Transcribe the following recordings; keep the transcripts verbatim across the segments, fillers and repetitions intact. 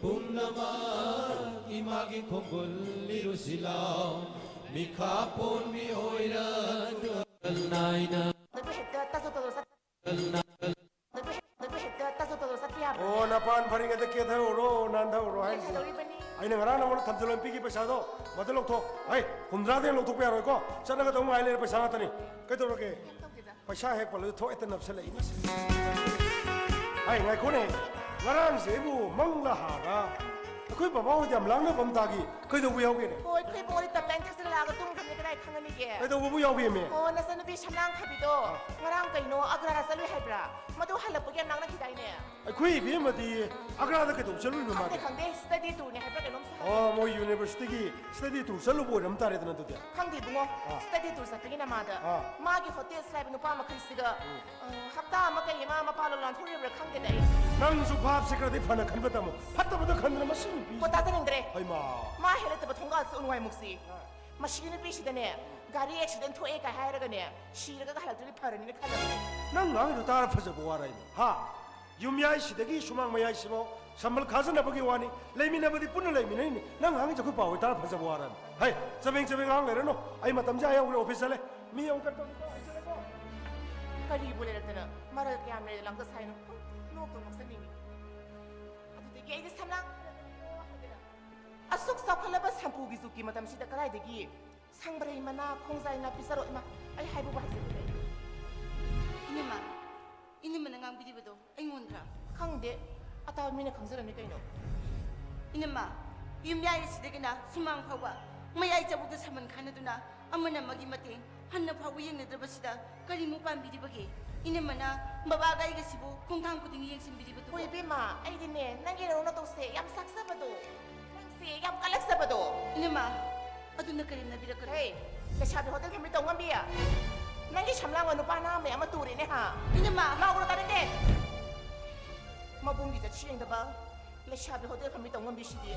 ꯄꯨꯝꯅꯃꯛ ꯏꯃꯥꯒꯤ ꯈꯣꯡꯒꯨꯜ ꯏꯔꯨꯁꯤꯜꯂꯣ꯫ ꯃꯤꯈꯥ ꯄꯣꯟꯕꯤ ꯑꯣꯏꯔꯗꯨꯅ ꯅꯥꯏꯅ꯫ ꯅꯠꯇꯦ, ꯍꯦꯛꯇ ꯇꯥꯖꯣ ꯇꯥꯖꯣ ꯆꯠ-, ꯅꯠꯇꯦ, ꯅꯠꯇꯦ, ꯍꯦꯛꯇ ꯇꯥꯖꯣ ꯇꯥꯖꯣ ꯆꯠꯄ ꯌꯥꯕ꯭ꯔꯣ? ꯑꯣ, ꯅꯄꯥꯟ ꯐꯔꯤꯉꯩꯗ ꯀꯦꯊꯍꯧꯔꯣ, ꯅꯥꯟꯊꯍꯧꯔꯣ ꯍꯥꯏꯁꯤꯅꯤ꯫ ꯀꯦꯊꯗꯧꯔꯤꯕꯅꯤ꯫ ꯑꯩꯅ ꯉꯔꯥꯡ ꯅꯉꯣꯟꯗ ꯊꯝꯖꯤꯜꯂꯣ ꯄꯤꯈꯤ ꯄꯩꯁꯥꯗꯣ, ꯃꯗꯨ ꯂꯧꯊꯣꯛ꯫ ꯍꯩ, ꯍꯨꯝꯗ꯭ꯔꯥꯗꯩ ꯂꯧꯊꯣꯛꯄ ꯌꯥꯔꯣꯏꯀꯣ꯫ ꯆꯠꯅꯒꯗꯧ ꯉꯥꯏ ꯂꯩꯔꯦ, ꯄꯩꯁꯥ ꯉꯥꯛꯇꯅꯤ꯫ ꯀꯩꯗꯧꯔꯒꯦ? ꯀꯩꯝ ꯇꯧꯗꯦꯗ꯫ ꯄꯩꯁꯥ ꯍꯦꯛ ꯄꯜꯂꯁꯨ ꯊꯣꯛ ꯍꯦꯛꯇ ꯅꯞꯁꯜꯂꯛꯏ ꯃꯁꯤ꯫ ꯍꯥꯏ, ꯉꯥꯏꯈꯣꯅꯦ꯫ ꯉꯔꯥꯡꯁꯦ ꯑꯩꯕꯨ ꯃꯪꯂꯥ ꯍꯥꯔ ꯑꯩꯈꯣꯏ ꯕꯕꯥ ꯍꯣꯏꯗ ꯌꯥꯝ ꯂꯥꯡꯅꯕ ꯑꯃ ꯇꯥꯈꯤ꯫ ꯀꯩꯗꯧꯕ ꯌꯥꯎꯒꯦꯅꯦ? ꯍꯣ, ꯑꯩꯈꯣꯏ ꯏꯕꯨꯡꯉꯣꯗꯤ ꯇꯞ ꯇꯥꯏꯅ ꯊꯛꯆꯤꯜꯂꯛꯑꯒ ꯇꯨꯝꯈ꯭ꯔꯕꯅꯤ, ꯀꯗꯥꯏ ꯈꯪꯒꯅꯤꯒꯦ? ꯀꯩꯗꯧꯕꯕꯨ ꯌꯥꯎꯒꯦꯃꯦ? ꯑꯣ, ꯅꯆꯟꯅꯨꯄꯤ ꯁꯝꯂꯥꯡ ꯐꯕꯤꯗꯣ ꯑꯥ꯫ ꯉꯔꯥꯡ ꯀꯩꯅꯣ ꯑꯒ꯭ꯔꯥ ꯆꯠꯂꯨꯏ ꯍꯥꯏꯕ꯭ꯔꯥ? ꯃꯗꯨ ꯍꯜꯂꯛꯄꯒꯤ ꯌꯥꯝ ꯂꯥꯡꯅꯈꯤꯗꯥꯏꯅꯦ? ꯑꯩꯈꯣꯏ ꯏꯕꯦꯝꯃꯗꯤ ꯑꯒ꯭ꯔꯥꯗ ꯀꯩꯗꯧꯕ ꯆꯠꯂꯨꯏꯅꯣ ꯈꯪꯗꯦ, ꯃꯥꯗꯤ? ꯈꯪꯗꯦ, study tourꯅꯦ ꯍꯥꯏꯕ꯭ꯔꯥ ꯀꯩꯅꯣꯝ ꯁꯥꯏ꯫ ꯑꯣ, ꯃꯣꯏ universityꯒꯤ study tour ꯆꯠꯂꯨꯕ ꯑꯣꯏꯔꯝ ꯇꯥꯔꯦꯗꯅ ꯑꯗꯨꯗꯤ꯫ ꯈꯪꯗꯦ ꯏꯕꯨꯡꯉꯣ, ꯑꯥ꯫ Study tour ꯆꯠꯄꯒꯤ ꯅꯃꯥꯗ ꯑꯥ꯫ ꯃꯥꯒꯤ hotels ꯂꯥꯏꯕ ꯅꯨꯄꯥ ꯃꯈꯩꯁꯤꯒ, ꯎꯝ꯫ ꯑ, ꯍꯞꯇꯥ ꯑꯃ ꯀꯩ ꯑꯃ ꯃꯄꯥꯟ ꯂꯝ ꯂꯥꯟꯊꯣꯛꯎꯔꯤꯕ꯭ꯔꯥ ꯈꯪꯗꯦꯗ ꯑꯩ꯫ ꯅꯪꯁꯨ ꯚꯥꯞꯁꯦ ꯈꯔꯗꯤ ꯐꯅ ꯈꯟꯕ ꯇꯝꯃꯨ꯫ ꯐꯠꯇꯕꯗ ꯈꯟꯗꯅ ꯃꯁꯤ ꯅꯨꯄꯤ꯫ ꯄꯣ ꯇꯥꯖꯅꯤꯡꯗ꯭ꯔꯦ꯫ ꯍꯩꯃꯥ꯫ ꯃꯥ ꯍꯦꯜꯂꯛꯇꯕ ꯊꯣꯡꯒꯥꯜꯁꯨ ꯅꯨꯡꯉꯥꯏꯃꯨꯛꯁꯤ꯫ ꯑꯥ꯫ ꯃꯁꯤꯒꯤ ꯅꯨꯄꯤꯁꯤꯗꯅꯦ, ꯒꯥꯔꯤ accident ꯊꯣꯛꯑꯦ ꯀꯥꯏ ꯍꯥꯏꯔꯒꯅꯦ, ꯁꯤꯔꯒ ꯍꯜꯂꯛꯇ꯭ꯔꯗꯤ ꯐꯔꯅꯤꯅ ꯈꯜꯂꯕꯅꯦ꯫ ꯅꯪ ꯉꯥꯡꯉꯤꯗꯣ ꯇꯥꯔ ꯐꯖꯕ ꯋꯥꯔ ꯍꯥꯏꯅꯦ꯫ ꯍꯥ? ꯌꯨꯝꯌꯥꯏꯁꯤꯗꯒꯤ ꯁꯨꯃꯥꯡ ꯃꯌꯥꯏꯁꯤꯐꯥꯎ ꯁꯝꯕꯜ ꯈꯥꯖꯤꯟꯅꯕꯒꯤ ꯋꯥꯅꯤ, ꯂꯩꯃꯤꯟꯅꯕꯗꯤ ꯄꯨꯟꯅ ꯂꯩꯃꯤꯟꯅꯩꯅꯤ꯫ ꯅꯪ ꯉꯥꯡꯉꯤꯁꯦ ꯑꯩꯈꯣꯏ ꯄꯥꯎ ꯇꯥꯔ ꯐꯖꯕ ꯋꯥꯔꯅꯤ꯫ ꯍꯩ, ꯆꯕꯦꯡ ꯆꯕꯦꯡ ꯉꯥꯡ ꯂꯩꯔꯅꯨ꯫ ꯑꯩ ꯃꯇꯝꯁꯦ ꯑꯥ ꯌꯧꯈ꯭ꯔꯦ, office ꯆꯠꯂꯦ꯫ ꯃꯤ ꯑꯃꯨꯛ ꯀꯔꯤ ꯇꯧꯔꯤꯕ? ꯑꯩ ꯆꯠꯂꯦꯀꯣ꯫ ꯀꯔꯤꯕꯨ ꯂꯩꯔꯛꯇꯅ ꯃꯔꯜ ꯀꯌꯥꯝ ꯂꯩꯔꯦ ꯂꯥꯡꯇ ꯁꯥꯏꯅꯣ? ꯅꯣꯛꯇ ꯅꯣꯛꯆꯅꯤꯡꯉꯤ꯫ ꯑꯗꯨꯗꯒꯤ ꯑꯩꯗꯤ ꯁꯝꯂꯥꯡ ꯍꯥꯏꯗꯅ ꯑꯁꯨꯛ ꯆꯥꯎꯈꯠꯂꯕ ꯁꯝꯄꯨꯒꯤ ꯖꯨꯛꯀꯤ ꯃꯇꯝꯁꯤꯗ ꯀꯗꯥꯏꯗꯒꯤ ꯁꯪꯕ꯭ꯔꯩ ꯃꯅꯥ, ꯈꯣꯡꯖꯥꯏ ꯅꯥꯄꯤ ꯆꯔꯣꯏ, ꯏꯃꯥ, ꯑꯩ ꯍꯥꯏꯕꯕꯨ ꯍꯥꯏꯖꯗ꯭ꯔꯦ꯫ ꯏꯅꯝꯃ, ꯏꯅꯝꯃꯅ ꯉꯥꯡꯕꯤꯔꯤꯕꯗꯣ ꯑꯩꯉꯣꯟꯗ꯭ꯔꯥ? ꯈꯪꯗꯦ, ꯑꯇꯥꯕ ꯃꯤꯅ ꯈꯪꯖꯔꯝꯅꯤ ꯀꯩꯅꯣ꯫ ꯏꯅꯝꯃ, ꯌꯨꯝꯌꯥꯏ ꯑꯁꯤꯗꯒꯤꯅ ꯁꯨꯃꯥꯡ ꯐꯥꯎꯕ ꯃꯌꯥꯏ ꯆꯕꯨꯛꯇ ꯁꯝꯕꯟ ꯈꯥꯅꯗꯨꯅ ꯑꯃꯅ ꯑꯃꯒꯤ ꯃꯇꯦꯡ ꯍꯟꯅ ꯐꯥꯎꯕ ꯌꯦꯡꯅꯗ꯭ꯔꯕꯁꯤꯗ ꯀꯔꯤꯃꯨꯛ ꯄꯥꯝꯕꯤꯔꯤꯕꯒꯦ? ꯏꯅꯝꯃꯅ ꯕꯕꯥꯒ ꯑꯩꯒꯁꯤꯕꯨ ꯈꯣꯡꯊꯥꯡ ꯈꯨꯗꯤꯡ ꯌꯦꯡꯁꯤꯟꯕꯤꯔꯤꯕꯗꯨꯕꯨ? ꯍꯣꯏ ꯏꯕꯦꯝꯃ, ꯑꯩꯗꯤꯅꯦ ꯅꯪꯒꯤ ꯅꯔꯧ ꯅꯇꯧꯁꯦ ꯌꯥꯝ ꯁꯥꯛꯆꯕꯗꯣ, ꯅꯪꯁꯦ ꯌꯥꯝ ꯀꯜꯂꯛꯆꯕꯗꯣ꯫ ꯏꯅꯝꯃ, ꯑꯗꯨꯅ ꯀꯔꯦꯝꯅꯕꯤꯔꯛꯀꯅꯨ꯫ ꯍꯦ, ꯂꯩꯁꯥꯕꯤ ꯍꯣꯇꯦꯜ ꯐꯝꯃꯤ ꯇꯧꯉꯝꯕꯤ, ꯅꯪꯒꯤ ꯁꯝꯂꯥꯡꯕ ꯅꯨꯄꯥ ꯅꯍꯥ ꯃꯌꯥꯝ ꯑꯃ ꯇꯨꯔꯦꯅꯦ ꯍꯥ? ꯏꯅꯝꯃ! ꯂꯥꯎꯔꯣ ꯇꯥꯅꯤꯡꯗꯦ꯫ ꯃꯕꯨꯡꯒꯤ ꯖꯥꯠꯁꯤ ꯌꯦꯡꯗꯕ ꯂꯩꯁꯥꯕꯤ ꯍꯣꯇꯦꯜ ꯐꯝꯃꯤ ꯇꯧꯉꯝꯕꯤꯁꯤꯗꯤ꯫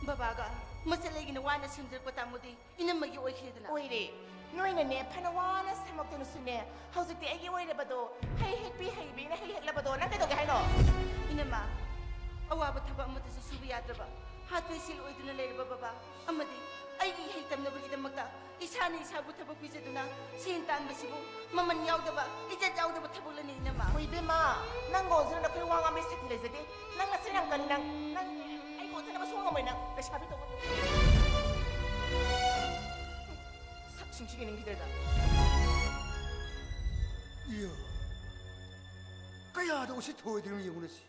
ꯕꯕꯥꯒ ꯃꯆꯜ ꯑꯩꯒꯤꯅ ꯋꯥꯅ ꯁꯦꯝꯖꯔꯛꯄ ꯇꯥꯃꯣꯗꯤ ꯏꯅꯝꯃꯒꯤ ꯑꯣꯏꯈꯤꯗꯅ꯫ ꯑꯣꯏꯔꯦ꯫ ꯅꯣꯏꯅꯅꯦ ꯐꯅ ꯋꯥꯅ ꯁꯦꯝꯃꯛꯇꯨꯅꯁꯨꯅꯦ, ꯍꯧꯖꯤꯛꯇꯤ ꯑꯩꯒꯤ ꯑꯣꯏꯔꯕꯗꯣ, ꯍꯩ ꯍꯦꯛꯄꯤ ꯍꯩꯕꯤꯅ ꯍꯩ ꯍꯦꯛꯂꯕꯗꯣ, ꯅꯪ ꯀꯩꯗꯧꯒꯦ ꯍꯥꯏꯅꯣ? ꯏꯅꯝꯃ, ꯑꯋꯥꯕ ꯊꯕꯛ ꯑꯃꯠꯇꯁꯨ ꯁꯨꯕ ꯌꯥꯗ꯭ꯔꯕ, ꯍꯥꯠꯄꯩ ꯁꯤꯜ ꯑꯣꯏꯗꯨꯅ ꯂꯩꯔꯕ ꯕꯕꯥ, ꯑꯃꯗꯤ ꯑꯩꯒꯤ ꯏꯍꯩ ꯇꯝꯅꯕꯒꯤꯗꯃꯛꯇ ꯏꯁꯥꯅ ꯏꯁꯥꯕꯨ ꯊꯕꯛ ꯄꯤꯖꯗꯨꯅ ꯁꯦꯟ ꯇꯥꯟꯕꯁꯤꯕꯨ ꯃꯃꯜ ꯌꯥꯎꯗꯕ, ꯏꯖꯠ ꯌꯥꯎꯗꯕ ꯊꯕꯛꯂꯅꯤ, ꯏꯅꯝꯃ꯫ ꯍꯣꯏ, ꯏꯕꯦꯝꯃ, ꯅꯪꯒ ꯑꯣꯟꯁꯤꯟꯅ ꯑꯩꯈꯣꯏ ꯋꯥ ꯉꯥꯡꯕꯩ ꯁꯛꯇꯤ ꯂꯩꯖꯗꯦ꯫ ꯅꯪ ꯅꯆꯤꯟ ꯌꯥꯝ ꯀꯜꯂꯤ, ꯅꯪ, ꯅꯪ ꯑꯩꯒ ꯑꯣꯟꯁꯤꯟꯅꯕ ꯁꯨꯡꯉꯝ ꯉꯝꯃꯣꯏ, ꯅꯪ ꯂꯩꯁꯥꯕꯤ ꯇꯧꯕ꯫ ꯁꯛꯁꯤꯡꯁꯤ ꯌꯦꯡꯅꯤꯡꯈꯤꯗ꯭ꯔꯦꯗ꯫ ꯏꯌꯣ, ꯀꯌꯥꯗ ꯎꯁꯤꯠ ꯊꯑꯣꯏꯗ꯭ꯔꯤꯅꯣ ꯌꯦꯡꯉꯨꯅꯦ ꯁꯤ꯫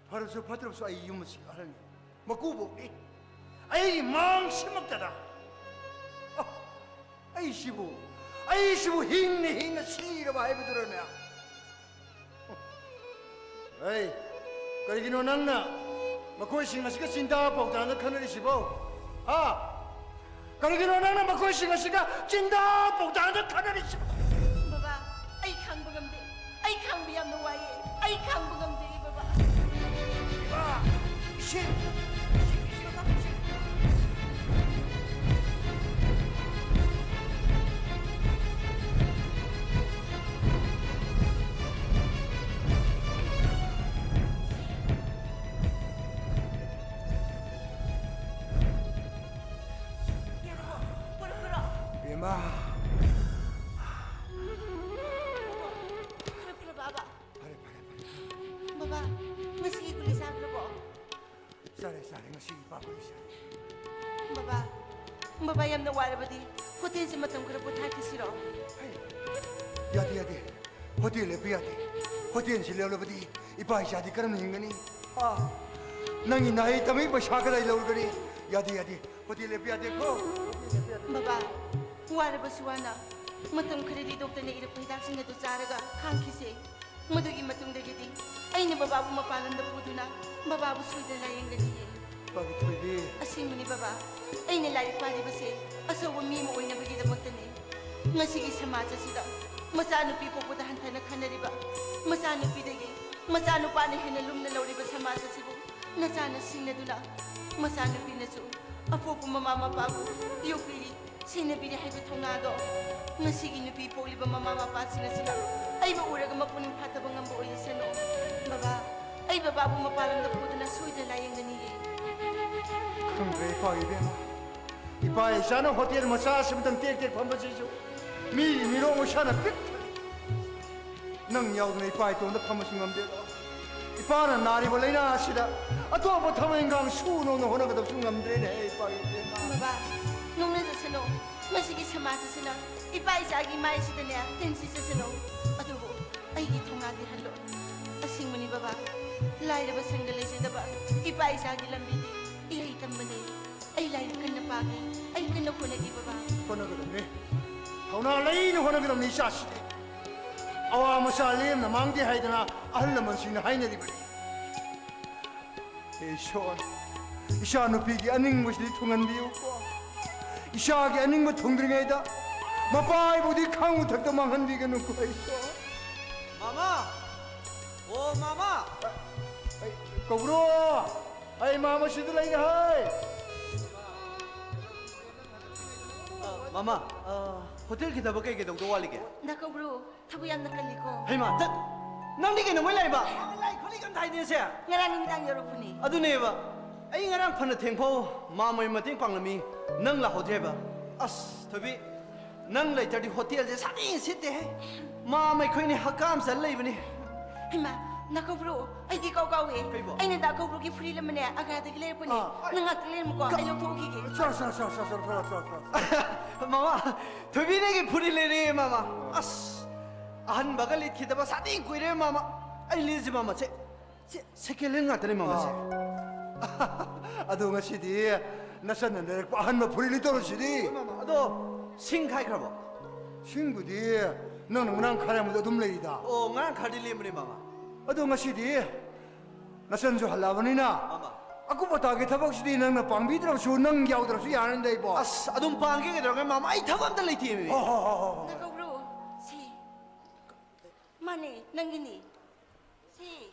ꯐꯔꯁꯨ ꯐꯠꯇ꯭ꯔꯕꯁꯨ ꯑꯩ ꯌꯨꯝ ꯑꯁꯤꯒꯤ ꯑꯍꯜꯅꯤ, ꯃꯀꯨꯕꯣꯛꯅꯤ꯫ ꯑꯩꯒꯤ ꯃꯥꯡꯁꯤꯃꯛꯇꯗ, ꯑ, ꯑꯩꯁꯤꯕꯨ, ꯑꯩꯁꯤꯕꯨ ꯍꯤꯡꯅ ꯍꯤꯡꯅ ꯁꯤꯔꯕ ꯍꯥꯏꯕꯗꯨꯔꯅꯦ? ꯑꯩ, ꯀꯔꯤꯒꯤꯅꯣ ꯅꯪꯅ ꯃꯈꯣꯏꯁꯤꯡ ꯑꯁꯤꯒ ꯆꯤꯟꯗꯥ ꯄꯥꯎꯗꯥꯅ ꯈꯟꯅꯔꯤꯁꯤꯕꯣ? ꯍꯥ? ꯀꯔꯤꯒꯤꯅꯣ ꯅꯪꯅ ꯃꯈꯣꯏꯁꯤꯡ ꯑꯁꯤꯒ ꯆꯤꯟꯗꯥ ꯄꯥꯎꯗꯥꯅ ꯈꯟꯅꯔꯤꯁꯤꯕꯣ? ꯕꯕꯥ, ꯑꯩ ꯈꯥꯡꯕ ꯉꯝꯗꯦ꯫ ꯑꯩ ꯈꯥꯡꯕ ꯌꯥꯝꯅ ꯋꯥꯏꯌꯦ꯫ ꯑꯩ ꯈꯥꯡꯕ ꯉꯝꯗꯦ, ꯕꯕꯥ꯫ ꯏꯃꯥ! ꯏꯁꯤꯡ! ꯏꯁꯤꯡ! ꯏꯁꯤꯡ! ꯏꯁꯤꯡ! ꯌꯥꯔꯕꯣ? ꯄꯨꯔꯛꯄ꯭ꯔꯣ? ꯕꯦꯝꯃ! ꯄꯨꯔꯛꯄ꯭ꯔꯣ, ꯕꯥꯕꯥ? ꯐꯔꯦ, ꯐꯔꯦ, ꯐꯔꯦ꯫ ꯕꯥꯕꯥ, ꯉꯁꯤꯒꯤ ꯒꯨꯂꯤ ꯆꯥꯈ꯭ꯔꯕꯣ? ꯆꯥꯔꯦ, ꯆꯥꯔꯦ, ꯉꯁꯤꯒꯤ ꯏꯄꯥ ꯒꯨꯂꯤ ꯆꯥꯔꯦ꯫ ꯕꯥꯕꯥ, ꯕꯥꯕꯥ ꯌꯥꯝꯅ ꯋꯥꯔꯕꯗꯤ ꯍꯣꯇꯦꯜꯁꯦ ꯃꯇꯝ ꯈꯔ ꯄꯣꯊꯥꯈꯤꯁꯤꯔꯣ? ꯍꯩ, ꯌꯥꯗꯦ, ꯌꯥꯗꯦ꯫ ꯍꯣꯇꯦꯜ ꯂꯦꯞꯄ ꯌꯥꯗꯦ꯫ ꯍꯣꯇꯦꯜꯁꯤ ꯂꯦꯞꯂꯕꯗꯤ ꯏꯄꯥ ꯏꯆꯥꯗꯤ ꯀꯔꯝꯅ ꯍꯤꯡꯒꯅꯤ? ꯑꯥ, ꯅꯪꯒꯤ ꯅꯍꯩ ꯇꯝꯕꯒꯤ ꯄꯩꯁꯥ ꯀꯗꯥꯏ ꯂꯧꯔꯨꯒꯅꯤ? ꯌꯥꯗꯦ, ꯌꯥꯗꯦ꯫ ꯍꯣꯇꯦꯜ ꯂꯦꯞꯄ ꯌꯥꯗꯦꯀꯣ꯫ ꯕꯥꯕꯥ, ꯋꯥꯔꯕꯁꯨ ꯋꯥꯅ ꯃꯇꯝ ꯈꯔꯗꯤ ꯗꯣꯛꯇꯔꯅ ꯏꯔꯛꯄ ꯍꯤꯗꯥꯛꯁꯤꯡ ꯑꯗꯨ ꯆꯥꯔꯒ ꯈꯥꯡꯈꯤꯁꯦ꯫ ꯃꯗꯨꯒꯤ ꯃꯇꯨꯡꯗꯒꯤꯗꯤ ꯑꯩꯅ ꯕꯕꯥꯕꯨ ꯃꯄꯥꯟ ꯂꯝꯗ ꯄꯨꯗꯨꯅ ꯕꯕꯥꯕꯨ ꯁꯣꯏꯗꯅ ꯂꯥꯌꯦꯡꯒꯅꯤꯌꯦ꯫ ꯄꯥꯕꯤ ꯊꯣꯏꯕꯤ꯫ ꯑꯁꯦꯡꯕꯅꯤ ꯕꯕꯥ, ꯑꯩꯅ ꯂꯥꯏꯔꯤꯛ ꯄꯥꯔꯤꯕꯁꯦ ꯑꯆꯧꯕ ꯃꯤ ꯑꯃ ꯑꯣꯏꯅꯕꯒꯤꯗꯃꯛꯇꯅꯤ꯫ ꯉꯁꯤꯒꯤ ꯁꯃꯥꯖ ꯑꯁꯤꯗ ꯃꯆꯥꯅꯨꯄꯤ ꯄꯣꯛꯄꯗ ꯍꯟꯊꯅ ꯈꯟꯅꯔꯤꯕ, ꯃꯆꯥꯅꯨꯄꯤꯗꯒꯤ ꯃꯆꯥꯅꯨꯄꯥꯅ ꯍꯦꯟꯅ ꯂꯨꯝꯅ ꯂꯧꯔꯤꯕ ꯁꯃꯥꯖ ꯑꯁꯤꯕꯨ ꯅꯆꯥꯅ ꯁꯤꯡꯅꯗꯨꯅ, ꯃꯆꯥꯅꯨꯄꯤꯅꯁꯨ ꯑꯄꯣꯛꯄ ꯃꯃꯥ ꯃꯄꯥꯕꯨ ꯌꯣꯛꯄꯤꯔꯤ, ꯁꯦꯟꯅꯕꯤꯔꯤ ꯍꯥꯏꯕ ꯊꯧꯅꯥꯗꯣ ꯉꯁꯤꯒꯤ ꯅꯨꯄꯤ ꯄꯣꯛꯂꯤꯕ ꯃꯃꯥ ꯃꯄꯥꯁꯤꯡ ꯑꯁꯤꯅ ꯑꯩꯕꯨ ꯎꯔꯒ ꯃꯄꯨꯛꯅꯤꯡ ꯐꯥꯊꯕ ꯉꯝꯕ ꯑꯣꯏꯁꯅꯨ꯫ ꯕꯕꯥ, ꯑꯩꯕꯨ ꯏꯄꯥꯕꯨ ꯃꯄꯥꯟ ꯂꯝꯗ ꯄꯨꯗꯨꯅ ꯁꯣꯏꯗꯅ ꯂꯥꯌꯦꯡꯒꯅꯤꯌꯦ꯫ ꯈꯪꯗ꯭ꯔꯦ ꯏꯄꯥꯒꯤ ꯏꯕꯦꯝꯃ꯫ ꯏꯄꯥ ꯏꯆꯥꯅ ꯍꯣꯇꯦꯜ ꯃꯆꯥ ꯑꯁꯤꯃꯇꯪ ꯇꯦꯛ ꯇꯦꯛ ꯐꯝꯕꯁꯤꯁꯨ ꯃꯤꯒꯤ ꯃꯤꯔꯣꯜ ꯃꯩꯁꯥꯅ ꯄꯤꯛ ꯊꯜꯂꯤ꯫ ꯅꯪ ꯌꯥꯎꯗꯅ ꯏꯄꯥ ꯏꯇꯣꯝꯇ ꯐꯝꯕꯁꯨ ꯉꯝꯗꯦꯗꯣ꯫ ꯏꯄꯥꯅ ꯅꯥꯔꯤꯕ ꯂꯥꯏꯅꯥ ꯑꯁꯤꯗ ꯑꯇꯣꯞꯄ ꯊꯕꯛ ꯏꯟꯈꯥꯡ ꯁꯨꯅꯣꯅ ꯍꯣꯠꯅꯒꯗꯕꯁꯨ ꯉꯝꯗ꯭ꯔꯦꯅꯦ ꯏꯄꯥꯒꯤ ꯏꯕꯦꯝꯃ꯫ ꯕꯕꯥ, ꯅꯣꯛꯅꯖꯁꯅꯨ꯫ ꯃꯁꯤꯒꯤ ꯁꯃꯥꯖ ꯑꯁꯤꯅ ꯏꯄꯥ ꯏꯆꯥꯒꯤ ꯃꯥꯏꯁꯤꯗꯅꯦ ꯇꯤꯟ ꯁꯤꯠꯆꯁꯅꯨ꯫ ꯑꯗꯨꯕꯨ ꯑꯩꯒꯤ ꯊꯧꯅꯥꯗꯤ ꯍꯜꯂꯣ꯫ ꯑꯁꯦꯡꯕꯅꯤ ꯕꯕꯥ, ꯂꯥꯏꯔꯕ ꯁꯪꯒ ꯂꯩꯖꯗꯕ ꯏꯄꯥ ꯏꯆꯥꯒꯤ ꯂꯝꯕꯤꯗꯤ ꯏꯍꯩ ꯇꯝꯕꯅꯤ꯫ ꯑꯩ ꯂꯥꯏꯔꯤꯛ ꯀꯟꯅ ꯄꯥꯒꯦ, ꯑꯩ ꯀꯟꯅ ꯍꯣꯠꯅꯒꯦ ꯕꯕꯥ꯫ ꯍꯣꯠꯅꯒꯗꯕꯅꯤ, ꯊꯧꯅꯥ ꯂꯩꯅ ꯍꯣꯠꯅꯒꯗꯕꯅꯤ ꯏꯆꯥꯁꯤꯗꯤ꯫ ꯑꯋꯥ ꯃꯆꯥ ꯂꯦꯝꯅ ꯃꯥꯡꯗꯦ ꯍꯥꯏꯗꯅ ꯑꯍꯜ ꯂꯃꯟꯁꯤꯡꯅ ꯍꯥꯏꯅꯔꯤꯕꯅꯤ꯫ ꯍꯦ ꯏꯁꯣꯔ, ꯏꯆꯥ ꯅꯨꯄꯤꯒꯤ ꯑꯅꯤꯡꯕꯁꯤꯗꯤ ꯊꯨꯡꯍꯟꯕꯤꯌꯨꯀꯣ꯫ ꯏꯆꯥꯒꯤ ꯑꯅꯤꯡꯕ ꯊꯨꯡꯗ꯭ꯔꯤꯉꯩꯗ ꯃꯄꯥ ꯑꯩꯕꯨꯗꯤ ꯈꯥꯡ ꯃꯊꯛꯇ ꯃꯥꯡꯍꯟꯕꯤꯒꯅꯨꯀꯣ ꯏꯁꯣꯔ꯫ ꯃꯥꯃꯥ! ꯑꯣ ꯃꯥꯃꯥ! ꯑꯩ, ꯀꯧꯕ꯭ꯔꯣ? ꯑꯩ ꯃꯥꯃꯥ ꯁꯤꯗ ꯂꯩꯅꯦ ꯍꯥꯏ꯫ ꯃꯥꯃꯥ, ꯑ, ꯍꯣꯇꯦꯜꯒꯤ ꯊꯕꯛ ꯀꯩ ꯀꯩ ꯇꯧꯗꯧ ꯋꯥꯠꯂꯤꯒꯦ? ꯗꯥ ꯀꯧꯕ꯭ꯔꯨ, ꯊꯕꯛ ꯌꯥꯝꯅ ꯀꯜꯂꯤꯀꯣ꯫ ꯍꯩꯃꯥ, ꯇꯠ! ꯅꯪꯗꯤ ꯀꯩꯗꯧꯉꯩ ꯂꯥꯛꯏꯕ? ꯂꯥꯏ ꯈꯣꯠꯂꯤ ꯀꯝ ꯊꯥꯏꯅꯦꯁꯦ? ꯉꯔꯥꯡ ꯅꯨꯃꯤꯗꯥꯡ ꯌꯧꯔꯛꯄꯅꯤ꯫ ꯑꯗꯨꯅꯦꯕ, ꯑꯩ ꯉꯔꯥꯡ ꯐꯅ ꯊꯦꯡꯐꯧ ꯃꯥꯃꯩ ꯃꯇꯦꯡ ꯄꯥꯡꯂꯝꯃꯤ, ꯅꯪ ꯂꯥꯛꯍꯧꯗ꯭ꯔꯦꯕ꯫ ꯑꯁ, ꯊꯣꯏꯕꯤ, ꯅꯪ ꯂꯩꯇ꯭ꯔꯗꯤ ꯍꯣꯇꯦꯜꯁꯦ ꯁꯥꯊꯤ ꯁꯤꯠꯇꯦꯍꯦ꯫ ꯃꯥꯃꯩ ꯈꯣꯏꯅꯤ ꯍꯛꯀꯥꯝ ꯆꯟ ꯂꯩꯕꯅꯤ꯫ ꯍꯩꯃꯥ, ꯅꯥꯀꯧꯕ꯭ꯔꯣ, ꯑꯩꯗꯤ ꯀꯥꯎ ꯀꯥꯎꯋꯦ꯫ ꯀꯩꯕꯣ? ꯑꯩꯅ ꯅꯥꯀꯧꯕ꯭ꯔꯣꯒꯤ ꯐꯨꯔꯤꯠ ꯑꯃꯅꯦ ꯑꯒ꯭ꯔꯥꯗꯒꯤ ꯂꯩꯔꯛꯄꯅꯦ꯫ ꯑꯥ꯫ ꯅꯪ ꯉꯥꯛꯇ ꯂꯩꯔꯝꯃꯨꯀꯣ, ꯀ-, ꯑꯩ ꯂꯧꯊꯣꯛꯎꯈꯤꯒꯦ꯫ ꯆꯣ, ꯆꯣ, ꯆꯣ꯫ ꯃꯥꯃꯥ, ꯊꯣꯏꯕꯤꯅꯦꯒꯤ ꯐꯨꯔꯤꯠ ꯂꯩꯔꯦ, ꯃꯥꯃꯥ꯫ ꯑꯁ, ꯑꯍꯟꯕꯒ ꯂꯤꯠꯈꯤꯗꯕ ꯁꯥꯊꯤ ꯀꯨꯏꯔꯦ, ꯃꯥꯃꯥ꯫ ꯑꯩ ꯂꯤꯠꯁꯤ, ꯃꯥꯃꯥ, ꯁꯦ, ꯁꯦ, ꯁꯦꯀꯦꯟ ꯍꯦꯟ ꯉꯥꯛꯇꯅꯦ, ꯃꯥꯃꯥ, ꯁꯦ꯫ ꯑꯥ꯫ ꯑꯗꯣ ꯉꯁꯤꯗꯤ ꯅꯆꯟꯅ ꯂꯩꯔꯛꯄ ꯑꯍꯟꯕ ꯐꯨꯔꯤꯠ ꯂꯤꯠꯇꯧꯔꯤꯁꯤꯗꯤ꯫ ꯍꯣꯏ, ꯃꯥꯃꯥ, ꯑꯗꯣ ꯁꯤꯡ ꯈꯥꯏꯈ꯭ꯔꯕꯣ? ꯁꯤꯡꯕꯨꯗꯤ ꯅꯪꯅ ꯉꯔꯥꯡ ꯈꯥꯏꯔꯝꯕꯗꯣ ꯑꯗꯨꯝ ꯂꯩꯔꯤꯗ꯫ ꯑꯣ, ꯉꯔꯥꯡ ꯈꯔꯗꯤ ꯂꯦꯝꯕꯅꯦ, ꯃꯥꯃꯥ꯫ ꯑꯗꯣ ꯉꯁꯤꯗꯤ ꯅꯆꯟꯁꯨ ꯍꯜꯂꯛꯑꯕꯅꯤꯅ, ꯃꯥꯃꯥ꯫ ꯑꯀꯨꯞ ꯑꯇꯥꯒꯤ ꯊꯕꯛꯁꯤꯗꯤ ꯅꯪꯅ ꯄꯥꯡꯕꯤꯗ꯭ꯔꯕꯁꯨ, ꯅꯪ ꯌꯥꯎꯗ꯭ꯔꯕꯁꯨ ꯌꯥꯔꯅꯤꯗ ꯏꯕꯣ꯫ ꯑꯁ, ꯑꯗꯨꯝ ꯄꯥꯡꯒꯦ ꯀꯩꯗꯧꯔꯒꯦ, ꯃꯥꯃꯥ? ꯑꯩ ꯊꯕꯛ ꯑꯝꯇ ꯂꯩꯇꯦꯃꯤ꯫ ꯍꯣ, ꯍꯣ, ꯍꯣ, ꯍꯣ, ꯍꯣ꯫ ꯅꯥꯀꯧꯕ꯭ꯔꯣ, ꯁꯤ꯫ ꯃꯥꯅꯦ, ꯅꯪꯒꯤꯅꯤ꯫ ꯁꯤ꯫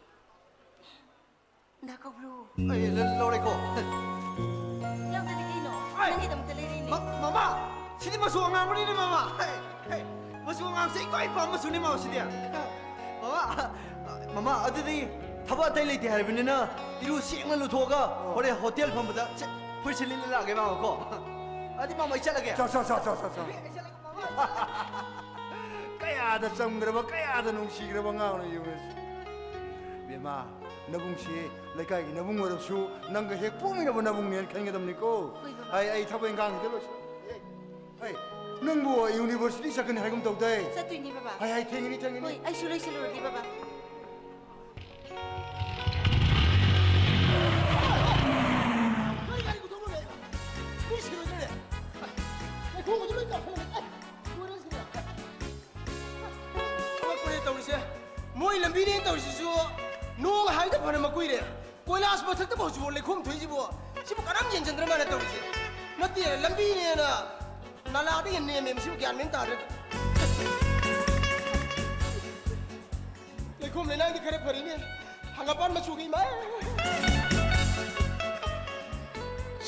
ꯅꯥꯀꯧꯕ꯭ꯔꯣ꯫ ꯑꯩ ꯂ-, ꯂꯧꯔꯦꯀꯣ꯫ ꯂꯧꯗꯗꯤ ꯀꯩꯅꯣ? ꯑꯩ! ꯅꯪꯒꯤꯗꯃꯛꯇ ꯂꯩꯔꯤꯅꯦ꯫ ꯃ-, ꯃꯥꯃꯥ! ꯁꯤꯗꯤ ꯃꯆꯨ ꯑꯉꯥꯡꯕꯅꯤꯅꯦ, ꯃꯥꯃꯥ! ꯍꯦ, ꯍꯦ! ꯃꯆꯨ ꯑꯉꯥꯡꯁꯦ ꯏꯀꯣꯏ ꯄꯥꯝꯕ ꯃꯆꯨꯅꯤ, ꯃꯥꯃꯥ, ꯁꯤꯗꯤ꯫ ꯃꯥꯃꯥ, ꯃꯥꯃꯥ, ꯑꯗꯨꯗꯤ ꯊꯕꯛ ꯑꯇꯩ ꯂꯩꯇꯦ ꯍꯥꯏꯔꯕꯅꯤꯅ, ꯏꯔꯨ ꯁꯦꯡꯅ ꯂꯨꯊꯣꯛꯑꯒ ꯍꯣꯔꯦꯟ ꯍꯣꯇꯦꯜ ꯐꯝꯕꯗ ꯁꯦ, ꯐꯨꯔꯤꯠꯁꯦ ꯂꯤꯠꯂ ꯂꯥꯛꯑꯒꯦ, ꯃꯥꯃꯀꯣ꯫ ꯑꯗꯨꯗꯤ ꯃꯥꯃ, ꯑꯩ ꯆꯠꯂꯒꯦ꯫ ꯆꯣ, ꯆꯣ, ꯆꯣ, ꯆꯣ, ꯆꯣ, ꯆꯣ꯫ ꯑꯩ ꯆꯠꯂꯒꯦ, ꯃꯥꯃ꯫ ꯀꯌꯥꯗ ꯆꯝꯈ꯭ꯔꯕ, ꯀꯌꯥꯗ ꯅꯨꯡꯁꯤꯈ꯭ꯔꯕ ꯑꯉꯥꯡꯅꯣ ꯌꯦꯡꯉꯨꯅꯦ꯫ ꯕꯦꯝꯃ, ꯅꯕꯨꯡꯁꯤ ꯂꯩꯀꯥꯏꯒꯤ ꯅꯕꯨꯡ ꯑꯣꯏꯔꯕꯁꯨ ꯅꯪꯒ ꯍꯦꯛ ꯄꯣꯛꯃꯤꯟꯅꯕ ꯅꯕꯨꯡꯅꯦꯅ ꯈꯟꯒꯗꯕꯅꯤꯀꯣ꯫ ꯍꯣꯏ, ꯕꯕꯥ꯫ ꯑꯩ, ꯑꯩ ꯊꯕꯛ ꯏꯪꯈꯥꯡꯁꯤꯗ ꯂꯣꯏꯁꯤꯜ-, ꯍꯩ, ꯅꯪꯕꯨ ꯌꯨꯅꯤꯚꯔꯁꯤꯇꯤ ꯆꯠꯀꯅꯤ ꯍꯥꯏꯒꯨꯝ ꯇꯧꯗꯥꯏ? ꯆꯠꯇꯣꯏꯅꯤ, ꯕꯕꯥ꯫ ꯍꯩ, ꯍꯩ, ꯊꯦꯡꯉꯅꯤ, ꯊꯦꯡꯉꯅꯤ꯫ ꯍꯣꯏ, ꯑꯩꯁꯨ ꯂꯩꯁꯤꯜꯂꯨꯔꯒꯦ, ꯕꯕꯥ꯫ ꯅꯣꯏ ꯒꯥꯔꯤ ꯄꯨꯊꯣꯛꯂꯣꯅꯦ꯫ ꯃꯤ ꯁꯤꯔꯣꯏꯗ꯭ꯔꯅꯦ? ꯂꯩꯈꯣꯝꯒꯁꯨ ꯂꯣꯏ ꯀꯥꯈꯠꯂꯦ꯫ ꯑꯩ, ꯂꯣꯏꯔꯦ ꯁꯤꯗꯤ꯫ ꯑꯉꯛꯄꯅꯦ ꯇꯧꯔꯤꯁꯦ꯫ ꯃꯣꯏ ꯂꯝꯕꯤꯅꯦ ꯇꯧꯔꯤꯁꯤꯁꯨ ꯅꯣꯡ ꯍꯥꯏꯗ ꯐꯅ ꯃꯀꯨꯏꯔꯦ꯫ ꯀꯣꯏꯂꯥꯁ ꯃꯊꯛꯇ ꯐꯥꯎ ꯍꯧꯖꯤꯛꯐꯥꯎ ꯂꯩꯈꯣꯝ ꯊꯣꯛꯏꯁꯤꯕꯨ? ꯁꯤꯕꯨ ꯀꯅꯥꯝ ꯌꯦꯡꯁꯤꯟꯗ꯭ꯔ ꯃꯥꯜꯂꯦ ꯇꯧꯔꯤꯁꯦ꯫ ꯅꯠꯇꯦ, ꯂꯝꯕꯤꯅꯦꯅ ꯅꯥꯂꯥꯗꯒꯤ ꯅꯦꯝꯃꯦ, ꯃꯁꯤꯕꯨ ꯒ꯭ꯌꯥꯟ ꯃꯦꯟ ꯇꯥꯗ꯭ꯔꯦ꯫ ꯂꯩꯈꯣꯝ ꯂꯩꯅꯥꯡꯗꯤ ꯈꯔ ꯐꯔꯤꯅꯦ, ꯍꯪꯒꯥꯄꯥꯟ ꯃꯆꯨꯒꯤ ꯏꯃꯥ꯫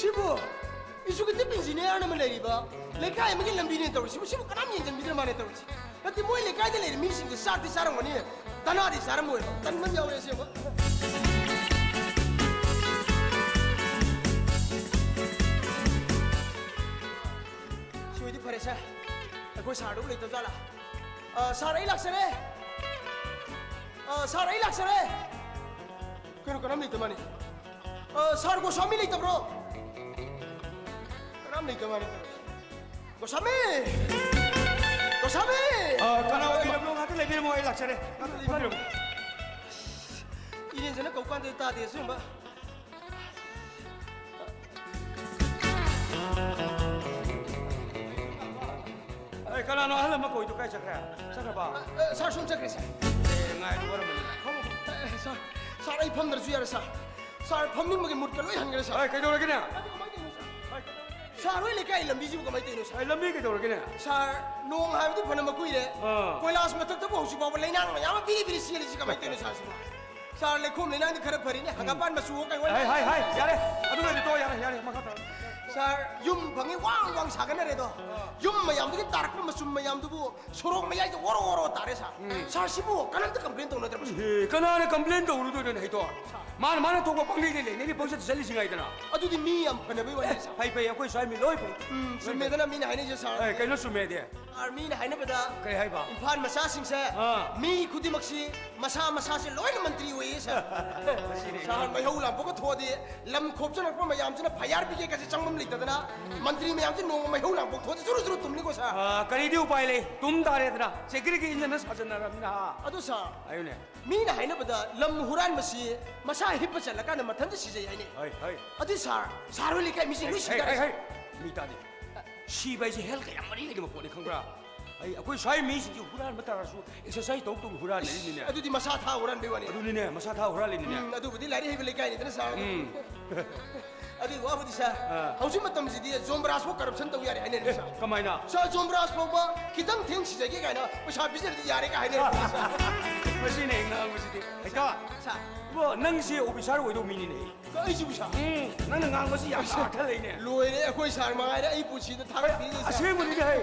ꯁꯤꯕꯨ executive engineer ꯑꯃ ꯂꯩꯔꯤꯕ ꯂꯩꯀꯥꯏ ꯑꯃꯒꯤ ꯂꯝꯕꯤꯅꯦ ꯇꯧꯔꯤꯁꯤꯕꯨ? ꯁꯤꯕꯨ ꯀꯅꯥꯝ ꯌꯦꯡꯁꯤꯟꯕꯤꯗ꯭ꯔ ꯃꯥꯜꯂꯦ ꯇꯧꯔꯤꯁꯦ꯫ ꯅꯠꯇꯦ, ꯃꯣꯏ ꯂꯩꯀꯥꯏꯗ ꯂꯩꯔꯤ ꯃꯤꯁꯤꯡꯁꯦ ꯆꯥꯛꯇꯤ ꯆꯥꯔꯝꯒꯅꯤ, ꯗꯅꯥꯗꯤ ꯆꯥꯔꯝꯃꯣꯏꯕ꯫ ꯇꯟꯕ ꯑꯃ ꯌꯥꯎꯔꯦ ꯑꯁꯦꯡꯕ꯫ ꯁꯤ ꯑꯣꯏꯗꯤ ꯐꯔꯦ ꯁꯥꯔ꯫ ꯑꯩꯈꯣꯏ ꯁꯥꯔꯗꯨꯕꯨ ꯂꯩꯇꯕ ꯖꯥꯠꯂꯥ? ꯑ, ꯁꯥꯔ, ꯑꯩ ꯂꯥꯛꯆꯔꯦ꯫ ꯑ, ꯁꯥꯔ, ꯑꯩ ꯂꯥꯛꯆꯔꯦ꯫ ꯀꯩꯅꯣ, ꯀꯅꯥꯝ ꯂꯩꯇ ꯃꯥꯅꯤ꯫ ꯑ, ꯁꯥꯔ ꯒꯣꯁ꯭ꯋꯥꯃꯤ ꯂꯩꯇꯕ꯭ꯔꯣ? ꯀꯅꯥꯝ ꯂꯩꯇ ꯃꯥꯅꯤ꯫ ꯒꯣꯁ꯭ꯋꯥꯃꯤ! ꯒꯣꯁ꯭ꯋꯥꯃꯤ! ꯑ, ꯀꯅꯥ ꯑꯣꯏꯕꯤꯔꯕꯅꯣ? ꯉꯥꯛꯇ ꯂꯩꯕꯤꯔꯝꯃꯣ, ꯑꯩ ꯂꯥꯛꯆꯔꯦ꯫ ꯉꯥꯛꯇ ꯐꯝꯕꯤꯔꯝꯃꯣ꯫ ꯏꯔꯦꯟꯖꯅ ꯀꯧ ꯀꯥꯟꯗꯗꯤ ꯇꯥꯗꯦ ꯑꯁꯦꯡꯕ꯫ ꯑꯦ, ꯀꯅꯥꯅꯣ ꯑꯍꯜ ꯑꯃ ꯀꯧꯏꯗꯣ? ꯀꯥꯏ ꯆꯠꯈ꯭ꯔꯦ? ꯆꯠꯈ꯭ꯔꯕ? ꯑ, ꯑ, ꯁꯥꯔ, ꯁꯣꯝ ꯆꯠꯈ꯭ꯔꯦ, ꯁꯥꯔ꯫ ꯑꯦ, ꯉꯥꯏꯕ ꯋꯥꯔꯝꯃꯅꯤ꯫ ꯐꯝꯃꯣ, ꯐꯝꯃꯣ꯫ ꯑ, ꯁꯥꯔ, ꯁꯥꯔ, ꯑꯩ ꯐꯝꯗ꯭ꯔꯁꯨ ꯌꯥꯔꯦ, ꯁꯥꯔ꯫ ꯁꯥꯔ, ꯐꯝꯅꯤꯡꯕꯒꯤ ꯃꯨꯠꯀ ꯂꯣꯏ ꯍꯟꯈ꯭ꯔꯦ, ꯁꯥꯔ꯫ ꯑꯦ, ꯀꯩꯗꯧꯔꯒꯦꯅꯦ? ꯑꯗꯨ ꯀꯃꯥꯏꯅ ꯇꯧꯔꯤꯅꯣ, ꯁꯥꯔ? ꯁꯥꯔ ꯍꯣꯏ ꯂꯩꯀꯥꯏ ꯂꯝꯕꯤꯁꯤꯕꯨ ꯀꯃꯥꯏꯅ ꯇꯧꯔꯤꯅꯣ, ꯁꯥꯔ? ꯑꯩ ꯂꯝꯕꯤ ꯀꯩꯗꯧꯔꯒꯦꯅꯦ? ꯁꯥꯔ, ꯅꯣꯡ ꯍꯥꯏꯕꯗꯨ ꯐꯅ ꯃꯀꯨꯏꯔꯦ꯫ ꯑꯥ꯫ ꯀꯣꯏꯂꯥꯁ ꯃꯊꯛꯇꯕꯨ ꯍꯧꯖꯤꯛ ꯐꯥꯎꯕ ꯂꯩꯅꯥꯡ ꯃꯌꯥꯝ ꯑꯃ ꯄꯤꯔꯤ ꯄꯤꯔꯤ ꯆꯦꯜꯂꯤꯁꯤ ꯀꯃꯥꯏꯅ ꯇꯧꯔꯤꯅꯣ, ꯁꯥꯔ, ꯁꯤꯕꯨ? ꯁꯥꯔ, ꯂꯩꯈꯣꯝ ꯂꯩꯅꯥꯡꯗꯤ ꯈꯔ ꯐꯔꯤꯅꯦ, ꯍꯪꯒꯥꯄꯥꯟ ꯃꯆꯨ ꯑꯣ ꯀꯩ ꯑꯣ꯫ ꯍꯥꯏ, ꯍꯥꯏ, ꯍꯥꯏ, ꯌꯥꯔꯦ꯫ ꯑꯗꯨ ꯂꯩꯔꯗꯤ ꯇꯣꯛꯑꯣ, ꯌꯥꯔꯦ, ꯌꯥꯔꯦ, ꯃꯈꯥ ꯇꯥꯔꯣ꯫ ꯁꯥꯔ, ꯌꯨꯝ ꯐꯪꯉꯤ ꯋꯥꯡ ꯋꯥꯡ ꯁꯥꯒꯠꯅꯔꯦꯗꯣ꯫ ꯌꯨꯝ ꯃꯌꯥꯝꯗꯒꯤ ꯇꯥꯔꯛꯄ ꯃꯆꯨꯝ ꯃꯌꯥꯝꯗꯨꯕꯨ ꯁꯣꯔꯣꯛ ꯃꯌꯥꯏꯗ ꯑꯣꯔꯣ ꯑꯣꯔꯣ ꯇꯥꯔꯦ, ꯁꯥꯔ꯫ ꯁꯥꯔ, ꯁꯤꯕꯨ ꯀꯅꯥꯝꯇ ꯀꯝꯄ꯭ꯂꯦꯟ ꯇꯧꯅꯗ꯭ꯔꯕ, ꯁꯥꯔ? ꯑꯦ, ꯀꯅꯥꯅ ꯀꯝꯄ꯭ꯂꯦꯟ ꯇꯧꯔꯨꯗꯣꯏꯅꯣ, ꯍꯩꯇꯣ? ꯃꯥꯅ, ꯃꯥꯅ ꯊꯣꯛꯄ ꯄꯪꯂꯩꯗ ꯂꯩꯅꯔꯤ, ꯄꯪꯆꯠꯇ ꯆꯠꯂꯤꯁꯤ ꯉꯥꯏꯗꯅ꯫ ꯑꯗꯨꯗꯤ ꯃꯤ ꯌꯥꯝ ꯐꯅꯕꯩ ꯋꯥꯅꯤ, ꯁꯥꯔ꯫ ꯐꯩ, ꯐꯩ, ꯑꯩꯈꯣꯏ ꯁ꯭ꯋꯥꯏ ꯃꯤ ꯂꯣꯏ ꯐꯩ꯫ ꯎꯝ, ꯆꯨꯝꯃꯦꯗꯅ ꯃꯤꯅ ꯍꯥꯏꯅꯩꯁꯦ, ꯁꯥꯔ꯫ ꯑꯦ, ꯀꯩꯅꯣ ꯆꯨꯝꯃꯦꯗꯤ? ꯁꯥꯔ, ꯃꯤꯅ ꯍꯥꯏꯅꯕꯗ ꯀꯩ ꯍꯥꯏꯕ? ꯏꯝꯐꯥꯜ ꯃꯆꯥꯁꯤꯡꯁꯦ, ꯑꯥ, ꯃꯤ ꯈꯨꯗꯤꯡꯃꯛꯁꯤ ꯃꯁꯥ ꯃꯁꯥꯁꯦ ꯂꯣꯏꯅ ꯃꯟꯇ꯭ꯔꯤ ꯑꯣꯏꯌꯦ, ꯁꯥꯔ꯫ ꯁꯥꯔ, ꯃꯩꯍꯧ ꯂꯥꯡꯄꯣꯛꯀ ꯊꯣꯛꯑꯗꯤ ꯂꯝ ꯈꯣꯞꯆꯜꯂꯛꯄ ꯃꯌꯥꯝꯁꯤꯅ ꯐꯥꯏꯌꯥꯔ ꯕ꯭ꯔꯤꯒꯦꯗꯀꯁꯦ ꯆꯪꯐꯝ ꯂꯩꯇꯗꯅ ꯃꯟꯇ꯭ꯔꯤ ꯃꯌꯥꯝꯁꯦ ꯅꯣꯡꯃ ꯃꯩꯍꯧ ꯂꯥꯡꯄꯣꯛ ꯊꯣꯛꯑꯗꯤ ꯖꯨꯔꯨ ꯖꯨꯔꯨ ꯇꯨꯝꯅꯤꯀꯣ, ꯁꯥꯔ꯫ ꯑꯥ, ꯀꯔꯤꯗꯤ ꯎꯄꯥꯏ ꯂꯩ? ꯇꯨꯝ ꯇꯥꯔꯦꯗꯅ, ꯁꯦꯀ꯭ꯌꯨꯔꯤꯇꯤ ꯏꯟꯖꯟꯅ ꯁꯥꯖꯟꯅꯔꯕꯅꯤꯅ꯫ ꯑꯗꯨ, ꯁꯥꯔ, ꯍꯥꯏꯌꯨꯅꯦ꯫ ꯃꯤꯅ ꯍꯥꯏꯅꯕꯗ ꯂꯝ ꯍꯨꯔꯥꯟꯕꯁꯤ ꯃꯁꯥ ꯍꯤꯞꯄ ꯆꯠꯂꯀꯥꯟꯗ ꯃꯊꯟꯇ ꯁꯤꯖꯩ ꯍꯥꯏꯅꯩ꯫ ꯍꯩ, ꯍꯩ꯫ ꯑꯗꯨ, ꯁꯥꯔ, ꯁꯥꯔ ꯍꯣꯏ ꯂꯩꯀꯥꯏ ꯃꯤꯁꯤꯡ ꯂꯣꯏ ꯁꯤꯗꯔꯦ, ꯁꯥꯔ꯫ ꯃꯤ ꯇꯥꯗꯦ꯫ ꯁꯤꯕ ꯍꯥꯏꯁꯦ ꯍꯦꯜꯊꯀ ꯌꯥꯝ ꯃꯔꯤ ꯂꯩꯅꯕ ꯄꯣꯠꯅꯤ, ꯈꯪꯕ꯭ꯔꯥ? ꯑꯩ, ꯑꯩꯈꯣꯏ ꯁ꯭ꯋꯥꯏ ꯃꯤꯁꯤꯡꯁꯦ ꯍꯨꯔꯥꯟꯕ ꯇꯥꯔꯁꯨ ꯑꯦꯛꯁꯔꯁꯥꯏꯁ ꯇꯧ ꯇꯧꯅ ꯍꯨꯔꯥꯜꯂꯤꯅꯤꯅꯦ꯫ ꯑꯗꯨꯗꯤ ꯃꯁꯥ ꯊꯥ ꯍꯨꯔꯥꯟꯕꯩ ꯋꯥꯅꯤ꯫ ꯑꯗꯨꯅꯤꯅꯦ, ꯃꯁꯥ ꯊꯥ ꯍꯨꯔꯥꯜꯂꯤꯅꯤꯅꯦ꯫ ꯎꯝ, ꯑꯗꯨꯕꯨꯗꯤ ꯂꯥꯏꯔꯤꯛ ꯍꯩꯕ ꯂꯩꯀꯥꯏꯅꯤꯗꯅ, ꯁꯥꯔ꯫ ꯎꯝ꯫ ꯑꯗꯨꯒꯤ ꯋꯥꯕꯨꯗꯤ, ꯁꯥꯔ, ꯑꯥ, ꯍꯧꯖꯤꯛ ꯃꯇꯝꯁꯤꯗꯤ ꯖꯣꯝꯕ꯭ꯔꯥꯁ ꯐꯥꯎ ꯀꯔꯞꯁꯟ ꯇꯧ ꯌꯥꯔꯦ ꯍꯥꯏꯅꯔꯦ, ꯑꯦ, ꯁꯥꯔ꯫ ꯀꯃꯥꯏꯅ? ꯁꯥꯔ, ꯖꯣꯝꯕ꯭ꯔꯥꯁ ꯐꯥꯎꯕ ꯈꯤꯇꯪ ꯊꯦꯡ ꯁꯤꯖꯒꯦ ꯀꯥꯏꯅ ꯄꯩꯁꯥ ꯄꯤꯖꯔꯗꯤ ꯌꯥꯔꯦ ꯀꯥꯏ ꯍꯥꯏꯅꯔꯦ, ꯁꯥꯔ꯫ ꯃꯁꯤꯅꯦ ꯉꯥꯡꯕꯁꯤꯗꯤ꯫ ꯍꯩꯀꯥ, ꯁꯥꯔ꯫ ꯏꯕꯣ, ꯅꯪꯁꯦ ꯑꯣꯐꯤꯁꯥꯔ ꯑꯣꯏꯗꯧ ꯃꯤꯅꯤꯅꯦ꯫ ꯑꯩꯁꯤꯕꯨ, ꯁꯥꯔ? ꯎꯝ, ꯅꯪꯅ ꯉꯥꯡꯕꯁꯤ ꯌꯥꯝ ꯑꯁ, ꯑꯥꯔꯊ ꯂꯩꯅꯦ꯫ ꯂꯣꯏꯔꯦ, ꯑꯩꯈꯣꯏ ꯁꯥꯔ ꯃꯉꯥꯏꯔꯦ ꯑꯩ ꯄꯨꯟꯁꯤꯗ ꯊꯥꯒꯠꯄꯤꯔꯤꯁꯦ, ꯁꯥꯔ꯫ ꯑꯁꯦꯡꯕꯅꯤꯅꯦ, ꯍꯩ꯫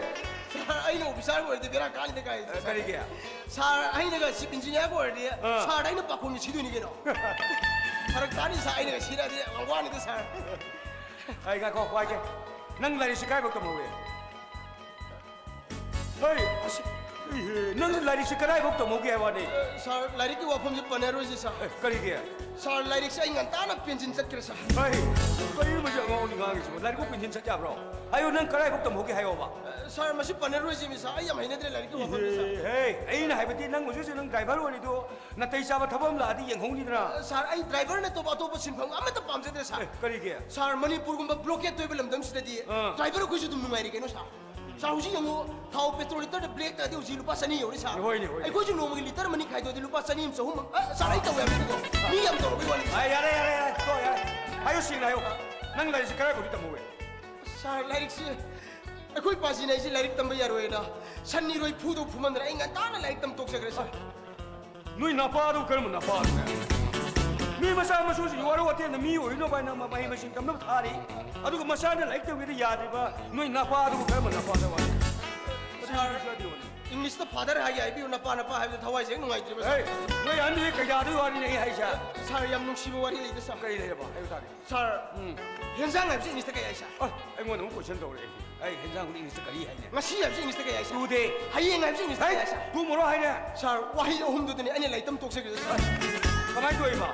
ꯁꯥꯔ, ꯑꯩꯅ ꯑꯣꯐꯤꯁꯥꯔ ꯑꯣꯏꯔꯗꯤ ꯕꯦꯔꯥ ꯀꯥꯅꯤꯗ ꯀꯥꯏ, ꯑ, ꯁꯥꯔ꯫ ꯀꯔꯤꯒꯤ? ꯁꯥꯔ, ꯑꯩꯅꯒ ꯆꯤꯞ ꯏꯟꯖꯤꯅꯤꯌꯥꯔꯒ ꯑꯣꯏꯔꯗꯤ, ꯑꯥ, ꯁꯥꯔꯗ ꯑꯩꯅ ꯄꯥꯈꯣꯟꯒ ꯁꯤꯗꯣꯏꯅꯤ ꯀꯩꯅꯣ꯫ ꯐꯔꯛ ꯇꯥꯅꯤ, ꯁꯥꯔ, ꯑꯩꯅꯒ ꯁꯤꯔꯛꯑꯗꯤ ꯌꯥꯝ ꯋꯥꯅꯤꯗ, ꯁꯥꯔ꯫ ꯑꯩ ꯉꯥꯏꯈꯣ, ꯋꯥꯏꯒꯦ꯫ ꯅꯪ ꯂꯥꯏꯔꯤꯛꯁꯤ ꯀꯥꯏꯐꯥꯎ ꯇꯝꯍꯧꯔꯦ? ꯍꯩ, ꯑꯁ, ꯏꯍꯦ, ꯅꯪ ꯂꯥꯏꯔꯤꯛꯁꯤ ꯀꯗꯥꯏꯐꯥꯎ ꯇꯝꯍꯧꯒꯦ ꯍꯥꯏꯕ ꯋꯥꯅꯤ? ꯑ, ꯁꯥꯔ, ꯂꯥꯏꯔꯤꯛꯀꯤ ꯋꯥꯐꯝꯁꯤ ꯄꯟꯅꯔꯣꯏꯁꯤ, ꯁꯥꯔ꯫ ꯑꯦ, ꯀꯔꯤꯒꯤ? ꯁꯥꯔ, ꯂꯥꯏꯔꯤꯛꯁꯦ ꯑꯩ ꯉꯟꯇꯥꯅ ꯄꯦꯟꯁꯤꯟ ꯆꯠꯈ꯭ꯔꯦ, ꯁꯥꯔ꯫ ꯍꯩ, ꯀꯔꯤꯅꯣ ꯃꯁꯤ ꯑꯉꯥꯡꯅꯤ ꯉꯥꯡꯉꯤꯁꯤꯕꯣ? ꯂꯥꯏꯔꯤꯛꯄꯨ ꯄꯦꯟꯁꯤꯟ ꯆꯠ ꯌꯥꯕ꯭ꯔꯣ? ꯍꯥꯏꯌꯨ, ꯅꯪ ꯀꯗꯥꯏꯐꯥꯎ ꯇꯝꯍꯧꯒꯦ ꯍꯥꯏꯌꯣꯕ꯫ ꯑ, ꯁꯥꯔ, ꯃꯁꯤ ꯄꯟꯅꯔꯣꯏꯁꯤ, ꯃꯤ, ꯁꯥꯔ, ꯑꯩ ꯌꯥꯝ ꯍꯩꯅꯗ꯭ꯔꯦ ꯂꯥꯏꯔꯤꯛꯀꯤ ꯋꯥꯐꯝꯁꯦ, ꯁꯥꯔ꯫ ꯏꯍꯦ, ꯍꯦ, ꯑꯩꯅ ꯍꯥꯏꯕꯗꯤ ꯅꯪ ꯍꯧꯖꯤꯛ ꯍꯧꯖꯤꯛ ꯅꯪ ꯗ꯭ꯔꯥꯏꯚꯔ ꯑꯣꯏꯔꯤꯗꯣ ꯅꯥꯇꯩ ꯆꯥꯕ ꯊꯕꯛ ꯑꯃ ꯂꯥꯛꯑꯗꯤ ꯌꯦꯡꯍꯧꯅꯤꯗꯅ꯫ ꯑ, ꯁꯥꯔ, ꯑꯩ ꯗ꯭ꯔꯥꯏꯚꯔ ꯅꯠꯇꯕ ꯑꯇꯣꯞꯄ ꯁꯤꯟꯐꯝ ꯑꯃꯠꯇ ꯄꯥꯝꯖꯗ꯭ꯔꯦ, ꯁꯥꯔ꯫ ꯑꯦ, ꯀꯔꯤꯒꯤ? ꯁꯥꯔ, ꯃꯅꯤꯄꯨꯔꯒꯨꯝꯕ ꯕ꯭ꯂꯣꯀꯦꯠ ꯇꯧꯔꯤꯕ ꯂꯝꯗꯝꯁꯤꯗꯗꯤ ꯑꯥ, ꯗ꯭ꯔꯥꯏꯚꯔ ꯑꯩꯈꯣꯏꯁꯨ ꯑꯗꯨꯝ ꯅꯨꯡꯉꯥꯏꯔꯤ ꯀꯩꯅꯣ, ꯁꯥꯔ꯫ ꯁꯥꯔ, ꯍꯧꯖꯤꯛ ꯌꯦꯡꯉꯨ, ꯊꯥꯎ ꯄꯦꯇ꯭ꯔꯣꯜ ꯂꯤꯇꯔꯗ ꯕ꯭ꯂꯦꯛꯇꯗꯤ ꯍꯧꯖꯤꯛ ꯂꯨꯄꯥ ꯆꯅꯤ ꯌꯧꯔꯤ, ꯁꯥꯔ꯫ ꯍꯣꯏꯅꯦ, ꯍꯣꯏꯅꯦ꯫ ꯑꯩꯈꯣꯏꯁꯨ ꯅꯣꯡꯃꯒꯤ ꯂꯤꯇꯔ ꯑꯃꯅꯤ ꯈꯥꯏꯗꯣꯛꯑꯗꯤ ꯂꯨꯄꯥ ꯆꯅꯤ ꯑꯃ ꯆꯍꯨꯝ ꯑꯃ, ꯑ, ꯁꯥꯔ, ꯑꯩ ꯇꯧꯋꯦ ꯍꯥꯏꯕꯅꯤꯀꯣ꯫ ꯃꯤ ꯌꯥꯝ ꯇꯧꯔꯕꯩ ꯋꯥꯅꯤ꯫ ꯑ, ꯌꯥꯔꯦ, ꯌꯥꯔꯦ, ꯌꯥꯔꯦ, ꯇꯣꯛꯑꯣ, ꯌꯥꯔꯦ꯫ ꯍꯥꯏꯌꯨ, ꯁꯦꯡꯅ ꯍꯥꯏꯌꯨ꯫ ꯅꯪ ꯂꯥꯏꯔꯤꯛꯁꯦ ꯀꯗꯥꯏꯐꯥꯎꯗꯤ ꯇꯝꯍꯧꯋꯦ? ꯁꯥꯔ, ꯂꯥꯏꯔꯤꯛꯁꯦ ꯑꯩꯈꯣꯏ ꯄꯥꯁꯤꯅ ꯑꯩꯁꯦ ꯂꯥꯏꯔꯤꯛ ꯇꯝꯕ ꯌꯥꯔꯣꯏꯅ ꯁꯟ ꯏꯔꯣꯏ ꯐꯨꯗꯧ ꯐꯨꯃꯟꯗꯅ ꯑꯩ ꯉꯟꯇꯥꯅ ꯂꯥꯏꯔꯤꯛ ꯇꯝ ꯇꯣꯛꯆꯈ꯭ꯔꯦ, ꯁꯥꯔ꯫ ꯅꯣꯏ ꯅꯄꯥꯗꯨ ꯀꯔꯝꯕ ꯅꯄꯥꯅꯣꯅꯦ? ꯃꯤ ꯃꯆꯥ ꯃꯁꯨꯁꯤꯡ ꯋꯥꯔꯧ ꯋꯥꯇꯦꯝꯅ ꯃꯤ ꯑꯣꯏꯅꯕ ꯍꯥꯏꯅ ꯃ-, ꯃꯍꯩ ꯃꯁꯤꯡ ꯇꯝꯅꯕ ꯊꯥꯔꯤ꯫ ꯑꯗꯨꯒ ꯃꯆꯥꯅ ꯂꯥꯏꯔꯤꯛ ꯇꯝꯕꯗ ꯌꯥꯗ꯭ꯔꯤꯕ ꯅꯣꯏ ꯅꯄꯥꯗꯨꯕꯨ ꯀꯔꯝꯕ ꯅꯄꯥꯗ ꯋꯥꯅꯤ? ꯁꯥꯔ, ꯏꯪꯂꯤꯁꯇ ꯐꯥꯗꯔ ꯍꯥꯏꯒꯦ ꯍꯥꯏꯕꯤꯌꯨ, ꯅꯄꯥ, ꯅꯄꯥ ꯍꯥꯏꯕꯗꯨ ꯊꯋꯥꯏꯁꯦ ꯍꯦꯛ ꯅꯨꯡꯉꯥꯏꯇ꯭ꯔꯤꯕ, ꯁꯥꯔ꯫ ꯍꯦ, ꯅꯣꯏ ꯑꯍꯟꯗꯤ ꯀꯩꯗꯥꯗꯨꯒꯤ ꯋꯥꯔꯤꯅꯦ ꯑꯩ ꯍꯥꯏꯁꯦ꯫ ꯁꯥꯔ, ꯌꯥꯝ ꯅꯨꯡꯁꯤꯕ ꯋꯥꯔꯤ ꯂꯩꯗ, ꯁꯥꯔ꯫ ꯀꯔꯤ ꯂꯩꯔꯕ? ꯍꯥꯏꯌꯨ ꯇꯥꯒꯦ꯫ ꯁꯥꯔ, ꯎꯝ꯫ ꯍꯦꯟꯖꯥꯡ ꯍꯥꯏꯕꯁꯤ ꯏꯪꯂꯤꯁꯇ ꯀꯩ ꯍꯥꯏ, ꯁꯥꯔ? ꯑ, ꯑꯩꯉꯣꯟꯗ ꯑꯃꯨꯛ question ꯇꯧꯔꯛꯑꯦ꯫ ꯑꯩ ꯍꯦꯟꯖꯥꯡꯗꯨ ꯏꯪꯂꯤꯁꯇ ꯀꯔꯤ ꯍꯥꯏꯅꯤ? ꯉꯁꯤ ꯍꯥꯏꯕꯁꯤ ꯏꯪꯂꯤꯁꯇ ꯀꯩ ꯍꯥꯏ, ꯁꯥꯔ? Today꯫ ꯍꯌꯦꯡ ꯍꯥꯏꯕꯁꯤ ꯏꯪꯂꯤꯁꯇ ꯀꯩ ꯍꯥꯏ, ꯁꯥꯔ? Tomorrow ꯍꯥꯏꯅꯦ꯫ ꯁꯥꯔ, ꯋꯥꯍꯩ ꯑꯍꯨꯝꯗꯨꯗꯅꯤ ꯑꯩꯅ ꯂꯥꯏꯔꯤꯛ ꯇꯝ ꯇꯣꯛꯆꯈ꯭ꯔꯤꯗꯣ, ꯁꯥꯔ꯫ ꯀꯃꯥꯏꯅ ꯇꯧꯔꯤꯕ?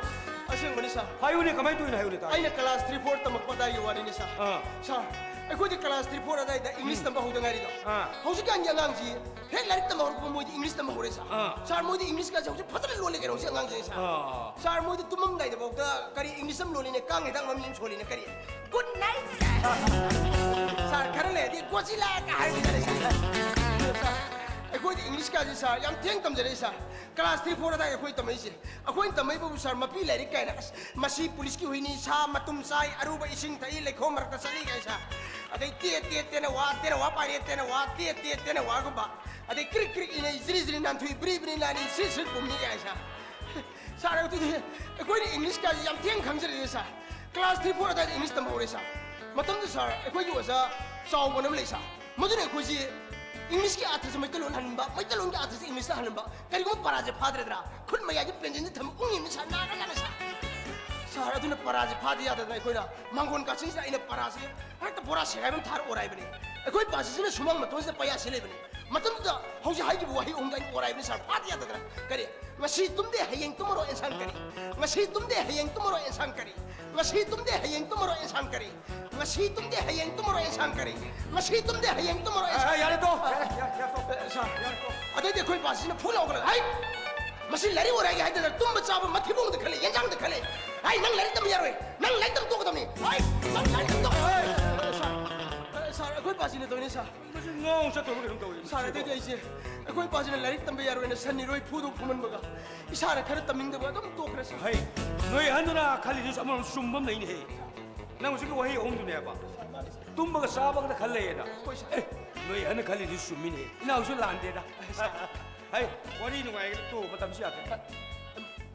ꯑꯁꯦꯡꯕꯅꯤ, ꯁꯥꯔ꯫ ꯍꯥꯏꯌꯨꯅꯦ, ꯀꯃꯥꯏꯅ ꯇꯧꯔꯤꯅꯣ ꯍꯥꯏꯌꯨꯅꯦ, ꯇꯥꯒꯦ꯫ ꯑꯩꯅ class three four ꯇꯝꯃꯛꯄ ꯑꯗꯥꯏꯒꯤ ꯋꯥꯔꯤꯅꯤ, ꯁꯥꯔ꯫ ꯑꯥ꯫ ꯁꯥꯔ, ꯑꯩꯈꯣꯏꯗꯤ class three four ꯑꯗꯥꯏꯗ ꯏꯪꯂꯤꯁ ꯎꯝ꯫ ꯇꯝꯕ ꯍꯧꯗ ꯉꯥꯏꯔꯤꯗꯣ꯫ ꯑꯥ꯫ ꯍꯧꯖꯤꯛꯀꯥꯟꯒꯤ ꯑꯉꯥꯡꯁꯤ ꯍꯦꯛ ꯂꯥꯏꯔꯤꯛ ꯇꯝꯕ ꯍꯧꯔꯛꯄ ꯃꯣꯏꯗꯤ ꯏꯪꯂꯤꯁ ꯇꯝꯕ ꯍꯧꯔꯦ, ꯁꯥꯔ꯫ ꯑꯥ꯫ ꯁꯥꯔ, ꯃꯣꯏꯗꯤ ꯏꯪꯂꯤꯁꯀꯁꯦ ꯍꯧꯖꯤꯛ ꯐꯖꯅ ꯂꯣꯜꯂꯦ ꯀꯩꯅꯣ, ꯍꯧꯖꯤꯛ ꯑꯉꯥꯡꯁꯤꯡꯁꯦ, ꯁꯥꯔ꯫ ꯑꯥ꯫ ꯁꯥꯔ, ꯃꯣꯏꯗꯤ ꯇꯨꯝꯃꯝꯗꯥꯏꯗꯐꯥꯎꯗ ꯀꯔꯤ ꯏꯪꯂꯤꯁ ꯑꯃ ꯂꯣꯜꯂꯤꯅꯦ, ꯀꯥꯡ ꯍꯤꯗꯥꯛ ꯃꯃꯤꯡ ꯑꯃ ꯁꯣꯜꯂꯤꯅꯦ, ꯀꯔꯤ? Good night, ꯁꯥꯔ꯫ ꯁꯥꯔ, ꯈꯔ ꯂꯩꯔꯗꯤ Godzilla ꯀ ꯍꯥꯏꯔꯛꯀꯅꯤ, ꯁꯥꯔ꯫ ꯁꯥꯔ, ꯑꯩꯈꯣꯏꯗꯤ ꯏꯪꯂꯤꯁꯀꯁꯦ, ꯁꯥꯔ, ꯌꯥꯝ ꯊꯦꯡ ꯇꯝꯖꯔꯛꯏ, ꯁꯥꯔ꯫ Class three four ꯑꯗꯥꯏ ꯑꯩꯈꯣꯏ ꯇꯝꯃꯛꯏꯁꯦ꯫ ꯑꯩꯈꯣꯏꯅ ꯇꯝꯃꯛꯏꯕꯕꯨ, ꯁꯥꯔ, ꯃꯄꯤ ꯂꯥꯏꯔꯤꯛ ꯀꯥꯏꯅ, ꯑꯁ, ꯃꯁꯤ ꯄꯨꯂꯤꯁꯀꯤ ꯍꯨꯏꯅꯤ, ꯁꯥ ꯃꯇꯨꯝ ꯆꯥꯏ, ꯑꯔꯨꯕ ꯏꯁꯤꯡ ꯊꯛꯏ, ꯂꯩꯈꯣꯝ ꯃꯔꯛꯇ ꯆꯠꯂꯤ ꯀꯥꯏ, ꯁꯥꯔ꯫ ꯑꯗꯩ ꯇꯦ ꯇꯦ ꯇꯦꯅꯋꯥ, ꯇꯦꯅꯋꯥ ꯄꯥꯏꯔꯦ, ꯇꯦꯅꯋꯥ, ꯇꯦ ꯇꯦ ꯇꯦꯅꯋꯥꯒꯨꯝꯕ꯫ ꯑꯗꯩ ꯀ꯭ꯔꯤꯛ ꯀ꯭ꯔꯤꯛ ꯏꯅꯩ, ꯖꯤꯔꯤ ꯖꯤꯔꯤ ꯅꯥꯟꯊꯨꯏ, ꯕ꯭ꯔꯤ ꯕ꯭ꯔꯤ ꯅꯥꯅꯤ, ꯁ꯭ꯔꯤꯠ ꯁ꯭ꯔꯤꯠ ꯄꯨꯝꯃꯤ ꯀꯥꯏ, ꯁꯥꯔ꯫ ꯁꯥꯔ, ꯑꯗꯨꯗꯤ ꯑꯩꯈꯣꯏꯅ ꯏꯪꯂꯤꯁꯀꯥꯁꯦ ꯌꯥꯝ ꯊꯦꯡ ꯈꯪꯖꯔꯛꯑꯦ, ꯁꯥꯔ꯫ Class three four ꯑꯗꯥꯏꯗ ꯏꯪꯂꯤꯁ ꯇꯝꯍꯧꯔꯦ, ꯁꯥꯔ꯫ ꯃꯇꯝꯗꯨ, ꯁꯥꯔ, ꯑꯩꯈꯣꯏꯒꯤ ꯑꯣꯖꯥ ꯆꯥꯎꯕꯅ ꯑꯃ ꯂꯩ, ꯁꯥꯔ꯫ ꯃꯗꯨꯅ ꯑꯩꯈꯣꯏꯁꯤ ꯏꯪꯂꯤꯁꯀꯤ ꯑꯥꯔꯊꯁꯦ ꯃꯩꯇꯩꯂꯣꯟ ꯍꯟꯕ, ꯃꯩꯇꯩꯂꯣꯟꯒꯤ ꯑꯥꯔꯊꯁꯦ ꯏꯪꯂꯤꯁꯇ ꯍꯟꯕ꯫ ꯀꯔꯤꯒꯨꯝꯕ ꯄꯔꯥꯁꯦ ꯐꯥꯗ꯭ꯔꯦꯗꯅ, ꯈꯨꯠ ꯃꯌꯥꯏꯁꯦ ꯄꯦꯟꯁꯤꯜꯁꯦ ꯊꯝꯃ ꯎꯪꯉꯤꯕꯅꯤ, ꯁꯥꯔ, ꯅꯥꯒ꯭ꯔꯖꯥꯠꯅꯤ, ꯁꯥꯔ꯫ ꯁꯥꯔ, ꯑꯗꯨꯅ ꯄꯔꯥꯁꯦ ꯐꯥꯗ ꯌꯥꯗꯗꯅ ꯑꯩꯈꯣꯏꯅ ꯃꯥꯡꯒꯣꯟ ꯀꯥꯆꯤꯟꯁꯤꯗ ꯑꯩꯅ ꯄꯔꯥꯁꯦ ꯍꯦꯛꯇ ꯕꯣꯔꯥ ꯁꯦꯒꯥꯏꯕ ꯑꯃ ꯊꯥꯔ ꯑꯣꯔꯥꯏꯕꯅꯤ꯫ ꯑꯩꯈꯣꯏ ꯄꯥꯁꯤꯁꯤꯅ ꯁꯨꯃꯥꯡ ꯃꯇꯣꯟꯁꯤꯗ ꯄꯩꯌꯥ ꯁꯤ ꯂꯩꯕꯅꯤ꯫ ꯃꯇꯝꯗꯨꯗ ꯍꯧꯖꯤꯛ ꯍꯥꯏꯈꯤꯕ ꯋꯥꯍꯩ ꯑꯍꯨꯝꯗ ꯑꯩꯅ ꯑꯣꯔꯥꯏꯕꯅꯤ, ꯁꯥꯔ, ꯐꯥꯗ ꯌꯥꯗꯗꯅ꯫ ꯀꯔꯤ? ꯉꯁꯤ ꯇꯨꯝꯗꯦ, ꯍꯌꯦꯡ ꯇꯨꯝꯃꯔꯣꯏ, ꯑꯦꯟꯁꯥꯡ ꯀꯔꯤ? ꯉꯁꯤ ꯇꯨꯝꯗꯦ, ꯍꯌꯦꯡ ꯇꯨꯝꯃꯔꯣꯏ, ꯑꯦꯟꯁꯥꯡ ꯀꯔꯤ? ꯉꯁꯤ ꯇꯨꯝꯗꯦ, ꯍꯌꯦꯡ ꯇꯨꯝꯃꯔꯣꯏ, ꯑꯦꯟꯁꯥꯡ ꯀꯔꯤ? ꯉꯁꯤ ꯇꯨꯝꯗꯦ, ꯍꯌꯦꯡ ꯇꯨꯝꯃꯔꯣꯏ, ꯑꯦꯟꯁꯥꯡ ꯀꯔꯤ? ꯉꯁꯤ ꯇꯨꯝꯗꯦ, ꯍꯌꯦꯡ ꯇꯨꯝꯃꯔꯣꯏ, ꯑꯦꯟꯁꯥꯡ ꯑ, ꯌꯥꯔꯦ, ꯇꯣ꯫ ꯌꯥꯔꯦ, ꯌꯥꯔꯦ, ꯌꯥꯔꯦ, ꯇꯣ꯫ ꯑꯦ, ꯁꯥꯔ, ꯌꯥꯔꯦ, ꯇꯣ꯫ ꯑꯗꯩꯗꯤ ꯑꯩꯈꯣꯏ ꯄꯥꯁꯤꯅ ꯐꯨ ꯂꯥꯎꯒꯠꯂꯒ, "ꯍꯩ! ꯃꯁꯤ ꯂꯥꯏꯔꯤꯛ ꯑꯣꯔꯥꯏꯒꯦ ꯍꯥꯏꯗꯅ ꯇꯨꯝꯕ ꯆꯥꯕ ꯃꯊꯤꯕꯣꯡꯗ ꯈꯜꯂꯦ, ꯌꯦꯟꯖꯥꯡꯗ ꯈꯜꯂꯦ꯫ ꯍꯩ, ꯅꯪ ꯂꯥꯏꯔꯤꯛ ꯇꯝꯕ ꯌꯥꯔꯣꯏ꯫ ꯅꯪ ꯂꯥꯏꯔꯤꯛ ꯇꯝ ꯇꯣꯛꯀꯗꯕꯅꯤ꯫ ꯍꯩ, ꯅꯪ ꯂꯥꯏꯔꯤꯛ ꯇꯝ ꯇꯣꯛ-" ꯑꯦ, ꯁꯥꯔ, ꯑꯦ, ꯁꯥꯔ, ꯑꯩꯈꯣꯏ ꯄꯥꯁꯤꯅ ꯇꯧꯔꯤꯅꯦ, ꯁꯥꯔ꯫ ꯃꯁꯤ ꯉꯥꯎ ꯆꯠꯇꯧꯔ ꯀꯩꯅꯣꯝ ꯇꯧꯔꯦ꯫ ꯁꯥꯔ, ꯑꯗꯩꯗꯤ ꯑꯩꯁꯦ, ꯑꯩꯈꯣꯏ ꯄꯥꯁꯤꯅ ꯂꯥꯏꯔꯤꯛ ꯇꯝꯕ ꯌꯥꯔꯣꯏꯅ ꯁꯟ ꯏꯔꯣꯏ ꯐꯨꯗꯧ ꯐꯨꯃꯟꯕꯒ ꯏꯁꯥꯅ ꯈꯔ ꯇꯝꯅꯤꯡꯗꯕ ꯑꯗꯨꯝ ꯇꯣꯛꯈ꯭ꯔꯦ, ꯁꯥꯔ꯫ ꯍꯩ, ꯅꯣꯏ ꯑꯍꯟꯗꯨꯅ ꯈꯜꯂꯤꯗꯨꯁꯨ ꯑꯃꯔꯣꯝ ꯆꯨꯝꯕ ꯑꯃ ꯂꯩꯅꯦꯍꯦ꯫ ꯅꯪ ꯍꯧꯖꯤꯛꯀꯤ ꯋꯥꯍꯩ ꯑꯍꯨꯝꯗꯨꯅꯦꯕ꯫ ꯇꯨꯝꯕꯒ ꯆꯥꯕꯒꯗ ꯈꯜ ꯂꯩꯌꯦꯅ꯫ ꯍꯣꯏ, ꯁꯥꯔ꯫ ꯑꯦ, ꯅꯣꯏ ꯑꯍꯟꯅ ꯈꯜꯂꯤꯗꯨꯁꯨ ꯆꯨꯝꯃꯤꯅꯦ꯫ ꯏꯅꯥꯎꯁꯨ ꯂꯥꯟꯗꯦꯗ꯫ ꯁꯥꯔ꯫ ꯍꯩ, ꯋꯥꯔꯤ ꯅꯨꯡꯉꯥꯏꯒꯗ ꯇꯣ, ꯃꯇꯝꯁꯨ ꯌꯥꯗ꯭ꯔꯦ꯫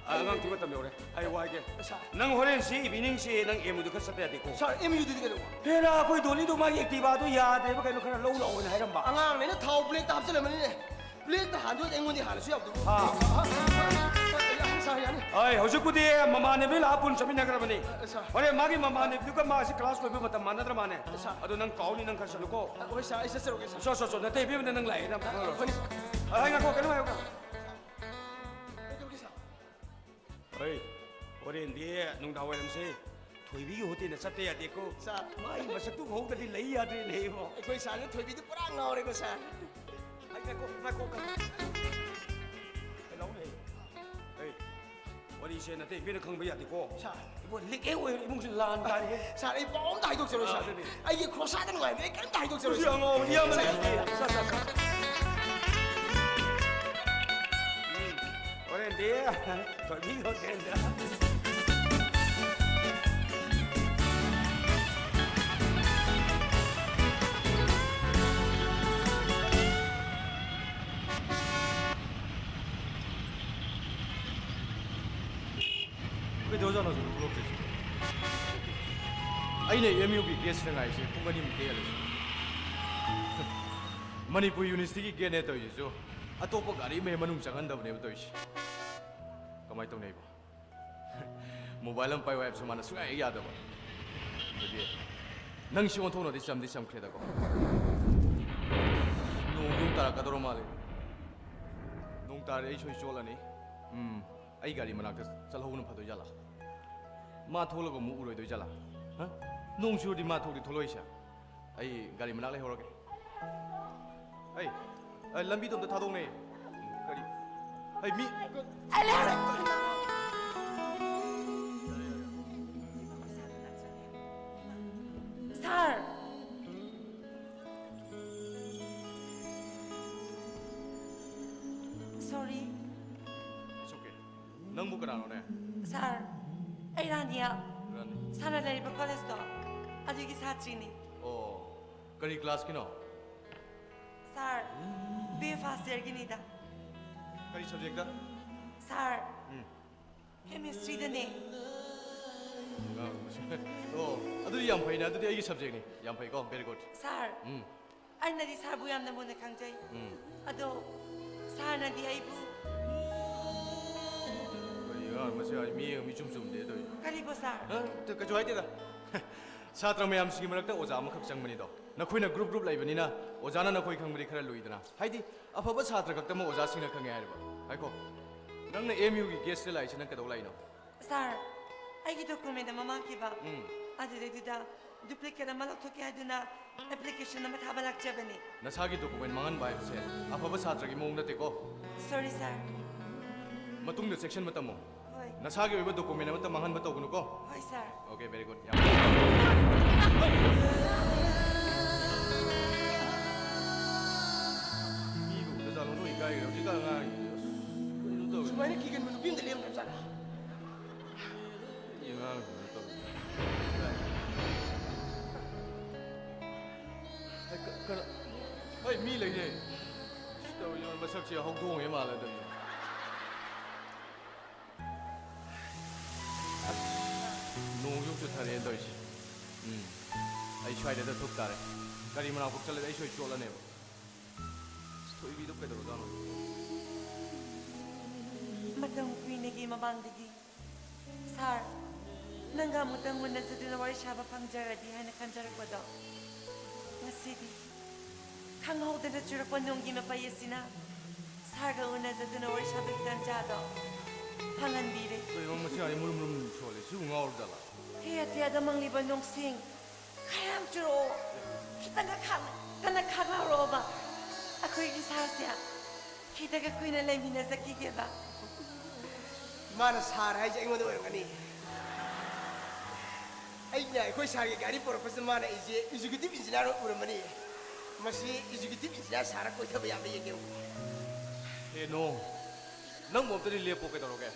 ꯑꯉꯥꯡ ꯊꯤꯕ ꯃꯇꯝ ꯌꯧꯔꯦ꯫ ꯑꯩ ꯋꯥꯏꯒꯦ꯫ ꯁꯥꯔ꯫ ꯅꯪ ꯍꯣꯔꯦꯟꯁꯤ ꯏꯚꯤꯅꯤꯡꯁꯤ ꯅꯪ ꯑꯦꯝ ꯌꯨꯗ ꯈꯔ ꯆꯠꯇ ꯌꯥꯗꯦꯀꯣ꯫ ꯁꯥꯔ, ꯑꯦꯝ ꯌꯨꯗꯗꯤ ꯀꯩꯗꯧꯕ? ꯍꯦꯔꯥ, ꯑꯩꯈꯣꯏ ꯗꯣꯂꯤꯗꯣ ꯃꯥꯒꯤ ꯑꯦꯛꯇꯤꯚꯥꯗꯣ ꯌꯥꯗ꯭ꯔꯦꯕ, ꯀꯩꯅꯣ ꯈꯔ ꯂꯧ ꯂꯥꯛꯑꯣꯅ ꯍꯥꯏꯔꯝꯕ꯫ ꯑꯉꯥꯡꯅꯦꯅ ꯊꯥꯎ ꯕ꯭ꯂꯦꯛꯇ ꯍꯥꯞꯆꯤꯜꯂꯝꯕꯅꯤꯅꯦ꯫ ꯕ꯭ꯂꯦꯛꯇ ꯍꯥꯟꯗꯣꯏꯗꯤ ꯑꯩꯉꯣꯟꯗ ꯍꯥꯜꯂꯁꯨ ꯌꯥꯕꯗꯨꯕꯨ꯫ ꯑꯥ꯫ ꯁꯥꯔ, ꯌꯥꯅꯤ, ꯁꯥꯔ, ꯌꯥꯅꯤ꯫ ꯑꯩ ꯍꯧꯖꯤꯛꯄꯨꯗꯤ ꯃꯃꯥꯟꯅꯕꯤ ꯂꯥꯛꯑ ꯄꯨꯟ ꯆꯠꯃꯤꯟꯅꯈ꯭ꯔꯕꯅꯤ꯫ ꯁꯥꯔ꯫ ꯍꯣꯔꯦꯟ ꯃꯥꯒꯤ ꯃꯃꯥꯟꯅꯕꯤꯗꯨꯒ ꯃꯥꯁꯤ ꯀ꯭ꯂꯥꯁ ꯂꯣꯏꯕ ꯃꯇꯝ ꯃꯥꯟꯅꯗ꯭ꯔ ꯃꯥꯟꯅꯦ꯫ ꯁꯥꯔ꯫ ꯑꯗꯣ ꯅꯪ ꯀꯥꯎꯅꯤ, ꯅꯪ ꯈꯔ ꯆꯠꯂꯨꯀꯣ꯫ ꯍꯣꯏ ꯁꯥꯔ, ꯑꯩ ꯆꯠꯆꯔꯨꯒꯦ ꯁꯥꯔ꯫ ꯁꯣ ꯁꯣ ꯁꯣ, ꯅꯇꯩ ꯏꯕꯦꯝꯃꯅ ꯅꯪ ꯂꯥꯛꯑꯦꯅ꯫ ꯐꯅꯤ꯫ ꯑ, ꯍꯥꯏ, ꯉꯥꯏꯈꯣ, ꯀꯩꯅꯣ ꯍꯥꯏꯌꯨ꯫ ꯀꯩꯗꯧꯔꯒꯦ ꯁꯥꯔ? ꯍꯣꯏ, ꯍꯣꯔꯦꯟꯗꯤ ꯅꯨꯡꯗꯥꯡ ꯋꯥꯏꯔꯝꯁꯦ ꯊꯣꯏꯕꯤꯒꯤ ꯍꯣꯇꯦꯜꯗ ꯆꯠꯇ ꯌꯥꯗꯦꯀꯣ꯫ ꯁꯥꯔ꯫ ꯃꯥꯒꯤ ꯃꯁꯛꯇꯨ ꯎꯍꯧꯗꯗꯤ ꯂꯩ ꯌꯥꯗ꯭ꯔꯦꯅꯦ ꯏꯕꯣ꯫ ꯑꯩꯈꯣꯏ ꯁꯥꯔꯁꯨ ꯊꯣꯏꯕꯤꯗꯨ ꯄꯨꯔꯥ ꯉꯥꯎꯔꯦꯀꯣ ꯁꯥꯔ꯫ ꯍꯥꯏ, ꯉꯥꯏꯈꯣ, ꯉꯥꯏꯈꯣ, ꯉꯥꯏꯈꯣ꯫ ꯀꯩꯗꯧꯅꯦ? ꯍꯩ, ꯋꯥꯔꯤꯁꯦ ꯅꯇꯩ ꯏꯕꯦꯝꯅ ꯈꯪꯕ ꯌꯥꯗꯦꯀꯣ꯫ ꯁꯥꯔ꯫ ꯏꯕꯣ, ꯂꯤꯛ ꯍꯦꯛ ꯑꯣꯏꯔꯦ, ꯏꯃꯨꯡꯁꯦ ꯂꯥꯟ ꯇꯥꯔꯦꯍꯦ꯫ ꯁꯥꯔ, ꯑꯩ ꯄꯥꯎ ꯑꯝꯇ ꯍꯥꯏꯗꯣꯛꯆꯔꯣꯏ ꯁꯥꯔ꯫ ꯑꯗꯨꯅꯤ꯫ ꯑꯩꯒꯤ ꯈꯣꯔꯁꯥꯗ ꯅꯨꯡꯉꯥꯏꯕꯅꯦ, ꯑꯩ ꯀꯔꯤꯝꯇ ꯍꯥꯏꯗꯣꯛꯆꯔꯣꯏ ꯍꯧꯖꯤꯛ ꯁꯥꯔ꯫ ꯑꯉꯥꯎꯕꯅꯤ, ꯏꯌꯥꯝꯕꯅ꯫ ꯁꯥꯔ, ꯁꯥꯔ, ꯁꯥꯔ, ꯁꯥꯔ꯫ ꯎꯝ, ꯍꯣꯔꯦꯟꯗꯤ ꯊꯣꯏꯕꯤ ꯍꯣꯇꯦꯜꯗ꯫ ꯀꯩꯗꯧꯔꯖꯥꯠꯅꯣ ꯍꯧꯖꯤꯛ ꯊꯣꯛꯂꯛꯇ꯭ꯔꯤꯁꯤꯕꯣ? ꯑꯩꯅ ꯑꯦꯝ ꯌꯨꯒꯤ ꯒꯦꯠꯁꯤꯗ ꯉꯥꯏꯔꯤꯁꯦ ꯄꯨꯡ ꯑꯅꯤꯃꯨꯛꯇꯤ ꯍꯦꯜꯂꯦ꯫ ꯃꯅꯤꯄꯨꯔ ꯌꯨꯅꯤꯚꯔꯁꯤꯇꯤꯒꯤ ꯒꯦꯠꯅꯦ ꯇꯧꯔꯤꯁꯤꯁꯨ ꯑꯇꯣꯞꯄ ꯒꯥꯔꯤ ꯑꯃ ꯍꯦꯛ ꯃꯅꯨꯡ ꯆꯪꯍꯟꯗꯕꯅꯦꯕ ꯇꯧꯔꯤꯁꯦ꯫ ꯀꯃꯥꯏꯅ ꯇꯧꯅꯤ ꯑꯩꯕꯣ? ꯃꯣꯕꯥꯏꯜ ꯑꯃ ꯄꯥꯏꯌꯨ ꯍꯥꯏꯕꯁꯨ ꯃꯥꯅ ꯁꯨꯡꯌꯥ ꯍꯦꯛ ꯌꯥꯗꯕ꯫ ꯑꯗꯨꯗꯤ ꯅꯪꯁꯤ ꯑꯣꯟꯊꯣꯛꯅꯗꯤ ꯆꯝꯗꯤ ꯆꯝꯈ꯭ꯔꯦꯗꯀꯣ꯫ ꯅꯣꯡꯁꯨ ꯑꯃꯨꯛ ꯇꯥꯔꯛꯀꯗꯧꯔ ꯃꯥꯜꯂꯦ꯫ ꯅꯣꯡ ꯇꯥꯔꯗꯤ ꯑꯩ ꯁꯣꯏ ꯆꯣꯠꯂꯅꯤ꯫ ꯎꯝ, ꯑꯩ ꯒꯥꯔꯤ ꯃꯅꯥꯛꯇ ꯆꯠꯍꯧꯕꯅ ꯐꯗꯣꯏ ꯖꯥꯠꯂꯥ? ꯃꯥ ꯊꯣꯛꯂꯒ ꯑꯃꯨꯛ ꯎꯔꯣꯏꯗꯣꯏ ꯖꯥꯠꯂꯥ? ꯍꯥ? ꯅꯣꯡ ꯆꯨꯔꯗꯤ ꯃꯥ ꯊꯣꯛꯇꯤ ꯊꯣꯛꯂꯛꯑꯣꯏꯁꯦ꯫ ꯑꯩ ꯒꯥꯔꯤ ꯃꯅꯥꯛ ꯂꯩꯍꯧꯔꯒꯦ꯫ ꯑꯩ, ꯑꯩ ꯂꯝꯕꯤꯗꯣ ꯑꯝꯇ ꯊꯥꯗꯣꯛꯅꯦ꯫ ꯀꯔꯤ? ꯑꯩ ꯃꯤ ꯁꯥꯔ! ꯁꯣꯔꯤ꯫ It's okay. ꯅꯪꯕꯨ ꯀꯅꯥꯅꯣꯅꯦ? ꯁꯥꯔ, ꯑꯩ ꯔꯥꯅꯤꯌꯥ꯫ ꯔꯥꯅꯤ꯫ ꯁꯥꯔꯅ ꯂꯩꯔꯤꯕ ꯀꯣꯂꯦꯖꯇꯣ ꯑꯗꯨꯒꯤ ꯁꯥꯇ꯭ꯔꯤꯅꯤ꯫ ꯑꯣ, ꯀꯔꯤ ꯀ꯭ꯂꯥꯁꯀꯤꯅꯣ? ꯁꯥꯔ, ꯕꯤ ꯑꯦ ꯐꯥꯔꯁ ꯏꯌꯔꯒꯤꯅꯤꯗ꯫ ꯀꯔꯤ ꯁꯕꯖꯦꯛꯇ? ꯁꯥꯔ, ꯎꯝ꯫ ꯀꯦꯃꯤꯁꯇ꯭ꯔꯤꯗꯅꯦ꯫ ꯑꯣ, ꯑꯗꯨꯗꯤ ꯌꯥꯝ ꯐꯩꯅꯦ꯫ ꯑꯗꯨꯗꯤ ꯑꯩꯒꯤ ꯁꯕꯖꯦꯛꯅꯤ꯫ ꯌꯥꯝ ꯐꯩꯀꯣ꯫ Very good. ꯁꯥꯔ, ꯎꯝ꯫ ꯑꯩꯅꯗꯤ ꯁꯥꯔꯕꯨ ꯌꯥꯝꯅ ꯃꯨꯟꯅ ꯈꯪꯖꯩ꯫ ꯎꯝ꯫ ꯑꯗꯣ ꯁꯥꯔꯅꯗꯤ ꯑꯩꯕꯨ ꯀꯔꯤ ꯑꯉꯥꯡ ꯃꯁꯤ ꯍꯥꯏ, ꯃꯤꯠꯌꯦꯡ ꯑꯃ ꯏꯆꯨꯝ ꯆꯨꯝꯗꯦ ꯇꯧꯔꯤꯁꯦ꯫ ꯀꯔꯤꯕꯣ ꯁꯥꯔ? ꯑ, ꯀꯩꯁꯨ ꯍꯥꯏꯗꯦꯗ꯫ ꯁꯥꯇ꯭ꯔ ꯃꯌꯥꯝꯁꯤꯒꯤ ꯃꯔꯛꯇ ꯑꯣꯖꯥ ꯑꯃꯈꯛ ꯆꯪꯕꯅꯤꯗꯣ꯫ ꯅꯈꯣꯏꯅ group group ꯂꯩꯕꯅꯤꯅ ꯑꯣꯖꯥꯅ ꯅꯈꯣꯏ ꯈꯪꯕꯗꯤ ꯈꯔ ꯂꯨꯏꯗꯅ꯫ ꯍꯥꯏꯗꯤ ꯑꯐꯕ ꯁꯥꯇ꯭ꯔ ꯈꯛꯇꯃꯛ ꯑꯣꯖꯥꯁꯤꯡꯅ ꯈꯪꯉꯦ ꯍꯥꯏꯔꯤꯕ꯫ ꯍꯥꯏꯀꯣ, ꯅꯪꯅ M U ꯒꯤ guest ꯂꯥꯛꯏꯁꯤ ꯅꯪ ꯀꯩꯗꯧ ꯂꯥꯛꯏꯅꯣ? ꯁꯥꯔ, ꯑꯩꯒꯤ document ꯑꯃ ꯃꯥꯡꯈꯤꯕ꯫ ꯎꯝ꯫ ꯑꯗꯨꯗꯩꯗꯨꯗ duplicate ꯑꯃ ꯂꯧꯊꯣꯛꯀꯦ ꯍꯥꯏꯗꯨꯅ application ꯑꯃ ꯊꯥꯕ ꯂꯥꯛꯆꯕꯅꯤ꯫ ꯅꯁꯥꯒꯤ document ꯃꯥꯡꯍꯟꯕ ꯍꯥꯏꯕꯁꯦ ꯑꯐꯕ ꯁꯥꯇ꯭ꯔꯒꯤ ꯃꯑꯣꯡ ꯅꯠꯇꯦꯀꯣ꯫ Sorry, ꯁꯥꯔ꯫ ꯃꯇꯨꯡꯗ ꯆꯦꯛꯁꯤꯟꯕ ꯇꯝꯃꯨ꯫ ꯍꯣꯏ꯫ ꯅꯁꯥꯒꯤ ꯑꯣꯏꯕ document ꯑꯃꯠꯇ ꯃꯥꯡꯍꯟꯕ ꯇꯧꯒꯅꯨꯀꯣ꯫ ꯍꯣꯏ, ꯁꯥꯔ꯫ Okay, very good. ꯌꯥꯝ ꯃꯤꯒ ꯎꯗ ꯖꯥꯠꯂꯣ? ꯅꯣꯏ ꯏꯀꯥꯏꯒ꯭ꯔꯦ ꯍꯧꯖꯤꯛꯀꯥꯟ ꯑꯉꯥꯡꯁꯤꯡꯁꯦ꯫ ꯑꯁ, ꯀꯔꯤꯅꯣ ꯇꯧꯔꯤꯁꯦ? ꯁꯨꯃꯥꯏꯅ ꯀꯤꯒꯟꯕ ꯅꯨꯄꯤ ꯑꯝꯇ ꯂꯩꯔꯝꯗ꯭ꯔꯕꯖꯥꯠꯂ? ꯃꯤ ꯑꯉꯥꯡꯁꯤꯡꯁꯦ ꯇꯧꯔꯤꯁꯦ꯫ ꯍꯩ, ꯀ-, ꯀꯅꯥ-, ꯍꯩ, ꯃꯤ ꯂꯩꯅꯦ꯫ ꯇꯧꯔꯤꯁꯦ, ꯃꯁꯛꯁꯦ ꯍꯧꯗꯣꯡ ꯑꯣꯏ ꯃꯥꯜꯂꯦ ꯇꯧꯔꯤꯁꯦ꯫ ꯑꯁ, ꯅꯣꯡꯁꯨ ꯆꯨꯊꯔꯛꯑꯦ ꯇꯧꯔꯤꯁꯦ꯫ ꯎꯝ, ꯑꯩ ꯁ꯭ꯋꯥꯏꯗ ꯊꯨꯞ ꯇꯥꯔꯦ꯫ ꯒꯥꯔꯤ ꯃꯅꯥꯛ ꯐꯥꯎ ꯆꯠꯂꯗꯤ ꯑꯩ ꯁꯣꯏ ꯆꯣꯠꯂꯅꯦꯕ꯫ ꯑꯁ, ꯊꯣꯏꯕꯤꯗꯣ ꯀꯩꯗꯧꯔꯖꯥꯠꯅꯣ? ꯃꯇꯝ ꯀꯨꯏꯅꯒꯤ ꯃꯃꯥꯡꯗꯒꯤ ꯁꯥꯔ, ꯅꯪꯒ ꯑꯃꯨꯛꯇꯪ ꯎꯅꯖꯗꯨꯅ ꯋꯥꯔꯤ ꯁꯥꯕ ꯐꯪꯖꯔꯗꯤ ꯍꯥꯏꯅ ꯈꯟꯖꯔꯛꯄꯗꯣ, ꯉꯁꯤꯗꯤ ꯈꯪꯍꯧꯗꯅ ꯆꯨꯔꯛꯄ ꯅꯣꯡꯒꯤ ꯃꯄꯩ ꯑꯁꯤꯅ ꯁꯥꯔꯒ ꯎꯅꯖꯗꯨꯅ ꯋꯥꯔꯤ ꯁꯥꯕꯒꯤ ꯇꯥꯟꯖꯥꯗꯣ ꯐꯪꯍꯟꯕꯤꯔꯦ꯫ ꯀꯩꯅꯣ ꯃꯁꯤ ꯑꯩ ꯃꯨꯔꯨꯝ ꯃꯨꯔꯨꯝ ꯁꯣꯜꯂꯤ? ꯁꯤꯕꯨ ꯉꯥꯎꯔꯖꯥꯠꯂ? ꯊꯤ ꯑꯇꯤꯌꯥꯗ ꯃꯪꯂꯤꯕ ꯅꯣꯡꯁꯤꯡ ꯈꯔ ꯌꯥꯝ ꯆꯨꯔꯛꯑꯣ꯫ ꯈꯤꯇꯪꯒ ꯈꯥꯡ-, ꯀꯟꯅ ꯈꯥꯡꯍꯧꯔꯛꯑꯣꯕ꯫ ꯑꯩꯈꯣꯏꯒꯤ ꯁꯥꯔꯁꯦ ꯈꯤꯇꯪꯒ ꯀꯨꯏꯅ ꯂꯩꯃꯤꯟꯅꯖꯈꯤꯒꯦꯕ꯫ ꯃꯥꯅ ꯁꯥꯔ ꯍꯥꯏꯁꯦ ꯑꯩꯉꯣꯟꯗ ꯑꯣꯏꯔꯝꯒꯅꯤ꯫ ꯑꯩꯅ ꯑꯩꯈꯣꯏ ꯁꯥꯔꯒꯤ ꯒꯥꯔꯤ ꯄꯨꯔꯛꯄꯁꯤꯗ ꯃꯥꯅ ꯑꯩꯁꯦ executive engineer ꯑꯣꯏ ꯎꯔꯝꯃꯅꯤ꯫ ꯃꯁꯤ executive engineer ꯁꯥꯔ ꯀꯣꯏꯊꯕ ꯌꯥꯕ꯭ꯔꯥ ꯌꯦꯡꯒꯦ꯫ ꯍꯦ ꯅꯣ, ꯅꯪꯕꯨ ꯑꯝꯇꯗꯤ ꯂꯦꯞꯄꯣ ꯀꯩꯗꯧꯔꯒꯦ?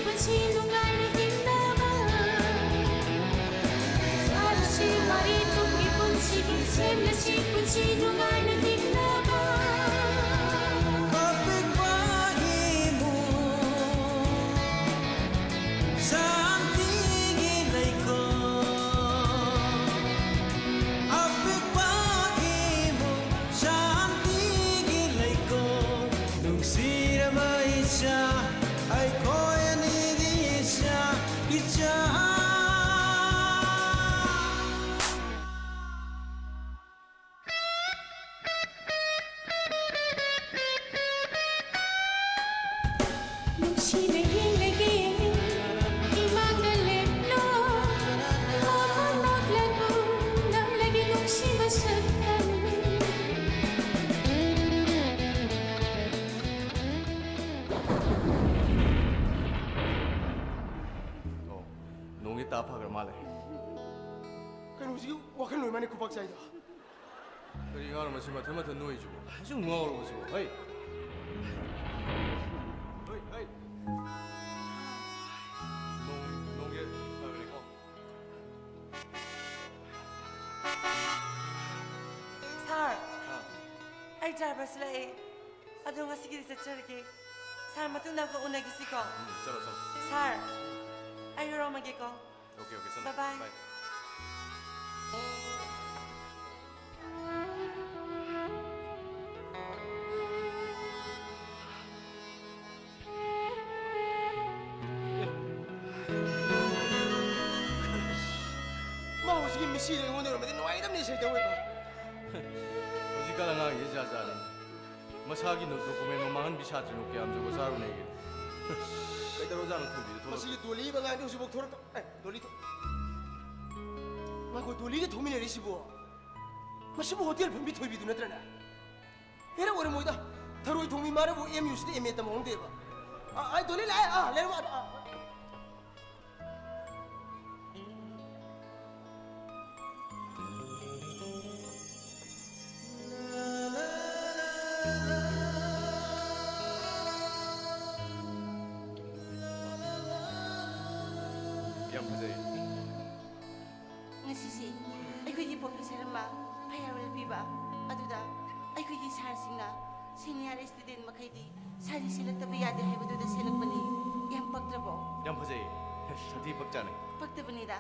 ꯄꯨꯟꯁꯤ ꯅꯨꯡꯉꯥꯏꯅ ꯍꯤꯡꯅꯕ꯫ ꯆꯥꯔꯁꯤ ꯋꯥꯔꯤ ꯇꯨꯡꯒꯤ ꯄꯨꯟꯁꯤꯒꯤ, ꯁꯦꯝꯂꯁꯤ ꯄꯨꯟꯁꯤ ꯅꯨꯡꯉꯥꯏꯅ ꯍꯤꯡꯅꯕ꯫ ꯑꯄꯤꯛꯄ ꯏꯃꯨꯡ ꯁꯥꯟꯇꯤꯒꯤ ꯂꯩꯀꯣꯜ꯫ ꯑꯄꯤꯛꯄ ꯏꯃꯨꯡ ꯁꯥꯟꯇꯤꯒꯤ ꯂꯩꯀꯣꯜ꯫ ꯅꯨꯡꯁꯤꯔꯕ ꯏꯆꯥ, ꯑꯩꯈꯣꯏ ꯑꯅꯤꯒꯤ ꯏꯆꯥ, ꯏꯆꯥ꯫ ꯅꯨꯡꯁꯤꯅ ꯌꯦꯡꯂꯒꯦ, ꯏꯃꯥꯡꯗ ꯂꯦꯞꯂꯣ, ꯃꯃꯥ ꯅꯣꯛꯂꯒ ꯅꯪꯂꯒꯦ ꯅꯨꯡꯁꯤꯕ ꯁꯛꯇꯝ꯫ ꯑꯣ, ꯅꯣꯡꯗꯤ ꯇꯥ ꯐꯈ꯭ꯔ ꯃꯥꯜꯂꯦ꯫ ꯀꯩꯅꯣꯁꯤꯒꯤ ꯋꯥꯈꯜ ꯂꯣꯏ ꯃꯥꯅꯤ ꯈꯨꯄꯥꯛ ꯆꯥꯏꯗꯣ꯫ ꯀꯔꯤ ꯉꯥꯡꯅꯣ ꯃꯁꯤ ꯃꯊꯟ ꯃꯊꯟ ꯅꯣꯏꯁꯤꯕꯣ? ꯑꯁꯨꯛ ꯉꯥꯎꯔꯕꯁꯤꯕꯣ? ꯍꯩ! ꯍꯩ, ꯍꯩ! ꯅꯣꯡ, ꯅꯣꯡꯁꯦ ꯐꯈ꯭ꯔꯦꯀꯣ? ꯁꯥꯔ, ꯑꯥ꯫ ꯑꯩ ꯗ꯭ꯔꯥꯏꯚꯔ ꯁꯤꯜꯂꯛꯑꯦ꯫ ꯑꯗꯣ ꯉꯁꯤꯒꯤꯗꯤ ꯆꯠꯆꯔꯒꯦ꯫ ꯁꯥꯔ, ꯃꯇꯨꯡꯗ ꯑꯃꯨꯛ ꯎꯅꯈꯤꯁꯤꯀꯣ꯫ ꯎꯝ, ꯆꯠꯂꯣ, ꯆꯠꯂꯣ꯫ ꯁꯥꯔ, ꯑꯩ ꯌꯧꯔꯝꯃꯒꯦꯀꯣ꯫ ꯑꯣꯀꯦ, ꯑꯣꯀꯦ, ꯆꯠꯂꯣ꯫ ꯕꯥꯏ ꯕꯥꯏ꯫ ꯕꯥꯏ꯫ ꯃꯥ ꯍꯧꯖꯤꯛꯀꯤ ꯃꯤꯁꯤꯗꯣ ꯑꯩꯉꯣꯟꯗ ꯑꯣꯏꯔꯝꯃꯗꯤ ꯅꯨꯡꯉꯥꯏꯒꯗꯕꯅꯤ ꯁꯦꯡꯇꯣꯛꯑꯣꯏꯕ꯫ ꯍꯧꯖꯤꯛꯀꯥꯟ ꯑꯉꯥꯡꯁꯤ ꯖꯥꯠ ꯖꯥꯠꯅꯤ꯫ ꯃꯁꯥꯒꯤ ꯗꯣꯀꯨꯃꯦꯟ ꯃꯃꯥꯡꯍꯟꯕꯤ ꯁꯥꯇ꯭ꯔꯤꯅꯣ ꯀꯌꯥꯝ ꯖꯨꯒꯣꯠ ꯆꯥꯔꯨꯅꯦꯒꯦ? ꯀꯩꯗꯧꯔꯖꯥꯠꯅꯣ ꯊꯣꯏꯕꯤꯗꯣ ꯊꯣꯛꯂꯛꯇꯦ? ꯃꯁꯤꯒꯤ ꯗꯣꯂꯤꯕ ꯑꯉꯥꯡꯗꯣ ꯍꯧꯖꯤꯛꯐꯥꯎ ꯊꯣꯛꯂꯛꯇ-, ꯑꯦ, ꯗꯣꯂꯤ ꯊꯣ-, ꯉꯥꯏꯈꯣ, ꯗꯣꯂꯤꯒ ꯊꯣꯛꯃꯤꯟꯅꯔꯤꯁꯤꯕꯣ? ꯃꯁꯤꯕꯨ ꯍꯣꯇꯦꯜ ꯐꯝꯕꯤ ꯊꯣꯏꯕꯤꯗꯨ ꯅꯠꯇ꯭ꯔꯅꯦ? ꯍꯦꯔꯥ, ꯑꯣꯏꯔꯝꯃꯣꯏꯗ꯫ ꯊꯔꯣꯏ ꯊꯣꯡꯕꯤ ꯃꯥꯅꯕꯨ ꯑꯦꯝ ꯌꯨ ꯁꯤꯗ ꯑꯦꯝ ꯑꯦ ꯇꯝꯍꯧꯔꯝꯗꯦꯕ꯫ ꯑ, ꯑ, ꯗꯣꯂꯤ ꯂꯥꯛꯑꯦ꯫ ꯑ, ꯂꯩꯔꯝꯃꯣ, ꯑ, ꯑ꯫ ꯐꯤꯌꯥꯔꯋꯦꯜ ꯄꯤꯕ ꯑꯗꯨꯗ ꯑꯩꯈꯣꯏꯒꯤ ꯁꯥꯔꯁꯤꯡꯅ ꯁꯤꯅꯤꯌꯔ ꯁ꯭ꯇꯨꯗꯦꯟ ꯃꯈꯩꯗꯤ ꯁꯥꯔꯤ ꯁꯦꯠꯂꯛꯇꯕ ꯌꯥꯗꯦ ꯍꯥꯏꯕꯗꯨꯗ ꯁꯦꯠꯂꯛꯄꯅꯤ꯫ ꯌꯥꯝ ꯄꯛꯇ꯭ꯔꯕꯣ? ꯌꯥꯝ ꯐꯖꯩ꯫ ꯁꯥꯊꯤ ꯄꯛꯆꯥꯅꯤ꯫ ꯄꯛꯇꯕꯅꯤꯗ꯫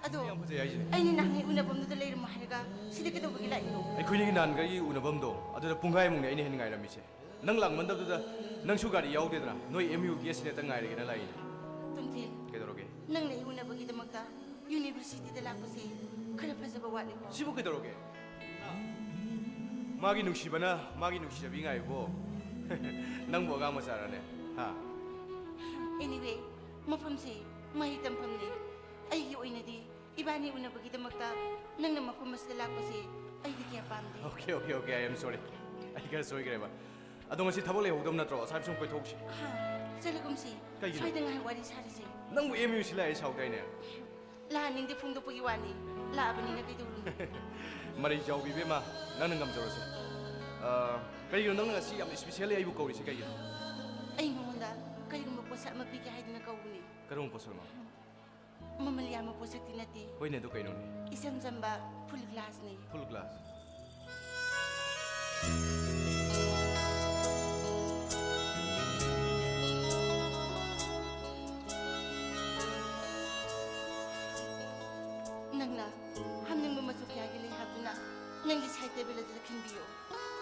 ꯑꯗꯣ ꯌꯥꯝ ꯐꯖꯩ ꯍꯥꯏꯁꯤꯅꯤ꯫ ꯑꯩꯅ ꯅꯍꯥꯟꯉꯩ ꯎꯅꯐꯝꯗꯨꯗ ꯂꯩꯔꯝꯃꯣ ꯍꯥꯏꯔꯒ ꯁꯤꯗ ꯀꯩꯗꯧꯕꯒꯤ ꯂꯥꯛꯏꯅꯣ? ꯑꯩꯈꯣꯏꯅꯤꯒꯤ ꯅꯍꯥꯟꯒꯩ ꯎꯅꯐꯝꯗꯣ ꯑꯗꯨꯗ ꯄꯨꯡꯈꯥꯏꯃꯨꯛꯅꯦ ꯑꯩꯅ ꯍꯦꯟꯅ ꯉꯥꯏꯔꯝꯃꯤꯁꯦ꯫ ꯅꯪ ꯂꯥꯛꯃꯟꯗꯕꯗꯨꯗ ꯅꯪꯁꯨ ꯒꯥꯔꯤ ꯌꯥꯎꯗꯦꯗꯅ ꯅꯣꯏ ꯑꯦꯝ ꯌꯨ ꯒꯦꯁ ꯂꯦꯠꯇ ꯉꯥꯏꯔꯒꯦꯅ ꯂꯥꯛꯏꯅꯦ꯫ ꯇꯣꯝꯊꯤꯟ, ꯀꯩꯗꯧꯔꯒꯦ? ꯅꯪꯅ ꯑꯩ ꯎꯅꯕꯒꯤꯗꯃꯛꯇ ꯌꯨꯅꯤꯚꯔꯁꯤꯇꯤꯗ ꯂꯥꯛꯄꯁꯦ ꯈꯔ ꯐꯖꯕ ꯋꯥꯠꯂꯤꯀꯣ? ꯁꯤꯕꯨ ꯀꯩꯗꯧꯔꯒꯦ? ꯃꯥꯒꯤ ꯅꯨꯡꯁꯤꯕꯅ ꯃꯥꯒꯤ ꯅꯨꯡꯁꯤꯖꯕꯤ ꯉꯥꯏꯕꯣ꯫ ꯅꯪꯕꯨ ꯑꯉꯥꯡ ꯃꯆꯥꯔꯅꯦ? ꯍꯥ? Anyway, ꯃꯐꯝꯁꯤ ꯃꯍꯩ ꯇꯝꯐꯝꯅꯤ꯫ ꯑꯩꯒꯤ ꯑꯣꯏꯅꯗꯤ ꯏꯕꯥꯅꯤ ꯎꯅꯕꯒꯤꯗꯃꯛꯇ ꯅꯪꯅ ꯃꯐꯝ ꯑꯁꯤꯗ ꯂꯥꯛꯄꯁꯦ ꯑꯩꯗꯤ ꯀꯌꯥ ꯄꯥꯝꯗꯦ꯫ Okay, okay, okay, I am sorry. ꯑꯩ ꯈꯔ ꯁꯣꯏꯈ꯭ꯔꯦꯕ꯫ ꯑꯗꯣ ꯉꯁꯤ ꯊꯕꯛ ꯂꯩꯍꯧꯗꯕ ꯅꯠꯇ꯭ꯔꯣ? ꯑꯁꯥꯏ ꯁꯨꯝ ꯀꯣꯏꯊꯣꯛꯁꯤ꯫ ꯍꯥ, ꯆꯠꯂꯒꯨꯝꯁꯤ꯫ ꯀꯩꯒꯤꯅꯣ? ꯁ꯭ꯋꯥꯏꯗ ꯉꯥꯏꯍꯥꯛ ꯋꯥꯔꯤ ꯁꯥꯔꯁꯦ꯫ ꯅꯪꯕꯨ ꯑꯦꯝ ꯌꯨ ꯁꯤ ꯂꯥꯛꯑꯦ ꯁꯥꯎꯗꯥꯏꯅꯦ? ꯂꯥꯛꯍꯟꯅꯤꯡꯗꯦ ꯐꯣꯡꯗꯣꯛꯄꯒꯤ ꯋꯥꯅꯤ꯫ ꯂꯥꯛꯑꯕꯅꯤꯅ ꯀꯩꯗꯧꯔꯨꯅꯤ? ꯃꯔꯩ ꯆꯥꯎꯕꯤ ꯏꯕꯦꯝꯃ, ꯅꯪꯅ ꯉꯝꯖꯔꯣꯁꯦ꯫ ꯑ, ꯀꯔꯤꯒꯤꯅꯣ ꯅꯪꯅ ꯉꯁꯤ ꯌꯥꯝ specially ꯑꯩꯕꯨ ꯀꯧꯔꯤꯁꯦ ꯀꯩꯒꯤꯅꯣ? ꯑꯩ ꯅꯉꯣꯟꯗ ꯀꯔꯤꯒꯨꯝꯕ ꯄꯣꯠꯁꯛ ꯑꯃ ꯄꯤꯒꯦ ꯍꯥꯏꯗꯨꯅ ꯀꯧꯕꯅꯤ꯫ ꯀꯔꯝꯕ ꯄꯣꯠꯁꯛꯅꯣ? ꯃꯃꯜ ꯌꯥꯝꯕ ꯄꯣꯠꯁꯛꯇꯤ ꯅꯠꯇꯦ꯫ ꯍꯣꯏꯅꯦ, ꯑꯗꯨ ꯀꯩꯅꯣꯅꯦ? ꯏꯆꯝ ꯆꯝꯕ ꯐꯨꯜ ꯒ꯭ꯂꯥꯁꯅꯤ꯫ ꯐꯨꯜ ꯒ꯭ꯂꯥꯁ꯫ ꯅꯪꯅ ꯍꯥꯞꯅꯤꯡꯕ ꯃꯆꯨ ꯀꯌꯥꯒꯤ ꯂꯩ ꯍꯥꯞꯇꯨꯅ ꯅꯪꯒꯤ ꯁꯥꯏꯠ ꯇꯦꯕꯜ ꯑꯗꯨꯗ ꯈꯤꯟꯕꯤꯌꯨ꯫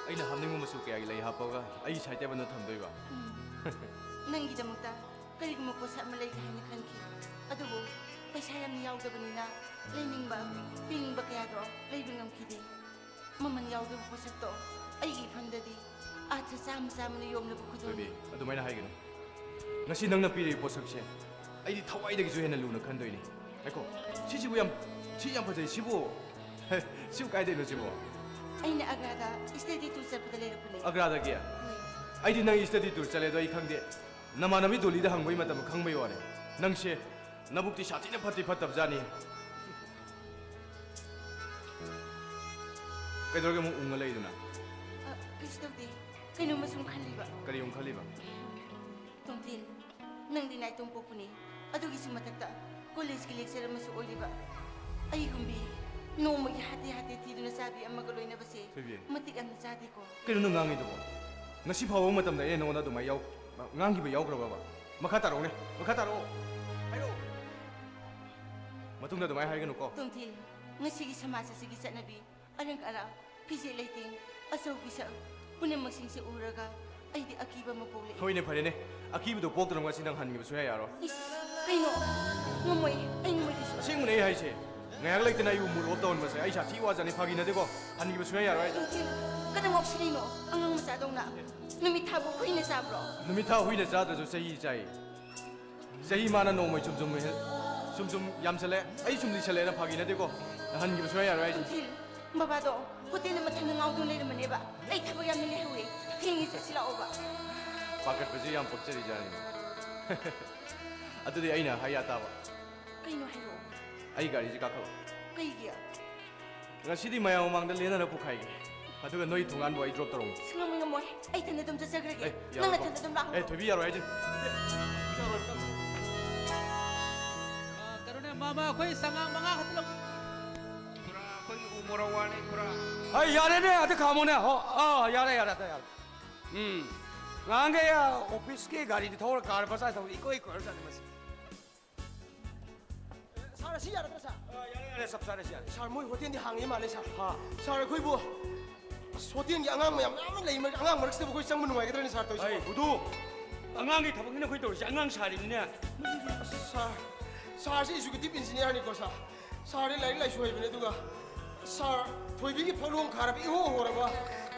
ꯑꯩꯅ ꯍꯥꯞꯅꯤꯡꯕ ꯃꯆꯨ ꯀꯌꯥꯒꯤ ꯂꯩ ꯍꯥꯞꯄꯒ ꯑꯩꯒꯤ ꯁꯥꯏꯠ ꯇꯦꯕꯜꯗ ꯊꯝꯗꯣꯏꯕ? ꯎꯝ꯫ ꯅꯪꯒꯤꯗꯃꯛꯇ ꯀꯔꯤꯒꯨꯝꯕ ꯄꯣꯠꯁꯛ ꯑꯃ ꯂꯩꯒꯦ ꯍꯥꯏꯅ ꯈꯟꯈꯤ꯫ ꯑꯗꯨꯕꯨ ꯄꯩꯁꯥ ꯌꯥꯝꯅ ꯌꯥꯎꯗꯕꯅꯤꯅ ꯂꯩꯅꯤꯡꯕ, ꯄꯤꯅꯤꯡꯕ ꯀꯌꯥꯗꯣ ꯂꯩꯕ ꯉꯝꯈꯤꯗꯦ꯫ ꯃꯃꯜ ꯌꯥꯎꯗꯕ ꯄꯣꯠꯁꯛꯇꯣ ꯑꯩꯒꯤ ꯏꯐꯝꯗꯗꯤ ꯑꯥꯊ꯭ꯔ ꯆꯥꯝꯃ ꯆꯥꯝꯃꯅ ꯌꯣꯝꯂꯕ ꯈꯨꯗꯣꯜꯅꯤ꯫ ꯕꯦꯕꯤ, ꯑꯗꯨꯃꯥꯏꯅ ꯍꯥꯏꯒꯅꯨ꯫ ꯉꯁꯤ ꯅꯪꯅ ꯄꯤꯔꯤꯕ ꯄꯣꯠꯁꯛꯁꯦ ꯑꯩꯗꯤ ꯊꯋꯥꯏꯗꯒꯤꯁꯨ ꯍꯦꯟꯅ ꯂꯨꯅ ꯈꯟꯗꯣꯏꯅꯤ꯫ ꯉꯥꯏꯈꯣ, ꯁꯤꯁꯤꯕꯨ ꯌꯥꯝ, ꯁꯤ ꯌꯥꯝ ꯐꯖꯩ꯫ ꯁꯤꯕꯨ, ꯁꯤꯕꯨ ꯀꯥꯏꯗꯩꯅꯣ ꯁꯤꯕꯨ? ꯑꯩꯅ ꯑꯒ꯭ꯔꯥꯗ ꯁ꯭ꯇꯗꯤ ꯇꯨꯔ ꯆꯠꯄꯗ ꯂꯩꯔꯛꯄꯅꯦ꯫ ꯑꯒ꯭ꯔꯥꯗꯒꯤ? ꯍꯣꯏ꯫ ꯑꯩꯗꯤ ꯅꯪ ꯁ꯭ꯇꯗꯤ ꯇꯨꯔ ꯆꯠꯂꯦꯗꯣ ꯑꯩ ꯈꯪꯗꯦ꯫ ꯅꯃꯥꯟꯅꯕꯤ ꯗꯣꯂꯤꯗ ꯍꯪꯕꯒꯤ ꯃꯇꯝꯗ ꯈꯪꯕꯩ ꯋꯥꯅꯦ꯫ ꯅꯪꯁꯦ ꯅꯕꯨꯛꯇꯤ ꯁꯥꯊꯤꯅ ꯐꯠꯇꯤ ꯐꯠꯇꯕꯖꯥꯠꯅꯤ꯫ ꯀꯩꯗꯧꯔꯒꯦ ꯑꯃꯨꯛ ꯎꯪꯉ ꯂꯩꯗꯨꯅ? ꯑ, ꯀꯩꯁꯨ ꯇꯧꯗꯦ꯫ ꯀꯩꯅꯣꯝꯃ ꯁꯨꯝ ꯈꯜꯂꯤꯕ꯫ ꯀꯔꯤ ꯑꯃꯨꯛ ꯈꯜꯂꯤꯕ? ꯇꯣꯝꯊꯤꯟ, ꯅꯪꯗꯤ ꯅꯥꯏꯇꯣꯝ ꯄꯣꯛꯄꯅꯤ꯫ ꯑꯗꯨꯒꯤꯁꯨ ꯃꯊꯛꯇ ꯀꯣꯂꯦꯖꯀꯤ ꯂꯦꯛꯆꯔ ꯑꯃꯁꯨ ꯑꯣꯏꯔꯤꯕ꯫ ꯑꯩꯒꯨꯝꯕꯤ ꯅꯣꯡꯃꯒꯤ ꯍꯥꯇꯦ ꯍꯥꯇꯦ ꯊꯤꯗꯨꯅ ꯆꯥꯕꯤ ꯑꯃꯒ ꯂꯣꯏꯅꯕꯁꯦ ꯊꯣꯏꯕꯤ꯫ ꯃꯇꯤꯛ ꯌꯥꯝꯅ ꯆꯥꯗꯦꯀꯣ꯫ ꯀꯩꯅꯣ ꯅꯪ ꯉꯥꯡꯉꯤꯗꯨꯕꯣ? ꯉꯁꯤ ꯐꯥꯎꯕ ꯃꯇꯝꯗ ꯑꯩꯅ ꯅꯉꯣꯟꯗ ꯑꯗꯨꯃꯥꯏꯅ ꯌꯥꯎ-, ꯉꯥꯡꯈꯤꯕ ꯌꯥꯎꯈ꯭ꯔꯕꯕ? ꯃꯈꯥ ꯇꯥꯔꯛꯎꯅꯦ, ꯃꯈꯥ ꯇꯥꯔꯛꯑꯣ꯫ ꯍꯥꯏꯔꯛꯑꯣ꯫ ꯃꯇꯨꯡꯗ ꯑꯗꯨꯃꯥꯏꯅ ꯍꯥꯏꯒꯅꯨꯀꯣ꯫ ꯇꯣꯝꯊꯤꯟ, ꯉꯁꯤꯒꯤ ꯁꯃꯥꯖ ꯑꯁꯤꯒꯤ ꯆꯠꯅꯕꯤ, ꯑꯔꯪ ꯑꯔꯥꯛ, ꯐꯤꯖꯦꯠ ꯂꯩꯇꯦꯡ, ꯑꯆꯧ ꯄꯤꯁꯛ ꯄꯨꯝꯅꯃꯛꯁꯤꯡꯁꯦ ꯎꯔꯒ ꯑꯩꯗꯤ ꯑꯀꯤꯕ ꯑꯃ ꯄꯣꯛꯂꯛꯏ꯫ ꯍꯣꯏꯅꯦ, ꯐꯔꯦꯅꯦ꯫ ꯑꯀꯤꯕꯗꯣ ꯄꯣꯛꯇꯅꯕ ꯉꯁꯤ ꯅꯪ ꯍꯟꯈꯤꯕ ꯁꯨꯡꯌꯥ ꯌꯥꯔꯣꯏ꯫ ꯏꯁ, ꯀꯩꯅꯣ? ꯉꯝꯃꯣꯏ, ꯑꯩ ꯉꯝꯃꯣꯏ ꯀꯩꯁꯨ꯫ ꯑꯁꯦꯡꯕꯅꯦ ꯑꯩ ꯍꯥꯏꯁꯦ꯫ ꯉꯥꯏꯍꯥꯛ ꯂꯩꯇꯅ ꯑꯩꯕꯨ mood off ꯇꯧꯍꯟꯕꯁꯦ ꯑꯩ ꯁꯥꯊꯤ ꯋꯥꯖꯅꯤ, ꯐꯥꯒꯤ ꯅꯠꯇꯦꯀꯣ꯫ ꯍꯟꯈꯤꯕ ꯁꯨꯡꯌꯥ ꯌꯥꯔꯣꯏ ꯑꯩ꯫ ꯇꯣꯝꯊꯤꯟ, ꯀꯩꯗꯧ ꯉꯥꯎꯁꯤꯜꯂꯤꯅꯣ? ꯑꯉꯥꯡ ꯃꯆꯥꯗꯧꯅ꯫ ꯅꯨꯃꯤꯠ ꯊꯥꯕꯨ ꯍꯨꯏꯅ ꯆꯥꯕ꯭ꯔꯣ? ꯅꯨꯃꯤꯠ ꯊꯥ ꯍꯨꯏꯅ ꯆꯥꯗ꯭ꯔꯁꯨ ꯆꯍꯤ ꯆꯥꯏ꯫ ꯆꯍꯤ ꯃꯥꯅ ꯅꯣꯡꯃꯩ ꯁꯨꯝ ꯁꯨꯝ ꯍꯦꯟ-, ꯁꯨꯝ ꯁꯨꯝ ꯌꯥꯝꯁꯜꯂꯦ꯫ ꯑꯩ ꯁꯨꯝ ꯂꯤꯁꯜꯂꯦꯅ ꯐꯥꯒꯤ ꯅꯠꯇꯦꯀꯣ꯫ ꯍꯟꯈꯤꯕ ꯁꯨꯡꯌꯥ ꯌꯥꯔꯣꯏ ꯍꯥꯏꯁꯦ꯫ ꯇꯣꯝꯊꯤꯟ, ꯕꯕꯥꯗꯣ ꯍꯣꯇꯦꯜꯗ ꯃꯊꯟꯗ ꯉꯥꯎꯗꯨꯅ ꯂꯩꯔꯝꯕꯅꯦꯕ꯫ ꯑꯩ ꯊꯕꯛ ꯌꯥꯝꯅ ꯂꯩꯍꯧꯋꯦ꯫ ꯊꯦꯡꯉꯦ, ꯆꯠꯁꯤ ꯂꯥꯛꯑꯣꯕ꯫ ꯄꯥꯈꯠꯄꯁꯦ ꯌꯥꯝ ꯄꯛꯆꯔꯤꯖꯥꯠꯅꯤ꯫ ꯑꯗꯨꯗꯤ ꯑꯩꯅ ꯍꯥꯏ ꯌꯥ ꯇꯥꯕ꯫ ꯀꯩꯅꯣ ꯍꯥꯏꯔꯛꯑꯣ꯫ ꯑꯩ ꯒꯥꯔꯤꯁꯦ ꯀꯥꯈꯠꯂꯣ꯫ ꯀꯩꯒꯤ? ꯉꯁꯤꯗꯤ ꯃꯌꯥꯝ ꯃꯃꯥꯡꯗ ꯂꯦꯟꯅꯔ ꯄꯨꯈꯥꯏꯒꯦ꯫ ꯑꯗꯨꯒ ꯅꯣꯏ ꯊꯣꯡꯒꯥꯟꯕꯨ ꯑꯩ drop ꯇꯧꯔꯝꯒꯦ꯫ ꯁꯨꯡꯉꯝ ꯉꯝꯃꯣꯏ꯫ ꯑꯩ ꯏꯊꯟꯗ ꯑꯗꯨꯝ ꯆꯠꯆꯈ꯭ꯔꯒꯦ꯫ ꯑꯦ, ꯅꯪ ꯌꯥꯔꯣꯏꯀꯣ꯫ ꯅꯊꯟꯗ ꯑꯗꯨꯝ ꯂꯥꯛꯍꯧꯔꯣ꯫ ꯑꯦ, ꯊꯣꯏꯕꯤ, ꯌꯥꯔꯣꯏ ꯍꯥꯏꯁꯦ꯫ ꯑ, ꯀꯩꯅꯣꯅꯦ, ꯃꯥ, ꯃꯥ, ꯑꯩꯈꯣꯏ ꯆꯉꯥꯡ ꯃꯉꯥ ꯈꯛꯇ ꯂꯧ-, ꯈꯨꯔꯥ, ꯑꯩꯈꯣꯏꯒꯤ ꯎ ꯃꯣꯔꯣꯛ ꯋꯥꯅꯤ, ꯈꯨꯔꯥ꯫ ꯍꯩ, ꯌꯥꯔꯦꯅꯦ, ꯑꯗ ꯈꯥꯝꯃꯣꯅꯦ꯫ ꯍꯣ, ꯑꯥ, ꯌꯥꯔꯦ, ꯌꯥꯔꯦ, ꯑꯗ ꯌꯥꯔꯦ꯫ ꯎꯝ꯫ ꯉꯍꯥꯟꯈꯩ, ꯑ, office ꯀꯤ ꯒꯥꯔꯤꯗꯤ ꯊꯧꯔ, car ꯃꯆꯥ ꯊꯧꯔ ꯏꯀꯣꯏ ꯀꯣꯏꯔ ꯆꯠꯂꯤ ꯃꯁꯤ꯫ ꯁꯥꯔ, ꯑꯁꯤ ꯌꯥꯔꯗ꯭ꯔꯥ, ꯁꯥꯔ? ꯑ, ꯌꯥꯔꯦ, ꯌꯥꯔꯦ, ꯆꯞ ꯆꯥꯔꯦ, ꯁꯤ ꯌꯥꯔꯦ꯫ ꯁꯥꯔ, ꯃꯣꯏ ꯍꯣꯇꯦꯜꯗꯤ ꯍꯥꯡꯉꯤ ꯃꯥꯜꯂꯦ, ꯁꯥꯔ꯫ ꯍꯥ꯫ ꯁꯥꯔ, ꯑꯩꯈꯣꯏꯕꯨ, ꯑꯁ, ꯍꯣꯇꯦꯜꯒꯤ ꯑꯉꯥꯡ ꯃꯌꯥꯝ, ꯃꯌꯥꯝ ꯑꯃ ꯂꯩ, ꯑꯉꯥꯡ ꯃꯔꯛꯁꯤꯗꯕꯨ ꯑꯩꯈꯣꯏ ꯆꯪꯕ ꯅꯨꯡꯉꯥꯏꯒꯗ꯭ꯔꯅꯦ, ꯁꯥꯔ, ꯇꯧꯔꯤꯁꯤꯕꯣ? ꯍꯩ, ꯍꯨꯗꯨ! ꯑꯉꯥꯡꯒꯤ ꯊꯕꯛꯅꯤꯅ ꯑꯩꯈꯣꯏ ꯇꯧꯔꯤꯁꯦ, ꯑꯉꯥꯡ ꯁꯥꯔꯤꯕꯅꯤꯅꯦ꯫ ꯑꯁ, ꯁꯥꯔ, ꯁꯥꯔꯁꯤ executive engineer ꯅꯤꯀꯣ, ꯁꯥꯔ꯫ ꯁꯥꯔꯗꯤ ꯂꯥꯏꯔꯤꯛ ꯂꯥꯏꯁꯨ ꯍꯩꯕꯅꯦ, ꯑꯗꯨꯒ ꯁꯥꯔ, ꯊꯣꯏꯕꯤꯒꯤ ꯐꯛꯂꯣꯡ ꯈꯥꯔꯕ ꯏꯍꯣ ꯍꯣꯔꯕ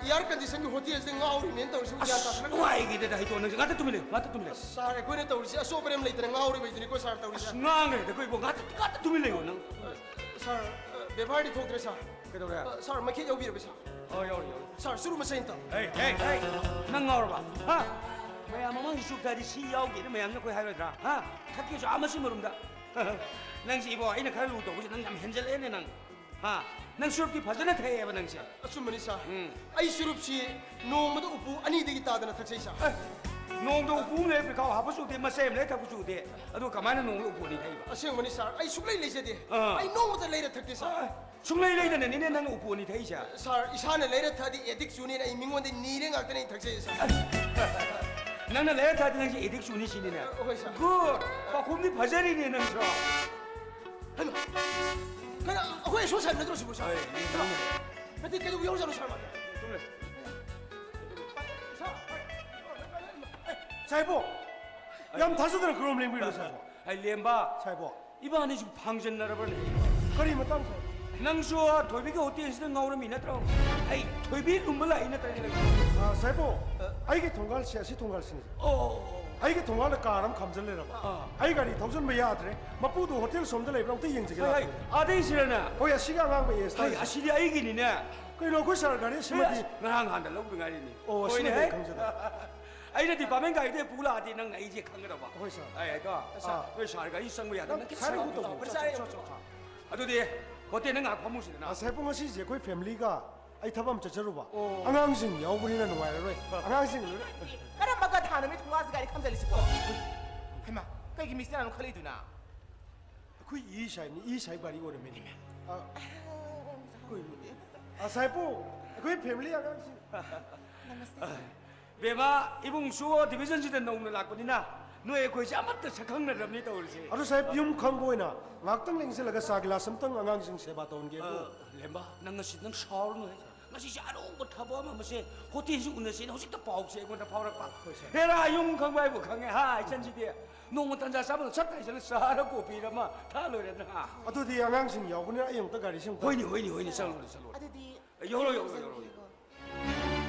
air condition ꯒꯤ ꯍꯣꯇꯦꯜꯁꯤꯗ ꯉꯥꯎꯔꯤꯅꯦꯅ ꯇꯧꯔꯤꯁꯤꯕꯨ ꯒ꯭ꯌꯥꯟ ꯇꯥꯁꯤꯜꯂꯛꯇ꯭ꯔꯦ꯫ ꯅꯨꯡꯉꯥꯏꯈꯤꯗꯦꯗ, ꯍꯩꯇꯣ, ꯅꯪꯁꯦ ꯉꯥꯛꯇ ꯇꯨꯃꯤꯟ ꯂꯩꯌꯨ, ꯉꯥꯛꯇ ꯇꯨꯃꯤꯟ ꯂꯩꯌꯨ꯫ ꯁꯥꯔ, ꯑꯩꯈꯣꯏꯅ ꯇꯧꯔꯤꯁꯦ ꯑꯆꯣꯞ ꯑꯔꯦꯝ ꯂꯩꯇꯅ ꯉꯥꯎꯔꯤꯕꯩꯗꯨꯅꯤꯀꯣ, ꯁꯥꯔ, ꯇꯧꯔꯤꯁꯦ꯫ ꯑꯁ, ꯉꯥꯡꯉꯦꯗ, ꯑꯩꯈꯣꯏꯕꯨ ꯉꯥꯛꯇ, ꯉꯥꯛꯇ ꯇꯨꯃꯤꯟ ꯂꯩꯌꯣ ꯅꯪ꯫ ꯁꯥꯔ, ꯑ, ꯕꯦꯕꯥꯔꯗꯤ ꯊꯣꯛꯇ꯭ꯔꯦ, ꯁꯥꯔ꯫ ꯀꯩꯗꯧꯔꯦ? ꯑ, ꯁꯥꯔ, ꯃꯩꯈꯦꯠ ꯌꯥꯎꯕꯤꯔꯕ, ꯁꯥꯔ? ꯑꯣ, ꯌꯥꯎꯔꯤ, ꯌꯥꯎꯔꯤ꯫ ꯁꯥꯔ, ꯆꯨꯔꯨꯞ ꯃꯆꯩ ꯑꯝꯇ꯫ ꯍꯩ, ꯍꯩ, ꯍꯩ! ꯅꯪ ꯉꯥꯎꯔꯕ? ꯍꯥ? ꯃꯌꯥꯝ ꯃꯃꯥꯡꯒꯤ ꯆꯨꯞ ꯊꯛꯑꯗꯤ ꯁꯤ ꯌꯥꯎꯗꯦꯅ ꯃꯌꯥꯝꯅ ꯑꯩꯈꯣꯏ ꯍꯥꯏꯔꯣꯏꯗ꯭ꯔꯥ? ꯍꯥ? ꯊꯛꯀꯦꯁꯨ ꯑꯥ ꯃꯆꯤꯟ ꯃꯔꯨꯝꯗ꯫ ꯅꯪꯁꯦ ꯏꯕꯣ, ꯑꯩꯅ ꯈꯔ ꯂꯨ ꯇꯧꯕꯁꯦ ꯅꯪ ꯌꯥꯝ ꯍꯦꯟꯖꯜꯂꯛꯑꯦꯅꯦ ꯅꯪ꯫ ꯍꯥ? ꯅꯪ ꯆꯨꯔꯨꯞꯇꯤ ꯐꯖꯅ ꯊꯛꯑꯦꯕ ꯅꯪꯁꯦ꯫ ꯑꯆꯨꯝꯕꯅꯤ, ꯁꯥꯔ꯫ ꯎꯝ꯫ ꯑꯩ ꯆꯨꯔꯨꯞꯁꯤ ꯅꯣꯡꯃꯗ ꯎꯄꯨ ꯑꯅꯤꯗꯒꯤ ꯇꯥꯗꯅ ꯊꯛꯆꯩ, ꯁꯥꯔ꯫ ꯑꯦ, ꯅꯣꯡꯃꯗ ꯎꯄꯨ ꯑꯃ ꯂꯩꯔ ꯄꯤꯈꯥꯎ ꯍꯥꯞꯄꯁꯨ ꯎꯗꯦ, ꯃꯆꯩ ꯑꯃ ꯂꯩꯔ ꯊꯛꯄꯁꯨ ꯎꯗꯦ꯫ ꯑꯗꯨꯒ ꯀꯃꯥꯏꯅ ꯅꯣꯡꯃꯗ ꯎꯄꯨ ꯑꯅꯤ ꯊꯛꯏꯕ? ꯑꯁꯦꯡꯕꯅꯤ, ꯁꯥꯔ꯫ ꯑꯩ ꯁꯨꯛꯂꯩ ꯂꯩꯖꯗꯦ꯫ ꯑꯥ꯫ ꯑꯩ ꯅꯣꯡꯃꯇ ꯂꯩꯔ ꯊꯛꯇꯦ, ꯁꯥꯔ꯫ ꯑꯥ꯫ ꯁꯨꯡꯂꯩ ꯂꯩꯗꯅꯅꯤꯅꯦ ꯅꯪꯅ ꯎꯄꯨ ꯑꯅꯤ ꯊꯛꯏꯁꯦ꯫ ꯁꯥꯔ, ꯏꯁꯥꯅ ꯂꯩꯔ ꯊꯛꯑꯗꯤ ꯑꯦꯗꯤꯛ ꯆꯨꯅꯤꯅ ꯑꯩ ꯃꯤꯉꯣꯟꯗ ꯅꯤꯔꯦ ꯉꯥꯛꯇꯅꯦ ꯑꯩ ꯊꯛꯆꯩꯁꯦ, ꯁꯥꯔ꯫ ꯅꯪꯅ ꯂꯩꯔ ꯊꯛꯑꯗꯤ ꯅꯪꯁꯦ ꯑꯦꯗꯤꯛ ꯆꯨꯅꯤ ꯁꯤꯅꯤꯅꯦ꯫ ꯍꯣꯏ, ꯁꯥꯔ꯫ ꯒꯨꯗ! ꯄꯥꯎꯈꯨꯝꯗꯤ ꯐꯖꯔꯤꯅꯦ ꯅꯪꯁꯨ꯫ ꯍꯩꯃꯥ! ꯀꯩꯅꯣ, ꯑꯩꯈꯣꯏ ꯑꯁꯣꯏ ꯁꯥꯏ ꯅꯠꯇ꯭ꯔꯣ ꯁꯤꯕꯨ, ꯁꯥꯔ? ꯍꯣꯏ, ꯃꯤ ꯅꯪꯅꯦ꯫ ꯅꯠꯇꯦ, ꯀꯩꯗꯧꯕ ꯌꯥꯎꯔꯖꯥꯠꯅꯣ, ꯁꯥꯔ, ꯃꯥꯗꯤ? ꯆꯨꯝꯂꯦ꯫ ꯁꯥꯔ, ꯁꯥꯏꯕꯣ! ꯌꯥꯝ ꯊꯥꯖꯗꯅ ꯀꯔꯣꯝ ꯂꯦꯡꯕꯤꯔꯣ, ꯁꯥꯏꯕꯣ? ꯑꯩ ꯂꯦꯝꯕ꯫ ꯁꯥꯏꯕꯣ꯫ ꯏꯕꯥꯅꯤꯁꯨ ꯐꯥꯡꯖꯟꯅꯔꯕ꯭ꯔꯅꯦ? ꯀꯔꯤ ꯃꯇꯥꯡ, ꯁꯥꯏꯕꯣ? ꯅꯪꯁꯨ ꯊꯣꯏꯕꯤꯒꯤ ꯍꯣꯇꯦꯜꯁꯤꯗ ꯉꯥꯎꯔꯝꯃꯤ ꯅꯠꯇ꯭ꯔꯣ? ꯑꯩ ꯊꯣꯏꯕꯤ ꯂꯨꯝꯕ ꯂꯥꯛꯏ ꯅꯠꯇ꯭ꯔꯅꯦ ꯅꯪꯁꯨ? ꯑꯥ, ꯁꯥꯏꯕꯣ, ꯑꯩꯒꯤ ꯊꯣꯡꯒꯥꯜꯁꯦ ꯑꯁꯤ ꯊꯣꯡꯒꯥꯜꯁꯤꯅꯤ꯫ ꯑꯣ꯫ ꯑꯩꯒꯤ ꯊꯣꯡꯒꯥꯜꯗ ꯀꯥꯔ ꯑꯃ ꯈꯥꯝꯖꯜ ꯂꯩꯔꯕ꯫ ꯑꯥ꯫ ꯑꯩ ꯒꯥꯔꯤ ꯊꯧꯖꯤꯟꯕ ꯌꯥꯗ꯭ꯔꯦ꯫ ꯃꯄꯨꯗꯣ ꯍꯣꯇꯦꯜ ꯁꯣꯝꯗ ꯂꯩꯕ꯭ꯔꯥ ꯑꯝꯇ ꯌꯦꯡꯖꯒꯦ ꯍꯣꯏ, ꯍꯣꯏ, ꯂꯥꯛꯄꯅꯦ꯫ ꯑꯥꯗꯩꯁꯤꯔꯅꯦ? ꯍꯣꯏ, ꯑꯁꯤꯒꯤ ꯑꯉꯥꯡꯕ ꯑꯦꯁ ꯍꯣꯏ, ꯇꯥꯔꯤꯁꯦ꯫ ꯑꯁꯤꯗꯤ ꯑꯩꯒꯤꯅꯤꯅꯦ꯫ ꯀꯩꯅꯣ, ꯑꯩꯈꯣꯏ ꯁꯥꯔ ꯒꯥꯔꯤ ꯑꯁꯤꯃꯗꯤ? ꯑꯦ, ꯉꯔꯥꯡ ꯍꯥꯟꯅ ꯂꯧꯗ ꯉꯥꯏꯔꯤꯅꯤ꯫ ꯑꯣ, ꯍꯣꯏꯅꯦ, ꯑꯁꯤꯃꯗꯤ ꯑꯩ ꯍꯦ꯫ ꯈꯪꯖꯗꯕ꯫ ꯑꯩꯅ ꯗꯤꯄꯥꯔꯠꯃꯦꯟ ꯒꯥꯔꯤꯗ ꯄꯨ ꯂꯥꯛꯑꯗꯤ ꯅꯪꯅ ꯑꯩꯁꯦ ꯈꯪꯒꯗꯕ꯫ ꯍꯣꯏ, ꯁꯥꯔ꯫ ꯑꯩ ꯍꯦꯛꯇ ꯑꯥ꯫ ꯅꯣꯏ ꯁꯥꯔ ꯒꯥꯔꯤ ꯆꯪꯕ ꯌꯥꯗꯕ ꯅꯪ ꯅꯪ ꯈꯤꯇꯪ ꯁꯥꯔ ꯁꯥꯎ-, ꯎꯗꯧꯕ꯫ ꯁꯥꯎ-, ꯁꯥꯎ-, ꯁꯥꯎ-, ꯁꯥꯎ-, ꯁꯥꯎ꯫ ꯑꯗꯨꯗꯤ ꯍꯣꯇꯦꯜꯗ ꯉꯥꯏꯍꯥꯛ ꯐꯝꯃꯨꯁꯤꯗꯅ꯫ ꯑꯥ, ꯁꯥꯔ, ꯄꯨꯡ ꯉꯁꯤꯁꯦ ꯑꯩꯈꯣꯏ ꯐꯦꯃꯤꯂꯤꯒ ꯑꯩ ꯊꯕꯛ ꯑꯃ ꯆꯠꯆꯔꯨꯕ꯫ ꯑꯣ꯫ ꯑꯉꯥꯡꯁꯤꯡ ꯌꯥꯎꯕꯅꯤꯅ ꯅꯨꯡꯉꯥꯏꯔꯔꯣꯏ꯫ ꯑꯉꯥꯡꯁꯤꯡ ꯂꯣꯏꯅ ꯀꯔꯝꯕ ꯒꯙꯥꯅꯣ ꯃꯤ ꯊꯣꯡꯒꯥꯜꯁꯤ ꯒꯥꯔꯤ ꯈꯥꯝꯖꯜꯂꯤꯁꯤꯕꯣ? ꯍꯩꯃꯥ, ꯀꯩꯒꯤ ꯃꯤꯁꯇꯔ ꯑꯃ ꯈꯜꯂꯛꯏꯗꯨꯅ? ꯑꯩꯈꯣꯏ ꯏ ꯁꯥꯏꯅꯤ, ꯏ ꯁꯥꯏ ꯒꯥꯔꯤ ꯑꯣꯏꯔꯝꯃꯤꯅꯦ꯫ ꯑ, ꯑꯩꯈꯣꯏ, ꯑ, ꯁꯥꯏꯄꯨ, ꯑꯩꯈꯣꯏ ꯐꯦꯃꯤꯂꯤ ꯑꯉꯥꯡꯁꯤꯡ꯫ ꯅꯃꯁꯇꯦ, ꯁꯥꯔ꯫ ꯕꯦꯝꯃ, ꯏꯕꯨꯡꯁꯨ ꯗꯤꯚꯤꯖꯟꯁꯤꯗ ꯅꯧꯅ ꯂꯥꯛꯄꯅꯤꯅ ꯅꯣꯏ ꯑꯩꯈꯣꯏꯁꯦ ꯑꯃꯠꯇ ꯁꯛꯈꯪꯅꯗ꯭ꯔꯕꯅꯤ ꯇꯧꯔꯤꯁꯦ꯫ ꯑꯗꯨ ꯁꯥꯏ, ꯌꯨꯝ ꯈꯪꯕ ꯑꯣꯏꯅ ꯉꯥꯏꯍꯥꯛꯇꯪ ꯂꯦꯡꯁꯤꯜꯂꯒ ꯆꯥ ꯒꯤꯂꯥꯁ ꯑꯃꯇꯪ ꯑꯉꯥꯡꯁꯤꯡ ꯁꯦꯕꯥ ꯇꯧꯍꯟꯒꯦꯕꯨ꯫ ꯑ, ꯂꯦꯝꯕ, ꯅꯪ ꯉꯁꯤ ꯅꯪ ꯁꯥꯎꯔꯅꯨ ꯍꯦ꯫ ꯉꯁꯤꯁꯦ ꯑꯔꯧꯕ ꯊꯕꯛ ꯑꯃ, ꯃꯁꯦ ꯍꯣꯇꯦꯜꯁꯤ ꯎꯅꯁꯦꯅ ꯍꯧꯖꯤꯛꯇ ꯄꯥꯎꯁꯦ ꯑꯩꯉꯣꯟꯗ ꯐꯥꯎꯔꯛꯄ꯫ ꯍꯣꯏ, ꯁꯥꯔ꯫ ꯍꯦꯔꯥ, ꯌꯨꯝ ꯈꯪꯕ ꯍꯥꯏꯕꯨ ꯈꯪꯉꯦ ꯍꯥ, ꯏꯆꯟꯁꯤꯗꯤ꯫ ꯅꯣꯡꯃ ꯇꯟꯖꯥ ꯆꯥꯕꯗ ꯁꯠ ꯍꯥꯏꯁꯤꯜꯂ ꯆꯥꯔ ꯀꯣꯐꯤꯔ ꯑꯃ ꯊꯛꯑ ꯂꯣꯏꯔꯦꯗꯅ꯫ ꯑꯗꯨꯗꯤ ꯑꯉꯥꯡꯁꯤꯡ ꯌꯥꯎꯕꯅꯤꯅ ꯑꯩ ꯑꯃꯨꯛꯇ ꯒꯥꯔꯤꯁꯤ ꯑꯃꯨꯛꯇ ꯍꯣꯏꯅꯦ, ꯍꯣꯏꯅꯦ, ꯍꯣꯏꯅꯦ, ꯆꯠꯂꯣꯅꯦ, ꯆꯠꯂꯣꯅꯦ꯫ ꯑꯗꯨꯗꯤ ꯑꯦ, ꯌꯧꯔꯣ, ꯌꯧꯔꯣ, ꯌꯧꯔꯣ, ꯌꯧꯔꯣ꯫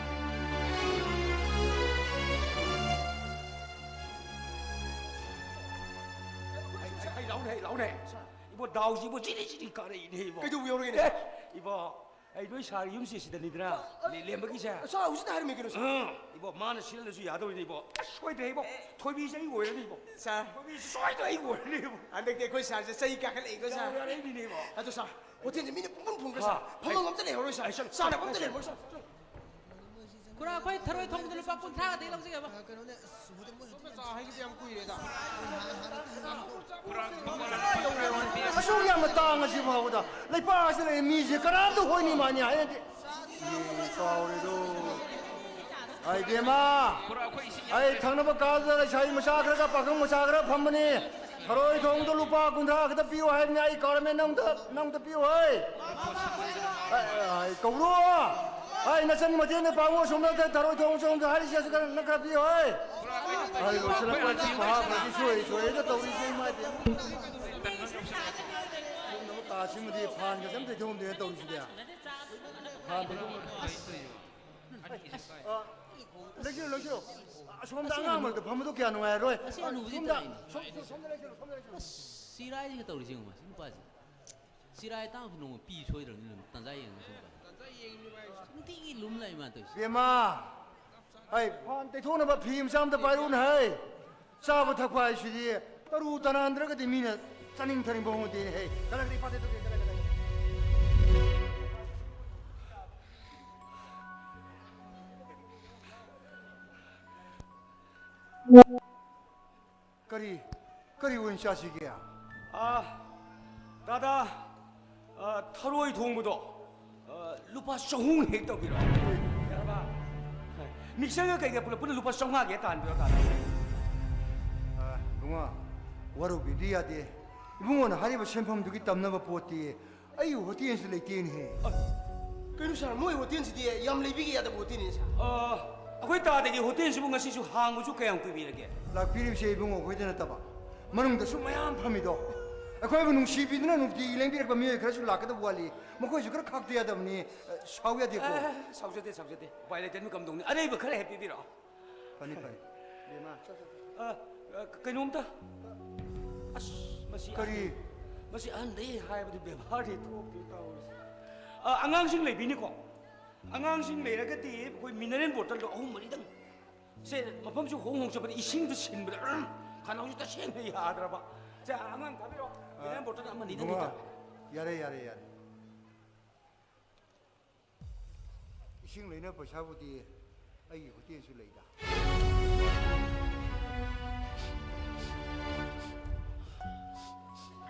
ꯍꯩ, ꯍꯩ, ꯍꯩ, ꯂꯥꯎꯅꯦ, ꯍꯩ, ꯂꯥꯎꯅꯦ꯫ ꯏꯕꯣ, ꯗꯥꯎꯁꯤ ꯏꯕꯣ, ꯆꯤꯔꯤ ꯆꯤꯔꯤ ꯀꯥꯔꯛꯏꯅꯦ ꯏꯕꯣ꯫ ꯀꯩꯗꯧꯕ ꯌꯧꯔꯒꯦꯅꯦ? ꯑꯦ, ꯏꯕꯣ, ꯑꯩ ꯅꯣꯏ ꯁꯥꯔ ꯌꯨꯝꯁꯤ ꯁꯤꯗꯅꯤꯗꯅ, ꯂꯦ-, ꯂꯦꯝꯕꯒꯤꯁꯦ꯫ ꯁꯥꯔ, ꯍꯧꯖꯤꯛꯇ ꯍꯥꯏꯔꯝꯃꯤ ꯀꯩꯅꯣ, ꯁꯥꯔ꯫ ꯎꯝ, ꯏꯕꯣ, ꯃꯥꯅ ꯁꯤꯜꯂꯁꯨ ꯌꯥꯗꯧꯔꯤꯅꯦ ꯏꯕꯣ꯫ ꯑꯁ, ꯁꯣꯏꯗ꯭ꯔꯦ ꯏꯕꯣ, ꯊꯣꯏꯕꯤꯁꯦ ꯑꯩ ꯑꯣꯏꯔꯅꯤ ꯏꯕꯣ꯫ ꯁꯥꯔ꯫ ꯊꯣꯏꯕꯤꯁꯦ ꯁꯣꯏꯗꯅ ꯑꯩ ꯑꯣꯏꯔꯅꯤ ꯏꯕꯣ꯫ ꯍꯟꯗꯛꯇꯤ ꯑꯩꯈꯣꯏ ꯁꯥꯔꯁꯦ ꯆꯍꯤ ꯀꯥꯈꯠꯂꯛꯏꯀꯣ, ꯁꯥꯔ꯫ ꯌꯥꯔꯦ, ꯑꯩꯅꯤꯅꯦ ꯏꯕꯣ꯫ ꯑꯗꯣ ꯁꯥꯔ, ꯍꯣꯇꯦꯜꯁꯦ ꯃꯤꯅ ꯄꯨꯡꯐꯨꯟ ꯐꯨꯟꯈ꯭ꯔꯦ, ꯍꯥ, ꯁꯥꯔ꯫ ꯐꯝꯐꯝ ꯑꯩ ꯑꯝꯇ ꯂꯩꯍꯧꯔꯣꯏ, ꯁꯥꯔ꯫ ꯑꯩ ꯁꯥꯔ, ꯆꯥꯅꯕ ꯑꯝꯇ ꯂꯩꯍꯧꯔꯣꯏ, ꯁꯥꯔ꯫ ꯈꯨꯔꯥ, ꯑꯩꯈꯣꯏ ꯊꯔꯣꯏ ꯊꯣꯡꯕꯗ ꯂꯨꯄꯥ ꯀꯨꯟꯊ꯭ꯔꯥꯒꯗꯤ ꯂꯧꯖꯒꯦꯕ꯫ ꯀꯩꯅꯣꯅꯦ, ꯑꯁ, ꯍꯣꯇꯦꯜ ꯃꯣꯏ ꯍꯣꯇꯦꯜ ꯆꯥ ꯍꯩꯒꯤꯗꯤ ꯌꯥꯝ ꯀꯨꯏꯔꯦꯗ꯫ ꯑꯁꯨꯛ ꯌꯥꯝꯅ ꯇꯥꯡꯉꯁꯤ ꯐꯥꯎꯕꯗ ꯂꯩꯄꯥꯛ ꯑꯁꯤꯗ ꯂꯩꯔꯤ ꯃꯤꯁꯦ ꯀꯅꯥꯝꯇ ꯍꯣꯏꯅꯤ ꯃꯥꯅꯤ ꯍꯥꯏꯔꯗꯤ꯫ ꯏ ꯀꯥꯎꯔꯦꯗꯣ꯫ ꯑꯩ ꯕꯦꯝꯃ, ꯑꯩ ꯊꯪꯅꯕ ꯀꯥꯗ ꯂꯩꯁꯥꯕꯤ ꯃꯆꯥ ꯈꯔꯒ ꯄꯥꯈꯪ ꯃꯆꯥ ꯈꯔ ꯐꯝꯕꯅꯤ꯫ ꯊꯔꯣꯏ ꯊꯣꯡꯗꯣ ꯂꯨꯄꯥ ꯀꯨꯟꯊ꯭ꯔꯥ ꯈꯛꯇ ꯄꯤꯌꯨ ꯍꯥꯏꯕꯅꯤ꯫ ꯑꯩ ꯀꯥꯎꯔꯝꯃꯦ, ꯅꯪꯗ ꯅꯪꯗ ꯄꯤꯌꯨ ꯍꯥꯏ꯫ ꯑꯩ, ꯑꯩ, ꯀꯧꯔꯣ꯫ ꯑꯩ ꯅꯆꯟ ꯃꯇꯦꯡꯗ ꯄꯥꯡꯉꯣ꯫ ꯁꯣꯝꯗ ꯊꯔꯣꯏ ꯊꯣꯡ ꯁꯣꯝꯗ ꯍꯥꯏꯔꯤꯁꯦ ꯑꯁꯤ ꯈꯔ ꯅꯪ ꯈꯔ ꯄꯤꯌꯨ ꯍꯥꯏ꯫ ꯑꯩ ꯂꯣꯏꯁꯤꯜꯂꯛꯄ ꯍꯥꯞꯄꯗꯤ ꯁꯣꯏ ꯁꯣꯏꯔꯦꯗ ꯇꯧꯔꯤꯁꯦ ꯏꯃꯥ ꯏꯕꯦꯝꯃ꯫ ꯁꯤꯒꯨꯝꯂꯕ ꯀꯥꯁꯤꯃꯗꯤ ꯐꯥꯟꯒꯁꯦ ꯑꯝꯇ ꯊꯤꯍꯧꯗꯦ ꯇꯧꯔꯤꯁꯤꯗꯤ꯫ ꯐꯥꯟ ꯊꯤꯍꯧꯗꯦ꯫ ꯑ, ꯂꯩꯁꯤꯜꯂꯨ, ꯂꯩꯁꯤꯜꯂꯨ꯫ ꯑꯁꯣꯝꯗ ꯑꯉꯥꯡ ꯃꯔꯛꯇ ꯐꯝꯕꯗꯣ ꯀꯌꯥ ꯅꯨꯡꯉꯥꯏꯔꯔꯣꯏ꯫ ꯑꯁꯤ ꯑꯅꯨꯕꯁꯤ ꯁꯣꯝꯗ, ꯇꯥꯏꯅꯦ꯫ ꯁꯣꯝ-, ꯁꯣꯝꯗ ꯂꯩꯁꯤꯜꯂꯨ, ꯁꯣꯝꯗ ꯂꯩꯁꯤꯜꯂꯨ꯫ ꯑꯁ, ꯆꯤꯔꯥꯏꯁꯤꯒ ꯇꯧꯔꯤꯁꯦ ꯌꯦꯡꯉꯨ, ꯁꯤ ꯅꯨꯄꯥꯁꯦ꯫ ꯆꯤꯔꯥꯏ ꯇꯥꯡꯁꯨ ꯅꯣꯡꯃ ꯄꯤ ꯁꯣꯏꯗ꯭ꯔꯕꯅꯤ, ꯅꯣꯡꯃ ꯇꯟꯖꯥ ꯌꯦꯡꯉꯒ ꯁꯤ ꯅꯨꯄꯥꯁꯦ꯫ ꯅꯨꯡꯇꯤꯒꯤ ꯂꯨꯝ ꯂꯥꯛꯏ ꯃꯥ ꯇꯧꯔꯤꯁꯦ꯫ ꯕꯦꯝꯃ, ꯍꯩ, ꯐꯥꯟ ꯇꯩꯊꯣꯛꯅꯕ ꯐꯤ ꯃꯆꯥ ꯑꯝꯇ ꯄꯥꯏꯔꯛꯎꯅꯦ, ꯍꯩ꯫ ꯆꯥꯕ ꯊꯛꯄ ꯍꯥꯏꯁꯤꯗꯤ ꯇꯔꯨ ꯇꯅꯥꯟꯗ꯭ꯔꯒꯗꯤ ꯃꯤꯅ ꯆꯥꯅꯤꯡ ꯊꯛꯅꯤꯡꯕ ꯍꯣꯡꯗꯦꯅꯦ, ꯍꯩ꯫ ꯀꯂꯛꯇ ꯏꯐꯥ ꯇꯩꯊꯣꯛꯀꯦ, ꯀꯂꯛ, ꯀꯂꯛ꯫ ꯀꯔꯤ, ꯀꯔꯤ ꯑꯣꯏꯅ ꯆꯥꯁꯤꯒꯦ? ꯑꯥ, ꯗꯥꯗꯥ, ꯑꯥ, ꯊꯔꯣꯏ ꯊꯣꯡꯕꯗꯣ, ꯑꯥ, ꯂꯨꯄꯥ ꯆꯍꯨꯝ ꯍꯦꯛ ꯇꯧꯕꯤꯔꯣ꯫ ꯌꯥꯔꯕ? ꯃꯤꯛꯆꯔꯒ ꯀꯩꯒ ꯄꯨꯂꯞ ꯄꯨꯟꯅ ꯂꯨꯄꯥ ꯆꯥꯝꯃꯉꯥꯒꯤ ꯍꯦꯛ ꯇꯥꯍꯟꯕꯤꯔꯣ, ꯗꯥꯗꯥ꯫ ꯑꯥ, ꯏꯕꯨꯡꯉꯣ, ꯋꯥꯔꯧꯕꯤꯕꯗꯤ ꯌꯥꯗꯦ꯫ ꯏꯕꯨꯡꯉꯣꯅ ꯍꯥꯏꯔꯤꯕ ꯁꯦꯟꯐꯝꯗꯨꯒꯤ ꯇꯝꯅꯕ ꯄꯣꯠꯇꯤ ꯑꯩ ꯍꯣꯇꯦꯜꯁꯨ ꯂꯩꯇꯦꯅꯦꯍꯦ꯫ ꯑ, ꯀꯩꯅꯣ ꯁꯥꯔ, ꯅꯣꯏ ꯍꯣꯇꯦꯜꯁꯤꯗꯤ ꯌꯥꯝ ꯂꯩꯕꯤꯒꯦ ꯌꯥꯗꯕ ꯍꯣꯇꯦꯜꯅꯤ ꯁꯥꯔ꯫ ꯑ, ꯑꯩꯈꯣꯏ ꯇꯥꯗꯒꯤ ꯍꯣꯇꯦꯜꯁꯤꯕꯨ ꯉꯁꯤꯁꯨ ꯍꯥꯡꯕꯁꯨ ꯀꯌꯥꯝ ꯀꯨꯏꯕꯤꯔꯒꯦ? ꯂꯥꯛꯄꯤꯔꯤꯕꯁꯦ ꯏꯕꯨꯡꯉꯣ ꯑꯩꯈꯣꯏꯗ ꯅꯠꯇꯕ, ꯃꯅꯨꯡꯗꯁꯨ ꯃꯌꯥꯝ ꯐꯝꯃꯤꯗꯣ꯫ ꯑꯩꯈꯣꯏꯕꯨ ꯅꯨꯡꯁꯤꯕꯤꯗꯨꯅ ꯅꯨꯡꯇꯤꯒꯤ ꯂꯦꯡꯕꯤꯔꯛꯄ ꯃꯤꯑꯣꯏ ꯈꯔꯁꯨ ꯂꯥꯛꯀꯗꯕ ꯋꯥꯠꯂꯤ꯫ ꯃꯈꯣꯏꯁꯨ ꯈꯔ ꯈꯥꯛꯇ ꯌꯥꯗꯕꯅꯤ꯫ ꯑ, ꯁꯥꯎ ꯌꯥꯗꯦꯀꯣ꯫ ꯑꯦ, ꯁꯥꯎꯖꯗꯦ, ꯁꯥꯎꯖꯗꯦ꯫ ꯎꯄꯥꯏ ꯂꯩꯇꯦ, ꯑꯗꯨꯝ ꯀꯝꯗꯧꯅꯤ? ꯑꯔꯩꯕ ꯈꯔ ꯍꯦꯛ ꯄꯤꯕꯤꯔꯛꯑꯣ꯫ ꯐꯅꯤ, ꯐꯅꯤ꯫ ꯕꯦꯝꯃ꯫ ꯑ, ꯑ, ꯀꯩꯅꯣꯝꯇ꯫ ꯑꯁ, ꯃꯁꯤ ꯀꯔꯤ? ꯑꯍꯟ-, ꯃꯁꯤ ꯑꯍꯟꯗꯩ ꯍꯥꯏꯕꯗꯤ ꯕꯦꯕꯥꯔꯗꯤ ꯊꯣꯛꯇꯦ ꯇꯧꯔꯤꯁꯦ꯫ ꯑ, ꯑꯉꯥꯡꯁꯤꯡ ꯂꯩꯕꯤꯅꯤꯀꯣ? ꯑꯉꯥꯡꯁꯤꯡ ꯂꯩꯔꯒꯗꯤ ꯑꯩꯈꯣꯏ mineral bottleꯗꯣ ꯑꯍꯨꯝ ꯃꯔꯤꯗꯪ꯫ ꯁꯦ, ꯃꯐꯝꯁꯨ ꯍꯣꯡ ꯍꯣꯡ ꯆꯠꯄꯗ ꯏꯁꯤꯡꯗꯣ ꯁꯤꯟꯕꯗ, ꯎꯝ, ꯈꯅꯥꯎꯁꯤ ꯇꯁꯦꯡꯅ ꯌꯥꯗ꯭ꯔꯕ꯫ ꯁꯦ, ꯑꯉꯥꯡ ꯊꯥꯕꯤꯔꯛꯑꯣ꯫ ꯑ, mineral bottle ꯑꯃꯅꯤꯗꯪ ꯏꯕꯨꯡꯉꯣ, ꯍꯦꯛꯇ꯫ ꯌꯥꯔꯦ, ꯌꯥꯔꯦ, ꯌꯥꯔꯦ꯫ ꯏꯁꯤꯡ ꯂꯩꯅꯕ ꯄꯩꯁꯥꯕꯨꯗꯤ ꯑꯩꯒꯤ ꯍꯣꯇꯦꯜꯁꯨ ꯂꯩꯗ꯫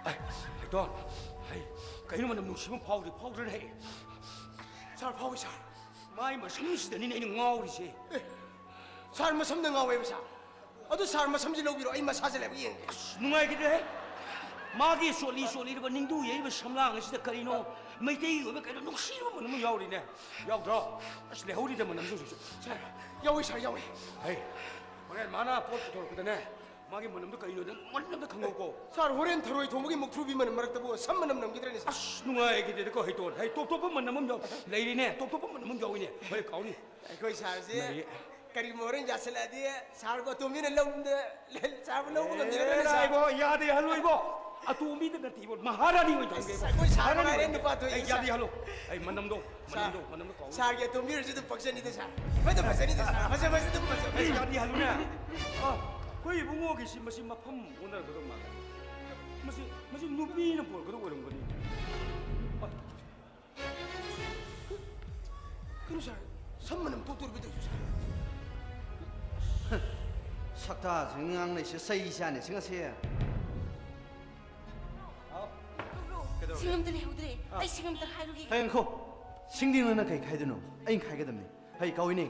ꯑꯩ, ꯍꯩꯇꯣꯟ, ꯍꯩ, ꯀꯩꯅꯣ ꯃꯅꯝ ꯅꯨꯡꯁꯤꯕ ꯑꯃ ꯐꯥꯎꯗꯦ, ꯐꯥꯎꯗ꯭ꯔꯅꯦ ꯍꯦꯛ? ꯁꯥꯔ, ꯐꯥꯎꯏ, ꯁꯥꯔ꯫ ꯃꯥꯏ ꯃꯁꯝꯁꯤꯗꯅꯤꯅꯦ ꯑꯩꯅ ꯉꯥꯎꯔꯤꯁꯦ꯫ ꯑꯦ, ꯁꯥꯔ, ꯃꯁꯝꯗ ꯉꯥꯎꯋꯦꯕ, ꯁꯥꯔ? ꯑꯗꯨ ꯁꯥꯔ ꯃꯁꯝꯁꯤ ꯂꯧꯕꯤꯔꯣ, ꯑꯩ ꯃꯁꯥꯁꯦ ꯂꯥꯏꯕꯛ ꯌꯦꯡꯒꯦ꯫ ꯑꯁ, ꯅꯨꯡꯉꯥꯏꯈꯤꯗ꯭ꯔꯦꯍꯦ꯫ ꯃꯥꯒꯤ ꯆꯣꯠꯂꯤ ꯆꯣꯠꯂꯤꯔꯕ ꯅꯤꯡꯗꯨ ꯌꯩꯔꯤꯕ ꯁꯝꯂꯥꯡ ꯑꯁꯤꯗ ꯀꯔꯤꯅꯣ ꯃꯩꯇꯩꯒꯤ ꯑꯣꯏꯕ ꯀꯩꯅꯣ ꯅꯨꯡꯁꯤꯕ ꯃꯅꯝ ꯑꯃ ꯌꯥꯎꯔꯤꯅꯦ꯫ ꯌꯥꯎꯗ꯭ꯔꯣ? ꯑꯁ, ꯂꯩꯍꯧꯔꯤꯗ ꯃꯅꯝꯁꯨ ꯍꯧꯖꯤꯛꯁꯨ꯫ ꯁꯥꯔ, ꯌꯥꯎꯋꯤ, ꯁꯥꯔ, ꯌꯥꯎꯋꯤ꯫ ꯍꯩ, ꯍꯣꯔꯦꯟ ꯃꯥꯅ ꯄꯣꯠ ꯄꯨꯊꯣꯔꯛꯄꯗꯅꯦ, ꯃꯥꯒꯤ ꯃꯅꯝꯗꯣ ꯀꯔꯤꯅꯣ ꯅꯪ ꯃꯅꯝꯗ ꯈꯪꯍꯧꯀꯣ꯫ ꯁꯥꯔ, ꯍꯣꯔꯦꯟ ꯊꯔꯣꯏ ꯊꯣꯡꯕꯒꯤ ꯃꯨꯛꯊ꯭ꯔꯨꯕꯤ ꯃꯅꯝ ꯃꯔꯛꯇꯕꯨ ꯁꯝ ꯃꯅꯝ ꯅꯝꯈꯤꯗ꯭ꯔꯅꯦ, ꯁꯥꯔ? ꯑꯁ, ꯅꯨꯡꯉꯥꯏꯈꯤꯗꯦꯗꯀꯣ, ꯍꯩꯇꯣꯟ꯫ ꯍꯩ, ꯇꯣꯞ ꯇꯣꯞꯄ ꯃꯅꯝ ꯑꯃ ꯌꯥꯎ-, ꯂꯩꯔꯤꯅꯦ, ꯇꯣꯞ ꯇꯣꯞꯄ ꯃꯅꯝ ꯑꯃ ꯌꯥꯎꯏꯅꯦ꯫ ꯍꯣꯏ, ꯀꯥꯎꯅꯤ꯫ ꯑꯩꯈꯣꯏ ꯁꯥꯔꯁꯦ ꯂꯩ꯫ ꯀꯔꯤꯒꯨꯝꯕ ꯍꯣꯔꯦꯟ ꯌꯥꯁꯤꯜꯂꯛꯑꯗꯤ ꯁꯥꯔꯕꯨ ꯑꯇꯣꯝꯕꯤꯅ ꯂꯧꯕꯗ, ꯁꯥꯔꯕꯨ ꯂꯧꯕ ꯉꯝꯅꯤꯒꯗ꯭ꯔꯅꯦ, ꯑꯦ, ꯁꯥꯔ? ꯏꯕꯣ, ꯌꯥꯗꯦ, ꯍꯜꯂꯣ, ꯏꯕꯣ꯫ ꯑꯇꯣꯝꯕꯤꯗ ꯅꯠꯇꯦ, ꯏꯕꯣ, ꯃꯍꯥꯔꯥꯅꯤ ꯑꯣꯏꯅ ꯊꯝꯒꯦ, ꯑꯁ, ꯏꯕꯣ꯫ ꯑꯩꯈꯣꯏ ꯁꯥꯔ ꯃꯍꯥꯔꯥꯅꯤ ꯃꯉꯥꯏꯔꯦ ꯑꯣꯏꯅ ꯅꯨꯄꯥ ꯊꯣꯛꯏ, ꯑꯩ ꯌꯥꯗꯦ, ꯁꯥꯔ꯫ ꯍꯜꯂꯣ꯫ ꯑꯩ ꯃꯅꯝꯗꯣ, ꯁꯥꯔ, ꯃꯅꯝꯗꯣ, ꯃꯅꯝꯗꯣ ꯀꯥꯎ꯫ ꯁꯥꯔꯒꯤ ꯑꯇꯣꯝꯕꯤ ꯑꯣꯏꯔꯁꯨ ꯑꯗꯨꯝ ꯄꯛꯆꯅꯤꯗ, ꯁꯥꯔ꯫ ꯐꯖ ꯐꯖꯅꯤꯗ, ꯁꯥꯔ꯫ ꯐꯖ ꯐꯖ ꯑꯗꯨꯝ ꯐꯖ ꯑꯩ ꯐꯖ꯫ ꯌꯥꯗꯦ, ꯍꯜꯂꯨꯅꯦ꯫ ꯑ, ꯑꯩꯈꯣꯏ ꯏꯕꯨꯡꯉꯣꯒꯤꯁꯤ ꯃꯁꯤ ꯃꯐꯝ ꯑꯣꯟꯅꯔꯒꯗꯧ ꯃꯥꯜꯂꯦ꯫ ꯃꯁꯤ, ꯃꯁꯤ ꯅꯨꯄꯤꯅ ꯄꯨꯔꯛꯀꯗꯧ ꯑꯣꯏꯔꯝꯒꯅꯤ꯫ ꯑ, ꯀꯩꯅꯣ ꯁꯥꯔ, ꯁꯝ ꯃꯅꯝ ꯊꯣꯛꯇꯣꯔꯤꯕ ꯇꯧꯔꯤꯁꯤ ꯁꯥꯔ? ꯁꯛꯇꯥꯁꯤ ꯉꯥꯡꯅꯩꯁꯦ ꯆꯩ ꯆꯥꯅꯤ ꯁꯤ ꯉꯁꯤ꯫ ꯁꯤꯡ ꯑꯝꯇ ꯂꯩꯍꯧꯗ꯭ꯔꯦ꯫ ꯑꯥ꯫ ꯑꯩ ꯁꯤꯡ ꯑꯝꯇ ꯈꯥꯏꯔꯨꯈꯤꯒꯦ꯫ ꯍꯌꯦꯡ ꯈꯣ꯫ ꯁꯤꯡꯗꯤ ꯅꯪꯅ ꯀꯩ ꯈꯥꯏꯗꯣꯏꯅꯣ? ꯑꯩꯅ ꯈꯥꯏꯒꯗꯕꯅꯤ꯫ ꯍꯩ ꯀꯥꯎꯏꯅꯦ꯫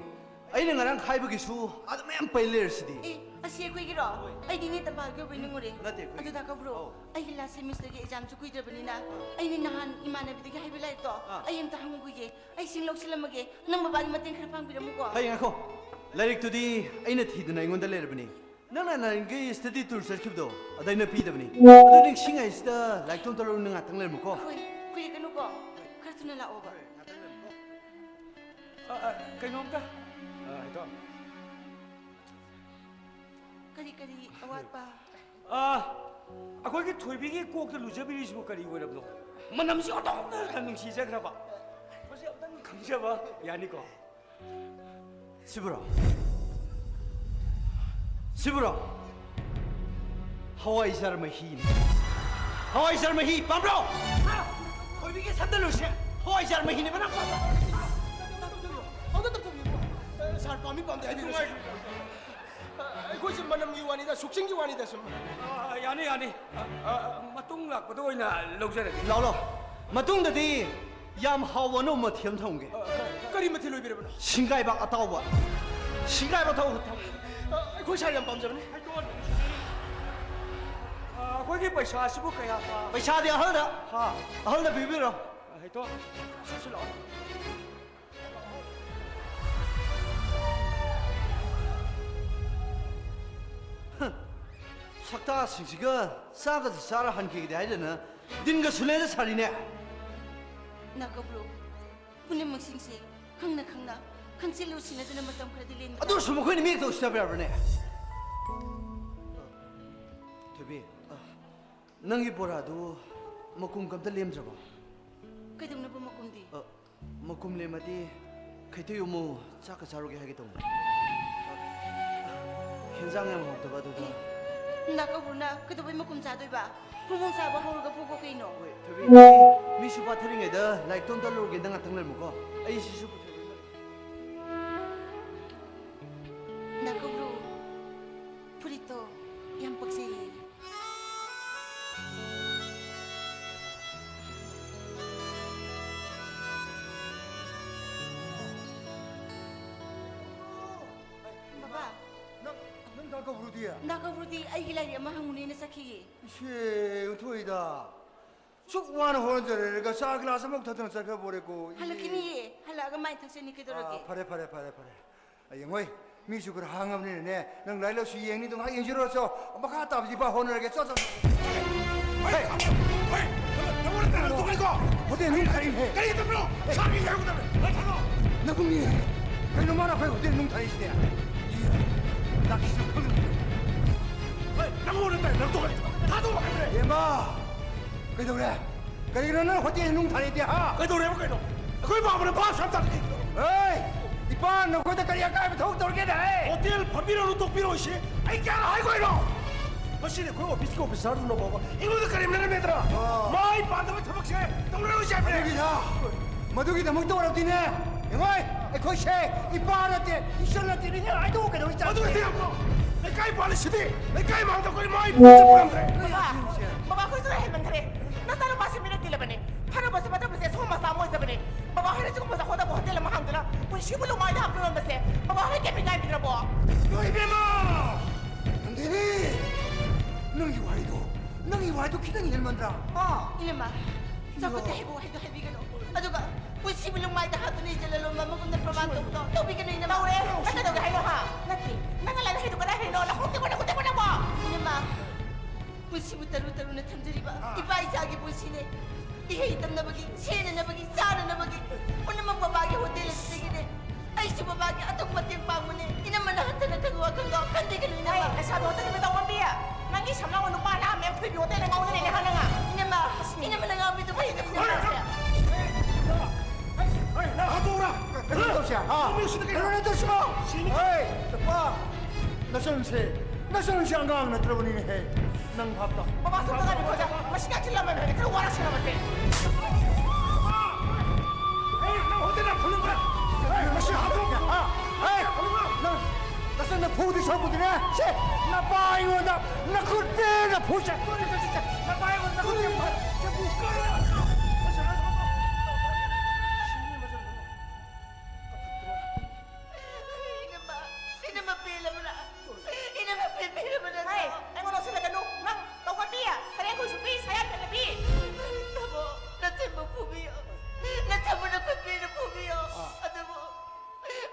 ꯑꯩꯅ ꯉꯔꯥꯡ ꯈꯥꯏꯕꯒꯤꯁꯨ ꯑꯗꯨ ꯃꯌꯥꯝ ꯄꯩ ꯂꯩꯔꯁꯤꯗꯤ꯫ ꯑꯦ, ꯑꯁꯤ ꯑꯩꯈꯣꯏꯒꯤꯔꯣ? ꯍꯣꯏ꯫ ꯑꯩꯗꯤ ꯏꯅꯦ ꯇꯝꯐꯥꯒꯤ ꯑꯣꯏꯕꯣꯏ ꯅꯤꯡꯉꯨꯔꯦ꯫ ꯅꯠꯇꯦ, ꯑꯩꯈꯣꯏꯒꯤ꯫ ꯑꯗꯨ ꯗꯥ ꯀꯧꯕ꯭ꯔꯨ, ꯑꯧ꯫ ꯑꯩꯒꯤ ꯂꯥꯁ ꯁꯦꯃꯤꯁꯇꯔꯒꯤ ꯑꯦꯛꯖꯥꯝꯁꯨ ꯀꯨꯏꯗ꯭ꯔꯕꯅꯤꯅ ꯑꯩꯅ ꯅꯍꯥꯟ ꯏꯃꯥꯟꯅꯕꯤꯗꯒꯤ ꯍꯥꯏꯕ ꯂꯥꯏꯔꯤꯛꯇꯣ ꯑꯥ꯫ ꯑꯩ ꯑꯝꯇ ꯍꯪꯉꯨꯈꯤꯒꯦ꯫ ꯑꯑꯩ ꯁꯤꯡ ꯂꯧꯁꯤꯜꯂꯝꯃꯒꯦ꯫ ꯅꯪ ꯕꯕꯥꯒꯤ ꯃꯇꯦꯡ ꯈꯔ ꯄꯥꯡꯕꯤꯔꯝꯃꯨꯀꯣ꯫ ꯍꯩ ꯉꯥꯏꯈꯣ꯫ ꯂꯥꯏꯔꯤꯛꯇꯨꯗꯤ ꯑꯩꯅ ꯊꯤꯗꯅ ꯑꯩꯉꯣꯟꯗ ꯂꯩꯔꯕꯅꯤ꯫ ꯅꯪꯅ ꯅꯍꯥꯟꯒꯤ ꯁ꯭ꯇꯗꯤ ꯇꯨꯔ ꯆꯠꯈꯤꯕꯗꯣ ꯑꯗ ꯑꯩꯅ ꯄꯤꯗꯕꯅꯤ꯫ ꯑꯗꯨ ꯅꯤꯡꯁꯤꯡꯉꯩꯁꯤꯗ ꯂꯥꯏꯔꯤꯛꯇꯣ ꯑꯝꯇ ꯂꯧꯔꯨ, ꯅꯪ ꯉꯥꯛꯇꯪ ꯂꯩꯔꯝꯃꯨꯀꯣ꯫ ꯍꯣꯏ, ꯀꯨꯏꯔꯛꯀꯅꯨꯀꯣ꯫ ꯈꯔ ꯊꯨꯅ ꯂꯥꯛꯑꯣꯕ꯫ ꯑ, ꯑ, ꯀꯩꯅꯣꯝꯇ꯫ ꯑ, ꯏꯇꯥꯎ꯫ ꯀꯔꯤ ꯀꯔꯤ ꯑꯋꯥꯠꯄ? ꯑ, ꯑꯩꯈꯣꯏꯒꯤ ꯊꯣꯏꯕꯤꯒꯤ ꯀꯣꯛꯇ ꯂꯨꯖꯕꯤꯔꯤꯁꯤꯕꯨ ꯀꯔꯤ ꯑꯣꯏꯔꯕꯅꯣ? ꯃꯅꯝꯁꯤ ꯑꯣꯟꯊꯣꯛꯅ ꯅꯨꯡꯁꯤꯖꯈ꯭ꯔꯕ꯫ ꯃꯁꯤ ꯑꯝꯇꯪ ꯈꯪꯖꯕ ꯌꯥꯅꯤꯀꯣ? ꯁꯤꯕꯨꯔꯣ? ꯁꯤꯕꯨꯔꯣ? ꯍꯋꯥꯏꯖꯥꯔ ꯃꯍꯤꯅꯤ꯫ ꯍꯋꯥꯏꯖꯥꯔ ꯃꯍꯤ ꯄꯥꯝꯕ꯭ꯔꯣ? ꯍꯥ? ꯊꯣꯏꯕꯤꯒꯤ ꯁꯝꯗ ꯂꯨꯁꯦ ꯍꯋꯥꯏꯖꯥꯔ ꯃꯍꯤꯅꯦꯕ ꯅꯪ ꯄꯥꯝꯕ꯭ꯔꯣ? ꯑꯝꯇ ꯇꯧꯊꯣꯛꯄꯤꯌꯨꯀꯣ꯫ ꯁꯥꯔ ꯄꯥꯝꯃꯤ ꯄꯥꯝꯗꯦ ꯍꯥꯏꯕꯤꯔꯣ, ꯁꯥꯔ꯫ ꯑ, ꯑꯩꯈꯣꯏꯁꯦ ꯃꯅꯝꯒꯤ ꯋꯥꯅꯤꯗ, ꯁꯨꯛꯆꯤꯡꯒꯤ ꯋꯥꯅꯤꯗ ꯁꯨꯝ꯫ ꯑ, ꯌꯥꯅꯤ, ꯌꯥꯅꯤ꯫ ꯑ, ꯑ, ꯃꯇꯨꯡ ꯂꯥꯛꯄꯗ ꯑꯣꯏꯅ ꯂꯧꯖꯔꯒꯦ꯫ ꯂꯥꯛꯑꯣ, ꯂꯥꯛꯑꯣ꯫ ꯃꯇꯨꯡꯗꯗꯤ ꯌꯥꯝ ꯍꯥꯎꯕ ꯑꯅꯧꯕ ꯃꯊꯦꯜ ꯑꯃ ꯊꯝꯒꯦ꯫ ꯑ, ꯀꯔꯤ ꯃꯊꯦꯜ ꯑꯣꯏꯕꯤꯔꯕꯅꯣ? ꯁꯤꯡꯒꯥꯏꯕꯥꯛ ꯑꯇꯥꯎꯕ꯫ ꯁꯤꯡꯒꯥꯏꯕꯥꯛ ꯑꯇꯥꯎꯕ ꯊꯝꯒꯦ꯫ ꯑ, ꯑꯩꯈꯣꯏ ꯁꯥꯔ ꯌꯥꯝ ꯄꯥꯝꯖꯕꯅꯤ꯫ ꯑ, ꯑꯩꯈꯣꯏꯒꯤ ꯄꯩꯁꯥꯁꯤꯕꯨ ꯀꯌꯥ ꯇꯥ-, ꯄꯩꯁꯥꯗꯤ ꯑꯍꯜꯗ, ꯍꯥ? ꯑꯍꯜꯗ ꯄꯤꯕꯤꯔꯣ꯫ ꯑ, ꯍꯩꯇꯣ, ꯁꯤꯁꯨ ꯂꯥꯛꯑꯣ꯫ ꯍ, ꯁꯛꯇꯥꯁꯤꯡꯁꯤꯒ ꯆꯥꯒꯁꯨ ꯆꯥꯔ ꯍꯟꯈꯤꯒꯗꯤ ꯍꯥꯏꯗꯅ ꯗꯤꯟꯒ ꯁꯨꯂꯦꯟꯗ ꯁꯥꯔꯤꯅꯦ꯫ ꯅꯥꯀꯧꯕ꯭ꯔꯨ, ꯄꯨꯝꯅꯃꯛꯁꯤꯡꯁꯦ ꯈꯪꯅ ꯈꯪꯅ, ꯈꯪꯆꯤꯜ ꯎꯁꯤꯟꯅꯗꯅ ꯃꯇꯝ ꯈꯔꯗꯤ ꯂꯦꯟꯕ ꯑꯗꯨ ꯑꯣꯏꯔꯁꯨ ꯃꯈꯣꯏꯅ ꯃꯤꯍꯦꯛꯇ ꯎꯁꯤꯟꯅꯕ ꯌꯥꯕ꯭ꯔꯅꯦ? ꯊꯣꯏꯕꯤ, ꯑ, ꯅꯪꯒꯤ ꯕꯣꯔꯥꯗꯨ ꯃꯀꯨꯝ ꯀꯝꯇ ꯂꯦꯝꯗ꯭ꯔꯕꯣ? ꯀꯩꯗꯧꯅꯕ ꯃꯀꯨꯝꯗꯤ? ꯑ, ꯃꯀꯨꯝ ꯂꯦꯝꯃꯗꯤ ꯈꯩꯇꯣꯏ ꯎꯃꯨ ꯆꯥꯛꯀ ꯆꯥꯔꯨꯒꯦ ꯍꯥꯏꯒꯦ ꯇꯧꯕꯅꯦ꯫ ꯍꯦꯟꯖꯥꯡ ꯌꯥꯝ ꯍꯥꯎꯇꯕ ꯑꯗꯨꯗ꯫ ꯑꯦ, ꯅꯥꯀꯧꯕ꯭ꯔꯨꯅ ꯀꯩꯗꯧꯕꯩ ꯃꯀꯨꯝ ꯆꯥꯗꯣꯏꯕ? ꯃꯣꯃꯣ ꯆꯥꯕ ꯍꯧꯔꯒ ꯄꯨꯒꯣ ꯀꯩꯅꯣ꯫ ꯍꯣꯏ, ꯊꯣꯏꯕꯤ, ꯃꯤ ꯁꯨꯕ ꯊꯥꯔꯤꯉꯩꯗ ꯂꯥꯏꯔꯤꯛꯇꯣ ꯑꯝꯇ ꯂꯧꯔꯨꯒꯦ, ꯅꯪ ꯉꯥꯛꯇꯪ ꯂꯩꯔꯝꯃꯨꯀꯣ꯫ ꯑꯩ ꯁꯤꯁꯨ ꯄꯨꯊꯣꯛꯑꯒꯦ꯫ ꯅꯥꯀꯧꯕ꯭ꯔꯨ, ꯐꯨꯔꯤꯠꯇꯣ ꯌꯥꯝ ꯄꯛꯆꯩꯌꯦ꯫ ꯕꯕꯥ꯫ ꯅꯪ, ꯅꯪ ꯗꯥ ꯒꯧꯕ꯭ꯔꯨꯗꯤ? ꯗꯥ ꯒꯧꯕ꯭ꯔꯨꯗꯤ ꯑꯩꯒꯤ ꯂꯥꯏꯔꯤꯛ ꯑꯃ ꯍꯪꯉꯨꯅꯦꯅ ꯆꯠꯈꯤꯌꯦ꯫ ꯏꯁꯦ, ꯑꯣꯟꯊꯣꯛꯏꯗ꯫ ꯁꯨꯛ ꯋꯥꯅ ꯍꯣꯠꯅꯖꯔꯒ ꯆꯥ ꯒꯤꯂꯥꯁ ꯑꯃꯐꯥꯎ ꯊꯛꯇꯅ ꯆꯠꯈ꯭ꯔꯕꯣꯔꯦꯀꯣ꯫ ꯏ꯫ ꯍꯜꯂꯛꯈꯤꯅꯤꯌꯦ, ꯍꯜꯂꯛꯑꯒ ꯃꯥꯏ ꯊꯛꯆꯅꯤ, ꯀꯩꯗꯧꯔꯒꯦ? ꯑꯥ, ꯐꯔꯦ, ꯐꯔꯦ, ꯐꯔꯦ, ꯐꯔꯦ꯫ ꯌꯦꯡꯉꯣꯏ, ꯃꯤꯁꯨ ꯈꯔ ꯍꯥꯡꯉꯕꯅꯤꯅꯅꯦ, ꯅꯪ ꯂꯥꯏꯔꯤꯛ ꯂꯥꯏꯁꯨ ꯌꯦꯡꯅꯤꯗꯣ ꯉꯥꯏꯍꯥꯛ ꯌꯦꯡꯖꯔꯨꯔꯣ ꯆꯣ꯫ ꯃꯈꯥ ꯇꯥꯕꯁꯤ ꯄꯥ ꯍꯣꯠꯅꯔꯒꯦ, ꯆꯣ, ꯆꯣ, ꯆꯣ꯫ ꯍꯦ! ꯍꯦ! ꯍꯦ! ꯅꯪꯉꯣꯟꯗ ꯇꯥꯟꯅ ꯇꯣꯛꯀꯅꯤꯀꯣ! ꯍꯣꯇꯦꯜ ꯅꯨꯡ ꯊꯥꯔꯤꯅꯦ꯫ ꯀꯔꯤ ꯇꯧꯕꯅꯣ? ꯁꯥꯔꯒꯤ ꯍꯥꯏꯔꯛꯀꯗꯕꯅꯦ꯫ ꯂꯣꯏ ꯊꯥꯗꯣꯛꯑꯣ꯫ ꯅꯕꯨꯡꯅꯤ, ꯀꯩꯅꯣ ꯃꯥꯅ ꯑꯩꯈꯣꯏ ꯍꯣꯇꯦꯜ ꯅꯨꯡ ꯊꯥꯔꯤꯁꯤꯗꯤ? ꯏ, ꯂꯥꯛꯈꯤꯁꯤꯅ ꯈꯪꯒꯅꯤ꯫ ꯍꯦ! ꯅꯪꯉꯣꯟꯗ ꯇꯥꯟꯅ ꯇꯣꯛꯀꯅꯤ꯫ ꯊꯥꯗꯣꯛꯑꯣ ꯍꯥꯏꯕꯅꯦ꯫ ꯕꯦꯝꯃ! ꯀꯩꯗꯧꯔꯦ? ꯀꯔꯤꯒꯤꯅꯣ ꯅꯪ ꯍꯣꯇꯦꯜ ꯅꯨꯡ ꯊꯥꯔꯤꯗꯤ, ꯍꯥ? ꯀꯩꯗꯧꯔꯦꯕ ꯀꯩꯅꯣ? ꯑꯩꯈꯣꯏ ꯏꯃꯥꯕꯅ ꯚꯥꯞ ꯁꯨꯡꯇꯥ ꯇꯥꯗꯦ ꯀꯩꯒꯤꯅꯣ? ꯑꯦ! ꯏꯄꯥꯅ ꯅꯈꯣꯏꯗ ꯀꯔꯤ ꯑꯀꯥꯏꯕ ꯊꯕꯛ ꯇꯧꯔꯒꯦꯅꯦ, ꯍꯦ? ꯍꯣꯇꯦꯜ ꯐꯝꯕꯤꯔꯅꯨ, ꯇꯣꯛꯄꯤꯔꯣ ꯏꯁꯦ꯫ ꯑꯩ ꯀꯌꯥꯔꯛ ꯍꯥꯏꯈꯣꯏꯅꯣ? ꯉꯁꯤꯗꯤ ꯑꯩꯈꯣꯏ ꯑꯣꯐꯤꯁꯀꯤ ꯑꯣꯐꯤꯁꯥꯔꯗꯨꯅ ꯐꯥꯎꯕ ꯑꯩꯉꯣꯟꯗ ꯀꯔꯦꯝꯅꯔꯝꯃꯦꯗꯅ? ꯑꯥ꯫ ꯃꯥꯏ ꯄꯥꯟꯗꯕ ꯊꯕꯛꯁꯦ ꯇꯧꯅꯔꯣꯏꯁꯦ ꯍꯥꯏꯕꯅꯦ꯫ ꯃꯗꯨꯒꯤꯗ-, ꯃꯗꯨꯒꯤꯗꯃꯛꯇ ꯑꯣꯏꯔꯕꯗꯤꯅꯦ, ꯌꯦꯡꯉꯣꯏ, ꯑꯩꯈꯣꯏꯁꯦ ꯏꯄꯥ ꯅꯠꯇꯦ, ꯏꯆꯟ ꯅꯠꯇꯦ, ꯅꯤꯡꯉꯥꯏ ꯍꯥꯏꯗꯣꯛꯎ ꯀꯩꯗꯧꯕꯩ ꯆꯠꯂꯤꯅꯣ? ꯑꯗꯨ ꯅꯠꯇꯦ, ꯑꯕꯣ꯫ ꯂꯩꯀꯥꯏ ꯄꯥꯜꯂꯤꯁꯤꯗꯤ, ꯂꯩꯀꯥꯏ ꯃꯥꯡꯗ ꯑꯩꯈꯣꯏ ꯃꯥꯏ ꯄꯨ ꯆꯠꯄ ꯉꯝꯗ꯭ꯔꯦ꯫ ꯕꯕꯥ, ꯕꯕꯥ, ꯑꯩꯈꯣꯏꯁꯨ ꯍꯦꯟꯃꯟꯈ꯭ꯔꯦ꯫ ꯅꯆꯥꯅꯨꯄꯥꯁꯤ ꯃꯤꯔꯛ ꯇꯤꯜꯂꯕꯅꯤ꯫ ꯐꯅꯕꯁꯨ ꯐꯠꯇꯕꯁꯦ ꯑꯁꯣꯝ ꯃꯆꯥ ꯑꯃ ꯑꯣꯏꯖꯕꯅꯤ꯫ ꯕꯕꯥ ꯍꯣꯏꯅ ꯁꯤꯒꯨꯝꯕ ꯆꯥꯎꯈꯠꯇꯕ ꯍꯣꯇꯦꯜ ꯑꯃ ꯍꯥꯡꯗꯨꯅ ꯄꯨꯟꯁꯤꯕꯨ ꯂꯨꯃꯥꯏꯗ ꯍꯥꯞꯄ ꯉꯝꯕꯁꯦ ꯕꯕꯥ ꯍꯣꯏꯅ ꯀꯩꯝ ꯏꯀꯥꯏꯕꯤꯗ꯭ꯔꯕꯣ? ꯏꯃꯥ! ꯅꯟꯗꯤꯅꯤ! ꯅꯪꯒꯤ ꯋꯥꯍꯩꯗꯣ, ꯅꯪꯒꯤ ꯋꯥꯍꯩꯗꯣ ꯈꯤꯇꯪ ꯍꯦꯟꯃꯟꯗ꯭ꯔꯥ? ꯍꯥ? ꯏꯅꯝꯃ, ꯆꯥꯎꯈꯠꯇꯦ ꯍꯥꯏꯕ ꯋꯥꯍꯩꯗꯣ ꯍꯥꯏꯕꯤꯒꯅꯨ꯫ ꯑꯗꯨꯒ ꯄꯨꯟꯁꯤꯕꯨ ꯂꯨꯃꯥꯏꯗ ꯍꯥꯞꯇꯨꯅ ꯏꯖꯠ ꯂꯂꯣꯟꯕ ꯑꯃꯒꯨꯝꯅ ꯄ꯭ꯔꯃꯥꯟ ꯇꯧꯕꯗꯣ ꯇꯧꯕꯤꯒꯅꯨ, ꯏꯅꯝꯃ꯫ ꯇꯧꯔꯦ꯫ ꯅꯪ ꯀꯩꯗꯧꯒꯦ ꯍꯥꯏꯅꯣ, ꯍꯥ? ꯅꯠꯇꯦ, ꯅꯪꯅ ꯂꯥꯏꯔꯤꯛ ꯍꯩꯗꯣ ꯀꯗꯥꯏ ꯍꯩꯅꯣ? ꯂꯧꯍꯧꯗꯦꯀꯣ, ꯂꯧꯍꯧꯗꯦꯀꯣ ꯅꯪꯕꯣ? ꯏꯅꯝꯃ, ꯄꯨꯟꯁꯤꯕꯨ ꯇꯔꯨ ꯇꯔꯨꯅ ꯊꯝꯖꯔꯤꯕ ꯏꯄꯥ ꯏꯆꯥꯒꯤ ꯄꯨꯟꯁꯤꯅꯦ꯫ ꯏꯍꯩ ꯇꯝꯅꯕꯒꯤ, ꯁꯦꯟꯅꯅꯕꯒꯤ, ꯆꯥꯅꯅꯕꯒꯤ ꯄꯨꯝꯅꯃꯛ ꯕꯕꯥꯒꯤ ꯍꯣꯇꯦꯜ ꯑꯁꯤꯗꯒꯤꯅꯦ꯫ ꯑꯩꯁꯨ ꯕꯕꯥꯒꯤ ꯑꯗꯨꯝ ꯃꯇꯦꯡ ꯄꯥꯡꯕꯅꯦ꯫ ꯏꯅꯝꯃꯅ ꯍꯟꯊꯅ ꯈꯟꯕ ꯋꯥꯈꯜꯗꯣ ꯈꯟꯕꯤꯒꯅꯨ, ꯏꯅꯝꯃ꯫ ꯑꯩ ꯂꯩꯁꯥꯕꯤ ꯍꯣꯇꯦꯜ ꯅꯨꯃꯤꯠ ꯇꯧꯕ ꯄꯤꯌꯦ꯫ ꯅꯪꯒꯤ ꯁꯝꯂꯥꯡ ꯅꯨꯄꯥ ꯂꯥꯛꯑꯝꯃꯦ, ꯊꯣꯏꯕꯤ ꯍꯣꯇꯦꯜꯗ ꯉꯥꯎꯅꯔꯦꯅꯦ, ꯍꯥ, ꯅꯪ? ꯏꯅꯝꯃ, ꯏꯅꯝꯃꯅ ꯉꯥꯡꯕꯤꯗꯨ ꯀꯔꯤꯅꯣ, ꯏꯅꯝꯃ? ꯍꯩ, ꯅꯪ ꯍꯥꯠꯇꯣꯛꯎꯔꯥ? ꯀꯩꯅꯣ ꯇꯧꯁꯦ, ꯍꯥ? ꯅꯪ ꯃꯤ ꯎꯁꯤꯠꯇ ꯀꯩꯅꯣ? ꯀꯩꯅꯣ ꯇꯧꯁꯤꯀꯣ? ꯁꯤꯅꯤ꯫ ꯍꯩ, ꯅꯨꯄꯥ, ꯅꯆꯟꯁꯦ, ꯅꯆꯟꯁꯦ ꯑꯉꯥꯡ ꯅꯠꯇ꯭ꯔꯕꯅꯤꯅꯦꯍꯦ꯫ ꯅꯪ ꯚꯥꯞ ꯇꯥꯎ꯫ ꯕꯕꯥ, ꯁꯨꯝ ꯇꯥꯗꯕꯤ ꯈꯣꯠꯇ꯫ ꯃꯁꯤ ꯉꯥꯛꯁꯤꯜꯂꯝꯃꯦ꯫ ꯈꯔ ꯋꯥꯔꯛꯁꯤꯜꯂꯝꯃꯁꯦ꯫ ꯑꯩ ꯅꯪ ꯍꯣꯇꯦꯜꯗ ꯐꯨꯅꯤꯡꯕ꯭ꯔꯥ? ꯑꯩ ꯃꯁꯤ ꯍꯥꯠꯇꯣꯛ-, ꯑꯥ, ꯑꯩ ꯐꯨꯅꯤꯡꯕ꯭ꯔꯥ? ꯅꯪ ꯅꯆꯟꯅ ꯐꯨꯗꯤ ꯁꯧꯕꯗꯨꯅꯦ꯫ ꯁꯦ, ꯅꯄꯥ ꯑꯩꯉꯣꯟꯗ ꯅꯈꯨꯠ ꯄꯦꯟꯅ ꯐꯨꯁꯦ꯫ ꯅꯄꯥ ꯑꯩꯉꯣꯟꯗ ꯅꯈꯨꯠ ꯄꯦꯟꯅ ꯐꯨꯁꯦ꯫ ꯃꯁꯤ ꯍꯥꯠꯇꯣꯛ-, ꯏꯅꯝꯃ, ꯏꯅꯝꯃ ꯄꯦꯜꯂꯕ꯭ꯔꯥ? ꯏꯅꯝꯃ ꯄꯦꯟꯕꯤꯔꯕ ꯅꯠꯇ꯭ꯔꯣ? ꯍꯩ, ꯑꯩꯉꯣꯟꯗ ꯉꯥꯎꯁꯤꯜꯂꯛꯀꯅꯨ꯫ ꯅꯪ ꯇꯧꯒꯟꯕꯤ, ꯁꯔꯦꯡ ꯈꯨꯟꯁꯨꯕꯤ, ꯁꯌꯥꯟ ꯐꯦꯠꯅꯕꯤ꯫ ꯇꯥꯃꯣ, ꯅꯆꯟꯕꯨ ꯐꯨꯕꯤꯌꯣ꯫ ꯅꯆꯟꯕꯨ ꯅꯈꯨꯠ ꯄꯦꯟꯅ ꯐꯨꯕꯤꯌꯣ꯫ ꯑꯥ꯫ ꯑꯗꯨꯕꯨ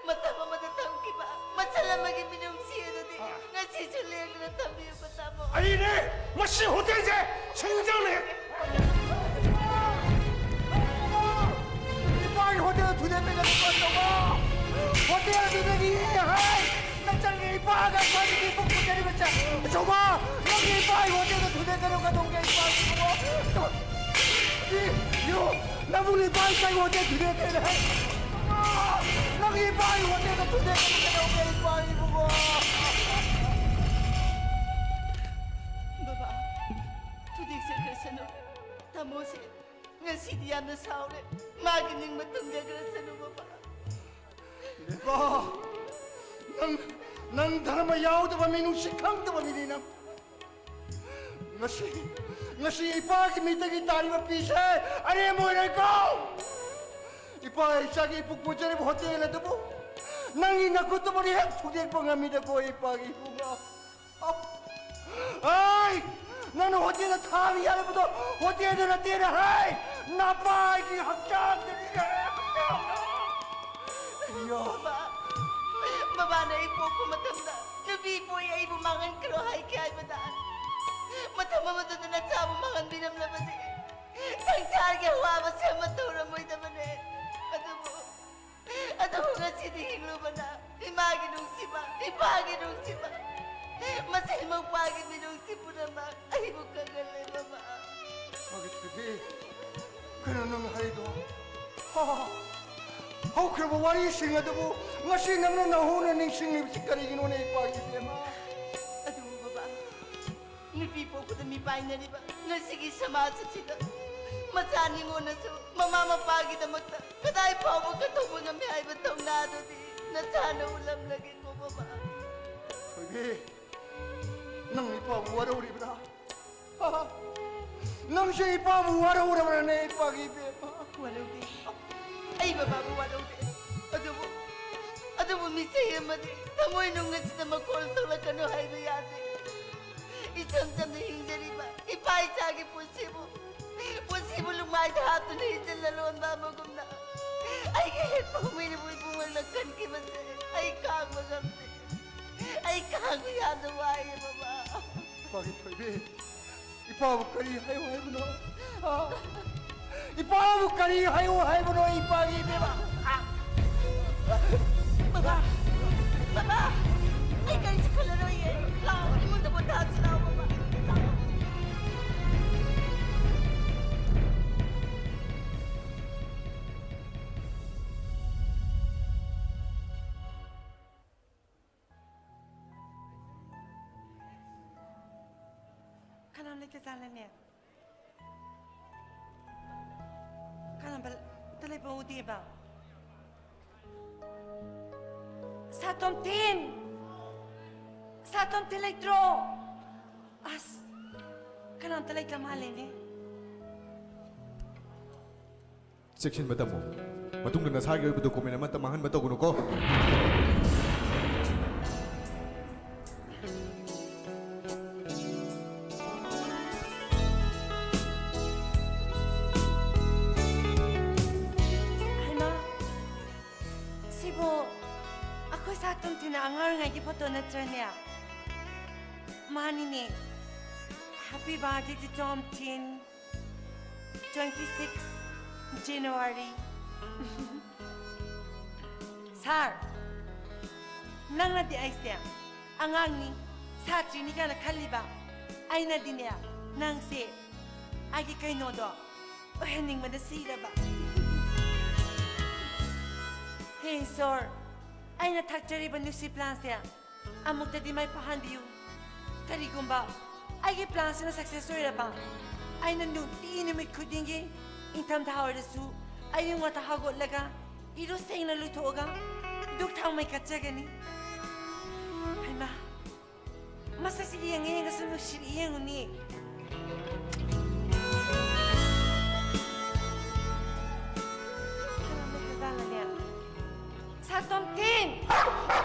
ꯃꯇꯝ ꯑꯃꯗ ꯊꯝꯈꯤꯕ ꯃꯆꯜ ꯑꯃꯒꯤ ꯃꯤꯅꯨꯡꯁꯤ ꯑꯗꯨꯗꯤ ꯑꯥ꯫ ꯉꯁꯤꯁꯨ ꯂꯦꯡꯗꯅ ꯊꯝꯕꯤꯌꯨ꯫ ꯑꯩꯅꯦ ꯃꯁꯤ ꯍꯣꯇꯦꯜꯁꯦ ꯁꯤꯡꯖꯪꯅꯦ꯫ ꯏꯄꯥꯒꯤ ꯍꯣꯇꯦꯜꯗ ꯊꯨꯗꯦꯛꯄꯤꯒꯅꯨꯀꯣ, ꯑꯆꯧꯕ꯫ ꯍꯣꯇꯦꯜꯗꯨꯗꯒꯤ ꯍꯥꯏ, ꯅꯆꯟꯒꯤ ꯏꯄꯥꯒ ꯏꯄꯥꯒꯤ ꯏꯕꯨꯡ ꯄꯨꯖꯔꯤꯕꯁꯦ꯫ ꯑꯆꯧꯕ, ꯅꯪꯒꯤ ꯏꯄꯥꯒꯤ ꯍꯣꯇꯦꯜꯗ ꯊꯨꯗꯦꯛꯀꯅꯨ, ꯀꯩꯗꯧꯒꯦ ꯏꯄꯥꯒꯤ ꯏꯕꯨꯡꯉꯣ? ꯏ, ꯌꯨ, ꯅꯪꯕꯨ ꯏꯄꯥꯒꯤ ꯍꯣꯇꯦꯜ ꯊꯨꯗꯦꯛꯀꯅꯤ ꯍꯥꯏ꯫ ꯅꯪꯒꯤ ꯏꯄꯥꯒꯤ ꯍꯣꯇꯦꯜꯗ ꯊꯨꯗꯦꯛꯀꯅꯤ ꯀꯩꯗꯧꯒꯦ ꯏꯄꯥꯒꯤ ꯏꯕꯨꯡꯉꯣ? ꯕꯕꯥ, ꯊꯨꯗꯦꯛꯆꯈ꯭ꯔꯁꯅꯨ꯫ ꯇꯥꯃꯣꯁꯦ ꯉꯁꯤꯗꯤ ꯌꯥꯝꯅ ꯁꯥꯎꯔꯦ꯫ ꯃꯥꯒꯤ ꯅꯤꯡꯕ ꯊꯨꯡꯖꯈ꯭ꯔꯁꯅꯨ, ꯕꯕꯥ꯫ ꯀꯣ, ꯅꯪ, ꯅꯪ ꯙꯔꯃ ꯌꯥꯎꯗꯕ, ꯃꯤꯅꯨꯡꯁꯤ ꯈꯪꯗꯕ ꯃꯤꯅꯤ ꯅꯪ꯫ ꯉꯁꯤ, ꯉꯁꯤ ꯏꯄꯥꯒꯤ ꯃꯤꯠꯇꯒꯤ ꯇꯥꯔꯤꯕ ꯄꯤꯁꯦ ꯑꯔꯦꯝꯕ ꯑꯣꯏꯔꯣꯏꯀꯣ꯫ ꯏꯄꯥ ꯏꯆꯥꯒꯤ ꯏꯄꯨ ꯄꯨꯖꯔꯤꯕ ꯍꯣꯇꯦꯜ ꯑꯗꯨꯕꯨ ꯅꯪꯒꯤ ꯅꯈꯨꯠꯇꯨꯃꯗꯤ ꯍꯦꯛ ꯊꯨꯗꯦꯛꯄ ꯉꯝꯃꯤꯗꯀꯣ, ꯏꯄꯥꯒꯤ ꯏꯄꯨꯕ꯫ ꯑꯩ ꯅꯪꯅ ꯍꯣꯇꯦꯜꯗ ꯊꯥꯕ ꯌꯥꯔꯕꯗꯣ ꯍꯣꯇꯦꯜꯗ ꯅꯠꯇꯦꯅ ꯍꯥꯏ, ꯅꯄꯥꯒꯤ ꯍꯛꯆꯥꯡꯗꯅꯤ ꯍꯥꯏ, ꯍꯛꯆꯥꯡꯗ꯫ ꯌꯣ꯫ ꯕꯕꯥ, ꯕꯕꯥꯅ ꯑꯩ ꯄꯣꯛꯄ ꯃꯇꯝꯗ ꯅꯨꯄꯤ ꯄꯣꯛꯏ, ꯑꯩꯕꯨ ꯃꯥꯡꯍꯟꯈ꯭ꯔꯣ ꯍꯥꯏꯈꯤ ꯍꯥꯏꯕꯗ, ꯃꯇꯝ ꯑꯃꯗꯨꯗ ꯅꯆꯥꯕꯨ ꯃꯥꯡꯍꯟꯕꯤꯔꯝꯂꯕꯗꯤ ꯁꯪꯁꯥꯔꯒꯤ ꯑꯋꯥꯕꯁꯦ ꯑꯃꯠꯇ ꯎꯔꯝꯃꯣꯏꯗꯕꯅꯦ꯫ ꯑꯗꯨꯕꯨ ꯑꯗꯨꯕꯨ ꯉꯁꯤꯗꯤ ꯍꯤꯡꯂꯨꯕꯅ ꯏꯃꯥꯒꯤ ꯅꯨꯡꯁꯤꯕ, ꯏꯄꯥꯒꯤ ꯅꯨꯡꯁꯤꯕ, ꯃꯆꯦꯜ ꯃꯧꯄꯥꯒꯤ ꯃꯤꯅꯨꯡꯁꯤ ꯄꯨꯝꯅꯃꯛ ꯑꯩꯕꯨ ꯀꯪꯍꯜꯂꯦ, ꯃꯃꯥ꯫ ꯃꯥꯒꯤ ꯊꯣꯏꯕꯤ, ꯀꯩꯅꯣ ꯅꯪ ꯍꯥꯏꯗꯣ? ꯍꯥ, ꯍꯧꯈ꯭ꯔꯕ ꯋꯥꯔꯤꯁꯤꯡ ꯑꯗꯨꯕꯨ ꯉꯁꯤ ꯅꯪꯅ ꯅꯧꯍꯧꯅ ꯅꯤꯡꯁꯤꯡꯂꯤꯕꯁꯤ ꯀꯔꯤꯒꯤꯅꯣꯅꯦ, ꯏꯄꯥꯒꯤ ꯏꯕꯦꯝꯃ? ꯑꯗꯨꯕꯨ ꯕꯕꯥ, ꯅꯨꯄꯤ ꯄꯣꯛꯄꯗ ꯃꯤꯄꯥꯏꯅꯔꯤꯕ ꯉꯁꯤꯒꯤ ꯁꯃꯥꯖ ꯑꯁꯤꯗ ꯃꯆꯥ ꯅꯤꯉꯣꯟꯅꯁꯨ ꯃꯃꯥ ꯃꯄꯥꯒꯤꯗꯃꯛꯇ ꯀꯗꯥꯏ ꯐꯥꯎꯕ ꯀꯠꯊꯣꯛꯄ ꯉꯝꯃꯤ ꯍꯥꯏꯕ ꯊꯧꯅꯥꯗꯨꯗꯤ ꯅꯆꯥꯅ ꯎꯠꯂꯝꯂꯒꯦꯀꯣ, ꯃꯃꯥ꯫ ꯊꯣꯏꯕꯤ, ꯅꯪ ꯏꯄꯥꯕꯨ ꯋꯥꯔꯧꯔꯤꯕ꯭ꯔꯥ? ꯅꯪꯁꯦ ꯏꯄꯥꯕꯨ ꯋꯥꯔꯧꯔꯕ꯭ꯔꯥꯅꯦ, ꯏꯄꯥꯒꯤ ꯏꯕꯦꯝꯃ? ꯋꯥꯔꯧꯗꯦ꯫ ꯑꯩ ꯕꯕꯥꯕꯨ ꯋꯥꯔꯧꯗꯦ꯫ ꯑꯗꯨꯕꯨ, ꯑꯗꯨꯕꯨ ꯃꯤꯆꯩ ꯑꯃꯗꯤ ꯊꯃꯣꯏ ꯅꯨꯡ ꯑꯁꯤꯗ ꯃꯈꯣꯜ ꯊꯣꯛꯂꯛꯀꯅꯨ ꯍꯥꯏꯕ ꯌꯥꯗꯦ꯫ ꯏꯆꯝ ꯆꯝꯅ ꯍꯤꯡꯖꯔꯤꯕ ꯏꯄꯥ ꯏꯆꯥꯒꯤ ꯄꯨꯟꯁꯤꯕꯨ, ꯄꯨꯟꯁꯤꯕꯨ ꯂꯨꯃꯥꯏꯗ ꯍꯥꯞꯇꯨꯅ ꯍꯤꯡꯖꯤꯜꯂ ꯂꯣꯟꯕ ꯑꯃꯒꯨꯝꯅ ꯑꯩꯒꯤ ꯍꯦꯛ ꯄꯣꯛꯃꯤꯅꯕꯨ ꯏꯕꯨꯡꯉꯣꯅ ꯀꯟꯈꯤꯕꯁꯦ ꯑꯩ ꯈꯥꯡꯕ ꯉꯝꯗꯦ꯫ ꯑꯩ ꯈꯥꯡꯕ ꯌꯥꯝꯅ ꯋꯥꯏꯌꯦ, ꯕꯕꯥ꯫ ꯏꯄꯥꯒꯤ ꯊꯣꯏꯕꯤ, ꯏꯄꯥꯕꯨ ꯀꯔꯤ ꯍꯥꯏꯌꯨ ꯍꯥꯏꯕꯅꯣ? ꯑꯥ? ꯏꯄꯥꯕꯨ ꯀꯔꯤ ꯍꯥꯏꯌꯨ ꯍꯥꯏꯕꯅꯣ, ꯏꯄꯥꯒꯤ ꯏꯕꯦꯝꯃ? ꯑꯥ? ꯕꯕꯥ, ꯕꯕꯥ, ꯑꯩ ꯀꯔꯤꯁꯨ ꯈꯜꯂꯔꯣꯏꯌꯦ꯫ ꯂꯥꯛꯑꯣ, ꯏꯃꯨꯡꯗ ꯄꯣꯊꯥꯁꯤ ꯂꯥꯛꯑꯣ, ꯕꯕꯥ꯫ ꯂꯥꯛꯑꯣ꯫ ꯀꯅꯥꯝ ꯂꯩꯇꯖꯥꯠꯂꯅꯦ? ꯀꯅꯥꯝ ꯑꯝꯇ ꯂꯩꯕ ꯎꯗꯦꯕ꯫ ꯁꯥꯇꯣꯝꯊꯤꯟ! ꯁꯥꯇꯣꯝꯊꯤꯟ ꯂꯩꯇ꯭ꯔꯣ? ꯑꯁ, ꯀꯅꯥꯝꯇ ꯂꯩꯇ ꯃꯥꯜꯂꯦꯅꯦ꯫ ꯆꯦꯛꯁꯤꯟꯕ ꯇꯝꯃꯨ꯫ ꯃꯇꯨꯡꯗ ꯅꯁꯥꯒꯤ ꯑꯣꯏꯕ document ꯑꯃꯠꯇ ꯃꯥꯡꯍꯟꯕ ꯇꯧꯒꯅꯨꯀꯣ꯫ ꯍꯩꯃꯥ, ꯁꯤꯕꯨ ꯑꯩꯈꯣꯏ ꯁꯥꯇꯣꯝꯊꯤꯟꯅ ꯑꯉꯥꯡ ꯑꯣꯏꯔꯤꯉꯩꯒꯤ photo ꯅꯠꯇ꯭ꯔꯅꯦ? ꯃꯥꯅꯤꯅꯦ꯫ Happy birthday to Tomthin. Twenty six January. Sir, ꯅꯪꯅꯗꯤ ꯑꯩꯁꯦ ꯑꯉꯥꯡꯅꯤ, ꯁꯥꯇ꯭ꯔꯤꯅꯤ ꯀꯥꯏꯅ ꯈꯜꯂꯤꯕ꯫ ꯑꯩꯅꯗꯤꯅꯦ, ꯅꯪꯁꯦ ꯑꯩꯒꯤ ꯀꯩꯅꯣꯗꯣ ꯑꯣꯏꯍꯟꯅꯤꯡꯕꯗ ꯁꯤꯔꯕ꯫ ꯍꯦ ꯏꯁꯣꯔ, ꯑꯩꯅ ꯊꯛꯆꯔꯤꯕ ꯅꯨꯡꯁꯤ planꯁꯦ ꯑꯃꯨꯛꯇꯗꯤ ꯃꯥꯏ ꯄꯥꯛꯍꯟꯕꯤꯌꯨ꯫ ꯀꯔꯤꯒꯨꯝꯕ ꯑꯩꯒꯤ planꯁꯤꯅ success ꯑꯣꯏꯔꯕ, ꯑꯩꯅ ꯅꯨꯡꯇꯤ ꯅꯨꯃꯤꯠ ꯈꯨꯗꯤꯡꯒꯤ ꯏꯪꯊꯝꯊꯥ ꯑꯣꯏꯔꯁꯨ ꯑꯌꯨꯛ ꯉꯟꯇꯥ ꯍꯧꯒꯠꯂꯒ ꯏꯔꯨ ꯁꯦꯡꯅ ꯂꯨꯊꯣꯛꯑꯒ ꯙꯨꯛ ꯊꯥꯎꯃꯩ ꯀꯠꯆꯒꯅꯤ꯫ ꯍꯩꯃꯥ, ꯃꯁꯛꯁꯤ ꯌꯦꯡꯉ ꯌꯦꯡꯉ ꯁꯨꯝ ꯅꯨꯡꯁꯤꯔꯛꯏ ꯌꯦꯡꯉꯨꯅꯦ꯫ ꯀꯅꯥ ꯂꯩꯈ꯭ꯔꯖꯥꯠꯂꯅꯦ? ꯁꯥꯇꯣꯝꯊꯤꯟ!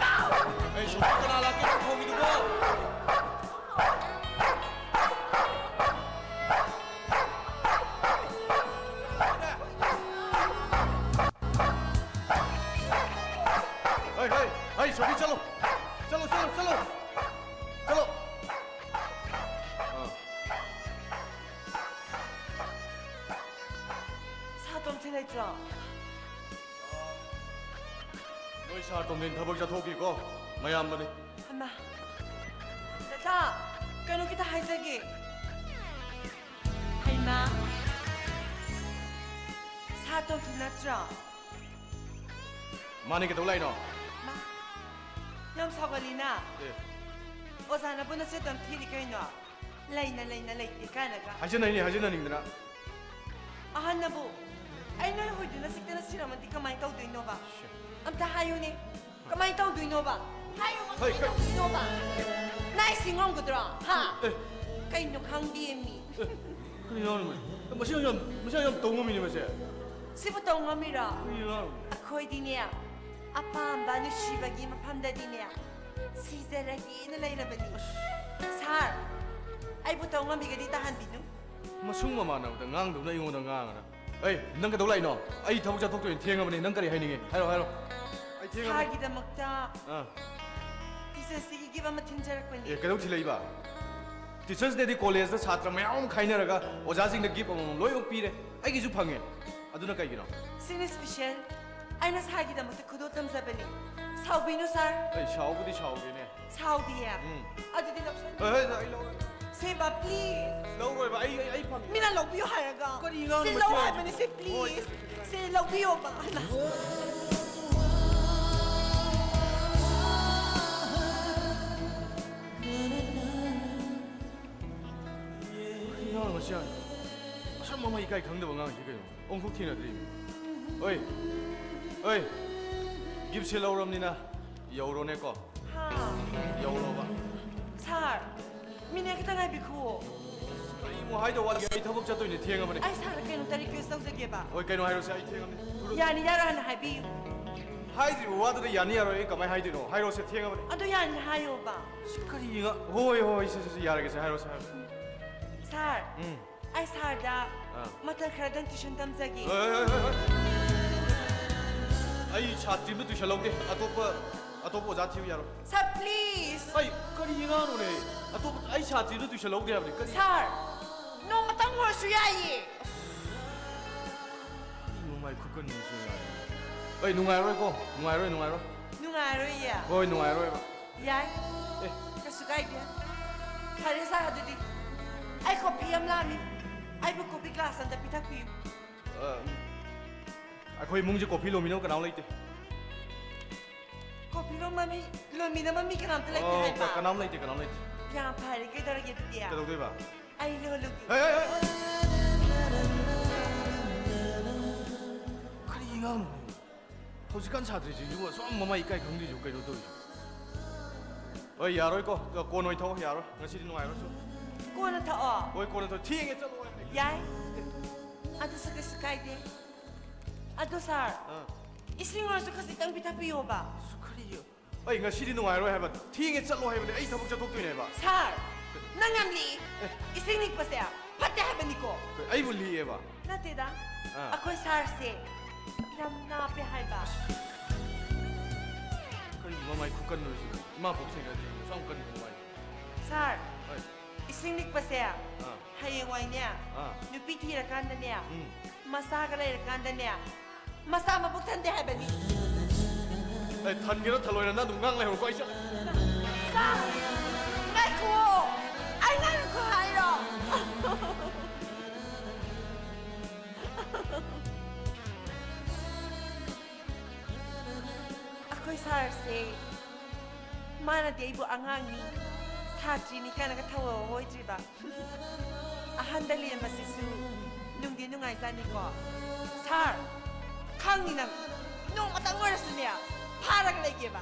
ꯑꯩ ꯁꯣꯝꯗ ꯀꯅꯥ ꯂꯥꯛꯀꯦ ꯈꯣꯡꯉꯤꯗꯨꯕꯣ? ꯍꯩ, ꯍꯩ, ꯍꯩ, ꯁꯣꯐꯤ, ꯆꯠꯂꯣ꯫ ꯆꯠꯂꯣ, ꯆꯠꯂꯣ, ꯆꯠꯂꯣ꯫ ꯆꯠꯂꯣ꯫ ꯑꯥ꯫ ꯁꯥꯇꯣꯝꯊꯤꯟ ꯂꯩꯇ꯭ꯔꯣ? ꯅꯣꯏ ꯁꯥꯇꯣꯝꯊꯤꯟ ꯊꯕꯛ ꯆꯠꯊꯣꯛꯈꯤꯀꯣ, ꯃꯌꯥꯝꯕꯅꯤ꯫ ꯍꯩꯃꯥ꯫ ꯗꯗꯥ, ꯀꯩꯅꯣ ꯈꯤꯇ ꯍꯥꯏꯖꯒꯦ꯫ ꯍꯩꯃꯥ꯫ ꯁꯥꯇꯣꯝꯊꯤꯟ ꯅꯠꯇ꯭ꯔꯣ? ꯃꯥꯅꯦ, ꯀꯩꯗꯧ ꯂꯥꯛꯏꯅꯣ? ꯃꯥ, ꯌꯥꯝ ꯁꯥꯎꯒꯜꯂꯤꯅ꯫ ꯑꯦ꯫ ꯑꯣꯖꯥꯅꯕꯨ ꯅꯆꯦ ꯇꯝꯊꯤꯔꯤ ꯀꯩꯅꯣ? ꯂꯩꯅ ꯂꯩꯅ ꯂꯩꯇꯦ ꯀꯥꯏꯅꯒ꯫ ꯍꯥꯏꯖꯟꯅꯩꯅꯦ, ꯍꯥꯏꯖꯟꯅꯅꯤꯡꯗꯅ꯫ ꯑꯍꯟꯅꯕꯨ ꯑꯩ ꯅꯣꯏ ꯍꯨꯏꯗꯨꯅ ꯆꯤꯛꯇꯅ ꯁꯤꯔꯝꯃꯗꯤ ꯀꯃꯥꯏꯅ ꯇꯧꯗꯣꯏꯅꯣꯕ? ꯑꯝꯇ ꯍꯥꯏꯌꯨꯅꯦ꯫ ꯀꯃꯥꯏꯅ ꯇꯧꯗꯣꯏꯅꯣꯕ? ꯍꯥꯏꯌꯨꯕ, ꯍꯣꯏ, ꯀꯃꯥꯏꯅ ꯇꯧꯗꯣꯏꯅꯣꯕ? ꯅꯥꯏ ꯁꯤ ꯉꯝꯒꯗ꯭ꯔꯣ? ꯍꯥ? ꯑꯦ꯫ ꯀꯩꯅꯣ ꯈꯪꯗꯦ ꯃꯤ꯫ ꯑꯦ, ꯀꯔꯤꯅꯣ ꯍꯥꯏꯔꯤꯕ? ꯃꯁꯤ ꯌꯥꯝ, ꯃꯁꯤ ꯌꯥꯝ ꯇꯧ ꯉꯝꯃꯤꯅꯦ ꯃꯁꯦ꯫ ꯁꯤꯕꯨ ꯇꯧ ꯉꯝꯃꯤꯔꯣ? ꯀꯔꯤꯅꯣ ꯍꯥꯏꯔꯤꯕ? ꯑꯩꯈꯣꯏꯗꯤꯅꯦ, ꯑꯄꯥꯝꯕ ꯅꯨꯡꯁꯤꯕꯒꯤ ꯃꯐꯝꯗꯗꯤꯅꯦ, ꯁꯤꯖꯔꯒꯦꯅ ꯂꯩꯔꯕꯅꯤ꯫ ꯁꯥꯔ, ꯑꯩꯕꯨ ꯇꯧ ꯉꯝꯕꯤꯒꯗꯤ ꯇꯥꯍꯟꯕꯤꯅꯨ꯫ ꯃꯁꯨꯡ ꯃꯃꯥꯟꯅꯕꯗ ꯉꯥꯡꯗꯧꯅ ꯑꯩꯉꯣꯟꯗ ꯉꯥꯡꯉꯅ꯫ ꯑꯩ, ꯅꯪ ꯀꯩꯗꯧ ꯂꯥꯛꯏꯅꯣ? ꯑꯩ ꯊꯕꯛ ꯆꯠꯊꯣꯛꯇꯣꯏꯅꯦ, ꯊꯦꯡꯉꯕꯅꯦ꯫ ꯅꯪ ꯀꯔꯤ ꯍꯥꯏꯅꯤꯡꯉꯤ? ꯍꯥꯏꯔꯣ, ꯍꯥꯏꯔꯣ꯫ ꯑꯩ ꯊꯦꯡꯉꯕꯅꯦ꯫ ꯁꯥꯔꯒꯤꯗꯃꯛꯇ ꯑꯥ꯫ ꯇꯤꯆꯔꯁ ꯗꯦꯒꯤ ꯒꯤꯐ ꯑꯃ ꯊꯤꯟꯖꯔꯛꯄꯅꯤ꯫ ꯑꯦ, ꯀꯩꯗꯧ ꯊꯤꯜꯂꯛꯏꯕ? ꯇꯤꯆꯔꯁ ꯗꯦꯗꯤ ꯀꯣꯂꯦꯖꯇ ꯁꯥꯇ꯭ꯔ ꯃꯌꯥꯝ ꯑꯃ ꯈꯥꯏꯅꯔꯒ ꯑꯣꯖꯥꯁꯤꯡꯗ ꯒꯤꯐ ꯑꯃꯃꯝ ꯂꯣꯏꯅꯃꯛ ꯄꯤꯔꯦ꯫ ꯑꯩꯒꯤꯁꯨ ꯐꯪꯉꯦ꯫ ꯑꯗꯨꯅ ꯀꯩꯒꯤꯅꯣ? ꯁꯤꯅ ꯁ꯭ꯄꯤꯁꯦꯜ꯫ ꯑꯩꯅ ꯁꯥꯔꯒꯤꯗꯃꯛꯇ ꯈꯨꯗꯣꯜ ꯇꯝꯖꯕꯅꯤ꯫ ꯁꯥꯎꯕꯤꯅꯨ, ꯁꯥꯔ꯫ ꯑꯩ ꯁꯥꯎꯕꯨꯗꯤ ꯁꯥꯎꯗꯦꯅꯦ꯫ ꯁꯥꯎꯗꯤꯌꯦ? ꯎꯝ꯫ ꯑꯗꯨꯗꯤ ꯂꯧꯁꯟ-, ꯍꯣꯏ, ꯍꯣꯏ, ꯑꯩ ꯂꯧꯔꯒꯦ꯫ ꯁꯦ, ꯕꯥ, ꯄ꯭ꯂꯤꯖ꯫ ꯂꯧꯔꯣꯏꯕ, ꯑꯩ, ꯑꯩ, ꯑꯩ ꯐꯪꯉꯦ꯫ ꯃꯤꯅ ꯂꯧꯕꯤꯌꯣ ꯍꯥꯏꯔꯒ꯫ ꯀꯔꯤꯅꯣ ꯁꯤ ꯃꯁꯤ ꯂꯧ ꯍꯥꯏꯁꯤꯕꯣ? ꯍꯥꯏꯕꯅꯤ, ꯁꯤ ꯍꯣꯏ, ꯄ꯭ꯂꯤꯖ꯫ ꯁꯦ, ꯁꯦ, ꯁꯦ, ꯁꯦ꯫ ꯁꯦ, ꯂꯧꯕꯤꯌꯣꯕ꯫ ꯀꯔꯤꯅꯣ ꯃꯁꯤ ꯌꯥꯝ ꯑꯁꯨꯝ ꯃꯃꯩ ꯏꯀꯥꯏ ꯈꯪꯗꯕ ꯑꯉꯥꯡꯁꯤ ꯀꯩꯅꯣ? ꯑꯃꯨꯛꯐꯥꯎ ꯊꯦꯡꯅꯗ꯭ꯔꯤ꯫ ꯑꯣꯏ, ꯑꯣꯏ, ꯒꯤꯐꯁꯦ ꯂꯧꯔꯕꯅꯤꯅ ꯌꯧꯔꯣꯅꯦꯀꯣ꯫ ꯍꯥ? ꯌꯧꯔꯣꯕ꯫ ꯁꯥꯔ, ꯃꯤꯅꯤꯠ ꯈꯤꯇꯪ ꯉꯥꯏꯕꯤꯈꯨꯋꯣ꯫ ꯀꯔꯤꯃꯨꯛ ꯍꯥꯏꯗꯧ ꯋꯥꯠꯂꯤꯒꯦ? ꯑꯩ ꯊꯕꯛ ꯆꯠꯇꯣꯏꯅꯦ, ꯊꯦꯡꯉꯕꯅꯦ꯫ ꯑꯩ ꯁꯥꯔꯗ ꯀꯩꯅꯣꯝꯇ ꯔꯤꯀ꯭ꯋꯦꯁ ꯇꯧꯖꯒꯦꯕ꯫ ꯍꯣꯏ, ꯀꯩꯅꯣ ꯍꯥꯏꯔꯣꯁꯦ, ꯑꯩ ꯊꯦꯡꯉꯕꯅꯦ꯫ ꯊꯨꯔꯣ꯫ ꯌꯥꯅꯤ ꯌꯥꯔꯣꯏ ꯍꯥꯟꯅ ꯍꯥꯏꯕꯤꯌꯨ꯫ ꯍꯥꯏꯗ꯭ꯔꯤꯕ ꯋꯥꯗꯨꯗ ꯌꯥꯅꯤ ꯌꯥꯔꯣꯏ ꯑꯩ ꯀꯃꯥꯏ ꯍꯥꯏꯗꯣꯏꯅꯣ? ꯍꯥꯏꯔꯣꯁꯦ, ꯊꯦꯡꯉꯕꯅꯦ꯫ ꯑꯗꯨ ꯌꯥꯅꯤ ꯍꯥꯏꯌꯣꯕ꯫ ꯁꯤ ꯀꯔꯤ ꯉ-, ꯍꯣꯏ, ꯍꯣꯏ, ꯁꯦ, ꯁꯦ, ꯁꯦ, ꯌꯥꯔꯒꯦꯁꯦ, ꯍꯥꯏꯔꯣꯁꯦ, ꯍꯥꯏꯔꯣꯁꯦ꯫ ꯁꯥꯔ, ꯎꯝ꯫ ꯑꯩ ꯁꯥꯔꯗ ꯑꯥ꯫ ꯃꯇꯝ ꯈꯔꯗꯪ ꯇ꯭ꯌꯨꯁꯟ ꯇꯝꯖꯒꯦ꯫ ꯍꯣꯏ, ꯍꯣꯏ, ꯍꯣꯏ, ꯍꯣꯏ꯫ ꯑꯩ ꯁꯥꯇ꯭ꯔꯤ ꯑꯝꯇ ꯇ꯭ꯌꯨꯁꯟ ꯂꯧꯗꯦ꯫ ꯑꯇꯣꯞꯄ, ꯑꯇꯣꯞꯄ ꯑꯣꯖꯥ ꯊꯤꯕ ꯌꯥꯔꯣꯏ꯫ ꯁꯥꯔ, ꯄ꯭ꯂꯤꯖ꯫ ꯑꯩ ꯀꯔꯤ ꯑꯉꯥꯡꯅꯣꯅꯦ? ꯑꯇꯣꯞꯄ, ꯑꯩ ꯁꯥꯇ꯭ꯔꯤ ꯑꯝꯇ ꯇ꯭ꯌꯨꯁꯟ ꯂꯧꯗꯦ ꯍꯥꯏꯕꯅꯤ꯫ ꯀꯔꯤ? ꯁꯥꯔ, ꯅꯣꯡꯃꯇꯪ ꯑꯣꯏꯔꯁꯨ ꯌꯥꯏꯌꯦ꯫ ꯅꯨꯡꯉꯥꯏ ꯈꯨꯀꯟꯁꯨ ꯌꯥꯏ꯫ ꯑꯩ ꯅꯨꯡꯉꯥꯏꯔꯣꯏꯀꯣ, ꯅꯨꯡꯉꯥꯏꯔꯣꯏ, ꯅꯨꯡꯉꯥꯏꯔꯣꯏ꯫ ꯅꯨꯡꯉꯥꯏꯔꯣꯏꯌꯦ꯫ ꯍꯣꯏ, ꯅꯨꯡꯉꯥꯏꯔꯣꯏꯕ꯫ ꯌꯥꯏ꯫ ꯑꯦ꯫ ꯀꯩꯁꯨ ꯀꯥꯏꯗꯦ꯫ ꯐꯔꯦ ꯁꯥꯔ, ꯑꯗꯨꯗꯤ ꯑꯩ ꯀꯣꯐꯤ ꯑꯃ ꯂꯥꯝꯃꯤ꯫ ꯑꯩꯕꯨ ꯀꯣꯐꯤ ꯒ꯭ꯂꯥꯁ ꯑꯝꯇ ꯄꯤꯊꯛꯄꯤꯌꯨ꯫ ꯑ, ꯑꯩꯈꯣꯏ ꯏꯃꯨꯡꯁꯦ ꯀꯣꯐꯤ ꯂꯣꯟꯃꯤꯅꯕ ꯀꯅꯥꯝ ꯂꯩꯇꯦ꯫ ꯀꯣꯐꯤ ꯂꯣꯟꯕ ꯃꯤ, ꯂꯣꯟꯃꯤꯅꯕ ꯃꯤ ꯀꯅꯥꯝꯇ ꯂꯩꯇꯦ ꯑꯣ, ꯍꯥꯏꯕ? ꯀ-, ꯀꯅꯥꯝ ꯂꯩꯇꯦ, ꯀꯅꯥꯝ ꯂꯩꯇꯦ꯫ ꯌꯥꯝ ꯐꯔꯦ, ꯀꯩꯗꯧꯔꯒꯦ ꯑꯗꯨꯗꯤ? ꯀꯩꯗꯧꯗꯣꯏꯕ? ꯑꯩ ꯂꯣꯜꯂꯨꯒꯦ꯫ ꯍꯦ, ꯍꯦ, ꯍꯦ꯫ ꯍꯧꯖꯤꯛꯀꯥꯟ ꯁꯥꯇ꯭ꯔꯤꯁꯤꯡꯁꯤꯕꯨ ꯑꯁꯨꯛ ꯌꯥꯝ ꯃꯃꯥꯏ ꯏꯀꯥꯏ ꯈꯪꯗ꯭ꯔꯤꯁꯤꯕꯨ ꯀꯩꯅꯣ ꯇꯧꯔꯤꯁꯤꯕꯣ? ꯍꯣꯏ, ꯌꯥꯔꯣꯏꯀꯣ꯫ ꯀꯣꯟ ꯑꯣꯏ ꯊꯛꯑꯣ, ꯌꯥꯔꯣꯏ꯫ ꯉꯁꯤꯗꯤ ꯅꯨꯡꯉꯥꯏꯔꯣꯏ ꯁꯨꯝ꯫ ꯀꯣꯟꯅ ꯊꯛꯑꯣ꯫ ꯍꯣꯏ, ꯀꯣꯟꯅ ꯊꯛꯑꯣ꯫ ꯊꯦꯡꯉꯦ, ꯆꯠꯂꯣ ꯍꯥꯏ꯫ ꯌꯥꯏ꯫ ꯑꯗꯨꯁꯨ ꯀꯩꯁꯨ ꯀꯥꯏꯗꯦ꯫ ꯑꯗꯣ ꯁꯥꯔ, ꯑꯥ꯫ ꯏꯁꯤꯡ ꯑꯣꯏꯔꯁꯨ ꯈꯖꯤꯛꯇꯪ ꯄꯤꯊꯛꯄꯤꯌꯣꯕ꯫ ꯑꯁ, ꯀꯔꯤꯅꯣ? ꯑꯩ ꯉꯁꯤꯗꯤ ꯅꯨꯡꯉꯥꯏꯔꯣꯏ ꯍꯥꯏꯕ꯫ ꯊꯦꯡꯉꯦ, ꯆꯠꯂꯣ ꯍꯥꯏꯕꯅꯦ꯫ ꯑꯩ ꯊꯕꯛ ꯆꯠꯊꯣꯛꯇꯣꯏꯅꯦꯕ꯫ ꯁꯥꯔ, ꯅꯪ ꯌꯥꯝ ꯂꯤꯛꯏ꯫ ꯑꯦ꯫ ꯏꯁꯤꯡ ꯂꯤꯛꯄꯁꯦ ꯐꯠꯇꯦ ꯍꯥꯏꯕꯅꯤꯀꯣ꯫ ꯑꯩꯕꯨ ꯂꯤꯛꯑꯦꯕ? ꯅꯠꯇꯦꯗ꯫ ꯑꯥ꯫ ꯑꯩꯈꯣꯏ ꯁꯥꯔꯁꯦ ꯌꯥꯝ ꯅꯥꯞꯄꯦ ꯍꯥꯏꯕ꯫ ꯀꯔꯤꯒꯤ ꯃꯃꯥꯏ ꯈꯨꯀꯟꯅꯣ ꯁꯤꯕꯣ? ꯏꯃꯥ ꯄꯣꯛ ꯊꯦꯡꯅꯗ꯭ꯔꯤꯕꯣ? ꯑꯁꯨꯛ ꯌꯥꯝ ꯀꯟꯕ ꯃꯃꯥꯏ꯫ ꯁꯥꯔ, ꯍꯣꯏ꯫ ꯏꯁꯤꯡ ꯂꯤꯛꯄꯁꯦ ꯑꯥ꯫ ꯍꯌꯦꯡꯋꯥꯏꯅꯦ, ꯑꯥ꯫ ꯅꯨꯄꯤ ꯊꯤꯔꯀꯥꯟꯗꯅꯦ, ꯎꯝ꯫ ꯃꯆꯥꯒ ꯂꯩꯔꯀꯥꯟꯗꯅꯦ, ꯃꯆꯥ ꯃꯕꯨꯛ ꯊꯟꯗꯦ ꯍꯥꯏꯕꯅꯤ꯫ ꯑꯩ ꯊꯟꯒꯦꯔꯥ ꯊꯜꯂꯣꯏꯔꯥ ꯅꯪ ꯑꯗꯨꯝ ꯉꯥꯡ ꯂꯩꯍꯧꯔꯣꯀꯣ, ꯑꯩ ꯆꯠꯂꯦ꯫ ꯁꯥꯔ, ꯉꯥꯏꯈꯨꯑꯣ꯫ ꯑꯩ ꯉꯥꯏꯈꯣ ꯍꯥꯏꯔꯣ? ꯑꯩꯈꯣꯏ ꯁꯥꯔꯁꯦ, ꯃꯥꯅꯗꯤ ꯑꯩꯕꯨ ꯑꯉꯥꯡꯅꯤ, ꯁꯥꯇ꯭ꯔꯤꯅꯤ ꯀꯥꯏꯅꯒ ꯊꯧꯑꯣꯏꯗ꯭ꯔꯤꯕ꯫ ꯑꯍꯟꯗ ꯂꯦꯝꯕꯁꯤꯁꯨ ꯅꯨꯡꯗꯤ ꯅꯨꯡꯉꯥꯏꯖꯥꯠꯅꯤꯀꯣ꯫ ꯁꯥꯔ, ꯈꯪꯅꯤ ꯅꯪ꯫ ꯅꯣꯡꯃꯇꯪ ꯑꯣꯏꯔꯁꯨꯅꯦ, ꯐꯥꯔꯒ ꯂꯩꯒꯦꯕ꯫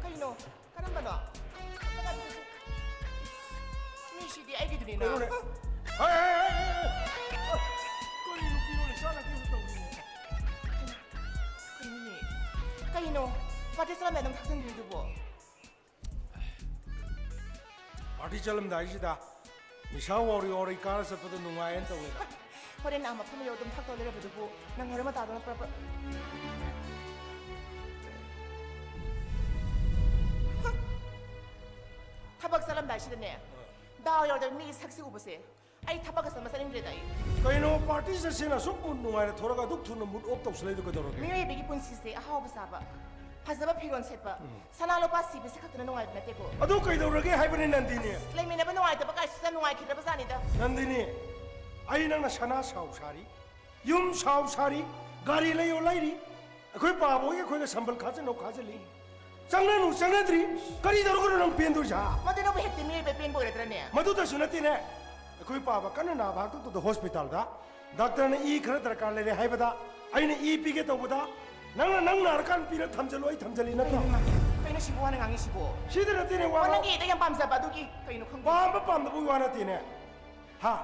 ꯀꯩꯅꯣ? ꯀꯔꯝꯕꯅꯣ? ꯃꯤꯁꯤꯗꯤ ꯑꯩꯒꯤꯗꯨꯅꯤꯅ꯫ ꯀꯩꯅꯣꯅꯦ? ꯍꯩ, ꯍꯩ, ꯍꯩ, ꯍꯩ, ꯍꯩ! ꯀꯔꯤ ꯅꯨꯄꯤꯅꯣꯅꯦ? ꯆꯥꯅ ꯀꯩꯅꯣ ꯇꯧꯔꯤꯅꯦ? ꯀꯩꯅꯣꯅꯦ? ꯀꯩꯅꯣ? ꯄꯥꯔꯇꯤ ꯆꯠꯂꯝꯗꯥꯏ ꯑꯗꯨꯝ ꯊꯛꯆꯟꯕꯤꯗꯨꯕꯣ? ꯄꯥꯔꯇꯤ ꯆꯠꯂꯝꯗꯥꯏꯁꯤꯗ ꯅꯤꯁꯥ ꯋꯥꯎꯔꯤ ꯋꯥꯎꯔꯤ ꯀꯥꯔ ꯆꯠꯄꯗꯣ ꯅꯨꯡꯉꯥꯏꯌꯦꯅ ꯇꯧꯅꯤꯗ꯫ ꯍꯣꯔꯦꯟ ꯑꯥ ꯃꯐꯝ ꯌꯧ ꯑꯗꯨꯝ ꯊꯛꯇꯧ ꯂꯩꯔꯕꯗꯨꯕꯨ ꯅꯪ ꯍꯣꯔꯦꯟ ꯃꯇꯥꯗꯨꯅ ꯄ꯭ꯔꯞ ꯄ꯭ꯔꯞ꯫ ꯊꯕꯛ ꯆꯠꯂꯝꯗꯥꯏꯁꯤꯗꯅꯦ, ꯑꯥ꯫ ꯗꯥꯎ ꯌꯧꯗꯕ ꯃꯤꯒꯤ ꯁꯛꯁꯤ ꯎꯕꯁꯦ ꯑꯩ ꯊꯕꯛꯀ ꯆꯠꯄ ꯆꯠꯅꯤꯡꯗ꯭ꯔꯦꯗ ꯑꯩ꯫ ꯀꯩꯅꯣ, ꯄꯥꯔꯇꯤ ꯆꯠꯁꯦꯅ ꯑꯁꯨꯛ ꯃꯨꯠ ꯅꯨꯡꯉꯥꯏꯅ ꯊꯣꯔꯒ ꯑꯗꯨꯛ ꯊꯨꯅ ꯃꯨꯠ ꯑꯣꯐ ꯇꯧꯁꯜꯂꯛꯏꯗꯣ ꯀꯩꯗꯧꯔꯒꯦ? ꯃꯤꯑꯣꯏꯕꯒꯤ ꯄꯨꯟꯁꯤꯁꯦ ꯑꯍꯥꯎꯕ ꯆꯥꯕ, ꯐꯖꯕ ꯐꯤꯔꯣꯜ ꯁꯦꯠꯄ, ꯎꯝ꯫ ꯁꯅꯥ ꯂꯨꯄꯥ ꯁꯤꯕꯁꯤ ꯈꯛꯇꯅ ꯅꯨꯡꯉꯥꯏꯕ ꯅꯠꯇꯦꯀꯣ꯫ ꯑꯗꯨ ꯀꯩꯗꯧꯔꯒꯦ ꯍꯥꯏꯕꯅꯤ, ꯅꯟꯗꯤꯅꯤ? ꯑꯁ, ꯂꯩꯃꯤꯟꯅꯕ ꯅꯨꯡꯉꯥꯏꯇꯕ ꯀꯥꯏꯁꯨ ꯌꯥꯝ ꯅꯨꯡꯉꯥꯏꯈꯤꯗ꯭ꯔꯕ ꯖꯥꯠꯅꯤꯗ꯫ ꯅꯟꯗꯤꯅꯤ, ꯑꯩ ꯅꯪꯅ ꯁꯅꯥ ꯁꯥꯎ ꯁꯥꯔꯤ, ꯌꯨꯝ ꯁꯥꯎ ꯁꯥꯔꯤ, ꯒꯥꯔꯤ ꯂꯩꯌꯣ ꯂꯩꯔꯤ꯫ ꯑꯩꯈꯣꯏ ꯄꯥꯕ ꯍꯣꯏꯒ ꯑꯩꯈꯣꯏꯒ ꯁꯝꯕꯜ ꯈꯥꯖꯤꯟꯅꯧ ꯈꯥꯖꯤꯜꯂꯤ꯫ ꯆꯪꯅꯅꯨ ꯆꯪꯅꯗ꯭ꯔꯤ꯫ ꯀꯔꯤ ꯇꯧꯔꯒꯅꯣ ꯅꯪ ꯄꯦꯟꯗꯣꯏꯁꯦ, ꯍꯥ? ꯃꯗꯨꯅꯕꯨ ꯍꯦꯛꯇ ꯃꯤꯑꯣꯏꯕ ꯄꯦꯟꯕ ꯑꯣꯏꯔꯗ꯭ꯔꯅꯦ? ꯃꯗꯨꯗꯁꯨ ꯅꯠꯇꯦꯅꯦ, ꯑꯩꯈꯣꯏ ꯄꯥꯕ ꯀꯟꯅ ꯅꯥꯕ ꯍꯥꯛꯇꯛꯇꯨꯗ ꯍꯣꯁꯄꯤꯇꯥꯜꯗ ꯗꯥꯛꯇꯔꯅ ꯏ ꯈꯔ ꯗꯔꯀꯥꯔ ꯂꯩꯔꯦ ꯍꯥꯏꯕꯗ, ꯑꯩꯅ ꯏ ꯄꯤꯒꯦ ꯇꯧꯕꯗ, ꯅꯪꯅ ꯅꯪ ꯅꯥꯔꯀꯥꯟ ꯄꯤꯔ ꯊꯝꯖꯜꯂꯨ, ꯑꯩ ꯊꯝꯖꯜꯂꯤ ꯅꯠꯇ꯭ꯔꯣ? ꯀꯩꯅꯣ ꯁꯤꯕꯨ ꯋꯥꯅ ꯉꯥꯡꯉꯤꯁꯤꯕꯣ? ꯁꯤꯗ ꯅꯠꯇꯦꯅꯦ, ꯋꯥ ꯑꯣ, ꯅꯪꯒꯤ ꯏꯗ ꯌꯥꯝ ꯄꯥꯝꯖꯕ ꯑꯗꯨꯒꯤ ꯀꯩꯅꯣ ꯈꯪꯗꯦ꯫ ꯄꯥꯝꯕ ꯄꯥꯝꯗꯕꯒꯤ ꯋꯥ ꯅꯠꯇꯦꯅꯦ꯫ ꯍꯥ?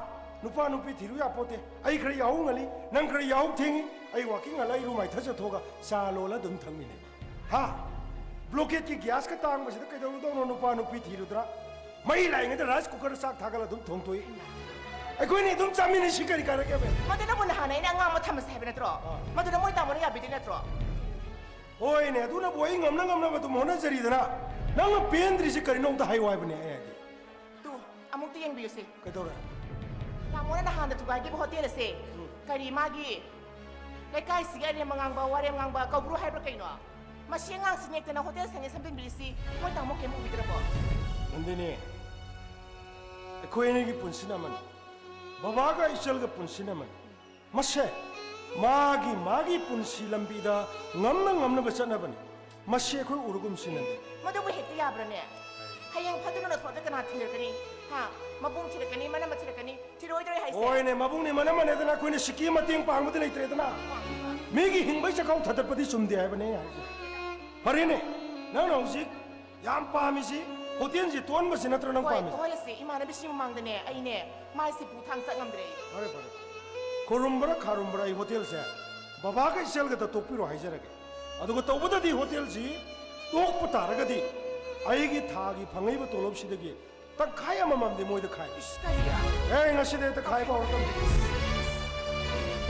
ꯅꯨꯄꯥ ꯅꯨꯄꯤ ꯊꯤꯔꯨ ꯌꯥꯄꯣꯠꯇꯦ꯫ ꯑꯩ ꯈꯔ ꯌꯥꯍꯧ ꯉꯜꯂꯤ, ꯅꯪ ꯈꯔ ꯌꯥꯍꯧ ꯊꯦꯡꯉꯤ꯫ ꯑꯩ ꯋꯥꯀꯤꯡ ꯍꯜꯂꯛ, ꯏꯔꯨ ꯃꯥꯏꯊꯖ ꯊꯣꯛꯑꯒ ꯆꯥ ꯂꯣꯜꯂ ꯑꯗꯨꯝ ꯊꯛꯃꯤꯟꯅꯩ꯫ ꯍꯥ? ꯕ꯭ꯂꯣꯀꯦꯠꯀꯤ ꯒ꯭ꯌꯥꯁꯀ ꯇꯥꯡꯕꯁꯤꯗ ꯀꯩꯗꯧꯔꯨꯗꯧꯅꯣ ꯅꯨꯄꯥ ꯅꯨꯄꯤ ꯊꯤꯔꯨꯗꯅ? ꯃꯩ ꯂꯥꯛꯏꯉꯩꯗ ꯔꯥꯏꯁ ꯀꯨꯀꯔꯗ ꯆꯥꯛ ꯊꯥꯒꯠꯂ ꯑꯗꯨꯝ ꯊꯣꯡꯗꯣꯛꯏ꯫ ꯑꯩꯈꯣꯏꯅꯤ ꯑꯗꯨꯝ ꯆꯥꯃꯤꯟꯅꯩ, ꯁꯤ ꯀꯔꯤ ꯀꯥꯟꯅꯒꯦꯕ? ꯃꯗꯨꯅꯕꯨ ꯅꯍꯥꯟ ꯑꯩꯅ ꯑꯉꯥꯡ ꯑꯃ ꯊꯝꯃꯁꯦ ꯍꯥꯏꯕ ꯅꯠꯇ꯭ꯔꯣ? ꯑꯥ꯫ ꯃꯗꯨꯅ ꯃꯣꯏ ꯇꯥꯃꯣꯅ ꯌꯥꯕꯤꯗꯦ ꯅꯠꯇ꯭ꯔꯣ? ꯍꯣꯏꯅꯦ, ꯑꯗꯨꯅꯕꯨ ꯑꯩ ꯉꯝꯅ ꯉꯝꯅꯕ ꯑꯗꯨꯝ ꯍꯣꯠꯅꯖꯔꯤꯗꯅ꯫ ꯅꯪꯅ ꯄꯦꯟꯗ꯭ꯔꯤꯁꯤ ꯀꯔꯤꯅꯣ ꯑꯝꯇ ꯍꯥꯏꯌꯨ ꯍꯥꯏꯕꯅꯦ ꯑꯩ ꯍꯥꯏꯗꯤ꯫ ꯇꯨ, ꯑꯃꯨꯛꯇ ꯌꯦꯡꯕꯤꯌꯨꯁꯦ꯫ ꯀꯩꯗꯧꯔꯦ? ꯇꯥꯃꯣꯅ ꯅꯍꯥꯟꯗ ꯊꯨꯒꯥꯏꯈꯤꯕ ꯍꯣꯇꯦꯜ ꯑꯁꯦ, ꯎꯝ꯫ ꯀꯔꯤ ꯃꯥꯒꯤ ꯂꯩꯀꯥꯏꯁꯤꯒꯤ ꯑꯔꯦꯝꯕ ꯉꯥꯡꯕ, ꯋꯥꯔꯦꯝ ꯉꯥꯡꯕ ꯀꯧꯕ꯭ꯔꯨ ꯍꯥꯏꯕ꯭ꯔꯥ ꯀꯩꯅꯣ? ꯃꯁꯤ ꯑꯉꯥꯡꯁꯤ ꯅꯦꯛꯇꯅ ꯍꯣꯇꯦꯜ ꯁꯪꯉꯦ ꯁꯝꯖꯤꯟꯕꯤꯔꯤꯁꯤ ꯃꯣꯏ ꯇꯥꯃꯣ ꯀꯩꯝ ꯎꯕꯤꯗ꯭ꯔꯕꯣ? ꯅꯟꯗꯤꯅꯤ, ꯑꯩꯈꯣꯏ ꯑꯅꯤꯒꯤ ꯄꯨꯟꯁꯤꯅ ꯑꯃꯅꯤ, ꯕꯕꯥꯒ ꯏꯆꯜꯒ ꯄꯨꯟꯁꯤꯅ ꯑꯃꯅꯤ꯫ ꯃꯁꯦ ꯃꯥꯒꯤ ꯃꯥꯒꯤ ꯄꯨꯟꯁꯤ ꯂꯝꯕꯤꯗ ꯉꯝꯅ ꯉꯝꯅꯕ ꯆꯠꯅꯕꯅꯤ꯫ ꯃꯁꯤ ꯑꯩꯈꯣꯏ ꯎꯔꯒꯨꯝꯁꯤ ꯅꯟꯗꯤꯅꯤ꯫ ꯃꯗꯨꯕꯨ ꯍꯦꯛꯇ ꯌꯥꯕ꯭ꯔꯅꯦ? ꯍꯌꯦꯡ ꯐꯗꯨꯅ ꯂꯧꯊꯣꯛꯑꯗ ꯀꯅꯥ ꯊꯤꯔꯛꯀꯅꯤ? ꯍꯥ? ꯃꯕꯨꯡ ꯊꯤꯔꯛꯀꯅꯤ, ꯃꯅꯝꯃ ꯊꯤꯔꯛꯀꯅꯤ, ꯊꯤꯔꯣꯏꯗ꯭ꯔꯣꯏ ꯍꯥꯏꯁꯦ? ꯍꯣꯏꯅꯦ, ꯃꯕꯨꯡꯅꯦ ꯃꯅꯝꯃꯅꯦꯗꯅ ꯑꯩꯈꯣꯏꯅ ꯁꯤꯛꯀꯤ ꯃꯇꯦꯡ ꯄꯥꯡꯕꯗꯤ ꯂꯩꯇ꯭ꯔꯦꯗꯅ꯫ ꯃꯤꯒꯤ ꯍꯤꯡꯕꯩ ꯆꯈꯥꯎ ꯊꯥꯗꯠꯄꯗꯤ ꯆꯨꯝꯗꯦ ꯍꯥꯏꯕꯅꯦ ꯑꯩ ꯍꯥꯏꯁꯦ꯫ ꯐꯔꯦꯅꯦ, ꯅꯪꯅ ꯍꯧꯖꯤꯛ ꯌꯥꯝ ꯄꯥꯝꯃꯤꯁꯤ ꯍꯣꯇꯦꯜꯁꯤ ꯇꯣꯟꯕꯁꯤ ꯅꯠꯇ꯭ꯔꯣ ꯅꯪ ꯍꯣꯏ, ꯄꯥꯝꯃꯤꯁꯤ? ꯇꯣꯍꯜꯂꯁꯤ꯫ ꯏꯃꯥꯟꯅꯕꯤꯁꯤ ꯃꯃꯥꯡꯗꯅꯦ ꯑꯩꯅꯦ ꯃꯥꯏꯁꯤ ꯄꯨ ꯊꯥꯡ ꯆꯠ ꯉꯝꯗ꯭ꯔꯦ꯫ ꯐꯔꯦ, ꯐꯔꯦ꯫ ꯈꯨꯔꯨꯝꯕ꯭ꯔꯥ ꯈꯥꯔꯨꯝꯕ꯭ꯔꯥ ꯑꯩ ꯍꯣꯇꯦꯜꯁꯦ ꯕꯕꯥꯒ ꯏꯆꯜꯒꯗ ꯇꯣꯛꯄꯤꯔꯣ ꯍꯥꯏꯖꯔꯒꯦ꯫ ꯑꯗꯨꯒ ꯇꯧꯕꯗꯗꯤ ꯍꯣꯇꯦꯜꯁꯤ ꯇꯣꯛꯄ ꯇꯥꯔꯒꯗꯤ ꯑꯩꯒꯤ ꯊꯥꯒꯤ ꯐꯪꯉꯛꯏꯕ ꯇꯣꯂꯣꯞꯁꯤꯗꯒꯤ ꯇꯪꯈꯥꯏ ꯑꯃꯃꯝꯗꯤ ꯃꯣꯏꯗ ꯈꯥꯏ꯫ ꯏꯁ, ꯀꯔꯤ? ꯑꯦ, ꯉꯁꯤꯗꯤ ꯍꯦꯛꯇ ꯈꯥꯏꯕ ꯍꯧꯔꯛꯀꯅꯤ꯫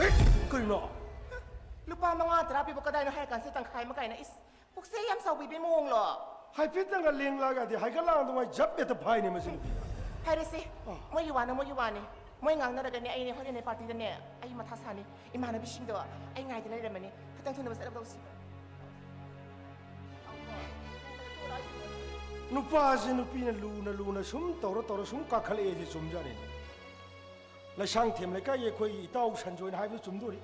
ꯑꯦ, ꯀꯔꯤꯅꯣ? ꯂꯨꯄꯥ ꯃꯉꯥ ꯇꯔꯥ ꯄꯤꯕ ꯀꯗꯥꯏꯅꯣ ꯍꯥꯏꯔ ꯀꯥꯟꯁꯤꯗ ꯇꯪꯈꯥꯏ ꯑꯃ ꯀꯥꯏꯅ? ꯏꯁ, ꯄꯨꯛꯆꯦꯜ ꯌꯥꯝ ꯆꯥꯎꯕꯤꯕꯩ ꯃꯑꯣꯡꯂꯣ? ꯍꯥꯏꯐꯦꯠꯇꯪꯒ ꯂꯦꯡꯂꯛꯑꯒꯗꯤ ꯍꯥꯏꯒꯠꯂꯛꯑꯗꯨꯉꯥꯏ ꯖꯞ ꯍꯦꯛꯇ ꯐꯥꯏꯅꯦ ꯃꯁꯤ ꯅꯨꯄꯤꯁꯦ꯫ ꯐꯔꯦꯁꯦ, ꯑꯥ꯫ ꯃꯣꯏꯒꯤ ꯋꯥꯅ ꯃꯣꯏꯒꯤ ꯋꯥꯅꯤ꯫ ꯃꯣꯏ ꯉꯥꯡꯅꯔꯒꯅꯦ ꯑꯩꯅꯦ ꯍꯣꯔꯦꯟꯅꯦ ꯄꯥꯔꯇꯤꯗꯅꯦ ꯑꯩ ꯃꯊꯥ ꯁꯥꯅꯤ꯫ ꯏꯃꯥꯟꯅꯕꯤꯁꯤꯡꯗꯣ ꯑꯩ ꯉꯥꯏꯗꯅ ꯂꯩꯔꯝꯃꯅꯤ꯫ ꯈꯤꯇꯪ ꯊꯨꯅꯕ ꯆꯠꯂꯒ ꯇꯧꯁꯤ꯫ ꯅꯨꯄꯥꯁꯤ ꯅꯨꯄꯤꯅ ꯂꯨꯅ ꯂꯨꯅ ꯁꯨꯝ ꯇꯧꯔ ꯇꯧꯔ ꯁꯨꯝ ꯀꯥꯈꯠꯂꯛꯑꯦꯁꯦ ꯆꯨꯝꯖꯥꯠꯅꯤꯅꯦ꯫ ꯂꯩꯁꯥꯡꯊꯦꯝ ꯂꯩꯀꯥꯏꯒꯤ ꯑꯩꯈꯣꯏꯒꯤ ꯏꯇꯥꯎ ꯁꯟꯖꯣꯏꯅ ꯍꯥꯏꯕꯗꯨ ꯆꯨꯝꯗꯣꯔꯤ꯫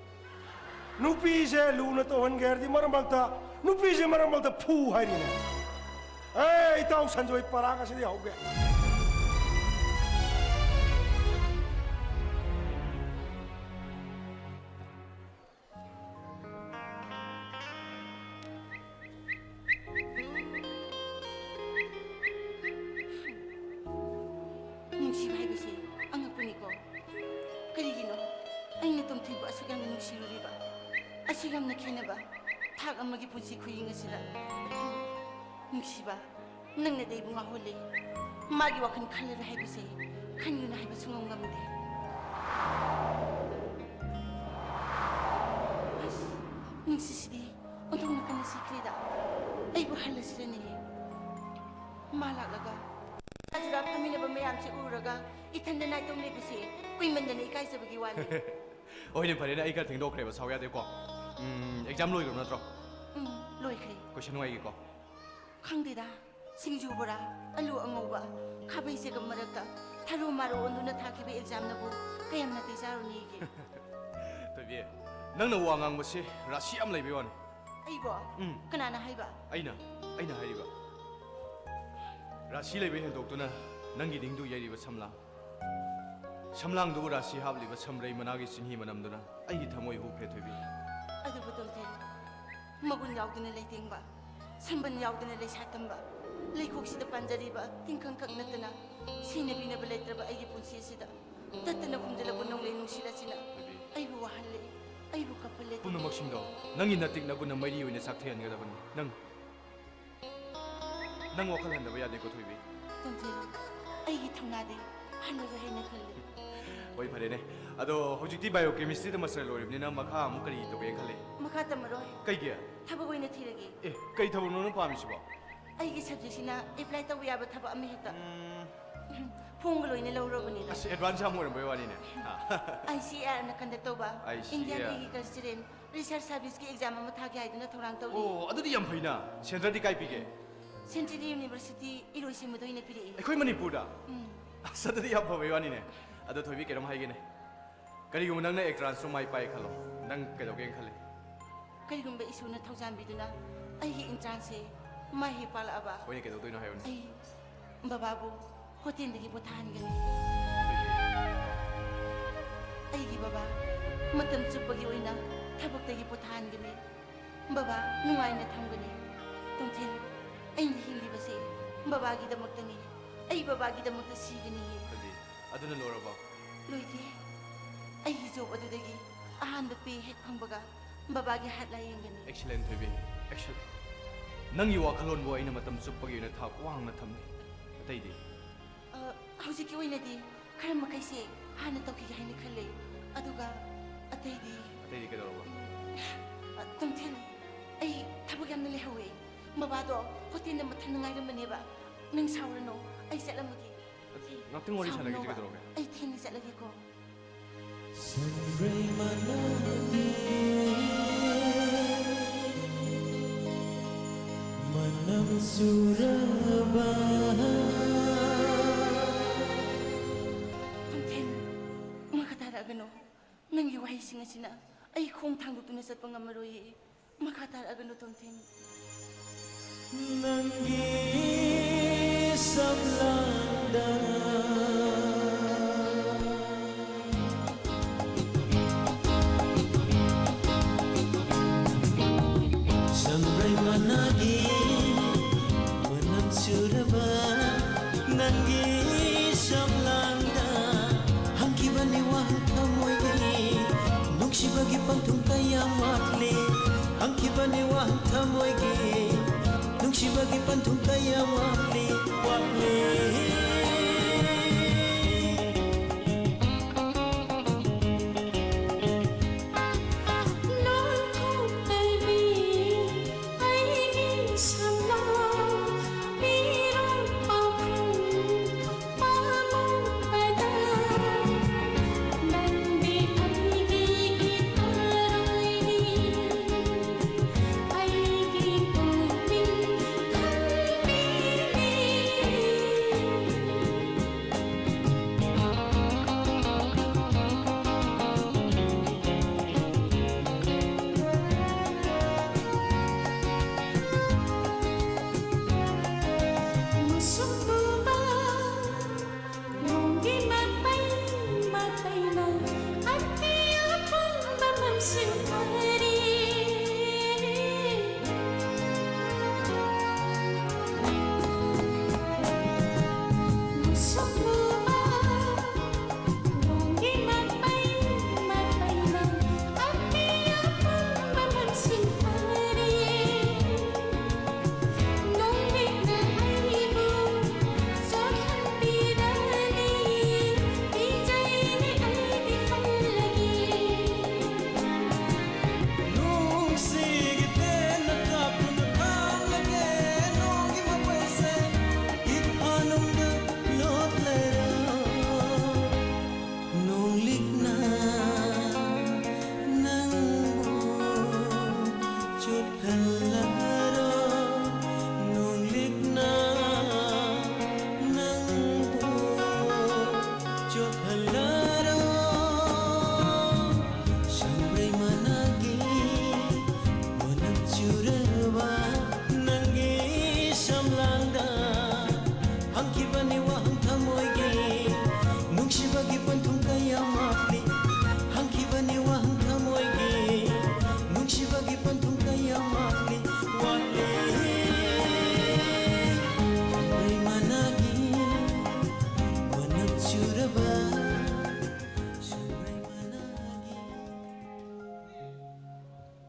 ꯅꯨꯄꯤꯁꯦ ꯂꯨꯅ ꯇꯧꯍꯟꯒꯦ ꯍꯥꯏꯔꯗꯤ ꯃꯔꯛ ꯃꯔꯛꯇ, ꯅꯨꯄꯤꯁꯦ ꯃꯔꯛ ꯃꯔꯛꯇ ꯐꯨ ꯍꯥꯏꯔꯤꯅꯦ꯫ ꯑꯦ, ꯏꯇꯥꯎ ꯁꯟꯖꯣꯏ, ꯄꯔꯥ ꯉꯁꯤꯗꯤ ꯍꯧꯒꯦ꯫ ꯅꯨꯡꯁꯤꯕ ꯍꯥꯏꯕꯁꯤ ꯑꯉꯛꯄꯅꯤꯀꯣ꯫ ꯀꯔꯤꯒꯤꯅꯣ ꯑꯩꯅ ꯇꯣꯝꯊꯤꯟꯕꯨ ꯑꯁꯨꯛ ꯌꯥꯝꯅ ꯅꯨꯡꯁꯤꯔꯨꯔꯤꯕ, ꯑꯁꯨꯛ ꯌꯥꯝꯅ ꯈꯦꯟꯅꯕ ꯊꯥꯛ ꯑꯃꯒꯤ ꯄꯨꯟꯁꯤ ꯈꯨꯍꯤꯡ ꯑꯁꯤꯗ? ꯅꯨꯡꯁꯤꯕ, ꯅꯪꯅꯗꯤ ꯑꯩꯕꯨ ꯉꯥꯎꯍꯜꯂꯤ꯫ ꯃꯥꯒꯤ ꯋꯥꯈꯜ ꯈꯜꯂꯔꯣꯏ ꯍꯥꯏꯕꯁꯦ ꯈꯟꯒꯅꯨ ꯍꯥꯏꯕ ꯁꯨꯡꯉꯝ ꯉꯝꯗꯦ꯫ ꯑꯁ, ꯅꯨꯡꯁꯤꯁꯤꯗꯤ ꯑꯣꯟꯊꯣꯛꯅ ꯀꯟꯅ ꯁꯤꯈ꯭ꯔꯦꯗ꯫ ꯑꯩꯕꯨ ꯍꯜꯂꯁꯤꯔꯅꯦ? ꯃꯥ ꯂꯥꯛꯂꯒ ꯑꯗꯨꯗ ꯐꯝꯃꯤꯟꯅꯕ ꯃꯌꯥꯝꯁꯦ ꯎꯔꯒ ꯏꯊꯟꯗ ꯅꯥꯏꯇꯣꯝ ꯂꯩꯕꯁꯦ ꯀꯨꯏꯃꯟꯗꯅ ꯏꯀꯥꯏꯖꯕꯒꯤ ꯋꯥꯅꯤ꯫ ꯍꯣꯏꯅꯦ, ꯐꯔꯦꯅꯦ, ꯑꯩ ꯈꯔ ꯊꯦꯡꯗꯣꯛꯈ꯭ꯔꯦꯕ, ꯁꯥꯎ ꯌꯥꯗꯦꯀꯣ꯫ ꯎꯝ, ꯑꯦꯛꯖꯥꯝ ꯂꯣꯏꯈ꯭ꯔꯕ ꯅꯠꯇ꯭ꯔꯣ? ꯎꯝ, ꯂꯣꯏꯈ꯭ꯔꯦ꯫ ꯀꯣꯏꯁꯟ ꯅꯨꯡꯉꯥꯏꯒꯦꯀꯣ? ꯈꯪꯗꯦꯗ, ꯁꯤꯡꯖꯨ ꯕꯣꯔꯥ, ꯑꯂꯨ ꯑꯉꯧꯕ, ꯈꯥꯕꯩ ꯆꯦꯒꯞ ꯃꯔꯛꯇ ꯊꯔꯨ ꯃꯥꯔꯨ ꯑꯣꯟꯗꯨꯅ ꯊꯥꯈꯤꯕ ꯑꯦꯛꯖꯥꯝꯅꯕꯨ ꯀꯌꯥꯝ ꯅꯥꯇꯩ ꯆꯥꯔꯨꯅꯤꯒꯦ? ꯊꯣꯏꯕꯤ, ꯅꯪꯅ ꯋꯥ ꯉꯥꯡꯕꯁꯤ ꯔꯥꯁꯤ ꯌꯥꯝ ꯂꯩꯕꯩ ꯋꯥꯅꯤ꯫ ꯑꯩꯕꯣ? ꯎꯝ꯫ ꯀꯅꯥꯅ ꯍꯥꯏꯕ? ꯑꯩꯅ, ꯑꯩꯅ ꯍꯥꯏꯔꯤꯕ꯫ ꯔꯥꯁꯤ ꯂꯩꯕ ꯍꯦꯟꯗꯣꯛꯇꯨꯅ ꯅꯪꯒꯤ ꯅꯤꯡꯗꯨ ꯌꯩꯔꯤꯕ ꯁꯝꯂꯥꯡ꯫ ꯁꯝꯂꯥꯡꯗꯨꯕꯨ ꯔꯥꯁꯤ ꯍꯥꯞꯂꯤꯕ ꯁꯝꯔꯩ ꯃꯅꯥꯒꯤ ꯆꯤꯟꯍꯤ ꯃꯅꯝꯗꯨꯅ ꯑꯩꯒꯤ ꯊꯃꯣꯏ ꯍꯨꯈ꯭ꯔꯦ, ꯊꯣꯏꯕꯤ꯫ ꯑꯗꯨꯕꯨ ꯇꯣꯝꯊꯤꯟ, ꯃꯒꯨꯟ ꯌꯥꯎꯗꯅ ꯂꯩꯇꯦꯡꯕ, ꯁꯝꯕꯟ ꯌꯥꯎꯗꯅ ꯂꯩꯁꯥ ꯇꯝꯕ, ꯂꯩꯈꯣꯛꯁꯤꯗ ꯄꯥꯟꯖꯔꯤꯕ ꯇꯤꯡꯈꯪꯈꯛ ꯅꯠꯇꯅ ꯁꯤꯅꯕꯤꯅꯕ ꯂꯩꯇ꯭ꯔꯕ ꯑꯩꯒꯤ ꯄꯨꯟꯁꯤ ꯑꯁꯤꯗ ꯇꯠꯇꯅ ꯍꯨꯝꯖꯤꯜꯂꯛꯄ ꯅꯣꯡꯂꯩ ꯅꯨꯡꯁꯤꯠ ꯑꯁꯤꯅ ꯊꯣꯏꯕꯤ꯫ ꯑꯩꯕꯨ ꯋꯥꯍꯜꯂꯦ, ꯑꯩꯕꯨ ꯀꯞꯍꯜꯂꯦ꯫ ꯄꯨꯝꯅꯃꯛꯁꯤꯡꯗꯣ ꯅꯪꯒꯤ ꯅꯇꯤꯛ ꯅꯒꯨꯟꯅ ꯃꯩꯔꯤ ꯑꯣꯏꯅ ꯆꯥꯛꯊꯍꯟꯒꯗꯕꯅꯤ꯫ ꯅꯪ, ꯅꯪ ꯋꯥꯈꯜ ꯍꯟꯗꯕ ꯌꯥꯗꯦꯀꯣ, ꯊꯣꯏꯕꯤ꯫ ꯇꯣꯝꯊꯤꯟ, ꯑꯩꯒꯤ ꯊꯧꯅꯥꯗꯤ ꯍꯜꯂꯔꯣꯏ ꯍꯥꯏꯅ ꯈꯜꯂꯤ꯫ ꯍꯣꯏ, ꯐꯔꯦꯅꯦ꯫ ꯑꯗꯣ ꯍꯧꯖꯤꯛꯇꯤ biochemistryꯗ master ꯂꯣꯏꯔꯕꯅꯤꯅ ꯃꯈꯥ ꯑꯃꯨꯛ ꯀꯔꯤ ꯇꯧꯒꯦꯅ ꯈꯜꯂꯤ? ꯃꯈꯥ ꯇꯝꯃꯔꯣꯏ꯫ ꯀꯩꯒꯤ? ꯊꯕꯛ ꯑꯣꯏꯅ ꯊꯤꯔꯒꯦ꯫ ꯑꯦ, ꯀꯩ ꯊꯕꯛꯅꯣ ꯅꯪ ꯄꯥꯝꯃꯤꯁꯤꯕꯣ? ꯑꯩꯒꯤ subjectꯁꯤꯅ apply ꯇꯧꯕ ꯌꯥꯕ ꯊꯕꯛ ꯑꯃ ꯍꯦꯛꯇ꯫ ꯎꯝ꯫ ꯐꯣꯝꯒ ꯂꯣꯏꯅ ꯂꯧꯔꯕꯅꯤꯗ꯫ ꯑꯁ, advance ꯌꯥꯝ ꯑꯣꯏꯔꯝꯕꯩ ꯋꯥꯅꯤꯅꯦ꯫ ꯍꯥ꯫ ICARꯅ conduct ꯇꯧꯕ ICAR꯫ Indian Agricultural Research Serviceꯀꯤ exam ꯑꯃ ꯊꯥꯒꯦ ꯍꯥꯏꯗꯨꯅ ꯊꯧꯔꯥꯡ ꯇꯧꯔꯤ꯫ ꯑꯣ, ꯑꯗꯨꯗꯤ ꯌꯥꯝ ꯐꯩꯅ꯫ Centreꯗꯤ ꯀꯥꯏ ꯄꯤꯒꯦ? Centreꯗꯤ University ꯏꯔꯣꯏꯁꯦꯝꯕꯗ ꯑꯣꯏꯅ ꯄꯤꯔꯛꯏ꯫ ꯑꯩꯈꯣꯏ ꯃꯅꯤꯄꯨꯔꯗ? ꯎꯝ꯫ ꯑꯁ, ꯑꯗꯨꯗꯤ ꯌꯥꯝ ꯐꯕꯩ ꯋꯥꯅꯤꯅꯦ꯫ ꯑꯗꯣ ꯊꯣꯏꯕꯤ, ꯀꯩꯅꯣꯝ ꯍꯥꯏꯒꯦꯅꯦ꯫ ꯀꯔꯤꯒꯨꯝꯕ ꯅꯪꯅ entrance ꯇꯣ ꯃꯥꯏ ꯄꯥꯛꯑꯦ ꯈꯜꯂꯣ, ꯅꯪ ꯀꯩꯗꯧꯒꯦꯅ ꯈꯜꯂꯤ? ꯀꯔꯤꯒꯨꯝꯕ ꯏꯁꯣꯔꯅ ꯊꯧꯖꯥꯟꯕꯤꯗꯨꯅ ꯑꯩꯒꯤ entrance ꯁꯦ ꯃꯥꯏ ꯍꯦꯛ ꯄꯥꯛꯂꯛꯑꯕ, ꯍꯣꯏꯅꯦ, ꯀꯩꯗꯧꯗꯣꯏꯅꯣ ꯍꯥꯏꯌꯨꯅꯦ꯫ ꯑꯩ ꯕꯕꯥꯕꯨ ꯍꯣꯇꯦꯜꯗꯒꯤ ꯄꯣꯊꯥꯍꯟꯒꯅꯤ꯫ ꯑꯩꯒꯤ ꯕꯕꯥ ꯃꯇꯝ ꯆꯨꯞꯄꯒꯤ ꯑꯣꯏꯅ ꯊꯕꯛꯇꯒꯤ ꯄꯣꯊꯥꯍꯟꯒꯅꯤ꯫ ꯕꯕꯥ ꯅꯨꯡꯉꯥꯏꯅ ꯊꯝꯒꯅꯤ꯫ ꯇꯣꯝꯊꯤꯟ, ꯑꯩꯅ ꯍꯤꯡꯂꯤꯕꯁꯦ ꯕꯕꯥꯒꯤꯗꯃꯛꯇꯅꯤ꯫ ꯑꯩ ꯕꯕꯥꯒꯤꯗꯃꯛꯇ ꯁꯤꯒꯅꯤꯌꯦ꯫ ꯑꯗꯨꯗꯤ ꯑꯗꯨꯅ ꯂꯣꯏꯔꯕꯣ? ꯂꯣꯏꯗꯦ꯫ ꯑꯩꯒꯤ job ꯑꯗꯨꯗꯒꯤ ꯑꯍꯥꯟꯕ pay ꯍꯦꯛ ꯐꯪꯕꯒ ꯕꯕꯥꯒꯤ ꯍꯥꯠ ꯂꯥꯏꯌꯦꯡꯒꯅꯤ꯫ Excellent, ꯊꯣꯏꯕꯤ, excellent꯫ ꯅꯪꯒꯤ ꯋꯥꯈꯜꯂꯣꯟꯕꯨ ꯑꯩꯅ ꯃꯇꯝ ꯆꯨꯞꯄꯒꯤ ꯑꯣꯏꯅ ꯊꯥꯛ ꯋꯥꯡꯅ ꯊꯝꯂꯤ꯫ ꯑꯇꯩꯗꯤ? ꯑ, ꯍꯧꯖꯤꯛꯀꯤ ꯑꯣꯏꯅꯗꯤ ꯈꯔ ꯃꯈꯩꯁꯦ ꯍꯥꯟꯅ ꯇꯧꯈꯤꯒꯦ ꯍꯥꯏꯅ ꯈꯜꯂꯦ꯫ ꯑꯗꯨꯒ ꯑꯇꯩꯗꯤ? ꯑꯇꯩꯗꯤ ꯀꯩꯗꯧꯔꯕ? ꯑ, ꯇꯣꯝꯊꯤꯟ, ꯑꯩ ꯊꯕꯛ ꯌꯥꯝꯅ ꯂꯩꯍꯧꯋꯦ꯫ ꯕꯕꯥꯗꯣ ꯍꯣꯇꯦꯜꯗ ꯃꯊꯟꯗ ꯉꯥꯏꯔꯝꯕꯅꯦꯕ꯫ ꯅꯪ ꯁꯥꯎꯔꯅꯨ, ꯑꯩ ꯆꯠꯂꯝꯃꯒꯦ꯫ ꯉꯥꯛꯇꯪ ꯋꯥꯔꯤ ꯁꯥꯟꯅꯈꯤꯁꯦ, ꯁꯥꯎꯔꯅꯣꯕ꯫ ꯀꯩꯗꯧꯔꯒꯦ? ꯑꯩ ꯊꯦꯡꯅ ꯆꯠꯂꯒꯦꯀꯣ꯫ ꯁꯟꯕ꯭ꯔꯩ ꯃꯅꯥꯒꯤ ꯃꯅꯝ ꯆꯨꯔꯕ꯫ ꯇꯣꯝꯊꯤꯟ, ꯃꯈꯥ ꯇꯥꯔꯛꯑꯒꯅꯨ꯫ ꯅꯪꯒꯤ ꯋꯥꯍꯩꯁꯤꯡ ꯑꯁꯤꯅ ꯑꯩ ꯈꯣꯡ ꯊꯥꯡꯗꯣꯛꯇꯨꯅ ꯆꯠꯄ ꯉꯝꯃꯔꯣꯏꯌꯦ꯫ ꯃꯈꯥ ꯇꯥꯔꯛꯑꯒꯅꯨ, ꯇꯣꯝꯊꯤꯟ꯫ ꯅꯪꯒꯤ ꯁꯝꯂꯥꯡꯗ ꯁꯝꯕ꯭ꯔꯩ ꯃꯅꯥꯒꯤ ꯃꯅꯝ ꯆꯨꯔꯕ ꯅꯪꯒꯤ ꯁꯝꯂꯥꯡꯗ ꯍꯪꯈꯤꯕꯅꯤ ꯋꯥꯍꯪ ꯊꯃꯣꯏꯒꯤ ꯅꯨꯡꯁꯤꯕꯒꯤ ꯄꯟꯊꯨꯡ ꯀꯌꯥꯝ ꯋꯥꯠꯂꯤ꯫ ꯍꯪꯈꯤꯕꯅꯤ ꯋꯥꯍꯪ ꯊꯃꯣꯏꯒꯤ ꯅꯨꯡꯁꯤꯕꯒꯤ ꯄꯟꯊꯨꯡ ꯀꯌꯥꯝ ꯋꯥꯠꯂꯤ, ꯋꯥꯠꯂꯤ꯫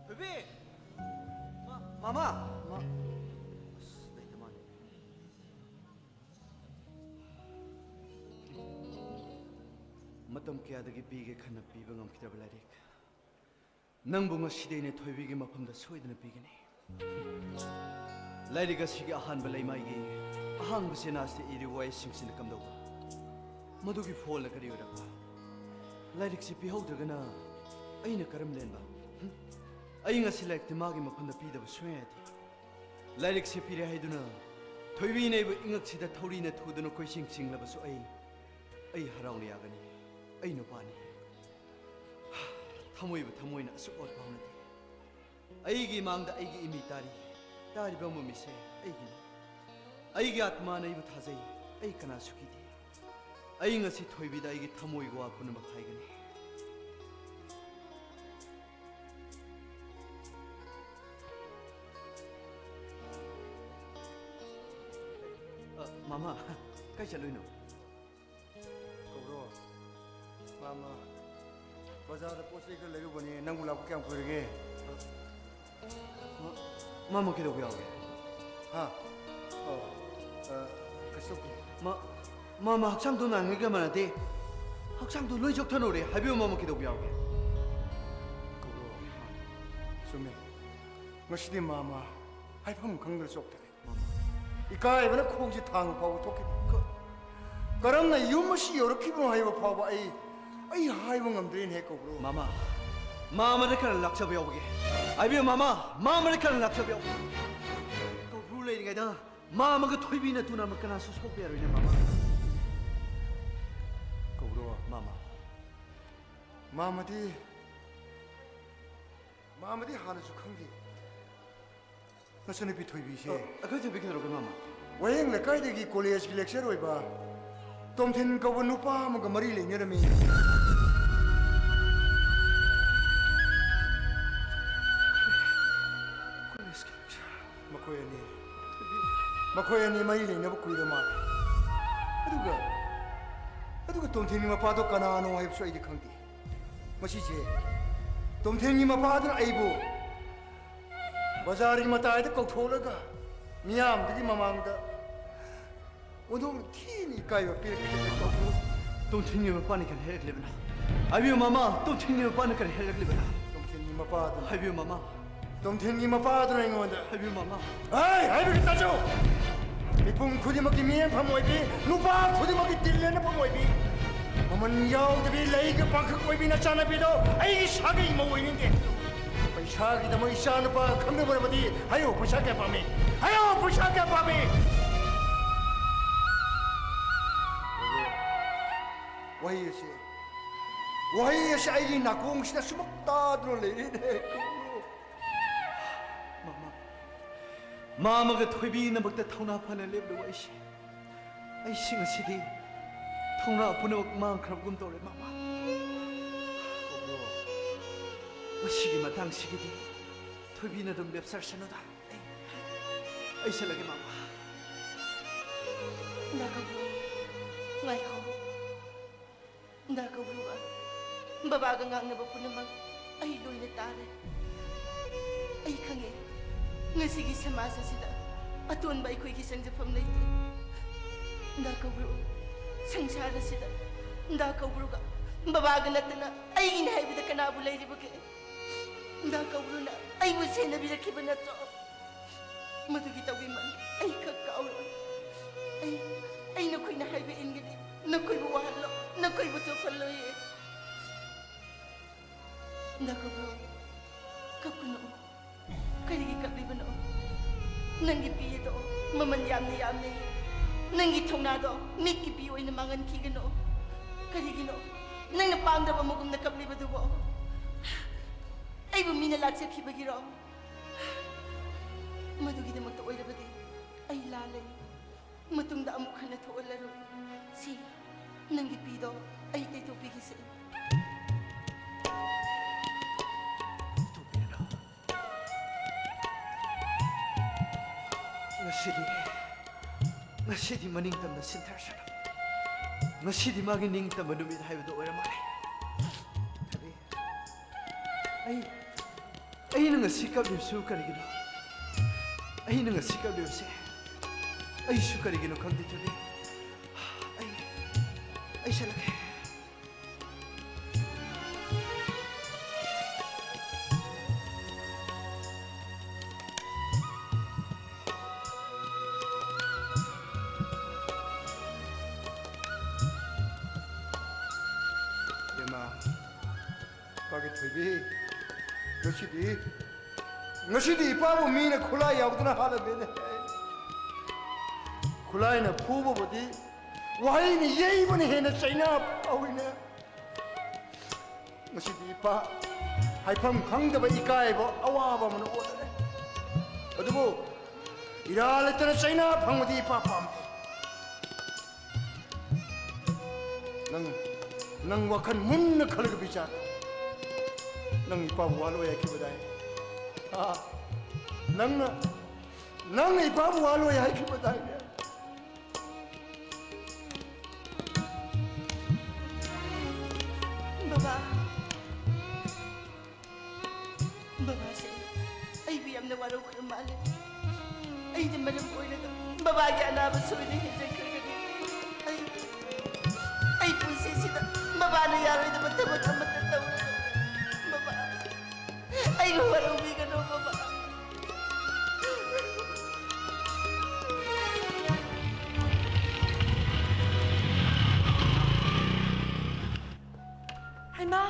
ꯊꯣꯏꯕꯤ! ꯃ-, ꯃꯃꯥ! ꯃ-, ꯑꯁ, ꯂꯩꯇ ꯃꯥꯜꯂꯦ꯫ ꯃꯇꯝ ꯀꯌꯥꯗꯒꯤ ꯄꯤꯒꯦ ꯈꯟꯅ ꯄꯤꯕ ꯉꯝꯈꯤꯗ꯭ꯔꯕ ꯂꯥꯏꯔꯤꯛ꯫ ꯅꯪꯕꯨ ꯉꯁꯤꯗꯤ ꯑꯩꯅ ꯊꯣꯏꯕꯤꯒꯤ ꯃꯐꯝꯗ ꯁꯣꯏꯗꯅ ꯄꯤꯒꯅꯤ꯫ ꯂꯥꯏꯔꯤꯛ ꯑꯁꯤꯒꯤ ꯑꯍꯥꯟꯕ ꯂꯩꯃꯥꯏꯒꯤ ꯑꯍꯥꯡꯕ ꯆꯦꯅꯥꯁꯤꯗ ꯏꯔꯤꯕ ꯋꯥꯍꯩꯁꯤꯡꯁꯤꯅ ꯀꯝꯗꯧꯕ? ꯃꯗꯨꯒꯤ ꯐꯣꯜꯅ ꯀꯔꯤ ꯑꯣꯏꯔꯛꯄ? ꯂꯥꯏꯔꯤꯛꯁꯤ ꯄꯤꯍꯧꯗ꯭ꯔꯒꯅ ꯑꯩꯅ ꯀꯔꯝ ꯂꯦꯟꯕ? ꯍꯨꯝ? ꯑꯩ ꯉꯁꯤ ꯂꯥꯏꯔꯤꯛꯇꯤ ꯃꯥꯒꯤ ꯃꯐꯝꯗ ꯄꯤꯗꯕ ꯁꯨꯡꯌꯥ ꯌꯥꯗꯦ꯫ ꯂꯥꯏꯔꯤꯛꯁꯤ ꯄꯤꯔꯦ ꯍꯥꯏꯗꯨꯅ ꯊꯣꯏꯕꯤꯅ ꯑꯩꯕꯨ ꯏꯉꯛꯁꯤꯗ ꯊꯧꯔꯤꯅ ꯊꯨꯗꯨꯅ ꯀꯣꯏꯆꯤꯡ ꯆꯤꯡꯂꯕꯁꯨ ꯑꯩ, ꯑꯩ ꯍꯔꯥꯎꯅ ꯌꯥꯒꯅꯤ꯫ ꯑꯩ ꯅꯨꯄꯥꯅꯤ꯫ ꯊꯃꯣꯏꯕꯨ ꯊꯃꯣꯏꯅ ꯑꯁꯨꯛ ꯑꯣꯠ ꯐꯥꯎꯅꯗꯦ꯫ ꯑꯩꯒꯤ ꯏꯃꯥꯡꯗ ꯑꯩꯒꯤ ꯏꯃꯤ ꯇꯥꯔꯤ꯫ ꯇꯥꯔꯤꯕ ꯃꯃꯤꯁꯦ ꯑꯩꯒꯤꯅꯤ꯫ ꯑꯩꯒꯤ ꯑꯥꯠꯃꯥꯅ ꯑꯩꯕꯨ ꯊꯥꯖꯩ꯫ ꯑꯩ ꯀꯅꯥꯁꯨ ꯀꯤꯗꯦ꯫ ꯑꯩ ꯉꯁꯤ ꯊꯣꯏꯕꯤꯗ ꯑꯩꯒꯤ ꯊꯃꯣꯏꯒꯤ ꯋꯥ ꯄꯨꯝꯅꯃꯛ ꯍꯥꯏꯒꯅꯤ꯫ ꯃꯃꯥ, ꯀꯥꯏ ꯆꯠꯂꯨꯏꯅꯣ? ꯀꯧꯕ꯭ꯔꯣ? ꯃꯥꯃ, ꯕꯖꯥꯔꯗ ꯄꯣꯠ ꯆꯩ ꯈꯔ ꯂꯩꯔꯨꯕꯅꯦ꯫ ꯅꯪꯕꯨ ꯂꯥꯛꯄ ꯀꯌꯥꯝ ꯀꯨꯏꯔꯒꯦ? ꯃꯥ-, ꯃꯥꯃ ꯀꯩꯗꯧꯕ ꯌꯥꯎꯔꯒꯦ? ꯍꯥ? ꯑꯣ, ꯑ, ꯀꯩꯁꯨ ꯇꯧꯗꯦ꯫ ꯃꯥ-, ꯃꯥꯃ ꯍꯛꯆꯥꯡꯗꯣ ꯅꯍꯥꯟꯉꯩꯒ ꯃꯥꯟꯅꯗꯦ꯫ ꯍꯛꯆꯥꯡꯗꯣ ꯂꯣꯏ ꯆꯣꯛꯊꯅꯧꯔꯦ꯫ ꯍꯥꯏꯕꯤꯌꯨ ꯃꯥꯃ ꯀꯩꯗꯧꯕ ꯌꯥꯎꯔꯒꯦ? ꯀꯧꯕ꯭ꯔꯣ? ꯆꯨꯝꯃꯦ꯫ ꯉꯁꯤꯗꯤ ꯃꯥꯃ ꯍꯥꯏꯐꯝ ꯈꯪꯗꯅ ꯆꯣꯛꯊꯔꯦ꯫ ꯏꯀꯥꯏꯕꯅ ꯈꯣꯡꯁꯦ ꯊꯥꯡꯕ ꯐꯥꯎꯕ ꯊꯣꯛꯈꯤꯗꯦ꯫ ꯀ-, ꯀꯔꯝꯅ ꯌꯨꯝ ꯑꯁꯤ ꯌꯧꯔꯛꯈꯤꯕꯅꯣ ꯍꯥꯏꯕ ꯐꯥꯎꯕ ꯑꯩ, ꯑꯩ ꯍꯥꯏꯕ ꯉꯝꯗ꯭ꯔꯦꯅꯦ ꯀꯧꯕ꯭ꯔꯣ꯫ ꯃꯃꯥ, ꯃꯃꯥꯗ ꯈꯔ ꯂꯥꯛꯆꯕ ꯌꯥꯎꯕꯒꯦ꯫ ꯍꯥꯏꯕꯤꯌꯨ ꯃꯃꯥ, ꯃꯃꯥꯗ ꯈꯔ ꯂꯥꯛꯆꯕ ꯌꯥꯎꯕꯒꯦ꯫ ꯀꯧꯕ꯭ꯔꯨ ꯂꯩꯔꯤꯉꯩꯗ ꯃꯃꯥꯒ ꯊꯣꯏꯕꯤ ꯅꯠꯇꯅ ꯑꯃ ꯀꯅꯥꯁꯨ ꯁꯣꯛꯄ ꯌꯥꯔꯣꯏꯅꯦ ꯃꯃꯥ꯫ ꯀꯧꯕ꯭ꯔꯣ꯫ ꯃꯃꯥ꯫ ꯃꯃꯥꯗꯤ, ꯃꯃꯥꯗꯤ ꯍꯥꯟꯅꯁꯨ ꯈꯪꯗꯦ꯫ ꯅꯆꯟꯅꯨꯄꯤ ꯊꯣꯏꯕꯤꯁꯦ꯫ ꯑ, ꯑꯩꯈꯣꯏ ꯊꯣꯏꯕꯤ ꯀꯩꯗꯧꯔꯒꯦ, ꯃꯃꯥ? ꯋꯥꯍꯦꯡ ꯂꯩꯀꯥꯏꯗꯒꯤ ꯀꯣꯂꯦꯖꯀꯤ ꯂꯦꯛꯆꯔ ꯑꯣꯏꯕ ꯇꯣꯝꯊꯤꯟ ꯀꯧꯕ ꯅꯨꯄꯥ ꯑꯃꯒ ꯃꯔꯤ ꯂꯩꯅꯔꯝꯃꯤ꯫ ꯀꯣꯂꯦꯖꯀꯤ ꯂꯦꯛꯆꯔ? ꯃꯈꯣꯏ ꯑꯅꯤ, ꯃꯈꯣꯏ ꯑꯅꯤ ꯃꯔꯤ ꯂꯩꯅꯕ ꯀꯨꯏꯔ ꯃꯥꯜꯂꯦ꯫ ꯑꯗꯨꯒ, ꯑꯗꯨꯒ ꯇꯣꯝꯊꯤꯟꯒꯤ ꯃꯄꯥꯗꯣ ꯀꯅꯥꯅꯣ ꯍꯥꯏꯕꯁꯨ ꯑꯩꯗꯤ ꯈꯪꯗꯦ꯫ ꯃꯁꯤꯁꯦ ꯇꯣꯝꯊꯤꯟꯒꯤ ꯃꯄꯥꯗꯨꯅ ꯑꯩꯕꯨ ꯕꯖꯥꯔꯒꯤ ꯃꯇꯥꯏꯗ ꯀꯧꯊꯣꯛꯂꯒ ꯃꯤꯌꯥꯝꯗꯨꯒꯤ ꯃꯃꯥꯡꯗ ꯑꯣꯟꯊꯣꯛꯅ ꯊꯤꯅ ꯏꯀꯥꯏꯕ ꯄꯤꯔꯛꯈꯤꯕꯅꯤ꯫ ꯇꯣꯝꯊꯤꯟꯒꯤ ꯃꯄꯥꯅ ꯀꯔꯤ ꯍꯥꯏꯔꯛꯂꯤꯕꯅꯣ? ꯍꯥꯏꯕꯤꯌꯨ ꯃꯃꯥ, ꯇꯣꯝꯊꯤꯟꯒꯤ ꯃꯄꯥꯅ ꯀꯔꯤ ꯍꯥꯏꯔꯛꯂꯤꯕꯅꯣ? ꯇꯣꯝꯊꯤꯟꯒꯤ ꯃꯄꯥꯗꯨꯅ, ꯍꯥꯏꯕꯤꯌꯨ ꯃꯃꯥ꯫ ꯇꯣꯝꯊꯤꯟꯒꯤ ꯃꯄꯥꯗꯨꯅ ꯑꯩꯉꯣꯟꯗ, ꯍꯥꯏꯕꯤꯌꯨ ꯃꯃꯥ꯫ ꯍꯦ, ꯍꯥꯏꯕꯤꯒꯦ ꯇꯥꯖꯧ꯫ ꯃꯤꯄꯨꯝ ꯈꯨꯗꯤꯡꯃꯛꯀꯤ ꯃꯤꯠꯌꯦꯡꯐꯝ ꯑꯣꯏꯕꯤ, ꯅꯨꯄꯥ ꯈꯨꯗꯤꯡꯃꯛꯀꯤ ꯇꯤꯜꯂꯦꯟꯅꯐꯝ ꯑꯣꯏꯕꯤ, ꯃꯃꯜ ꯌꯥꯎꯗꯕꯤ ꯂꯩꯒ ꯄꯥꯡꯈꯛ ꯑꯣꯏꯕꯤ ꯅꯆꯥꯅꯨꯄꯤꯗꯣ ꯑꯩꯒꯤ ꯁꯥꯒꯩ ꯃꯧ ꯑꯣꯏꯅꯤꯡꯗꯦ꯫ ꯄꯩꯁꯥꯒꯤꯗꯃꯛ ꯏꯆꯥ ꯅꯨꯄꯥ ꯈꯪꯅꯕ ꯑꯣꯏꯔꯕꯗꯤ ꯍꯥꯏꯌꯣ, ꯄꯩꯁꯥ ꯀꯌꯥ ꯄꯥꯝꯃꯤ? ꯍꯥꯏꯌꯣ, ꯄꯩꯁꯥ ꯀꯌꯥ ꯄꯥꯝꯃꯤ? ꯋꯥꯍꯩ ꯑꯁꯤ, ꯋꯥꯍꯩ ꯑꯁꯤ ꯑꯩꯒꯤ ꯅꯥꯀꯣꯡꯁꯤꯗ ꯁꯨꯃꯛ ꯇꯥꯗꯨꯅ ꯂꯩꯔꯦꯅꯦ꯫ ꯃꯃꯥ, ꯃꯃꯥꯒ ꯊꯣꯏꯕꯤꯅꯃꯛꯇ ꯊꯧꯅꯥ ꯐꯅ ꯂꯦꯞꯂꯨꯕ ꯑꯩꯁꯦ, ꯑꯩꯁꯦ ꯉꯁꯤꯗꯤ ꯊꯧꯅꯥ ꯄꯨꯝꯅꯃꯛ ꯃꯥꯡꯈ꯭ꯔꯕꯒꯨꯝ ꯇꯧꯔꯦ, ꯃꯃꯥ꯫ ꯀꯧꯕ꯭ꯔꯣ? ꯃꯁꯤꯒꯤ ꯃꯇꯥꯡꯁꯤꯒꯤꯗꯤ ꯊꯣꯏꯕꯤꯅ ꯑꯗꯨꯝ ꯂꯦꯞꯆꯔꯁꯅꯨꯗ꯫ ꯑꯩ, ꯑꯩ ꯆꯠꯂꯒꯦ, ꯃꯃꯥ꯫ ꯗꯥ ꯀꯧꯕ꯭ꯔꯨ, ꯉꯥꯏꯈꯣ꯫ ꯗꯥ ꯀꯧꯕ꯭ꯔꯨꯒ ꯕꯕꯥꯒ ꯉꯥꯡꯅꯕ ꯄꯨꯝꯅꯃꯛ ꯑꯩ ꯂꯣꯏꯅ ꯇꯥꯔꯦ꯫ ꯑꯩ ꯈꯪꯉꯦ, ꯉꯁꯤꯒꯤ ꯁꯃꯥꯖ ꯑꯁꯤꯗ ꯑꯇꯣꯟꯕ ꯑꯩꯈꯣꯏꯒꯤ ꯆꯪꯖꯐꯝ ꯂꯩꯇꯦ꯫ ꯗꯥ ꯀꯧꯕ꯭ꯔꯨ, ꯁꯪꯁꯥꯔ ꯑꯁꯤꯗ ꯗꯥ ꯀꯧꯕ꯭ꯔꯨꯒ ꯕꯕꯥꯒ ꯅꯠꯇꯅ ꯑꯩꯒꯤꯅꯤ ꯍꯥꯏꯕꯗ ꯀꯅꯥꯕꯨ ꯂꯩꯔꯤꯕꯒꯦ? ꯗꯥ ꯀꯧꯕ꯭ꯔꯨꯅ ꯑꯩꯕꯨ ꯁꯦꯟꯅꯕꯤꯔꯛꯈꯤꯕ ꯅꯠꯇ꯭ꯔꯣ? ꯃꯗꯨꯒꯤ ꯇꯧꯕꯤꯃꯜ ꯑꯩ ꯈꯛ ꯀꯥꯎꯔꯣꯏ꯫ ꯑꯩ, ꯑꯩ ꯅꯈꯣꯏꯅ ꯍꯥꯏꯕ ꯏꯟꯒꯅꯤ꯫ ꯅꯈꯣꯏꯕꯨ ꯋꯥꯍꯜꯂꯣ, ꯅꯈꯣꯏꯕꯨ ꯆꯣꯛꯍꯜꯂꯣꯏꯌꯦ꯫ ꯗꯥ ꯀꯧꯕ꯭ꯔꯨ, ꯀꯞꯀꯅꯨ꯫ ꯀꯔꯤꯒꯤ ꯀꯞꯂꯤꯕꯅꯣ? ꯅꯪꯒꯤ ꯄꯤ ꯑꯗꯣ ꯃꯃꯜ ꯌꯥꯝꯅ ꯌꯥꯝꯂꯦ꯫ ꯅꯪꯒꯤ ꯊꯧꯅꯥꯗꯣ ꯃꯤꯠꯀꯤ ꯄꯤ ꯑꯣꯏꯅ ꯃꯥꯡꯍꯟꯈꯤꯒꯅꯨ꯫ ꯀꯔꯤꯒꯤꯅꯣ? ꯅꯪꯅ ꯄꯥꯡꯗꯕ ꯃꯒꯨꯝꯅ ꯀꯞꯂꯤꯕꯗꯨꯕꯣ? ꯑꯩꯕꯨ ꯃꯤꯅ ꯂꯥꯛꯆꯈꯤꯕꯒꯤꯔꯣ? ꯃꯗꯨꯒꯤꯗꯃꯛꯇ ꯑꯣꯏꯔꯕꯗꯤ ꯑꯩ ꯂꯥꯜꯂꯦ꯫ ꯃꯇꯨꯡꯗ ꯑꯃꯨꯛ ꯍꯟꯅ ꯊꯣꯛꯍꯜꯂꯔꯣꯏ꯫ ꯁꯤ, ꯅꯪꯒꯤ ꯄꯤꯗꯣ ꯑꯩ ꯇꯩꯊꯣꯛꯄꯤꯒꯦꯁꯦ꯫ ꯉꯁꯤꯗꯤ, ꯉꯁꯤꯗꯤ ꯃꯅꯤꯡꯇꯝꯅ ꯁꯤꯟꯊꯔꯁꯅꯨ꯫ ꯉꯁꯤꯗꯤ ꯃꯥꯒꯤ ꯅꯤꯡꯇꯝꯕ ꯅꯨꯃꯤꯠ ꯍꯥꯏꯕꯗꯨ ꯑꯣꯏꯔ ꯃꯥꯜꯂꯦ꯫ ꯊꯣꯏꯕꯤ, ꯑꯩ, ꯑꯩꯅ ꯉꯁꯤ ꯀꯞꯂꯤꯕꯁꯨ ꯀꯔꯤꯒꯤꯅꯣ? ꯑꯩꯅ ꯉꯁꯤ ꯀꯞꯂꯤꯕꯁꯦ ꯑꯩꯁꯨ ꯀꯔꯤꯒꯤꯅꯣ ꯈꯪꯗꯦ, ꯊꯣꯏꯕꯤ꯫ ꯑꯩ, ꯑꯩ ꯆꯠꯂꯒꯦ꯫ ꯏꯕꯦꯝꯃ, ꯏꯄꯥꯒꯤ ꯊꯣꯏꯕꯤ, ꯉꯁꯤꯗꯤ, ꯉꯁꯤꯗꯤ ꯏꯄꯥꯕꯨ ꯃꯤꯅ ꯈꯨꯠꯂꯥꯏ ꯌꯥꯎꯗꯅ ꯍꯥꯠꯂꯝꯃꯦꯅꯦ꯫ ꯈꯨꯠꯂꯥꯏꯅ ꯐꯨꯕꯕꯨꯗꯤ ꯋꯥꯍꯩꯅ ꯌꯩꯕꯅ ꯍꯦꯟꯅ ꯆꯩꯅꯥ ꯐꯥꯎꯏꯅꯦ꯫ ꯉꯁꯤꯗꯤ ꯏꯄꯥ ꯍꯥꯏꯐꯝ ꯈꯪꯗꯕ ꯏꯀꯥꯏꯕ ꯑꯋꯥꯕ ꯑꯃꯅ ꯑꯣꯠꯂꯔꯦ꯫ ꯑꯗꯨꯕꯨ ꯏꯔꯥ ꯂꯩꯇꯅ ꯆꯩꯅꯥ ꯐꯪꯕꯗꯤ ꯏꯄꯥ ꯄꯥꯝꯗꯦ꯫ ꯅꯪ, ꯅꯪ ꯋꯥꯈꯜ ꯃꯨꯟꯅ ꯈꯜꯂꯒ ꯕꯤꯆꯥꯔ ꯇꯧ꯫ ꯅꯪ ꯏꯄꯥꯕꯨ ꯋꯥꯂꯣꯏ ꯍꯥꯏꯈꯤꯕꯗꯥꯏ? ꯑꯥ, ꯅꯪꯅ, ꯅꯪꯅ ꯏꯄꯥꯕꯨ ꯋꯥꯂꯣꯏ ꯍꯥꯏꯈꯤꯕꯗꯥꯏꯅꯦ? ꯕꯕꯥꯁꯦ ꯑꯩꯕꯨ ꯌꯥꯝꯅ ꯋꯥꯔꯧꯈ꯭ꯔ ꯃꯥꯜꯂꯦ꯫ ꯑꯩꯅ ꯃꯔꯝ ꯑꯣꯏꯔꯒ ꯕꯕꯥꯒꯤ ꯑꯅꯥꯕ ꯁꯣꯏꯅ ꯍꯦꯟꯖꯟꯈ꯭ꯔꯒꯅꯤ꯫ ꯑꯩ, ꯑꯩ ꯄꯨꯟꯁꯤꯁꯤꯗ ꯕꯕꯥꯅ ꯌꯥꯔꯣꯏꯗꯕ ꯊꯕꯛ ꯑꯃꯠꯇ ꯇꯧꯔꯔꯣꯏ꯫ ꯕꯕꯥ, ꯑꯩꯕꯨ ꯋꯥꯔꯧꯕꯤꯒꯅꯨ, ꯕꯕꯥ꯫ ꯍꯩꯃꯥ!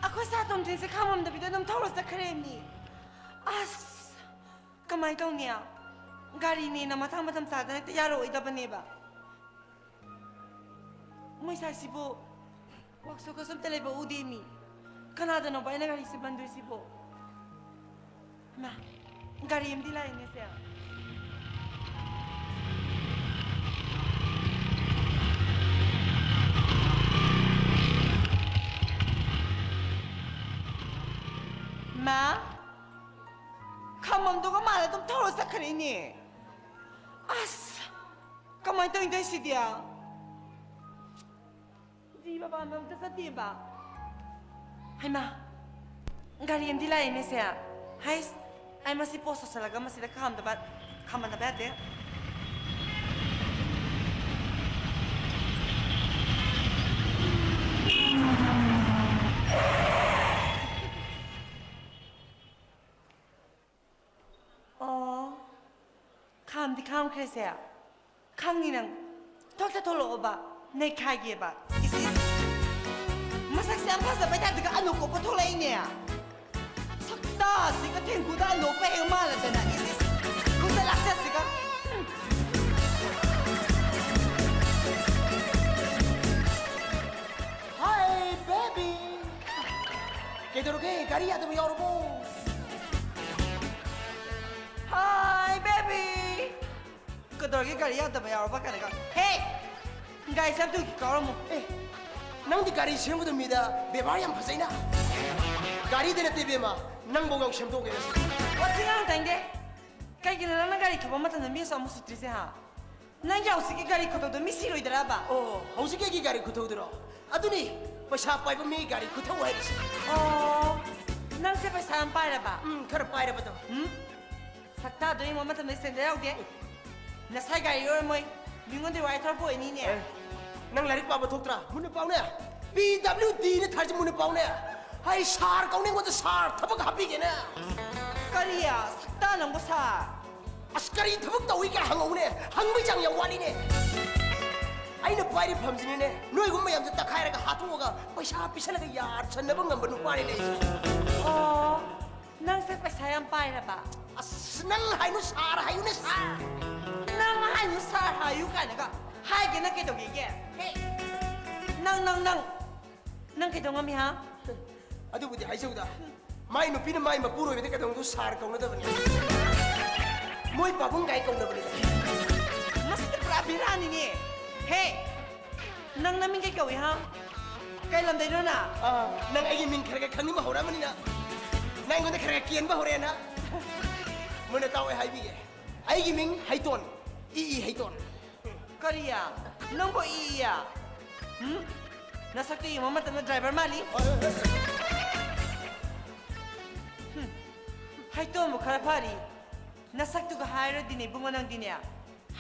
ꯑꯩꯈꯣꯏ ꯁꯥ ꯇꯣꯝꯊꯤꯟꯁꯦ ꯈꯥꯝꯃꯝꯗꯕꯤꯗ ꯑꯗꯨꯝ ꯊꯧꯔ ꯆꯠꯈ꯭ꯔꯦ ꯃꯤ꯫ ꯑꯁ! ꯀꯃꯥꯏ ꯇꯧꯅꯤ? ꯒꯥꯔꯤꯅꯦꯅ ꯃꯇꯥꯡ ꯃꯇꯝ ꯆꯥꯗꯅ ꯍꯦꯛꯇ ꯌꯥꯔꯛꯑꯣꯏꯗꯕꯅꯦꯕ꯫ ꯃꯣꯏ ꯁꯥꯏꯁꯤꯕꯨ ꯋꯥꯛꯁꯣꯞꯀꯁꯨ ꯑꯝꯇ ꯂꯩꯕ ꯎꯗꯦ ꯃꯤ꯫ ꯀꯅꯥꯗꯅꯣꯕ ꯑꯩꯅ ꯒꯥꯔꯤꯁꯦ ꯄꯟꯗꯣꯏꯁꯤꯕꯣ? ꯃꯥ, ꯒꯥꯔꯤ ꯑꯃꯗꯤ ꯂꯥꯛꯏꯅꯦ ꯁꯦ꯫ ꯃꯥ, ꯈꯥꯝꯃꯝꯗꯨꯒ ꯃꯥꯅ ꯑꯗꯨꯝ ꯊꯧꯔ ꯆꯠꯈ꯭ꯔꯦꯅꯦ꯫ ꯑꯁ, ꯀꯃꯥꯏꯅ ꯇꯧꯔꯤꯅꯣ ꯇꯧꯔꯤꯁꯤꯗꯤ? ꯖꯤꯕ ꯄꯥꯟꯕ ꯑꯝꯇ ꯆꯠꯇꯦꯕ꯫ ꯍꯩꯃꯥ, ꯒꯥꯔꯤ ꯑꯃꯗꯤ ꯂꯥꯛꯑꯦꯅꯦ ꯁꯦ꯫ ꯍꯩꯁ, ꯑꯩ ꯃꯁꯤ ꯄꯣꯁ ꯇꯧꯁꯜꯂꯒ ꯃꯁꯤꯗ ꯈꯥꯝꯗꯕ, ꯈꯥꯝꯍꯟꯗꯕ ꯌꯥꯗꯦ꯫ ꯑꯣ, ꯈꯥꯝꯗꯤ ꯈꯥꯝꯈ꯭ꯔꯦꯁꯦ꯫ ꯈꯪꯅꯤ ꯅꯪ꯫ ꯊꯣꯛꯇ ꯊꯣꯛꯂꯛꯑꯣꯕ꯫ ꯅꯩꯈꯥꯏꯒꯦꯕ꯫ ꯏꯁ, ꯏꯁ꯫ ꯃꯁꯛꯁꯦ ꯌꯥꯝ ꯐꯖꯕꯩ ꯇꯥꯏꯞꯇꯒ ꯑꯅꯣꯛ ꯀꯣꯞꯄ ꯊꯣꯛꯂꯛꯏꯅꯦ꯫ ꯁꯛꯇꯥꯁꯤꯒ ꯊꯦꯡꯒꯨꯗ ꯑꯅꯣꯛꯄ ꯍꯦꯛ ꯃꯥꯜꯂꯗꯅ꯫ ꯏꯁ, ꯏꯁ꯫ ꯈꯨꯠꯇ ꯂꯥꯛꯆꯁꯤꯒ꯫ ꯎꯝ꯫ Hi, baby! ꯀꯩꯗꯧꯔꯒꯦ? ꯒꯥꯔꯤ ꯌꯥꯗꯕ ꯌꯥꯎꯔꯕꯣ? Hi, baby! ꯀꯩꯗꯧꯔꯒꯦ? ꯒꯥꯔꯤ ꯌꯥꯗꯕ ꯌꯥꯎꯔꯕ ꯀꯥꯏꯅꯒ? ꯍꯦ! ꯒꯥꯔꯤ ꯆꯞ ꯇꯨꯒꯤ ꯀꯥꯎꯔꯝꯃꯣ꯫ ꯑꯦ, ꯅꯪꯗꯤ ꯒꯥꯔꯤ ꯁꯦꯝꯒꯗꯕ ꯃꯤꯗ ꯕꯦꯕꯥꯔ ꯌꯥꯝ ꯐꯖꯩꯅ꯫ ꯒꯥꯔꯤꯗ ꯅꯠꯇꯦ ꯏꯕꯦꯝꯃ, ꯅꯪꯕꯧ ꯌꯥꯎ ꯁꯦꯝꯗꯣꯛꯑꯒꯦ ꯉꯁꯤ꯫ ꯋꯥꯊꯤ ꯉꯥꯡ ꯇꯥꯏꯅꯤꯡꯗꯦ꯫ ꯀꯩꯒꯤꯅꯣ ꯅꯪꯅ ꯒꯥꯔꯤ ꯊꯧꯕ ꯃꯇꯝꯗ ꯃꯤ ꯑꯁꯨꯛ ꯌꯥꯝ ꯎꯁꯤꯠꯇ꯭ꯔꯤꯁꯦ, ꯍꯥ? ꯅꯪꯒꯤ ꯍꯧꯖꯤꯛꯀꯤ ꯒꯥꯔꯤ ꯈꯨꯊꯧꯗꯣ ꯃꯤ ꯁꯤꯔꯣꯏꯗ꯭ꯔꯕ? ꯑꯣ, ꯍꯧꯖꯤꯛꯀꯤ ꯑꯩꯒꯤ ꯒꯥꯔꯤ ꯈꯨꯊꯧꯗꯨꯔꯣ? ꯑꯗꯨꯅꯤ ꯄꯩꯁꯥ ꯄꯥꯏꯕ ꯃꯤ ꯒꯥꯔꯤ ꯈꯨꯊꯧ ꯍꯥꯏꯔꯤꯁꯦ꯫ ꯑꯣ, ꯅꯪ ꯌꯥꯝ ꯄꯥꯏꯔꯕ? ꯎꯝ, ꯈꯔ ꯄꯥꯏꯔꯕꯗꯣ꯫ ꯎꯝ? ꯁꯛꯇꯥꯗꯣ ꯌꯦꯡꯕ ꯃꯇꯝꯗ ꯁꯦꯟꯗ ꯌꯥꯎꯗꯦ꯫ ꯅꯁꯥꯏ ꯒꯥꯔꯤ ꯑꯣꯏꯔꯝꯃꯣꯏ꯫ ꯃꯤꯉꯣꯟꯗ ꯋꯥꯏ ꯊꯧꯔꯛꯄ ꯑꯣꯏꯅꯤꯅꯦ꯫ ꯑꯦ, ꯅꯪ ꯂꯥꯏꯔꯤꯛ ꯄꯥꯕ ꯊꯣꯛꯇ꯭ꯔꯥ? ꯃꯨꯟꯅ ꯄꯥꯎꯅꯦ꯫ ꯄꯤ ꯗꯕ꯭ꯂꯤꯎ ꯗꯤꯅ ꯊꯥꯔꯤꯁꯦ ꯃꯨꯟꯅ ꯄꯥꯎꯅꯦ꯫ ꯑꯩ ꯁꯥꯔ ꯀꯧꯅꯤ, ꯑꯩꯉꯣꯟꯗ ꯁꯥꯔ ꯊꯕꯛ ꯍꯥꯞꯄꯤꯒꯦꯅꯦ꯫ ꯀꯔꯤ? ꯁꯛꯇꯥ ꯅꯪꯕꯨ ꯁꯥꯔ? ꯑꯁ, ꯀꯔꯤ ꯊꯕꯛ ꯇꯧꯏ ꯀꯥꯏ ꯍꯪꯉꯧꯅꯦ꯫ ꯍꯪꯕꯩ ꯆꯥꯡ ꯌꯥꯝ ꯋꯥꯠꯂꯤꯅꯦ꯫ ꯑꯩꯅ ꯄꯥꯏꯔꯤ ꯐꯝꯁꯤꯅꯅꯦ, ꯅꯣꯏꯒꯨꯝꯕ ꯃꯌꯥꯝꯁꯦ ꯇꯛꯈꯥꯏꯔꯒ ꯍꯥꯠꯇꯣꯛꯑꯒ ꯄꯩꯁꯥ ꯄꯤꯁꯜꯂꯒ ꯌꯥꯠꯁꯟꯅꯕ ꯉꯝꯕ ꯅꯨꯄꯥꯅꯤꯅꯦ ꯑꯩꯁꯦ꯫ ꯑꯣ, ꯅꯪꯁꯦ ꯄꯩꯁꯥ ꯌꯥꯝ ꯄꯥꯏꯔꯕ? ꯑꯁ, ꯅꯪ ꯍꯥꯏꯅꯨ ꯁꯥꯔ ꯍꯥꯏꯌꯨꯅꯦ ꯁꯥꯔ꯫ ꯅꯪ ꯍꯥꯏꯅꯨ ꯁꯥꯔ ꯍꯥꯏꯌꯨ ꯀꯥꯏꯅꯒ ꯍꯥꯏꯒꯦꯅ ꯀꯩꯗꯧꯒꯦꯒꯦ? ꯍꯦ, ꯅꯪ, ꯅꯪ, ꯅꯪ, ꯅꯪ ꯀꯩꯗꯧ ꯉꯝꯃꯤ, ꯍꯥ? ꯑꯗꯨꯕꯨꯗꯤ ꯍꯥꯏꯖꯧꯗ꯫ ꯃꯥꯏ ꯅꯨꯄꯤꯅ ꯃꯥꯏ ꯃꯄꯨꯔꯣꯏꯕꯗ ꯀꯩꯗꯧꯅꯗꯣ ꯁꯥꯔ ꯀꯧꯅꯗꯕꯅꯤ꯫ ꯃꯣꯏ ꯄꯥꯕꯨꯡ ꯀꯥꯏ ꯀꯧꯅꯕꯅꯤꯗ꯫ ꯃꯁꯤꯗꯤ ꯄꯨꯔꯥ ꯕꯦꯔꯥꯅꯤꯅꯦ꯫ ꯍꯦ, ꯅꯪ ꯅꯃꯤꯡ ꯀꯩ ꯀꯧꯏ, ꯍꯥ? ꯀꯩ ꯂꯝꯗꯩꯅꯣ ꯅꯪ? ꯑꯥ, ꯅꯪ ꯑꯩꯒꯤ ꯃꯤꯡ ꯈꯔ ꯈꯔ ꯈꯪꯅꯤꯡꯕ ꯍꯧꯔꯛꯑꯃꯅꯤꯅ꯫ ꯅꯪ ꯑꯩꯉꯣꯟꯗ ꯈꯔ ꯈꯔ ꯀꯦꯟꯕ ꯍꯧꯔꯛꯑꯦꯅ꯫ ꯃꯨꯟꯅ ꯇꯥꯎ, ꯑꯩ ꯍꯥꯏꯕꯤꯒꯦ꯫ ꯑꯩꯒꯤ ꯃꯤꯡ ꯍꯩꯇꯣꯟ, ꯏ ꯏ ꯍꯩꯇꯣꯟ꯫ ꯀꯔꯤꯌꯥ? ꯅꯪꯕꯨ ꯏ ꯏꯌꯥ? ꯎꯝ? ꯅꯁꯛꯇꯨ ꯌꯦꯡꯕ ꯃꯇꯝꯗ ꯗ꯭ꯔꯥꯏꯚꯔ ꯃꯥꯜꯂꯤ꯫ ꯍꯩꯇꯣꯟꯕꯨ ꯈꯔ ꯐꯔꯤ꯫ ꯅꯁꯛꯇꯨꯒ ꯍꯥꯏꯔꯨꯔꯗꯤꯅꯦ ꯏꯕꯨꯡꯉꯣ, ꯅꯪꯗꯤꯅꯦ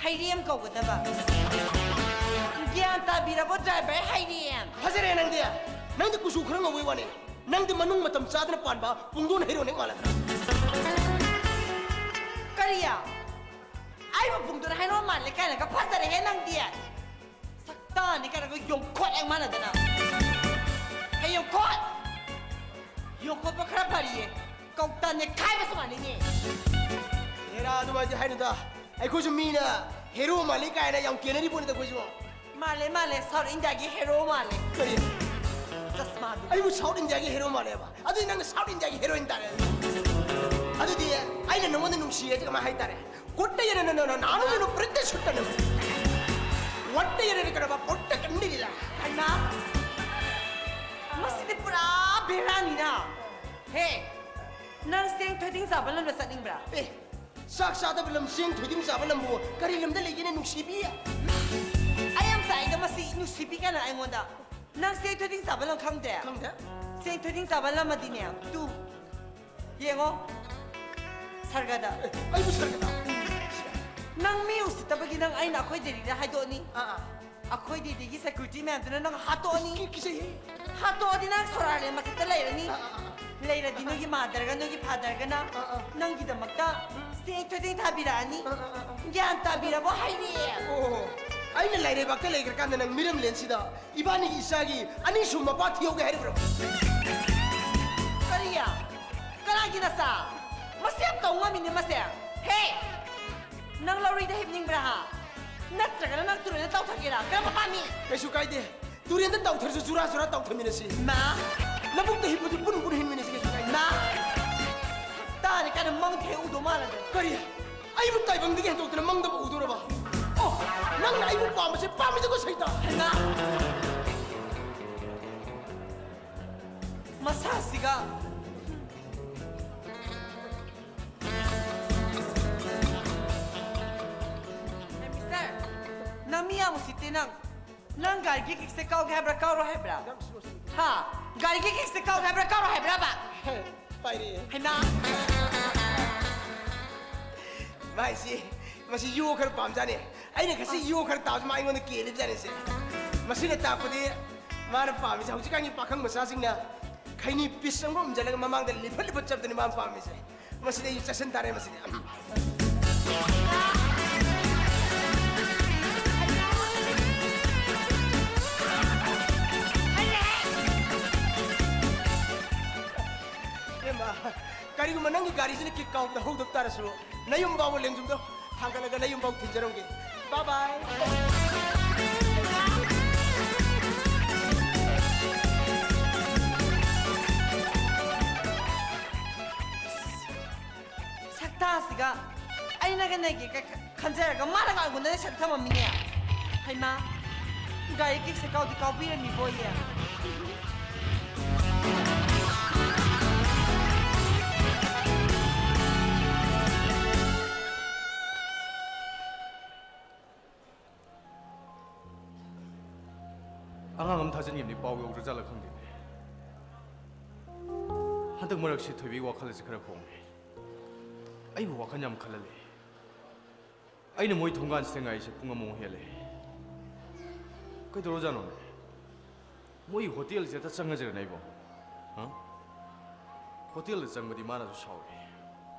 ꯍꯩꯔꯦꯝ ꯀꯧꯒꯗꯕ꯫ ꯒ꯭ꯌꯥꯟ ꯇꯥꯕꯤꯔꯕꯣ ꯗ꯭ꯔꯥꯏꯚꯔ ꯍꯩꯔꯦꯝ? ꯐꯖꯔꯦ ꯅꯪꯗꯤ꯫ ꯅꯪꯗꯤ ꯀꯨꯆꯨ ꯈꯔ ꯉꯧꯕꯩ ꯋꯥꯅꯤ꯫ ꯅꯪꯗꯤ ꯃꯅꯨꯡ ꯃꯇꯝ ꯆꯥꯗꯅ ꯄꯥꯟꯕ ꯄꯨꯡꯗꯣꯟ ꯍꯩꯔꯣꯟ ꯍꯦꯛ ꯃꯥꯜꯂꯗ꯭ꯔꯥ? ꯀꯔꯤꯌꯥ? ꯑꯩꯕꯨ ꯄꯨꯡꯗꯣꯟ ꯍꯩꯔꯣꯟ ꯃꯥꯜꯂꯦ ꯀꯥꯏꯅꯒ ꯐꯖꯔꯦꯍꯦ ꯅꯪꯗꯤ꯫ ꯁꯛꯇꯥꯅꯤ ꯀꯥꯏꯅꯒ ꯌꯣꯡꯈꯣꯠ ꯍꯦꯛ ꯃꯥꯟꯅꯗꯅ꯫ ꯍꯦ ꯌꯣꯡꯈꯣꯠ! ꯌꯣꯡꯈꯣꯠꯄ ꯈꯔ ꯐꯔꯤꯌꯦ꯫ ꯀꯧꯇꯥ ꯅꯦꯈꯥꯏꯕꯁꯨ ꯃꯥꯟꯅꯩꯅꯦ꯫ ꯍꯦꯔꯥ, ꯑꯗꯨꯃꯥꯏꯗꯤ ꯍꯥꯏꯅꯨꯗ꯫ ꯑꯩꯈꯣꯏꯁꯨ ꯃꯤꯅ ꯍꯦꯔꯣ ꯃꯥꯜꯂꯤ ꯀꯥꯏꯅ ꯌꯥꯝ ꯀꯦꯅꯔꯤ ꯄꯣꯠꯅꯤꯗ ꯑꯩꯈꯣꯏꯁꯨ꯫ ꯃꯥꯜꯂꯦ, ꯃꯥꯜꯂꯦ, ꯁꯥꯎꯠ ꯏꯟꯗꯤꯌꯥꯒꯤ ꯍꯦꯔꯣ ꯃꯥꯜꯂꯦ꯫ ꯀꯔꯤ? ꯆꯁꯃꯥꯗꯨ꯫ ꯑꯩꯕꯨ ꯁꯥꯎꯠ ꯏꯟꯗꯤꯌꯥꯒꯤ ꯍꯦꯔꯣ ꯃꯥꯜꯂꯦꯕ? ꯑꯗꯨꯗꯤ ꯅꯪꯅ ꯁꯥꯎꯠ ꯏꯟꯗꯤꯌꯥꯒꯤ ꯍꯦꯔꯣꯏꯟ ꯇꯥꯔꯦ꯫ ꯑꯗꯨꯗꯤ ꯑꯩꯅ ꯅꯪꯉꯣꯟꯗ ꯅꯨꯡꯁꯤ ꯍꯥꯏꯁꯦ ꯀꯃꯥꯏ ꯍꯥꯏꯇꯥꯔꯦ? ಕೊಟ್ಟೆಯರನ್ನು ನಾನು ನಿನ್ನ ಪ್ರೀತಿಸುತ್ತೇನೆ. ಒಟ್ಟೆಯರ ಕಡವ ಪೊಟ್ಟ ಕಂಡಿಲ್ಲ. ꯑꯩꯃꯥ, ꯃꯁꯤꯗꯤ ꯄꯨꯔꯥ ꯕꯦꯔꯥꯅꯤꯅ꯫ ꯍꯦ, ꯅꯪ ꯆꯦꯡ ꯊꯣꯏꯗꯤꯡ ꯆꯥꯕ ꯂꯝꯗ ꯆꯠꯅꯤꯡꯕ꯭ꯔꯥ? ꯑꯦ, ꯆꯥꯛ ꯆꯥꯗꯕ ꯂꯝ, ꯆꯦꯡ ꯊꯣꯏꯗꯤꯡ ꯆꯥꯕ ꯂꯝꯕꯨ ꯀꯔꯤ ꯂꯝꯗ ꯂꯩꯒꯦꯅꯦ, ꯅꯨꯡꯁꯤꯕꯤ? ꯑꯩ ꯌꯥꯝ ꯆꯥꯏꯗ ꯃꯁꯤ ꯅꯨꯡꯁꯤꯕꯤ ꯀꯥꯏꯅ ꯑꯩꯉꯣꯟꯗ꯫ ꯅꯪ ꯆꯦꯡ ꯊꯣꯏꯗꯤꯡ ꯆꯥꯕ ꯂꯝ ꯈꯪꯗꯦ? ꯈꯪꯗꯦ꯫ ꯆꯦꯡ ꯊꯣꯏꯗꯤꯡ ꯆꯥꯕ ꯂꯝ ꯑꯗꯤꯅꯦ, ꯇꯨ꯫ ꯌꯦꯡꯉꯣ, ꯁꯔꯒꯗ꯫ ꯑꯦ, ꯑꯩꯕꯨ ꯁꯔꯒꯗ? ꯅꯪ ꯃꯤ ꯎꯁꯤꯠꯇꯕꯒꯤ ꯅꯪ ꯑꯩꯅ ꯑꯩꯈꯣꯏ ꯗꯦꯗꯤꯗ ꯍꯥꯏꯗꯣꯛꯑꯅꯤ꯫ ꯑꯥ, ꯑꯥ꯫ ꯑꯩꯈꯣꯏ ꯗꯦꯗꯤꯒꯤ ꯁꯦꯀ꯭ꯌꯨꯔꯤꯇꯤ ꯃꯌꯥꯝꯗꯨꯅ ꯅꯪ ꯍꯥꯠꯇꯣꯛꯑꯅꯤ꯫ ꯀꯤ-, ꯀꯤꯖꯩꯍꯦ꯫ ꯍꯥꯠꯇꯣꯛꯑꯗꯤ ꯅꯪ ꯁꯣꯔꯥꯔꯂꯦꯟ ꯃꯊꯛꯇ ꯂꯩꯔꯅꯤ꯫ ꯑꯥ, ꯑꯥ, ꯑꯥ, ꯑꯥ꯫ ꯂꯩꯔꯗꯤ ꯅꯣꯏꯒꯤ ꯃꯥꯗꯔꯒ ꯅꯣꯏꯒꯤ ꯐꯥꯗꯔꯒꯅ ꯑꯥ, ꯑꯥ꯫ ꯅꯪꯒꯤꯗꯃꯛꯇ ꯎꯝ꯫ ꯆꯦꯡ ꯊꯣꯏꯗꯤꯡ ꯊꯥꯕꯤꯔꯛꯑꯅꯤ꯫ ꯑꯥ, ꯑꯥ, ꯑꯥ, ꯑꯥ꯫ ꯒ꯭ꯌꯥꯟ ꯇꯥꯕꯤꯔꯕꯣ ꯍꯥꯏꯔꯤ? ꯑꯣ, ꯑꯩꯅ ꯂꯥꯏꯔꯩꯕꯥꯛꯇ ꯂꯩꯈ꯭ꯔꯀꯥꯟꯗ ꯅꯪ ꯃꯤꯔꯝꯂꯦꯟꯁꯤꯗ ꯏꯕꯥꯅꯤꯒꯤ ꯏꯆꯥꯒꯤ ꯑꯅꯤꯁꯨꯕ ꯃꯄꯥ ꯊꯤꯍꯧꯒꯦ ꯍꯥꯏꯔꯤꯕ꯭ꯔꯣ? ꯀꯔꯤ? ꯀꯅꯥꯒꯤ ꯅꯆꯥ? ꯃꯁꯤ ꯌꯥꯝ ꯇꯧ ꯉꯝꯃꯤꯅꯦ ꯃꯁꯦ꯫ ꯍꯦ! ꯅꯪ ꯂꯧꯔꯤꯗ ꯍꯤꯞꯅꯤꯡꯕ꯭ꯔꯥ ꯍꯥ? ꯅꯠꯇ꯭ꯔꯒꯅ ꯅꯪ ꯇꯨꯔꯦꯜꯗ ꯇꯥꯎꯊꯒꯦꯔꯥ? ꯀꯔꯝꯕ ꯄꯥꯝꯃꯤ? ꯀꯩꯁꯨ ꯀꯥꯏꯗꯦ꯫ ꯇꯨꯔꯦꯜꯗ ꯇꯥꯎꯊꯔꯁꯨ ꯖꯨꯔꯥ ꯖꯨꯔꯥ ꯇꯥꯎꯊꯃꯤꯟꯅꯁꯤ꯫ ꯃꯥ? ꯂꯧꯕꯨꯛꯇ ꯍꯤꯞꯄꯁꯨ ꯄꯨꯟ ꯄꯨꯟ ꯍꯤꯞꯃꯤꯟꯅꯁꯤ, ꯀꯩꯁꯨ ꯀꯥꯏꯗꯦ꯫ ꯃꯥ? ꯁꯛꯇꯥꯅꯤ ꯀꯥꯏꯅ ꯃꯪꯗ ꯍꯦꯛ ꯎꯗꯧ ꯃꯥꯜꯂꯗ꯫ ꯀꯔꯤ? ꯑꯩꯕꯨ ꯇꯥꯏꯕꯪꯗꯒꯤ ꯍꯦꯟꯗꯣꯛꯇꯅ ꯃꯪꯗꯕꯨ ꯎꯗꯣꯔꯕ? ꯑꯣ, ꯅꯪꯅ ꯑꯩꯕꯨ ꯄꯥꯝꯕꯁꯦ ꯄꯥꯝꯃꯤꯗꯀꯣ, ꯁꯩꯇꯥ? ꯍꯩꯃꯥ! ꯃꯁꯥꯁꯤꯒ꯫ ꯑꯦ, ꯃꯤꯁꯇꯔ, ꯅꯪ ꯃꯤ ꯌꯥꯝ ꯎꯁꯤꯠꯇꯦ ꯅꯪ꯫ ꯅꯪ ꯒꯥꯔꯤꯒꯤ ꯀꯤꯛꯁꯦ ꯀꯥꯎꯒꯦ ꯍꯥꯏꯕ꯭ꯔꯥ, ꯀꯥꯎꯔꯣ ꯍꯥꯏꯕ꯭ꯔꯥ? ꯍꯥ? ꯒꯥꯔꯤꯒꯤ ꯀꯤꯛꯁꯦ ꯀꯥꯎꯒꯦ ꯍꯥꯏꯕ꯭ꯔꯥ, ꯀꯥꯎꯔꯣ ꯍꯥꯏꯕ꯭ꯔꯥꯕ? ꯄꯥꯏꯔꯛꯑꯦ꯫ ꯍꯩꯃꯥ! ꯃꯥꯏꯁꯤ, ꯃꯁꯤ ꯌꯣ ꯈꯔ ꯄꯥꯝꯖꯥꯠꯅꯤ꯫ ꯑꯩꯅ ꯉꯁꯤ ꯑꯁ꯫ ꯌꯣ ꯈꯔ ꯇꯥꯕꯁꯤ ꯃꯥ ꯑꯩꯉꯣꯟꯗ ꯀꯦꯜꯂꯤꯕꯖꯥꯠꯅꯤꯁꯦ꯫ ꯃꯁꯤꯅ ꯇꯥꯛꯄꯗꯤ ꯃꯥꯅ ꯄꯥꯝꯃꯤꯁꯦ ꯍꯧꯖꯤꯛꯀꯥꯟꯒꯤ ꯄꯥꯈꯪ ꯃꯆꯥꯁꯤꯡꯅ ꯈꯩꯅꯤ ꯄꯤꯁ ꯑꯃꯒ ꯎꯝꯖꯜꯂꯒ ꯃꯃꯥꯡꯗ ꯂꯤꯐꯠ ꯂꯤꯐꯠ ꯆꯠꯄꯗꯨꯅꯤ ꯃꯥꯅ ꯄꯥꯝꯃꯤꯁꯦ꯫ ꯃꯁꯤꯗꯤ ꯑꯩꯁꯨ ꯆꯠꯁꯤꯟ ꯇꯥꯔꯦ ꯃꯁꯤꯗꯤ꯫ ꯏꯕꯦꯝꯃ, ꯀꯔꯤꯒꯨꯝꯕ ꯅꯪꯒꯤ ꯒꯥꯔꯤꯁꯤꯅ ꯀꯤꯛ ꯀꯥꯎꯕꯗ ꯍꯧꯗꯕ ꯇꯥꯔꯁꯨ, ꯅꯌꯨꯝ ꯐꯥꯎꯕ ꯂꯦꯡꯖꯨꯝꯗꯣ ꯊꯥꯡꯒꯠꯂꯒ ꯅꯌꯨꯝ ꯐꯥꯎ ꯊꯤꯟꯖꯔꯝꯒꯦ꯫ ꯕꯥꯏ ꯕꯥꯏ꯫ ꯁꯛꯇꯥꯁꯤꯒ ꯑꯩꯅꯒ ꯅꯩꯒꯦ ꯀ-, ꯈꯟꯖꯔꯒ ꯃꯥꯅꯒ ꯑꯩꯉꯣꯟꯗ ꯅꯩꯁꯜꯂ ꯊꯝꯃꯝꯃꯤꯅꯦ꯫ ꯍꯩꯃꯥ, ꯒꯥꯔꯤ ꯀꯤꯛꯁꯦ ꯀꯥꯎꯗꯤ ꯀꯥꯎꯕꯤꯔꯝꯃꯤꯕꯣꯌꯦ꯫ ꯑꯉꯥꯡ ꯑꯃ ꯊꯥꯖꯤꯟꯈꯤꯕꯅꯤ, ꯄꯥꯎ ꯌꯧꯗ꯭ꯔꯖꯥꯠꯂ ꯈꯪꯗꯦꯅꯦ꯫ ꯍꯟꯗꯛ ꯃꯔꯛꯁꯤ ꯊꯣꯏꯕꯤꯒꯤ ꯋꯥꯈꯜ ꯑꯁꯤ ꯈꯔ ꯍꯣꯡꯉꯦ꯫ ꯑꯩꯕꯨ ꯋꯥꯈꯜ ꯌꯥꯝ ꯈꯜꯍꯜꯂꯦ꯫ ꯑꯩꯅ ꯃꯣꯏ ꯊꯣꯡꯒꯥꯟꯁꯤꯗ ꯉꯥꯏꯔꯤꯁꯦ ꯄꯨꯡ ꯑꯃꯃꯨꯛ ꯍꯦꯜꯂꯦ꯫ ꯀꯩꯗꯧꯔꯖꯥꯠꯅꯣꯅꯦ? ꯃꯣꯏ ꯍꯣꯇꯦꯜꯁꯦ ꯍꯦꯛꯇ ꯆꯪꯉꯁꯤꯔꯅꯦ ꯑꯩꯕꯣ? ꯍꯥ? ꯍꯣꯇꯦꯜꯗ ꯆꯪꯕꯗꯤ ꯃꯥꯅꯁꯨ ꯁꯥꯎꯏ꯫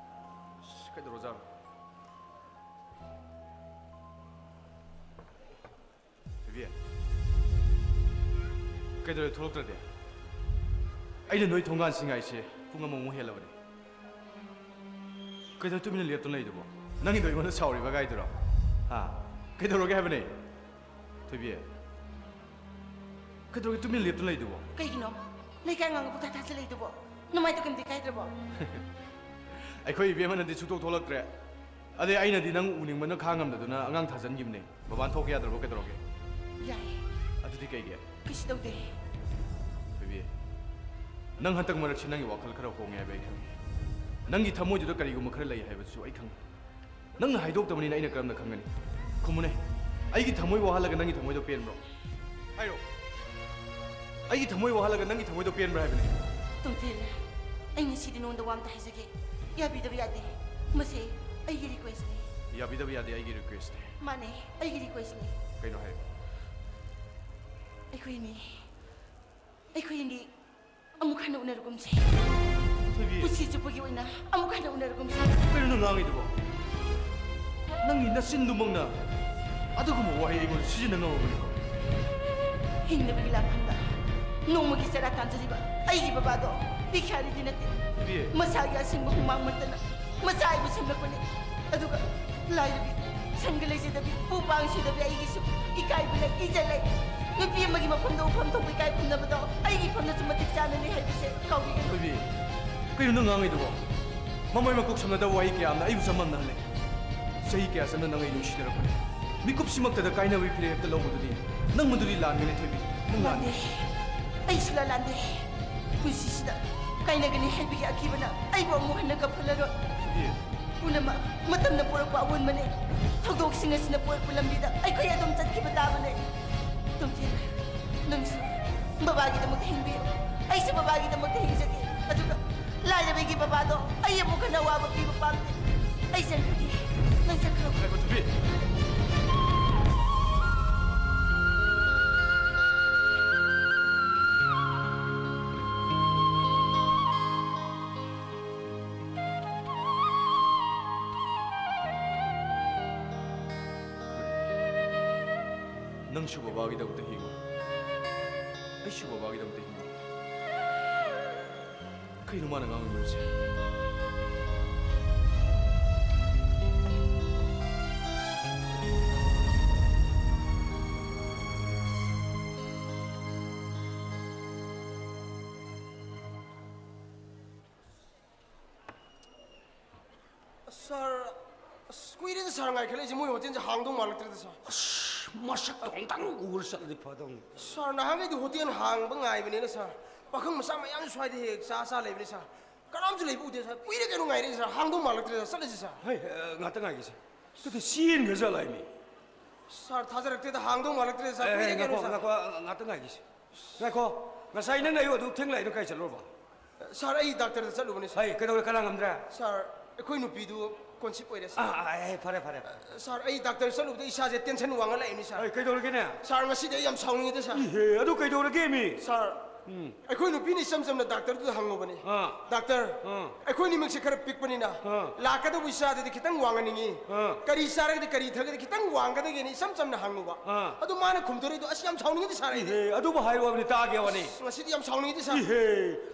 ꯑꯁ, ꯀꯩꯗꯧꯔꯖꯥꯠꯅꯣ? ꯊꯣꯏꯕꯤ, ꯀꯩꯗꯧꯔꯦ ꯊꯣꯛꯂꯛꯇ꯭ꯔꯗꯤ? ꯑꯩꯅ ꯅꯣꯏ ꯊꯣꯡꯒꯥꯟꯁꯤ ꯉꯥꯏꯁꯦ ꯄꯨꯡ ꯑꯃꯃꯨꯛ ꯍꯦꯜꯂꯕꯅꯤ꯫ ꯀꯩꯗꯧ ꯇꯨꯃꯤꯟꯅ ꯂꯦꯞꯇꯨꯅ ꯂꯩꯗꯨꯕꯣ? ꯅꯪꯒꯤꯗꯣ ꯑꯩꯉꯣꯟꯗ ꯁꯥꯎꯔꯤꯕ ꯒꯥꯏꯗꯨꯔꯣ? ꯍꯥ? ꯀꯩꯗꯧꯔꯒꯦ ꯍꯥꯏꯕꯅꯦ? ꯊꯣꯏꯕꯤ, ꯀꯩꯗꯧꯔꯒꯦ ꯇꯨꯃꯤꯟꯅ ꯂꯦꯞꯇꯨꯅ ꯂꯩꯗꯨꯕꯣ? ꯀꯩꯒꯤꯅꯣ? ꯂꯩꯀꯥꯏ ꯉꯥꯡꯕ ꯄꯨꯡꯊꯥ ꯊꯥꯖꯤꯜꯂꯛꯏꯗꯨꯕꯣ? ꯅꯃꯥꯏꯗꯣ ꯀꯩꯝꯇ ꯏꯀꯥꯏꯗ꯭ꯔꯕꯣ? ꯑꯩꯈꯣꯏ ꯏꯕꯦꯝꯃꯅꯗꯤ ꯁꯨꯛꯊꯣꯛ ꯊꯣꯛꯂꯛꯇ꯭ꯔꯦ꯫ ꯑꯗꯩ ꯑꯩꯅꯗꯤ ꯅꯪ ꯎꯅꯤꯡꯕꯅ ꯈꯥꯡꯉꯝꯗꯗꯨꯅ ꯑꯉꯥꯡ ꯊꯥꯖꯤꯟꯈꯤꯕꯅꯦ꯫ ꯃꯄꯥꯟ ꯊꯣꯛꯀꯦ ꯌꯥꯗ꯭ꯔꯕꯣ? ꯀꯩꯗꯧꯔꯒꯦ? ꯌꯥꯏꯌꯦ꯫ ꯑꯗꯨꯗꯤ ꯀꯩꯒꯤ? ꯀꯩꯁꯨ ꯇꯧꯗꯦ꯫ ꯊꯣꯏꯕꯤ, ꯅꯪ ꯍꯟꯗꯛ ꯃꯔꯛꯁꯤ ꯅꯪꯒꯤ ꯋꯥꯈꯜ ꯈꯔ ꯍꯣꯡꯉꯦ ꯍꯥꯏꯕ ꯑꯩ ꯈꯪꯉꯤ꯫ ꯅꯪꯒꯤ ꯊꯃꯣꯏꯗꯨꯗ ꯀꯔꯤꯒꯨꯝꯕ ꯈꯔ ꯂꯩ ꯍꯥꯏꯕꯁꯨ ꯑꯩ ꯈꯪꯉꯤ꯫ ꯅꯪꯅ ꯍꯥꯏꯗꯣꯛꯇꯕꯅꯤꯅ ꯑꯩꯅ ꯀꯔꯝꯅ ꯈꯪꯒꯅꯤ? ꯈꯨꯝꯃꯨꯅꯦ꯫ ꯑꯩꯒꯤ ꯊꯃꯣꯏ ꯋꯥꯍꯜꯂꯒ ꯅꯪꯒꯤ ꯊꯃꯣꯏꯗꯣ ꯄꯦꯟꯕ꯭ꯔꯣ? ꯍꯥꯏꯔꯣ꯫ ꯑꯩꯒꯤ ꯊꯃꯣꯏ ꯋꯥꯍꯜꯂꯒ ꯅꯪꯒꯤ ꯊꯃꯣꯏꯗꯣ ꯄꯦꯟꯕ꯭ꯔꯥ ꯍꯥꯏꯕꯅꯦ꯫ ꯇꯣꯝꯊꯤꯟ, ꯑꯩ ꯉꯁꯤꯗꯤ ꯅꯉꯣꯟꯗ ꯋꯥ ꯑꯝꯇ ꯍꯥꯏꯖꯒꯦ꯫ ꯌꯥꯕꯤꯗꯕ ꯌꯥꯗꯦ꯫ ꯃꯁꯤ ꯑꯩꯒꯤ ꯔꯤꯀ꯭ꯋꯦꯁꯅꯤ꯫ ꯌꯥꯕꯤꯗꯕ ꯌꯥꯗꯦ, ꯑꯩꯒꯤ ꯔꯤꯀ꯭ꯋꯦꯁꯅꯦ꯫ ꯃꯥꯅꯦ, ꯑꯩꯒꯤ ꯔꯤꯀ꯭ꯋꯦꯁꯅꯤ꯫ ꯀꯩꯅꯣ ꯍꯥꯏꯌꯨ꯫ ꯑꯩꯈꯣꯏ ꯑꯅꯤ, ꯑꯩꯈꯣꯏ ꯑꯅꯤ ꯑꯃꯨꯛ ꯍꯟꯅ ꯎꯅꯔꯒꯨꯝꯁꯦ꯫ ꯊꯣꯏꯕꯤ꯫ ꯄꯨꯟꯁꯤ ꯆꯨꯞꯄꯒꯤ ꯑꯣꯏꯅ ꯑꯃꯨꯛ ꯍꯟꯅ ꯎꯅꯔꯒꯨꯝꯁꯦ꯫ ꯀꯩꯅꯣ ꯅꯪ ꯉꯥꯡꯉꯤꯗꯨꯕꯣ? ꯅꯪꯒꯤ ꯅꯆꯤꯟꯗꯨꯃꯛꯅ ꯑꯗꯨꯒꯨꯝꯕ ꯋꯥꯍꯩ ꯑꯩꯉꯣꯟꯗ ꯁꯤꯖꯤꯟꯅ ꯉꯝꯃꯕꯅꯤꯀꯣ? ꯍꯤꯡꯅꯕꯒꯤ ꯂꯥꯟꯐꯝꯗ ꯅꯣꯡꯃꯒꯤ ꯆꯔꯥ ꯇꯥꯟꯖꯔꯤꯕ ꯑꯩꯒꯤ ꯕꯕꯥꯗꯣ ꯚꯤꯈꯥꯔꯤꯗꯤ ꯅꯠꯇꯦ꯫ ꯊꯣꯏꯕꯤ꯫ ꯃꯁꯥꯒꯤ ꯑꯁꯦꯡꯕ ꯍꯨꯃꯥꯡ ꯃꯟꯇꯅ ꯃꯆꯥ ꯑꯩꯕꯨ ꯁꯦꯝꯂꯛꯄꯅꯤ꯫ ꯑꯗꯨꯒ ꯂꯥꯏꯔꯕꯤ, ꯁꯪꯒ ꯂꯩꯖꯗꯕꯤ, ꯄꯨ ꯄꯥꯡ ꯁꯤꯗꯕꯤ ꯑꯩꯒꯤꯁꯨ ꯏꯀꯥꯏꯕ ꯂꯩ, ꯏꯖꯠ ꯂꯩ꯫ ꯅꯨꯄꯤ ꯑꯃꯒꯤ ꯃꯐꯝꯗ ꯎꯐꯝ ꯊꯣꯛꯄ ꯏꯀꯥꯏ ꯈꯨꯝꯅꯕꯗꯣ ꯑꯩꯒꯤ ꯏꯐꯝꯗꯁꯨ ꯃꯇꯤꯛ ꯆꯥꯅ ꯂꯩ ꯍꯥꯏꯕꯁꯦ ꯀꯥꯎꯕꯤꯒꯅꯨ꯫ ꯊꯣꯏꯕꯤ, ꯀꯩꯅꯣ ꯅꯪ ꯉꯥꯡꯉꯤꯗꯨꯕꯣ? ꯃꯃꯩ ꯃꯀꯣꯛ ꯁꯝꯅꯗꯕ ꯋꯥꯍꯩ ꯀꯌꯥ ꯑꯃꯅ ꯑꯩꯕꯨ ꯆꯃꯝꯅꯍꯜꯂꯦ꯫ ꯆꯍꯤ ꯀꯌꯥ ꯆꯪꯅ ꯅꯪ ꯑꯩ ꯅꯨꯡꯁꯤꯅꯔꯛꯄꯅꯤ꯫ ꯃꯤꯀꯨꯞꯁꯤꯃꯛꯇꯗ ꯀꯥꯏꯅꯕꯒꯤ ꯐꯤꯔꯦꯞ ꯍꯦꯛꯇ ꯂꯧꯕꯗꯨꯗꯤ ꯅꯪ ꯃꯗꯨꯗꯤ ꯂꯥꯟꯒꯅꯤ ꯊꯣꯏꯕꯤ꯫ ꯅꯪ ꯂꯥꯟꯒꯅꯤ꯫ ꯂꯥꯟꯗꯦ꯫ ꯑꯩ ꯁꯨꯛꯂꯥꯟ ꯂꯥꯟꯗꯦ꯫ ꯄꯨꯟꯁꯤꯁꯤꯗ ꯀꯥꯏꯅꯒꯅꯤ ꯍꯥꯏꯕꯒꯤ ꯑꯀꯤꯕꯅ ꯑꯩꯕꯨ ꯑꯃꯨꯛ ꯍꯟꯅ ꯀꯞꯍꯜꯂꯔꯣꯏ꯫ ꯊꯣꯏꯕꯤ꯫ ꯄꯨꯝꯅꯃꯛ ꯃꯇꯝꯅ ꯄꯨꯔꯛꯄ ꯑꯑꯣꯟꯕꯅꯦ꯫ ꯊꯧꯗꯣꯛꯁꯤꯡ ꯑꯁꯤꯅ ꯄꯨꯔꯛꯄ ꯂꯝꯕꯤꯗ ꯑꯩꯈꯣꯏ ꯑꯗꯨꯝ ꯆꯠꯈꯤꯕ ꯇꯥꯕꯅꯦ꯫ ꯇꯣꯝꯊꯤꯟ, ꯅꯪꯁꯨ ꯕꯕꯥꯒꯤꯗꯃꯛꯇ ꯍꯤꯡꯕꯤꯌꯨ꯫ ꯑꯩꯁꯨ ꯕꯕꯥꯒꯤꯗꯃꯛꯇ ꯍꯤꯡꯖꯒꯦ꯫ ꯑꯗꯨꯒ ꯂꯥꯏꯔꯕꯤꯒꯤ ꯕꯕꯥꯗꯣ ꯑꯩ ꯑꯃꯨꯛ ꯍꯟꯅ ꯑꯋꯥꯕ ꯄꯤꯕ ꯄꯥꯝꯗꯦ꯫ ꯑꯩ ꯆꯠꯈ꯭ꯔꯒꯦ꯫ ꯅꯪ ꯆꯠꯈ꯭ꯔꯣ꯫ ꯉꯥꯏꯈꯣ, ꯊꯣꯏꯕꯤ꯫ ꯅꯪꯁꯨ ꯕꯕꯥꯒꯤꯗꯃꯛꯇ ꯍꯤꯡꯉꯨ꯫ ꯑꯩꯁꯨ ꯕꯕꯥꯒꯤꯗꯃꯛꯇ ꯍꯤꯡꯉꯨ꯫ ꯀꯩꯅꯣ ꯃꯥꯅ ꯉꯥꯡꯉꯤꯕꯁꯦ? ꯁꯥꯔ, ꯑꯁ, ꯀꯨꯏꯔꯦꯗ ꯁꯥꯔ ꯉꯥꯏꯈꯠꯂꯛꯏꯁꯦ꯫ ꯃꯣꯏ ꯍꯣꯇꯦꯜꯁꯦ ꯍꯥꯡꯗꯧ ꯃꯥꯜꯂꯛꯇ꯭ꯔꯦꯗ ꯁꯥꯔ꯫ ꯑꯁ, ꯃꯁꯛꯇꯣ ꯑꯝꯇꯪ ꯎꯔ ꯆꯠꯂꯗꯤ ꯐꯗꯧꯅꯤ꯫ ꯁꯥꯔ, ꯅꯍꯥꯟꯈꯩꯗꯤ ꯍꯣꯇꯦꯜ ꯍꯥꯡꯕ ꯉꯥꯏꯕꯅꯤꯅ ꯁꯥꯔ, ꯄꯥꯈꯪ ꯃꯆꯥ ꯃꯌꯥꯝ ꯁ꯭ꯋꯥꯏꯗ ꯍꯦꯛ ꯆꯥ ꯆꯥ ꯂꯩꯕꯅꯤ ꯁꯥꯔ꯫ ꯀꯅꯥꯝꯁꯨ ꯂꯩꯕ ꯎꯗꯦ ꯁꯥꯔ꯫ ꯀꯨꯏꯔꯦ ꯀꯩꯅꯣ ꯉꯥꯏꯔꯛꯏꯁꯦ ꯁꯥꯔ꯫ ꯍꯥꯡꯗꯧ ꯃꯥꯜꯂꯛꯇ꯭ꯔꯦꯗ꯫ ꯆꯠꯂꯁꯤ ꯁꯥꯔ꯫ ꯍꯩ, ꯑ, ꯉꯥꯛꯇ ꯉꯥꯏꯒꯦꯁꯦ꯫ ꯑꯗꯨꯗꯤ ꯆꯦꯟꯈ꯭ꯔ ꯖꯥꯠꯂ ꯍꯥꯏꯃꯤ? ꯁꯥꯔ, ꯊꯥꯖꯔꯛꯇꯦꯗ, ꯍꯥꯡꯗꯧ ꯃꯥꯜꯂꯛꯇ꯭ꯔꯦꯗ ꯁꯥꯔ꯫ ꯑꯦ, ꯀꯨꯏꯔꯦ ꯀꯩꯅꯣ ꯉꯥꯏꯈꯣ, ꯁꯥꯔ꯫ ꯉꯥꯏꯈꯣ, ꯉꯥꯛꯇ ꯉꯥꯏꯒꯦꯁꯦ꯫ ꯉꯥꯏꯈꯣ, ꯉꯁꯥꯏ ꯅꯪ ꯑꯩ ꯑꯗꯨ ꯊꯦꯡꯂꯛꯏꯗꯣ ꯀꯥꯏ ꯆꯠꯂꯨꯔꯕ? ꯁꯥꯔ, ꯑꯩ ꯗꯥꯛꯇꯔꯗ ꯆꯠꯂꯨꯕꯅꯤ ꯁꯥꯔ꯫ ꯍꯩ, ꯀꯩꯗꯧꯔꯦ, ꯀꯅꯥ ꯉꯝꯗ꯭ꯔꯦ? ꯁꯥꯔ, ꯑꯩꯈꯣꯏ ꯅꯨꯄꯤꯗꯨ ꯀꯣꯟꯁꯤꯞ ꯑꯣꯏꯔꯦ ꯁꯥꯔ꯫ ꯑꯥ, ꯑꯥ, ꯑꯦ, ꯐꯔꯦ, ꯐꯔꯦ꯫ ꯁꯥꯔ, ꯑꯩ ꯗꯥꯛꯇꯔ ꯆꯠꯂꯨꯕꯗ ꯏꯁꯥꯁꯦ ꯇꯦꯟꯁꯟ ꯋꯥꯡꯈꯠꯂꯛꯏꯅꯤ ꯁꯥꯔ꯫ ꯍꯩ, ꯀꯩꯗꯧꯔꯒꯦꯅꯦ? ꯁꯥꯔ, ꯉꯁꯤꯗꯤ ꯑꯩ ꯌꯥꯝ ꯁꯥꯎꯅꯤꯡꯉꯤꯗ ꯁꯥꯔ꯫ ꯏꯍꯦ, ꯑꯗꯨ ꯀꯩꯗꯧꯔꯒꯦ ꯃꯤ? ꯁꯥꯔ, ꯎꯝ꯫ ꯑꯩꯈꯣꯏ ꯅꯨꯄꯤꯅ ꯏꯆꯝ ꯆꯝꯅ ꯗꯥꯛꯇꯔꯗꯨꯗ ꯍꯪꯉꯨꯕꯅꯤ꯫ ꯑꯥ꯫ ꯗꯥꯛꯇꯔ, ꯑꯥ꯫ ꯑꯩꯈꯣꯏ ꯅꯤꯃꯛꯁꯦ ꯈꯔ ꯄꯤꯛꯄꯅꯤꯅ ꯑꯥ꯫ ꯂꯥꯛꯀꯗꯧꯕ ꯏꯆꯥꯗꯨꯗꯤ ꯈꯤꯇꯪ ꯋꯥꯡꯍꯟꯅꯤꯡꯉꯤ꯫ ꯑꯥ꯫ ꯀꯔꯤ ꯆꯥꯔꯒꯗꯤ ꯀꯔꯤ ꯊꯛꯑꯒꯗꯤ ꯈꯤꯇꯪ ꯋꯥꯡꯒꯗꯒꯦꯅ ꯏꯆꯝ ꯆꯝꯅ ꯍꯪꯉꯨꯕ꯫ ꯑꯥ꯫ ꯑꯗꯨ ꯃꯥꯅ ꯈꯨꯝꯗꯣꯔꯛꯏꯗꯣ ꯑꯁ ꯌꯥꯝ ꯁꯥꯎꯅꯤꯡꯉꯤꯗ ꯁꯥꯔ ꯑꯩꯗꯤ꯫ ꯏꯍꯦ, ꯑꯗꯨꯕꯨ ꯍꯥꯏꯔꯣ ꯍꯥꯏꯕꯅꯤ, ꯇꯥꯒꯦ ꯋꯥꯅꯤ꯫ ꯑꯁ, ꯉꯁꯤꯗꯤ ꯌꯥꯝ ꯁꯥꯎꯅꯤꯡꯉꯤꯗ ꯁꯥꯔ꯫ ꯏꯍꯦ,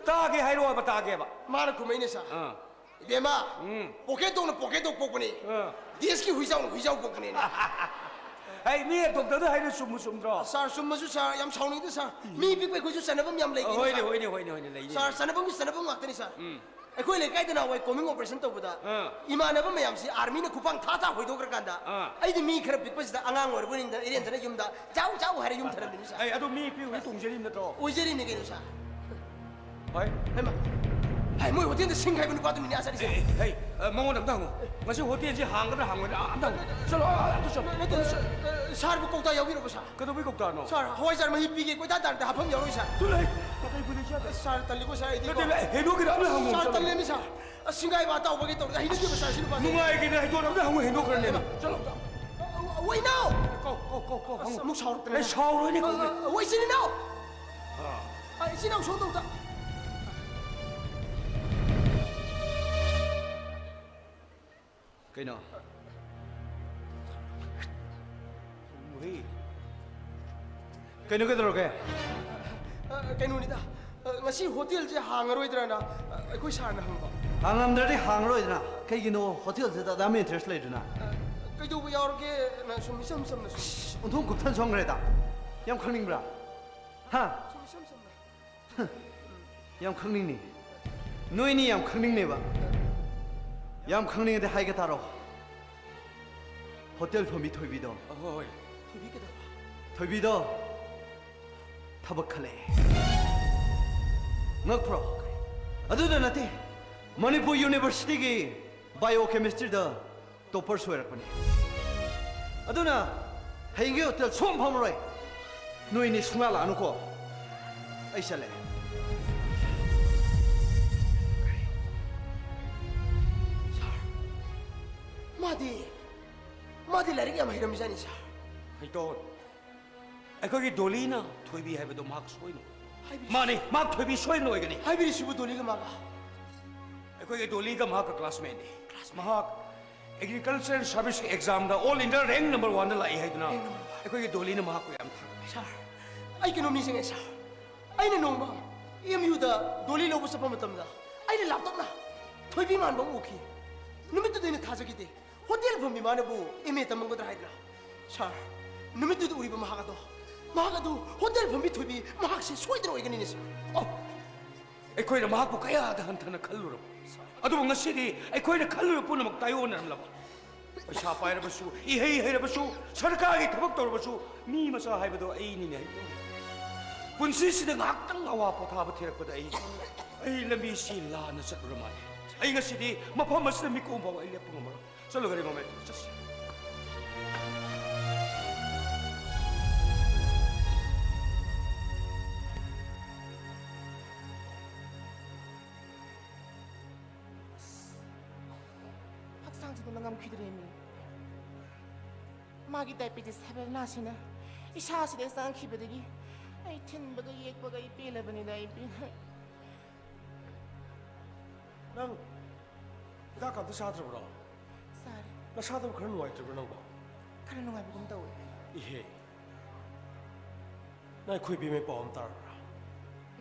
ꯇꯥꯒꯦ ꯍꯥꯏꯔꯣ ꯍꯥꯏꯕ, ꯇꯥꯒꯦꯕ꯫ ꯃꯥꯅ ꯈꯨꯝꯃꯛꯏꯅꯦ ꯁꯥꯔ꯫ ꯑꯥ꯫ ꯏꯕꯦꯝꯃ, ꯎꯝ꯫ Pocket ꯗꯣꯛꯅ pocket ꯗꯣꯛ ꯄꯣꯛꯄꯅꯤ꯫ ꯑꯥ꯫ ꯗꯦꯁꯀꯤ ꯍꯨꯏꯖꯥꯎꯅ ꯍꯨꯏꯖꯥꯎ ꯄꯣꯛꯄꯅꯦꯅ꯫ ꯍꯩ, ꯃꯤ ꯗꯣꯛꯇꯔꯗ ꯍꯥꯏꯔꯤ ꯆꯨꯝꯕꯨ ꯆꯨꯝꯗ꯭ꯔꯣ? ꯁꯥꯔ, ꯆꯨꯝꯃꯁꯨ ꯁꯥꯔ, ꯌꯥꯝ ꯁꯥꯎꯅꯤꯡꯗꯦ ꯁꯥꯔ꯫ ꯃꯤ ꯄꯤꯛꯄ ꯑꯩꯈꯣꯏꯁꯨ ꯆꯟꯅꯐꯝ ꯌꯥꯝ ꯂꯩꯒꯅꯤ ꯍꯣꯏꯅꯦ, ꯁꯥꯔ꯫ ꯍꯣꯏꯅꯦ, ꯍꯣꯏꯅꯦ, ꯍꯣꯏꯅꯦ, ꯂꯩꯅꯤ꯫ ꯁꯥꯔ, ꯆꯟꯅꯐꯝꯒꯤ ꯆꯟꯅꯐꯝ ꯉꯥꯛꯇꯅꯤ ꯁꯥꯔ꯫ ꯎꯝ꯫ ꯑꯩꯈꯣꯏ ꯂꯩꯀꯥꯏꯗ ꯅꯍꯥꯟꯋꯥꯏ ꯀꯣꯃꯤꯡ ꯑꯣꯄꯔꯦꯁꯟ ꯇꯧꯕꯗ ꯑꯥ꯫ ꯏꯃꯥꯟꯅꯕ ꯃꯌꯥꯝꯁꯤ ꯑꯥꯔꯃꯤꯅ ꯈꯨꯄꯥꯡ ꯊꯥ ꯊꯥ ꯍꯣꯏꯗꯣꯛꯈ꯭ꯔꯀꯥꯟꯗ ꯑꯥ꯫ ꯑꯩꯗꯤ ꯃꯤ ꯈꯔ ꯄꯤꯛꯄꯁꯤꯗ ꯑꯉꯥꯡ ꯑꯣꯏꯔꯕꯅꯤꯅ ꯏꯔꯦꯟꯖꯅ ꯌꯨꯝꯗ ꯖꯥꯎ ꯖꯥꯎ ꯍꯥꯏꯔ ꯌꯨꯝ ꯊꯅꯝꯃꯤꯅꯤ ꯁꯥꯔ꯫ ꯑꯩ ꯑꯗꯨ ꯃꯤ ꯄꯤꯛꯄꯒꯤ ꯇꯣꯡꯖꯔꯤꯕ ꯅꯠꯇ꯭ꯔꯣ? ꯑꯣꯏꯖꯔꯤꯅꯤ ꯀꯩꯅꯣ ꯁꯥꯔ꯫ ꯍꯣꯏ꯫ ꯍꯩꯃꯥ꯫ ꯍꯥꯏ, ꯃꯣꯏ ꯍꯣꯇꯦꯜꯗ ꯁꯤꯡ ꯈꯥꯏꯕ ꯅꯨꯄꯥꯗꯨꯅꯤꯅꯦ ꯑꯥ ꯆꯠꯂꯤꯁꯦ꯫ ꯑꯦ, ꯑꯦ, ꯑꯦ, ꯑ, ꯃꯉꯣꯟꯗ ꯑꯝꯇ ꯍꯪꯉꯨ꯫ ꯉꯁꯤ ꯍꯣꯇꯦꯜꯁꯤ ꯍꯥꯡꯒꯗ꯭ꯔꯥ ꯍꯥꯡꯉꯣꯏꯗ꯭ꯔꯥ? ꯑ, ꯑꯝꯇ ꯍꯪꯉꯨ꯫ ꯆꯠꯂꯣ, ꯑ, ꯑꯝꯇ ꯆꯠꯂꯣ꯫ ꯅꯠꯇꯦ, ꯅꯠꯇꯦ, ꯑ, ꯁꯥꯔꯕꯨ ꯀꯧꯇꯥ ꯌꯥꯎꯕꯤꯔꯕꯣ, ꯁꯥꯔ? ꯀꯩꯗꯧꯕꯩ ꯀꯧꯇꯥꯅꯣ? ꯁꯥꯔ, ꯍꯋꯥꯏꯖꯥꯔ ꯃꯍꯤ ꯄꯤꯒꯦ ꯀꯣꯏꯇꯥꯟ ꯇꯥꯟꯅꯗ ꯍꯥꯐꯝ ꯌꯥꯎꯔꯣꯏ, ꯁꯥꯔ꯫ ꯆꯠꯂꯣ ꯍꯦ꯫ ꯀꯩ ꯄꯨꯂꯤꯁ ꯌꯥꯗꯦ? ꯁꯥꯔ, ꯇꯜꯂꯤꯀꯣ, ꯁꯥꯔ, ꯑꯩꯗꯤꯀꯣ꯫ ꯅꯠꯇꯦ, ꯍꯦꯟꯗꯣꯛꯈꯤꯗ ꯑꯝꯇ ꯍꯪꯉꯨ, ꯁꯥꯔ, ꯆꯠꯂꯣ꯫ ꯇꯜꯂꯦꯃꯤ, ꯁꯥꯔ꯫ ꯑꯁ, ꯁꯤꯡꯒꯥꯏꯕ ꯑꯇꯥꯎꯕꯒꯤ ꯇꯧꯔꯗꯤ ꯍꯩꯅꯗꯦꯕ, ꯁꯥꯔ, ꯁꯤ ꯅꯨꯄꯥꯁꯦ꯫ ꯅꯨꯡꯉꯥꯏꯒꯦꯅ ꯍꯩꯗꯣꯛꯑ ꯑꯝꯇ ꯍꯪꯉꯨ, ꯍꯦꯟꯗꯣꯛꯈ꯭ꯔꯅꯦꯕ꯫ ꯆꯠꯂꯣ, ꯆꯠꯂꯣ꯫ ꯑ, ꯑ, ꯋꯥꯏꯅꯥꯎ! ꯀꯧ, ꯀꯧ, ꯀꯧ, ꯀꯧ, ꯑꯁ, ꯍꯪꯉꯨ꯫ ꯑꯃꯨꯛ ꯁꯥꯎꯔꯛꯇꯅ꯫ ꯑꯦ, ꯁꯥꯎꯔꯣꯏꯅꯦ, ꯑ, ꯀꯧꯒꯦ꯫ ꯑ, ꯋꯥꯏ, ꯏꯆꯤꯟ ꯏꯅꯥꯎ! ꯑ, ꯏꯆꯤꯟ ꯏꯅꯥꯎ ꯁꯣꯝꯗ ꯑꯝꯇ꯫ ꯀꯩꯅꯣ? ꯃꯨꯍꯤ꯫ ꯀꯩꯅꯣ, ꯀꯩꯗꯧꯔꯒꯦ? ꯑ, ꯀꯩꯅꯣꯅꯤꯗ, ꯑ, ꯉꯁꯤ ꯍꯣꯇꯦꯜꯁꯦ ꯍꯥꯡꯉꯔꯣꯏꯗ꯭ꯔꯅ, ꯑ, ꯑꯩꯈꯣꯏ ꯁꯥꯔꯅ ꯍꯪꯕ꯫ ꯍꯥꯡꯉꯝꯗ꯭ꯔꯗꯤ ꯍꯥꯡꯉꯔꯣꯏꯗꯅ꯫ ꯀꯩꯒꯤꯅꯣ ꯍꯣꯇꯦꯜꯁꯤꯗ ꯑꯗꯥꯝ interest ꯂꯩꯗꯨꯅ? ꯑ, ꯀꯩꯗꯧꯕ ꯌꯥꯎꯔꯒꯦꯅ ꯁꯨꯝ ꯏꯆꯝ ꯆꯝꯅ ꯁꯨꯝ꯫ ꯑꯣꯟꯊꯣꯛ ꯀꯨꯞꯊꯅ ꯁꯣꯝꯈ꯭ꯔꯦꯗ꯫ ꯌꯥꯝ ꯈꯪꯅꯤꯡꯕ꯭ꯔꯥ? ꯍꯥ? ꯁꯨꯝ ꯏꯆꯝ ꯆꯝꯅ꯫ ꯌꯥꯝ ꯈꯪꯅꯤꯡꯅꯤ꯫ ꯅꯣꯏꯅꯤ ꯌꯥꯝ ꯈꯪꯅꯤꯡꯅꯦꯕ꯫ ꯌꯥꯝ ꯈꯪꯅꯤꯡꯉꯗꯤ ꯍꯥꯏꯒꯦ ꯇꯥꯔꯣ꯫ ꯍꯣꯇꯦꯜ ꯐꯝꯕꯤ ꯊꯣꯏꯕꯤꯗꯣ꯫ ꯑꯍꯣꯏ, ꯍꯣꯏ꯫ ꯊꯣꯏꯕꯤ ꯀꯩꯗꯧꯕ? ꯊꯣꯏꯕꯤꯗꯣ ꯊꯕꯛ ꯈꯜꯂꯛꯑꯦ꯫ ꯉꯛꯄ꯭ꯔꯣ? ꯑꯗꯨꯗ ꯅꯠꯇꯦ, ꯃꯅꯤꯄꯨꯔ ꯌꯨꯅꯤꯚꯔꯁꯤꯇꯤꯒꯤ biochemistryꯗ toppers ꯑꯣꯏꯔꯛꯄꯅꯤ꯫ ꯑꯗꯨꯅ ꯍꯌꯦꯡꯒꯤ ꯍꯣꯇꯦꯜ ꯁꯨꯡꯐꯝ ꯐꯝꯃꯔꯣꯏ꯫ ꯅꯣꯏꯅꯤ ꯁꯨꯡꯂꯥꯛ ꯂꯥꯛꯑꯅꯨꯀꯣ꯫ ꯑꯩ ꯆꯠꯂꯦ꯫ ꯁꯥꯔ, ꯃꯥꯗꯤ, ꯃꯥꯗꯤ ꯂꯥꯏꯔꯤꯛ ꯌꯥꯝ ꯍꯩꯔꯝꯃꯤꯖꯥꯠꯅꯤ, ꯁꯥꯔ꯫ ꯍꯩꯇꯣꯟ, ꯑꯩꯈꯣꯏꯒꯤ ꯗꯣꯂꯤꯅ ꯊꯣꯏꯕꯤ ꯍꯥꯏꯕꯗꯣ ꯃꯍꯥꯛ ꯁꯣꯏꯅ꯫ ꯍꯥꯏꯕꯤꯔꯤꯁꯤ- ꯃꯥꯅꯤ, ꯃꯍꯥꯛ ꯊꯣꯏꯕꯤ ꯁꯣꯏꯗꯅ ꯑꯣꯏꯒꯅꯤ꯫ ꯍꯥꯏꯕꯤꯔꯤꯁꯤꯕꯨ ꯗꯣꯂꯤꯒ ꯃꯥꯒ? ꯑꯩꯈꯣꯏꯒꯤ ꯗꯣꯂꯤꯒ ꯃꯍꯥꯛꯀ classmateꯅꯤ꯫ Classmate꯫ ꯃꯍꯥꯛ Agriculture Service examꯗ all India rank number oneꯗ ꯂꯥꯛꯏ ꯍꯥꯏꯗꯨꯅ Rank number one꯫ ꯑꯩꯈꯣꯏꯒꯤ ꯗꯣꯂꯤꯅ ꯃꯍꯥꯛꯄꯨ ꯌꯥꯝ ꯊꯥꯒꯠꯂꯤ꯫ ꯁꯥꯔ, ꯑꯩ ꯀꯩꯅꯣꯝ ꯅꯤꯡꯁꯤꯡꯉꯦ, ꯁꯥꯔ꯫ ꯑꯩꯅ ꯅꯣꯡꯃ M Uꯗ ꯗꯣꯂꯤ ꯂꯧꯕ ꯆꯠꯄ ꯃꯇꯝꯗ ꯑꯩꯅ ꯂꯥꯞꯇꯛꯅ ꯊꯣꯏꯕꯤ ꯃꯥꯟꯕ ꯑꯃ ꯎꯈꯤ꯫ ꯅꯨꯃꯤꯠꯇꯨꯗ ꯑꯩꯅ ꯊꯥꯖꯈꯤꯗꯦ꯫ ꯍꯣꯇꯦꯜ ꯐꯝꯕꯤ ꯃꯥꯅꯕꯨ M A ꯇꯝꯃꯝꯒꯗ꯭ꯔꯥ ꯍꯥꯏꯗꯅ꯫ ꯁꯥꯔ, ꯅꯨꯃꯤꯠꯇꯨꯗ ꯎꯔꯤꯕ ꯃꯍꯥꯛ ꯑꯗꯣ, ꯃꯍꯥꯛ ꯑꯗꯨ ꯍꯣꯇꯦꯜ ꯐꯝꯕꯤ ꯊꯣꯏꯕꯤ ꯃꯍꯥꯛꯁꯦ ꯁꯣꯏꯗꯅ ꯑꯣꯏꯒꯅꯤꯅꯦ, ꯁꯥꯔ꯫ ꯑꯣ, ꯑꯩꯈꯣꯏꯅ ꯃꯍꯥꯛꯄꯨ ꯀꯌꯥꯗ ꯍꯟꯊꯅ ꯈꯜꯂꯨꯔꯕ, ꯑꯗꯨꯕꯨ ꯉꯁꯤꯗꯤ ꯑꯩꯈꯣꯏꯅ ꯈꯜꯂꯨꯔꯕ ꯄꯨꯝꯅꯃꯛ ꯇꯥꯏꯑꯣꯟꯅꯔꯝꯂꯕ꯫ ꯄꯩꯁꯥ ꯄꯥꯏꯔꯕꯁꯨ, ꯏꯍꯩ ꯍꯩꯔꯕꯁꯨ, ꯁꯔꯀꯥꯔꯒꯤ ꯊꯕꯛ ꯇꯧꯔꯕꯁꯨ, ꯃꯤ ꯃꯆꯥ ꯍꯥꯏꯕꯗꯣ ꯑꯩꯅꯤꯅꯦ꯫ ꯄꯨꯟꯁꯤꯁꯤꯗ ꯉꯥꯏꯍꯥꯛꯇꯪ ꯑꯋꯥ ꯄꯣꯊꯥꯕ ꯊꯤꯔꯛꯄꯗ ꯑꯩ ꯑꯩ ꯂꯝꯕꯤꯁꯤ ꯂꯥꯟꯅ ꯆꯠꯂꯨꯔ ꯃꯥꯜꯂꯦ꯫ ꯑꯩ ꯉꯁꯤꯗꯤ ꯃꯐꯝ ꯑꯁꯤꯗ ꯃꯤꯀꯨꯞ ꯐꯥꯎ ꯑꯩ ꯂꯦꯞꯄ ꯉꯝꯃꯔꯣꯏ꯫ ꯆꯠꯂꯨ, ꯒꯥꯔꯤ ꯃꯃꯥꯏ ꯆꯠꯁꯤ꯫ ꯍꯛꯆꯥꯡꯁꯦ ꯇꯨꯝꯕ ꯉꯝꯈꯤꯗ꯭ꯔꯦꯃꯤ꯫ ꯃꯥꯒꯤ ꯗꯥꯏꯕꯦꯇꯤꯁ ꯍꯥꯏꯕ ꯂꯥꯏꯅꯥꯁꯤꯅ ꯏꯁꯥꯁꯤꯗ ꯆꯪꯈꯤꯕꯗꯒꯤ ꯑꯩ ꯊꯤꯟꯕꯒ ꯌꯦꯛꯄꯒ ꯑꯩ ꯄꯦꯜꯂꯕꯅꯤꯗ, ꯑꯩ ꯄꯦꯜꯂꯦ꯫ ꯅꯪ ꯍꯤꯗꯥꯛ ꯑꯝꯇ ꯆꯥꯗ꯭ꯔꯕ꯭ꯔꯣ? ꯆꯥꯔꯦ꯫ ꯅꯁꯥꯗꯣ ꯈꯔ ꯅꯨꯡꯉꯥꯏꯇ꯭ꯔꯤꯕ꯭ꯔꯣ ꯅꯪꯕꯣ? ꯈꯔ ꯅꯨꯡꯉꯥꯏꯕꯒꯨꯝ ꯇꯧꯋꯦ꯫ ꯏꯍꯦ, ꯅꯪ ꯑꯩꯈꯣꯏ ꯏꯕꯦꯝꯃꯩ ꯄꯥꯎ ꯑꯃ ꯇꯥꯔꯕ꯭ꯔꯥ?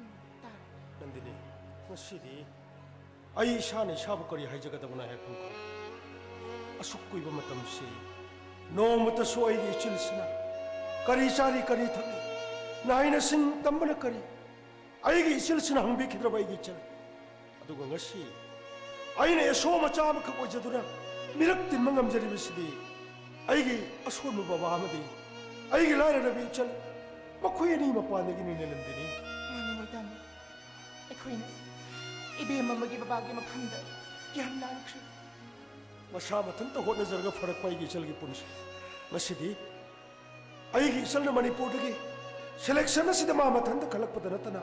ꯎꯝ, ꯇꯥꯔꯦ꯫ ꯅꯟꯗꯤꯅꯤ, ꯉꯁꯤꯗꯤ ꯑꯩ ꯏꯁꯥꯅ ꯏꯁꯥꯕꯨ ꯀꯔꯤ ꯍꯥꯏꯖꯒꯗꯕꯅꯣ ꯍꯥꯏ ꯈꯪꯗꯦ꯫ ꯑꯁꯨꯛ ꯀꯨꯏꯕ ꯃꯇꯝꯁꯤ ꯅꯣꯡꯃꯇꯁꯨ ꯑꯩꯒꯤ ꯏꯆꯤꯜꯁꯤꯅ ꯀꯔꯤ ꯆꯥꯔꯤ, ꯀꯔꯤ ꯊꯛꯏ, ꯅꯥꯏꯅ ꯁꯤꯡ ꯇꯝꯕꯅ ꯀꯔꯤ, ꯑꯩꯒꯤ ꯏꯆꯤꯜꯁꯤꯅ ꯍꯪꯕꯤꯈꯤꯗ꯭ꯔꯕ ꯑꯩꯒꯤ ꯏꯆꯜ꯫ ꯑꯗꯨꯒ ꯉꯁꯤ ꯑꯩꯅ ꯑꯦꯁꯣ ꯃꯆꯥ ꯑꯃꯈꯛ ꯑꯣꯏꯖꯗꯨꯅ ꯃꯤꯔꯛ ꯇꯤꯟꯕ ꯉꯝꯖꯔꯤꯕꯁꯤꯗꯤ ꯑꯩꯒꯤ ꯑꯁꯣꯟꯕ ꯕꯕꯥ ꯑꯃꯗꯤ ꯑꯩꯒꯤ ꯂꯥꯏꯔꯔꯕ ꯏꯆꯜ, ꯃꯈꯣꯏ ꯑꯅꯤ ꯃꯄꯥꯟꯗꯒꯤꯅꯤꯅꯦ, ꯅꯟꯗꯤꯅꯤ꯫ ꯃꯥꯅꯤ, ꯃꯣꯏꯇꯥꯅꯤ꯫ ꯑꯩꯈꯣꯏꯅ ꯏꯕꯦꯝ ꯑꯃꯒꯤ ꯕꯕꯥꯒꯤ ꯃꯐꯝꯗ ꯌꯥꯝ ꯂꯥꯟꯈ꯭ꯔꯦ꯫ ꯃꯁꯥ ꯃꯊꯟꯇ ꯍꯣꯠꯅꯖꯔꯒ ꯐꯔꯛꯄ ꯑꯩꯒꯤ ꯏꯆꯜꯒꯤ ꯄꯨꯟꯁꯤ꯫ ꯉꯁꯤꯗꯤ ꯑꯩꯒꯤ ꯏꯆꯜꯅ ꯃꯅꯤꯄꯨꯔꯗꯒꯤ ꯁꯦꯂꯦꯛꯁꯟ ꯑꯁꯤꯗ ꯃꯥ ꯃꯊꯟꯇ ꯈꯜꯂꯛꯄꯗ ꯅꯠꯇꯅ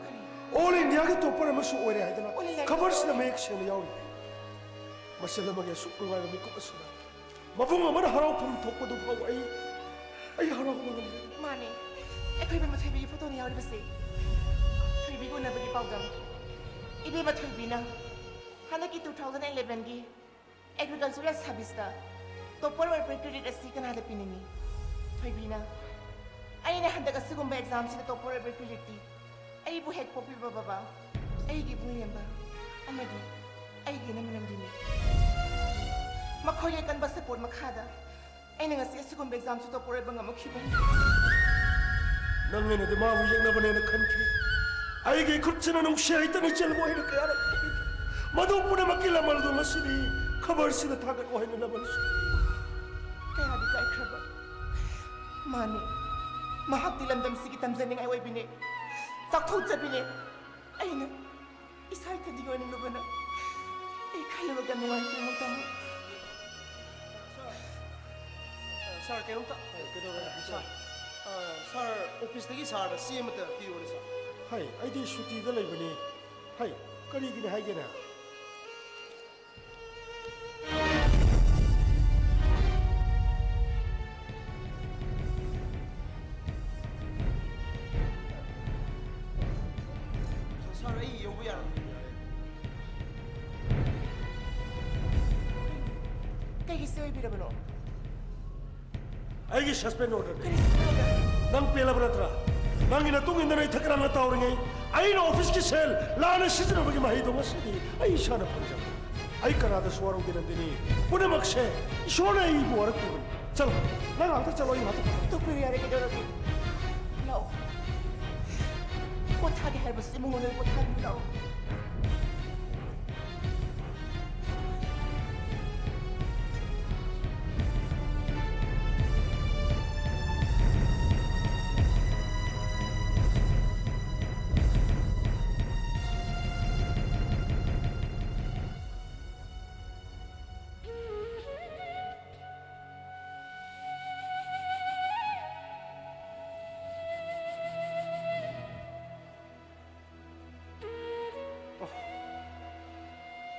ꯑꯣꯜ ꯏꯟꯗꯤꯌꯥꯒꯤ ꯇꯣꯞꯄꯔ ꯑꯃꯁꯨ ꯑꯣꯏꯔꯦ ꯍꯥꯏꯗꯅ ꯑꯣꯜ ꯏꯟꯗꯤꯌꯥꯒꯤ ꯈꯕꯔꯁꯤꯗ ꯃꯌꯦꯛ ꯁꯦꯡꯅ ꯌꯥꯎꯔꯤ꯫ ꯃꯆꯜ ꯑꯃꯒꯤ ꯑꯁꯨꯛ ꯅꯨꯡꯉꯥꯏꯕ ꯃꯤꯀꯨꯞ ꯑꯁꯤꯗ ꯃꯕꯨꯡ ꯑꯃꯅ ꯍꯔꯥꯎꯐꯝ ꯊꯣꯛꯄꯗꯨ ꯐꯥꯎ ꯑꯩ, ꯑꯩ ꯍꯔꯥꯎꯕ ꯉꯝꯗꯦ꯫ ꯃꯥꯅꯦ, ꯑꯩꯈꯣꯏ ꯏꯕꯦꯝꯃ ꯊꯣꯏꯕꯤꯒꯤ ꯐꯣꯇꯣꯅ ꯌꯥꯎꯔꯤꯕꯁꯦ꯫ ꯊꯣꯏꯕꯤꯒ ꯎꯅꯕꯒꯤ ꯄꯥꯎꯗꯝ꯫ ꯏꯕꯦꯝꯃ ꯊꯣꯏꯕꯤꯅ ꯍꯟꯗꯛꯀꯤ two thousand elevenꯒꯤ ꯑꯦꯒ꯭ꯔꯤꯀꯜꯆꯔꯦꯜ ꯁꯥꯔꯚꯤꯁꯇ ꯇꯣꯞꯄꯔ ꯑꯣꯏꯕꯒꯤ ꯀ꯭ꯔꯦꯗꯤꯠ ꯑꯁꯤ ꯀꯅꯥꯗ ꯄꯤꯅꯤꯡꯉꯤ? ꯊꯣꯏꯕꯤꯅ꯫ ꯑꯩꯅ ꯍꯟꯗꯛ ꯑꯁꯤꯒꯨꯝꯕ ꯑꯦꯛꯖꯥꯝꯁꯤꯗ ꯇꯣꯞꯄꯔ ꯑꯣꯏꯕꯒꯤ ꯀ꯭ꯔꯦꯗꯤꯠꯇꯤ ꯑꯩꯕꯨ ꯍꯦꯛ ꯄꯣꯛꯄꯤꯕ ꯕꯕꯥ, ꯑꯩꯒꯤ ꯏꯕꯨꯡ ꯂꯦꯝꯕ ꯑꯃꯗꯤ ꯑꯩꯒꯤ ꯏꯅꯝꯃ ꯅꯟꯗꯤꯅꯤ꯫ ꯃꯈꯣꯏꯒꯤ ꯑꯀꯟꯕ ꯁꯄꯣꯔꯠ ꯃꯈꯥꯗ ꯑꯩꯅ ꯉꯁꯤ ꯑꯁꯤꯒꯨꯝꯕ ꯑꯦꯛꯖꯥꯝꯁꯨ ꯇꯣꯞꯄꯔ ꯑꯣꯏꯕ ꯉꯝꯃꯛꯈꯤꯕꯅꯤ꯫ ꯅꯪ ꯑꯩꯅꯗꯤ ꯃꯥꯕꯨ ꯌꯦꯛꯅꯕꯅꯦꯅ ꯈꯟꯈꯤ꯫ ꯑꯩꯒꯤ ꯈꯨꯠꯁꯤꯅ ꯅꯨꯡꯁꯤ ꯍꯩꯇꯅ ꯏꯆꯦꯜꯕꯨ ꯑꯩꯅ ꯀꯌꯥꯔꯛ ꯄꯤꯈꯤ꯫ ꯃꯗꯨ ꯄꯨꯝꯅꯃꯛꯀꯤ ꯂꯃꯜꯗꯨ ꯉꯁꯤꯗꯤ ꯈꯕꯔꯁꯤꯗ ꯊꯥꯒꯠꯂꯨ ꯍꯥꯏꯅ ꯂꯃꯟꯁꯨ ꯀꯌꯥꯗꯤ ꯀꯥꯏꯈ꯭ꯔꯕ꯫ ꯃꯥꯅꯤ, ꯃꯍꯥꯛꯇꯤ ꯂꯝꯗꯝꯁꯤꯒꯤ ꯇꯝꯖꯅꯤꯡꯉꯥꯏ ꯑꯣꯏꯕꯤꯅꯦ, ꯆꯥꯎꯊꯣꯛꯆꯕꯤꯅꯦ꯫ ꯑꯩꯅ ꯏꯁꯥ ꯏꯊꯟꯇꯒꯤ ꯑꯣꯏꯅ ꯂꯨꯕꯅ ꯑꯩ ꯈꯜꯂꯨꯕꯗ ꯅꯨꯡꯉꯥꯏꯇꯦ, ꯃꯇꯝ꯫ ꯁꯥꯔ, ꯀꯩꯅꯣꯝꯇ꯫ ꯀꯩꯗꯧꯔꯦ? ꯁꯥꯔ, ꯑ, ꯁꯥꯔ, ꯑꯣꯐꯤꯁꯇꯒꯤ ꯁꯥꯔꯗ ꯆꯦ ꯑꯃꯇ ꯄꯤꯌꯨꯅꯦ, ꯁꯥꯔ꯫ ꯍꯩ, ꯑꯩꯗꯤ ꯁꯨꯇꯤꯗ ꯂꯩꯕꯅꯤ꯫ ꯍꯩ, ꯀꯔꯤꯒꯤꯅꯤ ꯍꯥꯏꯒꯦꯅꯦ? ꯁꯥꯔ, ꯑꯩ ꯌꯧꯕ ꯌꯥꯔꯕ꯭ꯔꯥ? ꯀꯩꯒꯤ ꯁꯤ ꯑꯣꯏꯕꯤꯔꯕꯅꯣ? ꯑꯩꯒꯤ ꯁꯁꯄꯦꯟ ꯑꯣꯔꯗꯔꯅꯤ꯫ ꯀꯔꯤ ꯁꯁꯄꯦꯟ ꯑꯣꯔꯗꯔ? ꯅꯪ ꯄꯦꯜꯂꯕ ꯅꯠꯇ꯭ꯔꯥ? ꯅꯪꯒꯤ ꯅꯇꯨꯡ ꯏꯟꯗꯅ ꯏꯊꯛ ꯀꯅꯥꯅ ꯇꯧꯔꯤꯉꯩ ꯑꯩꯅ ꯑꯣꯐꯤꯁꯀꯤ ꯁꯦꯜ ꯂꯥꯟꯅ ꯁꯤꯖꯤꯟꯅꯕꯒꯤ ꯃꯍꯩꯗꯣ ꯉꯁꯤꯗꯤ ꯑꯩ ꯏꯁꯥꯅ ꯐꯪꯖꯕꯅꯤ꯫ ꯑꯩ ꯀꯅꯥꯗꯁꯨ ꯋꯥꯔꯧꯗꯦ ꯅꯟꯗꯤꯅꯤ꯫ ꯄꯨꯝꯅꯃꯛꯁꯦ ꯏꯁꯣꯔꯅ ꯑꯩꯕꯨ ꯋꯥꯔꯛꯄꯤꯕꯅꯤ꯫ ꯆꯠꯂꯣ, ꯅꯪ ꯉꯥꯛꯇ ꯆꯠꯂꯣ, ꯑꯩ ꯉꯥꯛꯇ ꯄꯣꯊꯥꯒꯦ꯫ ꯇꯣꯛꯄꯤꯔꯣ, ꯌꯥꯔꯦ, ꯀꯩꯗꯧꯔꯒꯦ? ꯂꯥꯛꯑꯣ꯫ ꯄꯣꯊꯥꯒꯦ ꯍꯥꯏꯔꯕꯁꯨ ꯏꯃꯨꯡ ꯃꯅꯨꯡ ꯄꯣꯊꯥꯕꯤꯌꯨ ꯂꯥꯛꯑꯣ꯫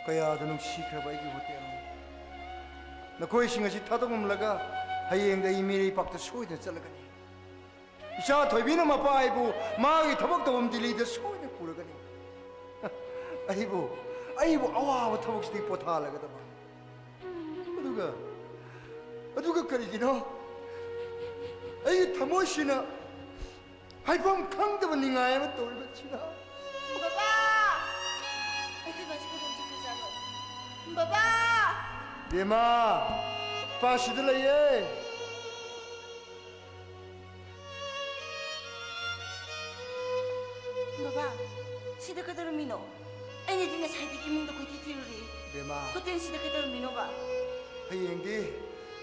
ꯀꯌꯥꯗ ꯅꯨꯡꯁꯤꯈ꯭ꯔꯕ ꯑꯩꯒꯤ ꯍꯣꯇꯦꯜꯅꯣ꯫ ꯅꯈꯣꯏꯁꯤꯡ ꯑꯁꯤ ꯊꯥꯗꯣꯛꯂꯝꯂꯒ ꯍꯌꯦꯡꯗ ꯑꯩ ꯃꯤꯔꯩꯄꯥꯛꯇ ꯁꯣꯏꯗꯅ ꯆꯠꯂꯒꯅꯤ꯫ ꯏꯆꯥ ꯊꯣꯏꯕꯤꯅ ꯃꯄꯥ ꯑꯩꯕꯨ ꯃꯥꯒꯤ ꯊꯕꯛ ꯇꯧꯐꯝ ꯗꯤꯜꯂꯤꯗ ꯁꯣꯏꯗꯅ ꯄꯨꯔꯒꯅꯤ꯫ ꯑꯩꯕꯨ, ꯑꯩꯕꯨ ꯑꯋꯥꯕ ꯊꯕꯛꯁꯤꯗꯒꯤ ꯄꯣꯊꯥꯍꯜꯂꯒꯗꯕ꯫ ꯑꯗꯨꯒ, ꯑꯗꯨꯒ ꯀꯔꯤꯒꯤꯅꯣ ꯑꯩꯒꯤ ꯊꯃꯣꯏꯁꯤꯅ ꯍꯥꯏꯐꯝ ꯈꯪꯗꯕ ꯅꯤꯡꯉꯥꯏ ꯑꯃ ꯇꯧꯔꯤꯕꯁꯤꯅ? ꯕꯕꯥ! ꯑꯩꯈꯣꯏ ꯃꯥꯁꯦ ꯀꯩꯗꯧ ꯆꯠꯈ꯭ꯔꯖꯥꯠꯅꯣ? ꯕꯕꯥ! ꯕꯦꯝꯃ, ꯏꯄꯥ ꯁꯤꯗ ꯂꯩꯌꯦ꯫ ꯕꯕꯥ, ꯁꯤꯗ ꯀꯩꯗꯧꯔꯝꯃꯤꯅꯣ? ꯑꯩꯅꯗꯤ ꯉꯁꯥꯏꯗꯒꯤ ꯏꯃꯨꯡꯗ ꯀꯣꯏꯊꯤ ꯊꯤꯔꯨꯔꯤ꯫ ꯕꯦꯝꯃ꯫ ꯍꯣꯇꯦꯜꯁꯤꯗ ꯀꯩꯗꯧꯔꯝꯃꯤꯅꯣꯕ? ꯍꯌꯦꯡꯗꯤ,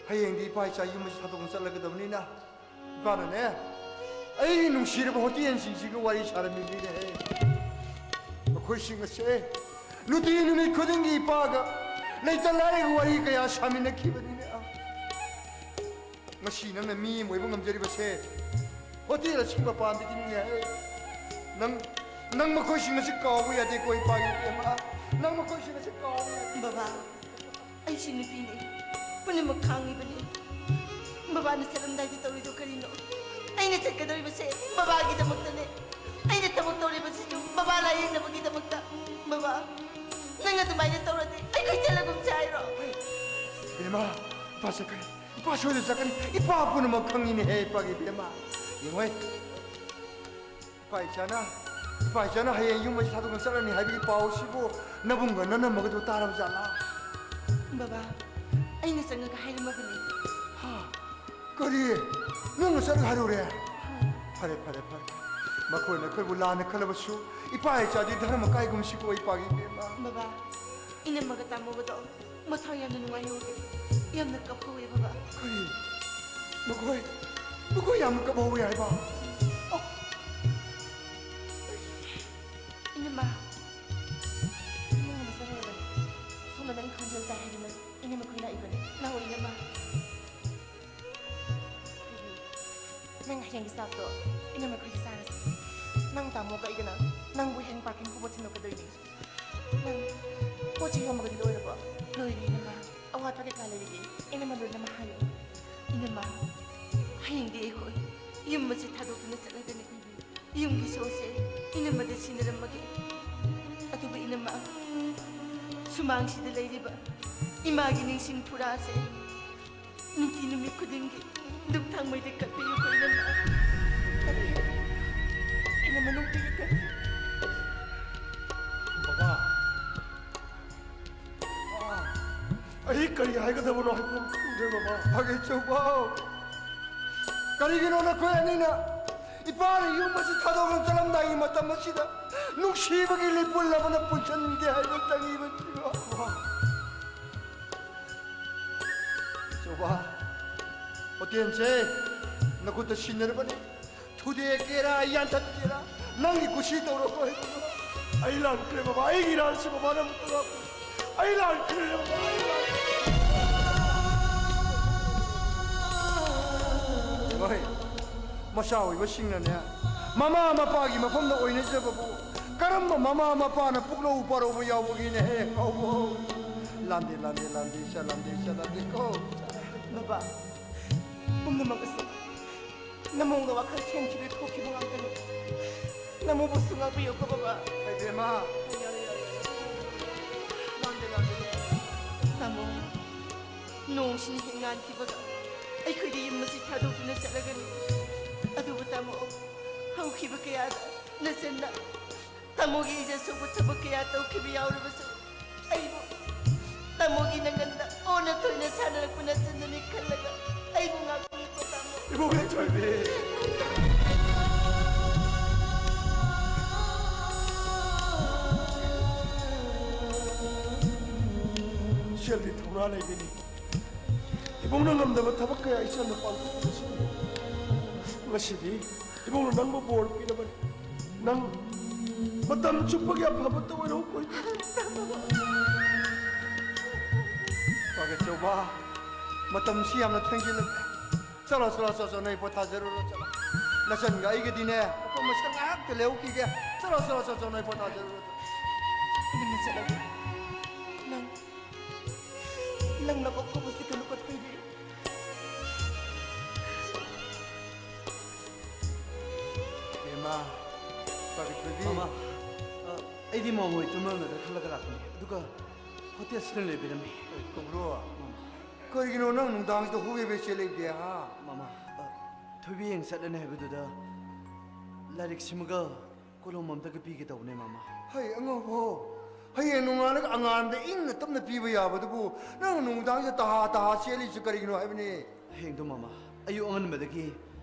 ꯍꯌꯦꯡꯗꯤ ꯏꯄꯥ ꯏꯆꯥ ꯌꯨꯝ ꯑꯁꯤ ꯊꯥꯗꯣꯛꯅ ꯆꯠꯂꯒꯗꯕꯅꯤꯅ, ꯏꯄꯥꯅꯅꯦ, ꯑꯩꯒꯤ ꯅꯨꯡꯁꯤꯔꯕ ꯍꯣꯇꯦꯜꯁꯤꯡꯁꯤꯒ ꯋꯥꯔꯤ ꯁꯥꯔꯝꯃꯤꯅꯤꯅꯦꯍꯦ꯫ ꯃꯈꯣꯏ ꯑꯩꯈꯣꯏꯁꯤꯡ ꯑꯁꯦ ꯅꯨꯡꯇꯤ ꯅꯨꯃꯤꯠ ꯈꯨꯗꯤꯡꯒꯤ ꯏꯄꯥꯒ ꯂꯩꯇ ꯂꯥꯏꯔꯒꯤ ꯋꯥꯔꯤ ꯀꯌꯥ ꯁꯥꯃꯤꯟꯅꯈꯤꯕꯅꯤꯅꯦ꯫ ꯉꯁꯤ ꯅꯪꯅ ꯃꯤ ꯑꯃ ꯑꯣꯏꯕ ꯉꯝꯖꯔꯤꯕꯁꯦ ꯍꯣꯇꯦꯜ ꯑꯁꯤꯒꯤ ꯃꯄꯥꯟꯗꯒꯤꯅꯤꯅꯦ꯫ ꯅꯪ, ꯅꯪ ꯃꯈꯣꯏꯁꯤꯡ ꯑꯁꯤ ꯀꯥꯎꯕ ꯌꯥꯗꯦꯀꯣ ꯏꯄꯥꯒꯤ ꯏꯕꯦꯝꯃ꯫ ꯅꯪ ꯃꯈꯣꯏꯁꯤꯡ ꯑꯁꯤ ꯀꯥꯎꯕ ꯌꯥꯗꯦ꯫ ꯕꯕꯥ, ꯑꯩꯁꯨ ꯅꯨꯄꯤꯅꯤ, ꯄꯨꯝꯅꯃꯛ ꯈꯥꯡꯉꯤꯕꯅꯤ꯫ ꯕꯕꯥꯅ ꯆꯠꯂꯝꯗꯥꯏꯗ ꯇꯧꯔꯤꯗꯣ ꯀꯔꯤꯅꯣ? ꯑꯩꯅ ꯆꯠꯀꯗꯧꯔꯤꯕꯁꯦ ꯕꯕꯥꯒꯤꯗꯃꯛꯇꯅꯦ꯫ ꯑꯩꯅ ꯊꯕꯛ ꯇꯧꯔꯤꯕꯁꯤꯁꯨ ꯕꯕꯥ ꯂꯥꯌꯦꯡꯅꯕꯒꯤꯗꯃꯛꯇ꯫ ꯕꯕꯥ, ꯅꯪ ꯑꯗꯨꯃꯥꯏꯅ ꯇꯧꯔꯗꯤ ꯑꯩꯈꯣꯏ ꯆꯠꯂꯒꯨꯝꯁꯦ ꯍꯥꯏꯔꯣ? ꯏꯕꯦꯝꯃ, ꯏꯄꯥ ꯆꯠꯀꯅꯤ꯫ ꯏꯄꯥ ꯁꯣꯏꯗꯅ ꯆꯠꯀꯅꯤ꯫ ꯏꯄꯥ ꯄꯨꯝꯅꯃꯛ ꯈꯪꯉꯤꯅꯦꯍꯦ, ꯏꯄꯥꯒꯤ ꯏꯕꯦꯝꯃ꯫ ꯌꯦꯡꯉꯣꯍꯦ꯫ ꯏꯄꯥ ꯏꯆꯥꯅ, ꯏꯄꯥ ꯏꯆꯥꯅ ꯍꯌꯦꯡ ꯌꯨꯝ ꯑꯁꯤ ꯊꯥꯗꯣꯛꯅ ꯆꯠꯂꯅꯤ ꯍꯥꯏꯕꯒꯤ ꯄꯥꯎ ꯑꯁꯤꯕꯨ ꯅꯕꯨꯡꯒ ꯅꯅꯝꯃꯒꯗꯨ ꯇꯥꯔꯕ ꯖꯥꯠꯂꯥ? ꯕꯕꯥ, ꯑꯩꯅ ꯆꯪꯉꯒ ꯍꯥꯏꯔꯝꯃꯕꯅꯤ꯫ ꯍꯥ? ꯀꯔꯤ? ꯅꯪꯅ ꯆꯠꯂꯒ ꯍꯥꯏꯔꯨꯔꯦ? ꯐꯔꯦ, ꯐꯔꯦ, ꯐꯔꯦ꯫ ꯃꯈꯣꯏꯅ ꯑꯩꯈꯣꯏꯕꯨ ꯂꯥꯟꯅ ꯈꯜꯂꯕꯁꯨ ꯏꯄꯥ ꯏꯆꯥꯗꯤ ꯙꯔꯃ ꯀꯥꯏꯒꯨꯝꯁꯤꯀꯣ, ꯏꯄꯥꯒꯤ ꯏꯕꯦꯝꯃ꯫ ꯕꯕꯥ, ꯏꯅꯝꯃꯒ ꯇꯥꯃꯣꯒꯗꯣ ꯃꯊꯥ ꯌꯥꯝꯅ ꯅꯨꯡꯉꯥꯏꯍꯧꯗꯦ꯫ ꯌꯥꯝꯅ ꯀꯞꯍꯧꯋꯦ ꯕꯕꯥ꯫ ꯀꯔꯤ? ꯃꯈꯣꯏ, ꯃꯈꯣꯏ ꯌꯥꯝꯅ ꯀꯞꯍꯧꯋꯦ ꯍꯥꯏꯕ? ꯑꯣ! ꯏꯅꯝꯃ, ꯏꯅꯝꯃ ꯆꯪꯂꯕꯅꯤ꯫ ꯁꯣꯝꯗ ꯅꯪ ꯈꯣꯟꯖꯦꯜ ꯇꯥꯏ ꯍꯥꯏꯗꯨꯅ ꯏꯅꯝꯃ ꯈꯣꯏ ꯂꯥꯛꯏꯕꯅꯤ꯫ ꯂꯥꯛꯑꯣ ꯏꯅꯝꯃ꯫ ꯅꯪ ꯍꯌꯦꯡꯒꯤ ꯆꯥꯛꯇꯣ ꯏꯅꯝꯃ ꯈꯣꯏꯒꯤ ꯆꯥꯔꯁꯤ꯫ ꯅꯪ ꯇꯥꯃꯣꯒ ꯑꯩꯒꯅ ꯅꯪꯕꯨ ꯍꯌꯦꯡ ꯄꯥꯔꯀꯤꯡ ꯐꯥꯎꯕ ꯊꯤꯟꯗꯣꯛꯀꯗꯣꯏꯅꯤ꯫ ꯅꯪ ꯄꯣꯠ ꯆꯩ ꯌꯣꯝꯕꯒꯗꯤ ꯂꯣꯏꯔꯕꯣ? ꯂꯣꯏꯔꯦ ꯏꯅꯝꯃ꯫ ꯑꯋꯥꯠꯄ ꯀꯩꯀꯥ ꯂꯩꯔꯗꯤ ꯏꯅꯝꯃ ꯂꯣꯏꯅꯃꯛ ꯍꯥꯏꯌꯨ꯫ ꯏꯅꯝꯃ, ꯍꯌꯦꯡꯗꯤ ꯑꯩꯈꯣꯏ ꯌꯨꯝ ꯑꯁꯤ ꯊꯥꯗꯣꯛꯇꯨꯅ ꯆꯠꯂꯗꯅꯤ꯫ ꯌꯨꯝꯒꯤ ꯁꯣꯁꯦ ꯏꯅꯝꯃꯗ ꯁꯤꯟꯅꯔꯝꯃꯒꯦ꯫ ꯑꯗꯨꯕꯨ ꯏꯅꯝꯃ, ꯁꯨꯃꯥꯡꯁꯤꯗ ꯂꯩꯔꯤꯕ ꯏꯃꯥꯒꯤ ꯅꯤꯡꯁꯤꯡ ꯐꯨꯔꯥꯁꯦ ꯅꯨꯡꯇꯤ ꯅꯨꯃꯤꯠ ꯈꯨꯗꯤꯡꯒꯤ ꯙꯨꯞ ꯊꯥꯡꯃꯩꯗ ꯀꯠꯄꯤꯌꯨꯀꯣ ꯏꯅꯝꯃ꯫ ꯀꯠꯄꯤꯌꯨ꯫ ꯏꯅꯝꯃ ꯅꯨꯡꯇꯤꯒꯤ ꯀꯠꯄꯤꯌꯨ꯫ ꯕꯕꯥ, ꯑꯩ ꯀꯔꯤ ꯍꯥꯏꯒꯗꯕꯅꯣ ꯍꯥꯏꯕ ꯈꯪꯗ꯭ꯔꯦ, ꯕꯕꯥ꯫ ꯐꯒꯦ ꯆꯧꯕꯥꯎ, ꯀꯔꯤꯒꯤꯅꯣ ꯅꯈꯣꯏ ꯑꯅꯤꯅ ꯏꯄꯥꯅ ꯌꯨꯝ ꯑꯁꯤ ꯊꯥꯗꯣꯛꯂꯒ ꯆꯠꯂꯝꯗꯥꯏꯒꯤ ꯃꯇꯝ ꯑꯁꯤꯗ ꯅꯨꯡꯁꯤꯕꯒꯤ ꯂꯩꯄꯨꯜ ꯑꯃꯅ ꯄꯨꯟꯁꯤꯟꯒꯦ ꯍꯥꯏꯕ ꯆꯪꯉꯤꯕꯁꯤꯕꯣ? ꯆꯧꯕꯥꯎ, ꯍꯣꯇꯦꯜꯁꯦ ꯅꯈꯨꯠꯇ ꯁꯤꯟꯅꯔꯕꯅꯤ꯫ ꯊꯨꯗꯦꯛꯀꯦꯔꯥ, ꯌꯥꯟꯊꯠꯀꯦꯔꯥ, ꯅꯪꯒꯤ ꯀꯨꯁꯤ ꯇꯧꯔꯣ꯫ ꯑꯩ ꯂꯥꯟꯈ꯭ꯔꯦ ꯕꯕꯥ, ꯑꯩꯒꯤ ꯏꯔꯥꯜꯁꯤ ꯕꯕꯥꯅ ꯑꯃꯨꯛꯇ ꯉꯥꯛꯄꯤꯌꯨ꯫ ꯑꯩ ꯂꯥꯟꯈ꯭ꯔꯦ ꯕꯕꯥ, ꯑꯩ ꯂꯥꯟꯈ꯭ꯔꯦ꯫ ꯍꯣꯏ, ꯃꯆꯥ ꯑꯣꯏꯕꯁꯤꯡꯅꯅꯦ, ꯃꯃꯥ ꯃꯄꯥꯒꯤ ꯃꯐꯝꯗ ꯑꯣꯏꯅꯖꯕꯕꯨ ꯀꯔꯝꯕ ꯃꯃꯥ ꯃꯄꯥꯅ ꯄꯨꯛꯂꯧ ꯄꯥꯔꯧꯕ ꯌꯥꯎꯕꯒꯤꯅꯦ? ꯍꯦ ꯀꯧꯕ꯫ ꯂꯥꯟꯗꯦ, ꯂꯥꯟꯗꯦ, ꯂꯥꯟꯗꯦ, ꯏꯆꯥ, ꯂꯥꯟꯗꯦ, ꯏꯆꯥ, ꯂꯥꯟꯗꯦꯀꯣ꯫ ꯕꯕꯥ, ꯄꯨꯝꯅꯃꯛ ꯑꯁꯤ ꯅꯃꯣꯡꯗ ꯋꯥꯈꯜ ꯊꯦꯡꯈꯤꯕ ꯊꯣꯛꯈꯤꯕ ꯉꯥꯛꯇꯅꯤ꯫ ꯅꯃꯣꯕꯨꯁꯨ ꯉꯥꯛꯄꯤꯌꯨꯀꯣ ꯕꯕꯥ꯫ ꯏꯕꯦꯝꯃ꯫ ꯌꯥꯔꯦ, ꯌꯥꯔꯦ, ꯌꯥꯔꯦ꯫ ꯂꯥꯟꯗꯦ, ꯂꯥꯟꯗꯦ꯫ ꯇꯥꯃꯣ, ꯅꯣꯡꯁꯤꯅ ꯍꯦꯛ ꯉꯥꯟꯈꯤꯕꯒ ꯑꯩꯈꯣꯏꯗꯤ ꯌꯨꯝ ꯑꯁꯤ ꯊꯥꯗꯣꯛꯇꯨꯅ ꯆꯠꯂꯒꯅꯤ꯫ ꯑꯗꯨꯕꯨ ꯇꯥꯃꯣ, ꯍꯧꯈꯤꯕ ꯀꯌꯥꯗ ꯅꯆꯟꯅ ꯇꯥꯃꯣꯒꯤ ꯏꯖꯠ ꯁꯣꯛꯄ ꯊꯕꯛ ꯀꯌꯥ ꯇꯧꯈꯤꯕ ꯌꯥꯎꯔꯕꯁꯨ, ꯑꯩꯕꯨ ꯇꯥꯃꯣꯒꯤ ꯅꯪꯒꯟꯗ ꯑꯣꯟꯅ ꯇꯣꯏꯅ ꯁꯥꯟꯅꯔꯛꯄ ꯅꯆꯟꯅꯅꯤ ꯈꯜꯂꯒ ꯑꯩꯕꯨ ꯉꯥꯛꯄꯤꯌꯨꯀꯣ ꯇꯥꯃꯣ꯫ ꯏꯕꯨꯡꯉꯣ ꯊꯣꯏꯕꯤ꯫ ꯏꯆꯜꯗꯤ ꯊꯧꯅꯥ ꯂꯩꯕꯤꯅꯤ꯫ ꯏꯕꯨꯡꯅ ꯉꯝꯗꯕ ꯊꯕꯛ ꯀꯌꯥ ꯏꯆꯜꯅ ꯄꯥꯡꯊꯣꯛꯄꯁꯤꯡꯗꯨ ꯉꯁꯤꯗꯤ ꯏꯕꯨꯡꯅ ꯅꯪꯕꯨ ꯕꯣꯔ ꯄꯤꯔꯕꯅꯤ꯫ ꯅꯪ ꯃꯇꯝ ꯆꯨꯞꯄꯒꯤ ꯑꯐꯕꯇ ꯑꯣꯏꯔꯣ, ꯀꯣꯏ꯫ ꯄꯥꯒꯠꯆꯧꯕ, ꯃꯇꯝꯁꯤ ꯌꯥꯝꯅ ꯊꯦꯡꯖꯤꯜꯂꯛꯂꯦ꯫ ꯆꯠꯂꯣ, ꯆꯠꯂꯣ, ꯆꯠꯂꯣ, ꯆꯠꯂꯣ, ꯅꯣꯏ ꯄꯣꯊꯥꯖꯔꯨꯔꯣ, ꯆꯠꯂꯣ꯫ ꯅꯆꯟꯒ ꯑꯩꯒꯗꯤꯅꯦ, ꯃꯐꯝ ꯑꯁꯤꯗ ꯉꯥꯏꯍꯥꯛꯇ ꯂꯦꯞꯍꯧꯈꯤꯒꯦ꯫ ꯆꯠꯂꯣ, ꯆꯠꯂꯣ, ꯆꯠꯂꯣ, ꯆꯠꯂꯣ, ꯅꯣꯏ ꯄꯣꯊꯥꯖꯔꯨꯔꯣ, ꯆꯠꯂꯣ꯫ ꯏꯅꯝꯃ ꯆꯠꯂꯒꯦ꯫ ꯅꯪ, ꯅꯪ ꯅꯀꯣꯛ ꯐꯧꯕꯁꯤ ꯀꯩꯅꯣ ꯀꯣꯊꯩꯕꯤꯌꯨ꯫ ꯏꯕꯦꯝꯃ, ꯄꯥꯒꯠꯄꯗꯤ꯫ ꯃꯃꯥ, ꯑ, ꯑꯩꯗꯤ ꯃꯃꯣꯏ ꯇꯨꯝꯂꯝꯂꯗ꯭ꯔꯥ ꯈꯜꯂꯒ ꯂꯥꯛꯄꯅꯦ, ꯑꯗꯨꯒ ꯍꯣꯇꯦꯜꯁꯤꯗ ꯂꯩꯕꯤꯔꯝꯃꯤ꯫ ꯑꯦ, ꯀꯧꯕ꯭ꯔꯣ? ꯃꯃꯥ꯫ ꯀꯔꯤꯒꯤꯅꯣ ꯅꯪ ꯅꯨꯡꯗꯥꯡꯁꯤꯗ ꯍꯨꯏ ꯍꯨꯏ ꯆꯦꯜꯂꯛꯏꯗꯤ, ꯍꯥ? ꯃꯃꯥ, ꯑ, ꯊꯣꯏꯕꯤ ꯌꯦꯡ ꯆꯠꯂꯅꯤ ꯍꯥꯏꯕꯗꯨꯗ ꯂꯥꯏꯔꯤꯛꯁꯤꯃꯒ ꯀꯣꯂꯣꯝ ꯑꯝꯇꯒ ꯄꯤꯒꯦ ꯇꯧꯕꯅꯦ, ꯃꯃꯥ꯫ ꯍꯩ, ꯑꯉꯥꯎꯕ꯫ ꯍꯌꯦꯡ ꯅꯣꯡꯉꯥꯜꯂꯒ ꯑꯉꯥꯟꯕꯗ ꯏꯪꯅ ꯇꯞꯅ ꯄꯤꯕ ꯌꯥꯕꯗꯨꯕꯨ ꯅꯪ ꯅꯨꯡꯗꯥꯡꯁꯤꯗ ꯇꯍꯥ ꯇꯍꯥ ꯆꯦꯜꯂꯤꯁꯤ ꯀꯔꯤꯒꯤꯅꯣ ꯍꯥꯏꯕꯅꯤ? ꯍꯌꯦꯡꯗꯣ, ꯃꯃꯥ, ꯑꯌꯨꯛ ꯑꯉꯟꯕꯗꯒꯤ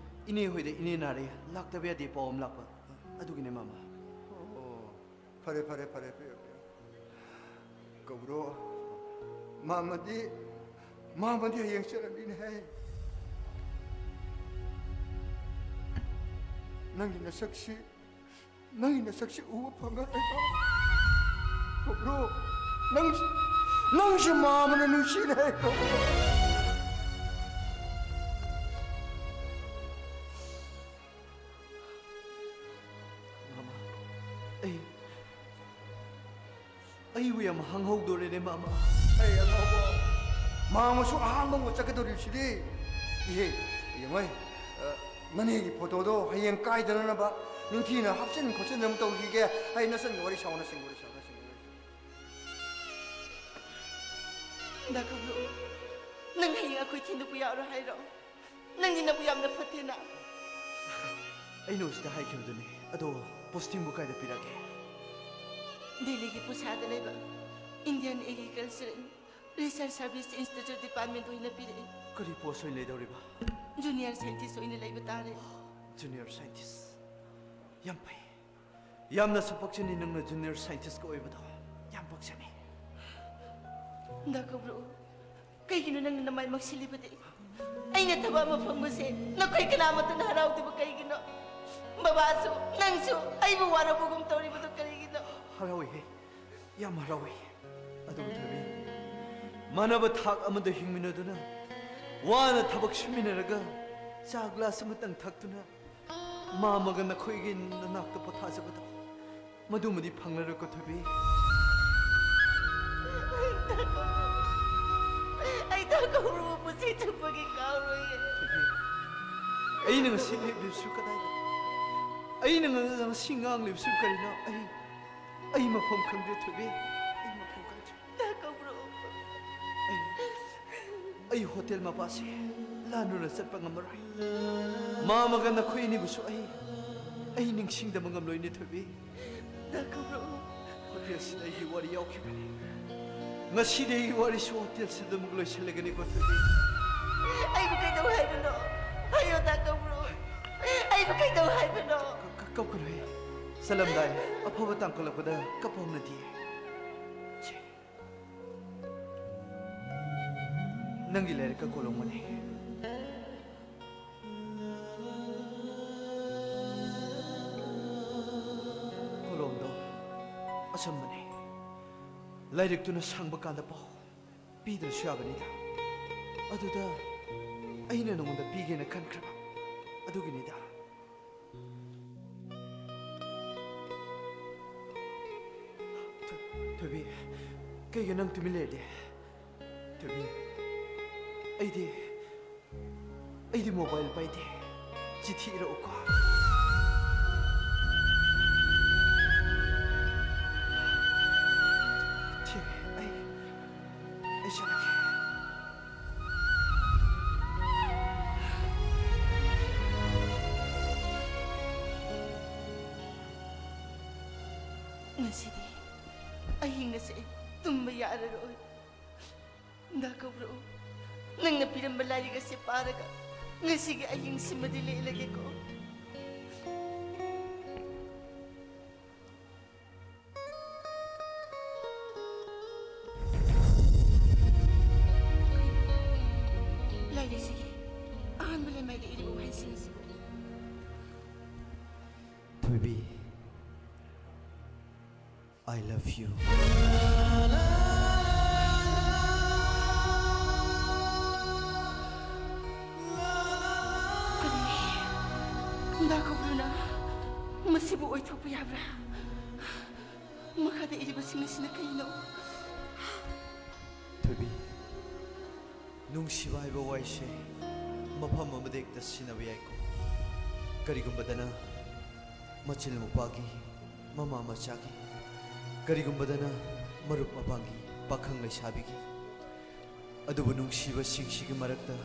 ꯏꯅꯦ ꯍꯣꯏꯗ ꯏꯅꯦ ꯅꯥꯔꯦ, ꯂꯥꯛꯇꯕ ꯌꯥꯗꯦ ꯄꯥꯎ ꯑꯃ ꯂꯥꯛꯄ, ꯑꯗꯨꯒꯤꯅꯦ, ꯃꯃꯥ꯫ ꯑꯣ, ꯐꯔꯦ, ꯐꯔꯦ, ꯐꯔꯦ, ꯄꯤꯌꯨ, ꯄꯤꯌꯨ꯫ ꯀꯧꯕ꯭ꯔꯣ? ꯃꯥꯃꯗꯤ, ꯃꯥꯃꯗꯤ ꯍꯌꯦꯡ ꯆꯠꯂꯅꯤꯅꯦ ꯍꯦ꯫ ꯅꯪꯒꯤ ꯅꯁꯛꯁꯤ ꯅꯪꯒꯤ ꯅꯁꯛꯁꯤ ꯎꯕ ꯐꯪꯉꯔꯣꯏꯀꯣ꯫ ꯀꯧꯕ꯭ꯔꯨ, ꯅꯪ, ꯅꯪꯁꯤ ꯃꯥꯃꯅ ꯅꯨꯡꯁꯤꯅꯦ ꯀꯧꯕ꯭ꯔꯨ꯫ ꯃꯥꯃ, ꯑꯩ, ꯑꯩꯕꯨ ꯌꯥꯝ ꯍꯪꯍꯧꯗꯣꯔꯦꯅꯦ, ꯃꯥꯃ꯫ ꯑꯩ ꯑꯉꯥꯎꯕ, ꯃꯥꯃꯁꯨ ꯑꯍꯥꯟꯕ ꯑꯃ ꯆꯠꯀꯗꯧꯔꯤꯕꯁꯤꯗꯤ꯫ ꯏꯍꯦ, ꯌꯦꯡꯉꯣꯏ, ꯑ, ꯅꯅꯦꯒꯤ ꯐꯣꯇꯣꯗꯣ ꯍꯌꯦꯡ ꯀꯥꯏꯗꯅꯅꯕ ꯅꯤꯡꯊꯤꯅ ꯍꯥꯞꯆꯤꯟ ꯈꯣꯠꯆꯤꯟꯗꯅ ꯇꯧꯈꯤꯒꯦ꯫ ꯑꯩ ꯅꯆꯟꯒ ꯋꯥꯔꯤ ꯁꯥꯎ, ꯅꯆꯟꯒ ꯋꯥꯔꯤ ꯁꯥꯎ, ꯅꯆꯟꯒ ꯋꯥꯔꯤ ꯁꯥꯎ꯫ ꯗꯥ ꯀꯧꯕ꯭ꯔꯨ, ꯅꯪ ꯍꯌꯦꯡ ꯑꯩꯈꯣꯏ ꯊꯤꯟꯗꯣꯛꯄ ꯌꯥꯎꯔꯣꯏ ꯍꯥꯏꯔꯣ? ꯅꯪꯗꯤ ꯅꯕꯨꯛ ꯌꯥꯝꯅ ꯐꯠꯇꯦꯅ꯫ ꯑꯩꯅ ꯍꯧꯖꯤꯛꯇ ꯍꯥꯏꯈꯤꯕꯗꯨꯅꯤ꯫ ꯑꯗꯣ posting ꯕꯨ ꯀꯥꯏꯗ ꯄꯤꯔꯛꯀꯦ? ꯗꯦꯜꯂꯤꯒꯤ ꯄꯨꯁꯥꯗ ꯂꯩꯕ Indian Agriculture and Research Service Institute Department ꯑꯣꯏꯅ ꯄꯤꯔꯛꯑꯦ꯫ ꯀꯔꯤ post ꯑꯣꯏꯅ ꯂꯩꯗꯧꯔꯤꯕ? Junior scientist ꯑꯣꯏꯅ ꯂꯩꯕ ꯇꯥꯔꯦ꯫ Junior scientist? ꯌꯥꯝ ꯐꯩ꯫ ꯌꯥꯝꯅꯁꯨ ꯄꯛꯆꯅꯤ ꯅꯪꯅ junior scientist ꯀ ꯑꯣꯏꯕꯗꯣ꯫ ꯌꯥꯝ ꯄꯛꯆꯅꯤ꯫ ꯗꯥ ꯀꯧꯕ꯭ꯔꯨ, ꯀꯩꯒꯤꯅꯣ ꯅꯪꯅ ꯅꯃꯥꯏ ꯃꯛꯁꯤꯜꯂꯤꯕꯗꯤ? ꯑꯩꯅ ꯊꯕꯛ ꯑꯃ ꯐꯪꯕꯁꯦ ꯅꯈꯣꯏ ꯀꯅꯥꯃꯠꯇꯅ ꯍꯔꯥꯎꯗꯕ ꯀꯩꯒꯤꯅꯣ? ꯕꯕꯥꯁꯨ, ꯅꯪꯁꯨ ꯑꯩꯕꯨ ꯋꯥꯔꯧꯕꯒꯨꯝ ꯇꯧꯔꯤꯕꯗꯨ ꯀꯔꯤꯒꯤꯅꯣ? ꯍꯔꯥꯎꯏꯍꯦ, ꯌꯥꯝ ꯍꯔꯥꯎꯏ꯫ ꯑꯗꯨꯕꯨ ꯊꯣꯏꯕꯤ, ꯃꯥꯟꯅꯕ ꯊꯥꯛ ꯑꯃꯗ ꯍꯤꯡꯃꯤꯟꯅꯗꯨꯅ, ꯋꯥꯅ ꯊꯕꯛ ꯁꯨꯃꯤꯟꯅꯔꯒ, ꯆꯥ glass ꯑꯃꯇꯪ ꯊꯛꯇꯨꯅ, ꯃꯥꯃꯒ ꯅꯈꯣꯏꯒꯤ ꯅꯅꯥꯛꯇ ꯄꯣꯊꯥꯖꯕꯗꯣ, ꯃꯗꯨꯃꯗꯤ ꯐꯪꯂꯔꯣꯏꯀꯣ ꯊꯣꯏꯕꯤ꯫ ꯑꯩ ꯗꯥ ꯀꯧꯕ꯭ꯔꯨꯕꯨ ꯄꯨꯟꯁꯤ ꯆꯨꯞꯄꯒꯤ ꯀꯥꯎꯔꯣꯏꯌꯦ꯫ ꯊꯣꯏꯕꯤ, ꯑꯩꯅ ꯉꯁꯤ ꯂꯦꯞꯂꯤꯕꯁꯨ ꯀꯗꯥꯏꯗ? ꯑꯩꯅ ꯉ-, ꯉꯁꯤ ꯉꯥꯡꯂꯤꯕꯁꯨ ꯀꯔꯤꯅꯣ? ꯑꯩ, ꯑꯩ ꯃꯐꯝ ꯈꯪꯗ꯭ꯔꯦ ꯊꯣꯏꯕꯤ, ꯑꯩ ꯃꯐꯝ ꯈꯪꯗ꯭ꯔꯦ꯫ ꯗꯥ ꯀꯧꯕ꯭ꯔꯨ꯫ ꯑꯩ, ꯑꯩ hotel ꯃꯄꯥꯁꯦ ꯂꯥꯟꯗꯨꯅ ꯆꯠꯄ ꯉꯝꯃꯔꯣꯏ꯫ ꯃꯥꯃꯒ ꯅꯈꯣꯏ ꯑꯅꯤꯕꯨꯁꯨ ꯑꯩ, ꯑꯩ ꯅꯤꯡꯁꯤꯡꯗꯕ ꯉꯝꯂꯣꯏꯅꯦ ꯊꯣꯏꯕꯤ꯫ ꯗꯥ ꯀꯧꯕ꯭ꯔꯨ꯫ Hotel ꯁꯤꯗ ꯑꯩꯒꯤ ꯋꯥꯔꯤ ꯌꯥꯎꯈꯤꯕꯅꯤ꯫ ꯉꯁꯤꯗꯤ ꯑꯩꯒꯤ ꯋꯥꯔꯤꯁꯨ hotel ꯁꯤꯗ ꯑꯃꯨꯛ ꯂꯣꯏꯁꯤꯜꯂꯒꯅꯤꯀꯣ ꯊꯣꯏꯕꯤ꯫ ꯑꯩꯕꯨ ꯀꯩꯗꯧ ꯍꯥꯏꯕꯅꯣ? ꯍꯥꯏꯌꯣ ꯗꯥ ꯀꯧꯕ꯭ꯔꯨ꯫ ꯑꯩꯕꯨ ꯀꯩꯗꯧ ꯍꯥꯏꯕꯅꯣ? ꯀ-, ꯀ-, ꯀꯞꯀꯅꯨꯍꯦ꯫ ꯆꯠꯂꯝꯗꯥꯏ ꯑꯐꯕ ꯇꯥꯡꯀꯠꯂꯛꯄꯗ ꯀꯞꯄ ꯍꯧꯅꯗꯤꯌꯦ꯫ ꯁꯦ꯫ ꯅꯪꯒꯤ ꯂꯥꯏꯔꯤꯛꯀ ꯀꯣꯂꯣꯝꯒꯅꯤ꯫ ꯂꯥꯏꯔꯤꯛꯇꯨꯅ ꯁꯪꯕ ꯀꯥꯟꯗ ꯄꯥꯎ꯫ ꯄꯤꯗ꯭ꯔꯁꯨ ꯌꯥꯕꯅꯤꯗ꯫ ꯑꯗꯨꯗ ꯑꯩꯅ ꯅꯉꯣꯟꯗ ꯄꯤꯒꯦꯅ ꯈꯟꯈ꯭ꯔꯕ ꯑꯗꯨꯒꯤꯅꯤꯗ꯫ ꯊꯣꯏ-, ꯊꯣꯏꯕꯤ, ꯀꯩꯒꯤ ꯅꯪ ꯇꯨꯃꯤꯟ ꯂꯩꯔꯗꯤ? ꯊꯣꯏꯕꯤ, ꯑꯩꯗꯤ, ꯑꯩꯗꯤ mobile ꯄꯥꯏꯗꯦ꯫ ꯆꯤꯊꯤ ꯏꯔꯛꯎꯀꯣ꯫ ꯊꯦꯡꯉꯦ, ꯑꯩ, ꯑꯩ ꯆꯠꯂꯒꯦ꯫ ꯉꯁꯤꯗꯤ ꯑꯍꯤꯡ ꯑꯁꯦ ꯇꯨꯝꯕ ꯌꯥꯔꯔꯣꯏ꯫ ꯗꯥ ꯀꯧꯕ꯭ꯔꯨ, ꯅꯪꯅ ꯄꯤꯔꯝꯕ ꯂꯥꯏꯔꯤꯛ ꯑꯁꯤ ꯄꯥꯔꯒ ꯉꯁꯤꯒꯤ ꯑꯍꯤꯡꯁꯤꯃꯗꯤ ꯂꯦꯜꯂꯒꯦꯀꯣ꯫ ꯂꯥꯏꯔꯤꯛꯁꯤꯒꯤ ꯑꯍꯥꯟꯕ ꯂꯩꯃꯥꯏꯗ ꯏꯔꯤꯕ ꯋꯥꯍꯩꯁꯤꯡ ꯑꯁꯤꯕꯨ꯫ ꯊꯣꯏꯕꯤ, I love you. ꯀꯔꯤ? ꯗꯥ ꯀꯧꯕ꯭ꯔꯨꯅ ꯃꯁꯤꯕꯨ ꯑꯣꯏꯊꯣꯛꯄ ꯌꯥꯕ꯭ꯔꯥ? ꯃꯈꯥꯗ ꯏꯔꯤꯕꯁꯤꯡ ꯑꯁꯤꯅ ꯀꯩꯅꯣ? ꯊꯣꯏꯕꯤ, ꯅꯨꯡꯁꯤꯕ ꯍꯥꯏꯕ ꯋꯥꯍꯩꯁꯦ ꯃꯐꯝ ꯑꯃꯗ ꯍꯦꯛꯇ ꯁꯤꯖꯤꯟꯅꯕ ꯌꯥꯏꯀꯣ꯫ ꯀꯔꯤꯒꯨꯝꯕꯗꯅ ꯃꯆꯤꯜ ꯃꯧꯄ꯭ꯋꯥꯒꯤ, ꯃꯃꯥ ꯃꯆꯥꯒꯤ, ꯀꯔꯤꯒꯨꯝꯕꯗꯅ ꯃꯔꯨꯞ ꯃꯄꯥꯡꯒꯤ, ꯄꯥꯈꯪ ꯂꯩꯁꯥꯕꯤꯒꯤ꯫ ꯑꯗꯨꯕꯨ ꯅꯨꯡꯁꯤꯕꯁꯤꯡꯁꯤꯒꯤ ꯃꯔꯛꯇ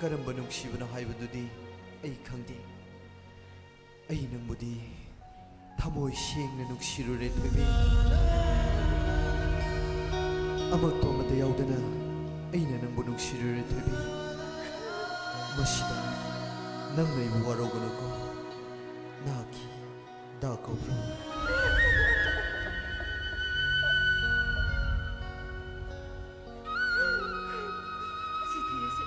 ꯀꯔꯝꯕ ꯅꯨꯡꯁꯤꯕꯅꯣ ꯍꯥꯏꯕꯗꯨꯗꯤ ꯑꯩ ꯈꯪꯗꯦ꯫ ꯑꯩ ꯅꯪꯕꯨꯗꯤ ꯊꯃꯣꯏ ꯁꯦꯡꯅ ꯅꯨꯡꯁꯤꯔꯨꯔꯦ, ꯊꯣꯏꯕꯤ꯫ ꯑꯃꯛꯄ ꯑꯃꯠꯇ ꯌꯥꯎꯗꯅ ꯑꯩꯅ ꯅꯪꯕꯨ ꯅꯨꯡꯁꯤꯔꯨꯔꯦ, ꯊꯣꯏꯕꯤ꯫ ꯃꯁꯤꯗ ꯅꯪꯅ ꯑꯩꯕꯨ ꯋꯥꯔꯧꯒꯅꯨꯀꯣ, ꯅꯍꯥꯛꯀꯤ ꯗꯥ ꯀꯧꯕ꯭ꯔꯨ꯫ ꯆꯤꯊꯤ ꯑꯁꯤ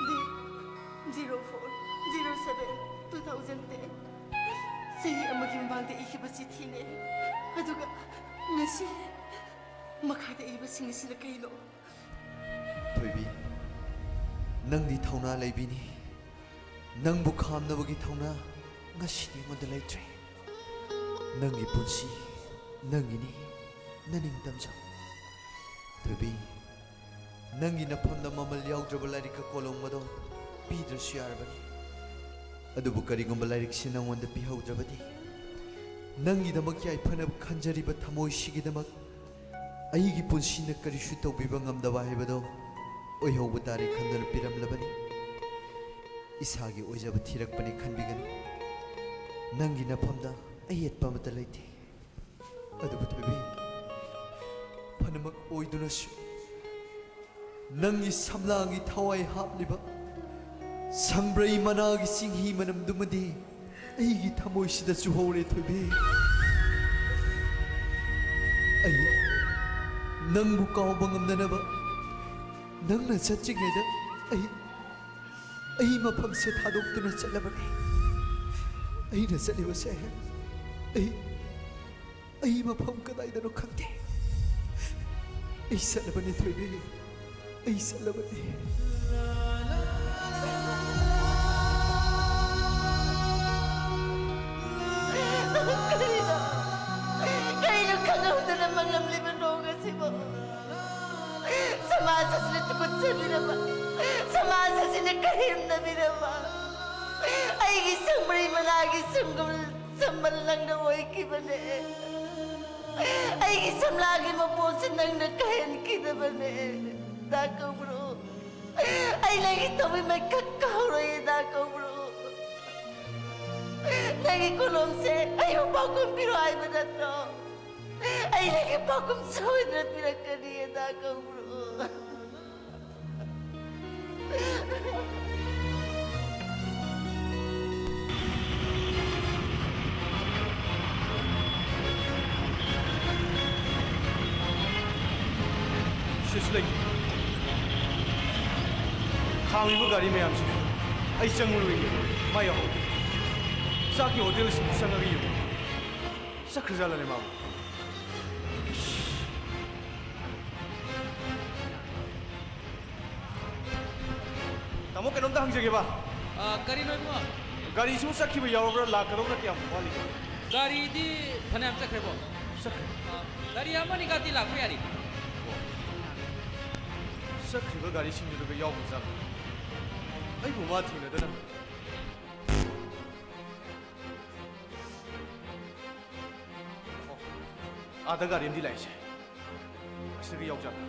date zero four zero seven two thousand ten, ꯆꯍꯤ ꯑꯃꯒꯤ ꯃꯃꯥꯡꯗ ꯏꯈꯤꯕ ꯆꯤꯊꯤꯅꯦ꯫ ꯑꯗꯨꯒ ꯉꯁꯤ ꯃꯈꯥꯗ ꯏꯔꯤꯕꯁꯤꯡ ꯑꯁꯤꯅ ꯀꯩꯅꯣ? ꯊꯣꯏꯕꯤ, ꯅꯪꯗꯤ ꯊꯧꯅꯥ ꯂꯩꯕꯤꯅꯤ꯫ ꯅꯪꯕꯨ ꯈꯥꯝꯅꯕꯒꯤ ꯊꯧꯅꯥ ꯉꯁꯤꯗꯤ ꯑꯩꯉꯣꯟꯗ ꯂꯩꯇ꯭ꯔꯦ꯫ ꯅꯪꯒꯤ ꯄꯨꯟꯁꯤ ꯅꯪꯒꯤꯅꯤ, ꯅꯅꯤꯡꯇꯝꯖꯧ꯫ ꯊꯣꯏꯕꯤ, ꯅꯪꯒꯤ ꯅꯐꯝꯗ ꯃꯃꯜ ꯌꯥꯎꯗ꯭ꯔꯕ ꯂꯥꯏꯔꯤꯛꯀ ꯀꯣꯂꯣꯝꯒꯗꯣ ꯄꯤꯗ꯭ꯔꯁꯨ ꯌꯥꯔꯕꯅꯤ꯫ ꯑꯗꯨꯕꯨ ꯀꯔꯤꯒꯨꯝꯕ ꯂꯥꯏꯔꯤꯛꯁꯤ ꯅꯪꯉꯣꯟꯗ ꯄꯤꯍꯧꯗ꯭ꯔꯕꯗꯤ, ꯅꯪꯒꯤꯗꯃꯛ ꯌꯥꯏꯐꯅꯕ ꯈꯟꯖꯔꯤꯕ ꯊꯃꯣꯏꯁꯤꯒꯤꯗꯃꯛ ꯑꯩꯒꯤ ꯄꯨꯟꯁꯤꯅ ꯀꯔꯤꯁꯨ ꯇꯧꯕꯤꯕ ꯉꯝꯗꯕ ꯍꯥꯏꯕꯗꯣ ꯑꯣꯏꯍꯧꯕ ꯇꯥꯔꯦ ꯈꯟꯗꯨꯅ ꯄꯤꯔꯝꯂꯕꯅꯤ꯫ ꯏꯁꯥꯒꯤ ꯑꯣꯏꯖꯕ ꯊꯤꯔꯛꯄꯅꯤ ꯈꯟꯕꯤꯒꯅꯨ꯫ ꯅꯪꯒꯤ ꯅꯐꯝꯗ ꯑꯌꯦꯠꯄ ꯑꯃꯠꯇ ꯂꯩꯇꯦ꯫ ꯑꯗꯨꯕꯨ ꯊꯣꯏꯕꯤ, ꯐꯅꯃꯛ ꯑꯣꯏꯗꯨꯅꯁꯨ, ꯅꯪꯒꯤ ꯁꯝꯂꯥꯡꯒꯤ ꯊꯋꯥꯏ ꯍꯥꯞꯂꯤꯕ ꯁꯪꯕ꯭ꯔꯩ ꯃꯅꯥꯒꯤ ꯆꯤꯡꯍꯤ ꯃꯅꯝꯗꯨꯃꯗꯤ ꯑꯩꯒꯤ ꯊꯃꯣꯏꯁꯤꯗ ꯆꯨꯍꯧꯔꯦ, ꯊꯣꯏꯕꯤ꯫ ꯑꯩ ꯅꯪꯕꯨ ꯀꯥꯎꯕ ꯉꯝꯅꯅꯕ, ꯅꯪꯅ ꯆꯠꯇ꯭ꯔꯤꯉꯩꯗ ꯑꯩ, ꯑꯩ ꯃꯐꯝꯁꯦ ꯊꯥꯗꯣꯛꯇꯨꯅ ꯆꯠꯂꯕꯅꯤ꯫ ꯑꯩꯅ ꯆꯠꯂꯤꯕꯁꯦ, ꯑꯩ, ꯑꯩ ꯃꯐꯝ ꯀꯗꯥꯏꯗꯅꯣ ꯈꯪꯗꯦ꯫ ꯑꯩ ꯆꯠꯂꯕꯅꯤ, ꯊꯣꯏꯕꯤ꯫ ꯑꯩ ꯆꯠꯂꯕꯅꯤ꯫ ꯀꯔꯤꯅꯣ? ꯀꯔꯤꯅꯣ ꯈꯪꯍꯧꯗꯅ ꯃꯪꯂꯝꯂꯤꯕ ꯅꯣꯡ ꯑꯁꯤꯕꯨ? ꯁꯃꯥꯖ ꯑꯁꯤꯅ ꯇꯨꯀꯠꯆꯕꯤꯔꯕ, ꯁꯃꯥꯖ ꯑꯁꯤꯅ ꯀꯔꯦꯝꯅꯕꯤꯔꯕ, ꯑꯩꯒꯤ ꯁꯪꯕ꯭ꯔꯩ ꯃꯅꯥꯒꯤ ꯁꯪꯒꯨꯝ ꯁꯝꯕꯜ ꯅꯪꯅ ꯑꯣꯏꯈꯤꯕꯅꯦ꯫ ꯑꯩꯒꯤ ꯁꯝꯂꯥꯒꯤ ꯃꯄꯣꯠꯁꯦ ꯅꯪꯅ ꯀꯥꯏꯍꯟꯈꯤꯗꯕꯅꯦ꯫ ꯗꯥ ꯀꯧꯕ꯭ꯔꯨ, ꯑꯩ ꯅꯪꯒꯤ ꯊꯧꯔꯤ ꯃꯩꯈꯛ ꯀꯥꯎꯔꯣꯏꯌꯦ, ꯗꯥ ꯀꯧꯕ꯭ꯔꯨ꯫ ꯅꯪꯒꯤ ꯀꯣꯂꯣꯝꯁꯦ ꯑꯩꯕꯨ ꯄꯥꯎꯈꯨꯝ ꯄꯤꯔꯣ ꯍꯥꯏꯕ ꯅꯠꯇ꯭ꯔꯣ? ꯑꯩ ꯅꯪꯒꯤ ꯄꯥꯎꯈꯨꯝ ꯁꯣꯏꯗꯅ ꯄꯤꯔꯛꯀꯅꯤꯌꯦ, ꯗꯥ ꯀꯧꯕ꯭ꯔꯨ꯫ ꯁꯤꯁꯨ ꯂꯩꯇꯦ꯫ ꯈꯥꯝꯃꯤꯕ ꯒꯥꯔꯤ ꯃꯌꯥꯝꯁꯤꯁꯨ ꯑꯩ ꯆꯪꯉꯨꯔꯣꯏꯒꯦ꯫ ꯃꯥ ꯌꯥꯎꯍꯧꯗꯦ꯫ ꯆꯥꯛꯀꯤ ꯍꯣꯇꯦꯜ ꯑꯁꯤꯕꯨ ꯆꯪꯉꯒ ꯌꯦꯡꯉꯨ꯫ ꯆꯠꯈ꯭ꯔꯖꯥꯠꯂꯅꯦ ꯃꯥꯕꯨ? ꯏꯁ꯫ ꯑꯃꯨꯛ ꯀꯩꯅꯣꯝꯇ ꯍꯪꯖꯒꯦꯕ꯫ ꯑ, ꯀꯔꯤꯅꯣ ꯏꯕꯨꯡꯉꯣ? ꯒꯥꯔꯤꯁꯤꯕꯨ ꯆꯠꯈꯤꯕ ꯌꯥꯎꯔꯕ꯭ꯔꯥ? ꯂꯥꯛꯀꯗꯧꯕꯅ ꯀꯌꯥꯝ ꯋꯥꯠꯂꯤꯒꯦ? ꯒꯥꯔꯤꯗꯤ ꯐꯅꯌꯥꯝ ꯆꯠꯈ꯭ꯔꯦꯕꯣ꯫ ꯆꯠꯈ꯭ꯔꯦ꯫ ꯑ, ꯒꯥꯔꯤ ꯑꯃꯅꯤꯒꯗꯤ ꯂꯥꯛꯄ ꯌꯥꯔꯤ꯫ ꯑꯣ꯫ ꯆꯠꯈ꯭ꯔꯤꯕ ꯒꯥꯔꯤꯁꯤꯡꯗꯨꯗꯒ ꯌꯥꯎꯕꯖꯥꯠꯂꯣ? ꯑꯩꯕꯨ ꯃꯥ ꯊꯦꯡꯅꯗꯅ꯫ ꯑꯣ, ꯑꯥꯗ ꯒꯥꯔꯤ ꯑꯃꯗꯤ ꯂꯥꯛꯏꯁꯦ꯫ ꯑꯁꯤꯗꯒ ꯌꯥꯎꯖꯥꯠꯂꯣ?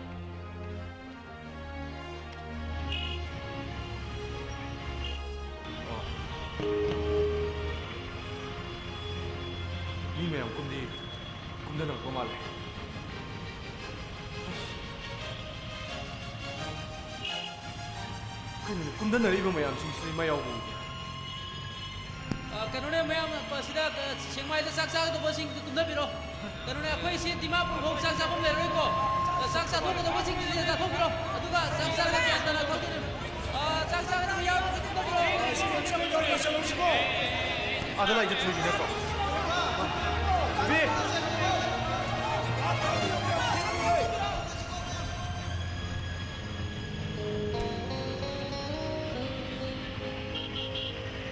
ꯑꯣ꯫ ꯃꯤ ꯃꯌꯥꯝ ꯀꯨꯝꯗꯤ ꯀꯨꯝꯗꯅꯔꯛꯄ ꯃꯥꯜꯂꯦ꯫ ꯑꯁ꯫ ꯀꯩꯅꯣꯅꯦ, ꯀꯨꯝꯗꯅꯔꯛꯏꯕ ꯃꯌꯥꯝꯁꯤꯡꯁꯤꯗꯤ ꯃꯥ ꯌꯥꯎꯕ ꯎꯗꯦ꯫ ꯑ, ꯀꯩꯅꯣꯅꯦ, ꯃꯌꯥꯝ, ꯑ, ꯁꯤꯗ, ꯑ, ꯁꯦꯛꯃꯥꯏꯗ ꯆꯥꯛ ꯆꯥꯒꯗꯧꯕꯁꯤꯡꯗꯨ ꯀꯨꯝꯊꯕꯤꯔꯣ꯫ ꯀꯩꯅꯣꯅꯦ, ꯑꯩꯈꯣꯏ ꯁꯤ ꯗꯤꯃꯥꯄꯨꯔ ꯐꯥꯎ ꯆꯥꯛ ꯆꯥꯐꯝ ꯂꯩꯔꯔꯣꯏꯀꯣ꯫ ꯑ, ꯆꯥꯛ ꯆꯥꯊꯣꯛꯀꯗꯧꯕꯁꯤꯡꯗꯨꯗꯤ ꯆꯥꯊꯣꯛꯄꯤꯔꯣ꯫ ꯑꯗꯨꯒ ꯆꯥꯛ ꯆꯥꯔꯒ ꯒ꯭ꯌꯥꯟ ꯇꯥꯅ ꯊꯣꯛꯇꯣꯏꯅꯦ꯫ ꯑ, ꯆꯥꯛ ꯆꯥꯒꯗꯕ ꯌꯥꯎꯔꯒꯗꯤ ꯀꯨꯝꯊꯕꯤꯔꯣ꯫ ꯑꯥꯗ ꯂꯥꯛꯏꯁꯦ ꯊꯣꯏꯕꯤ ꯅꯠꯇ꯭ꯔꯣ? ꯊꯣꯏꯕꯤ!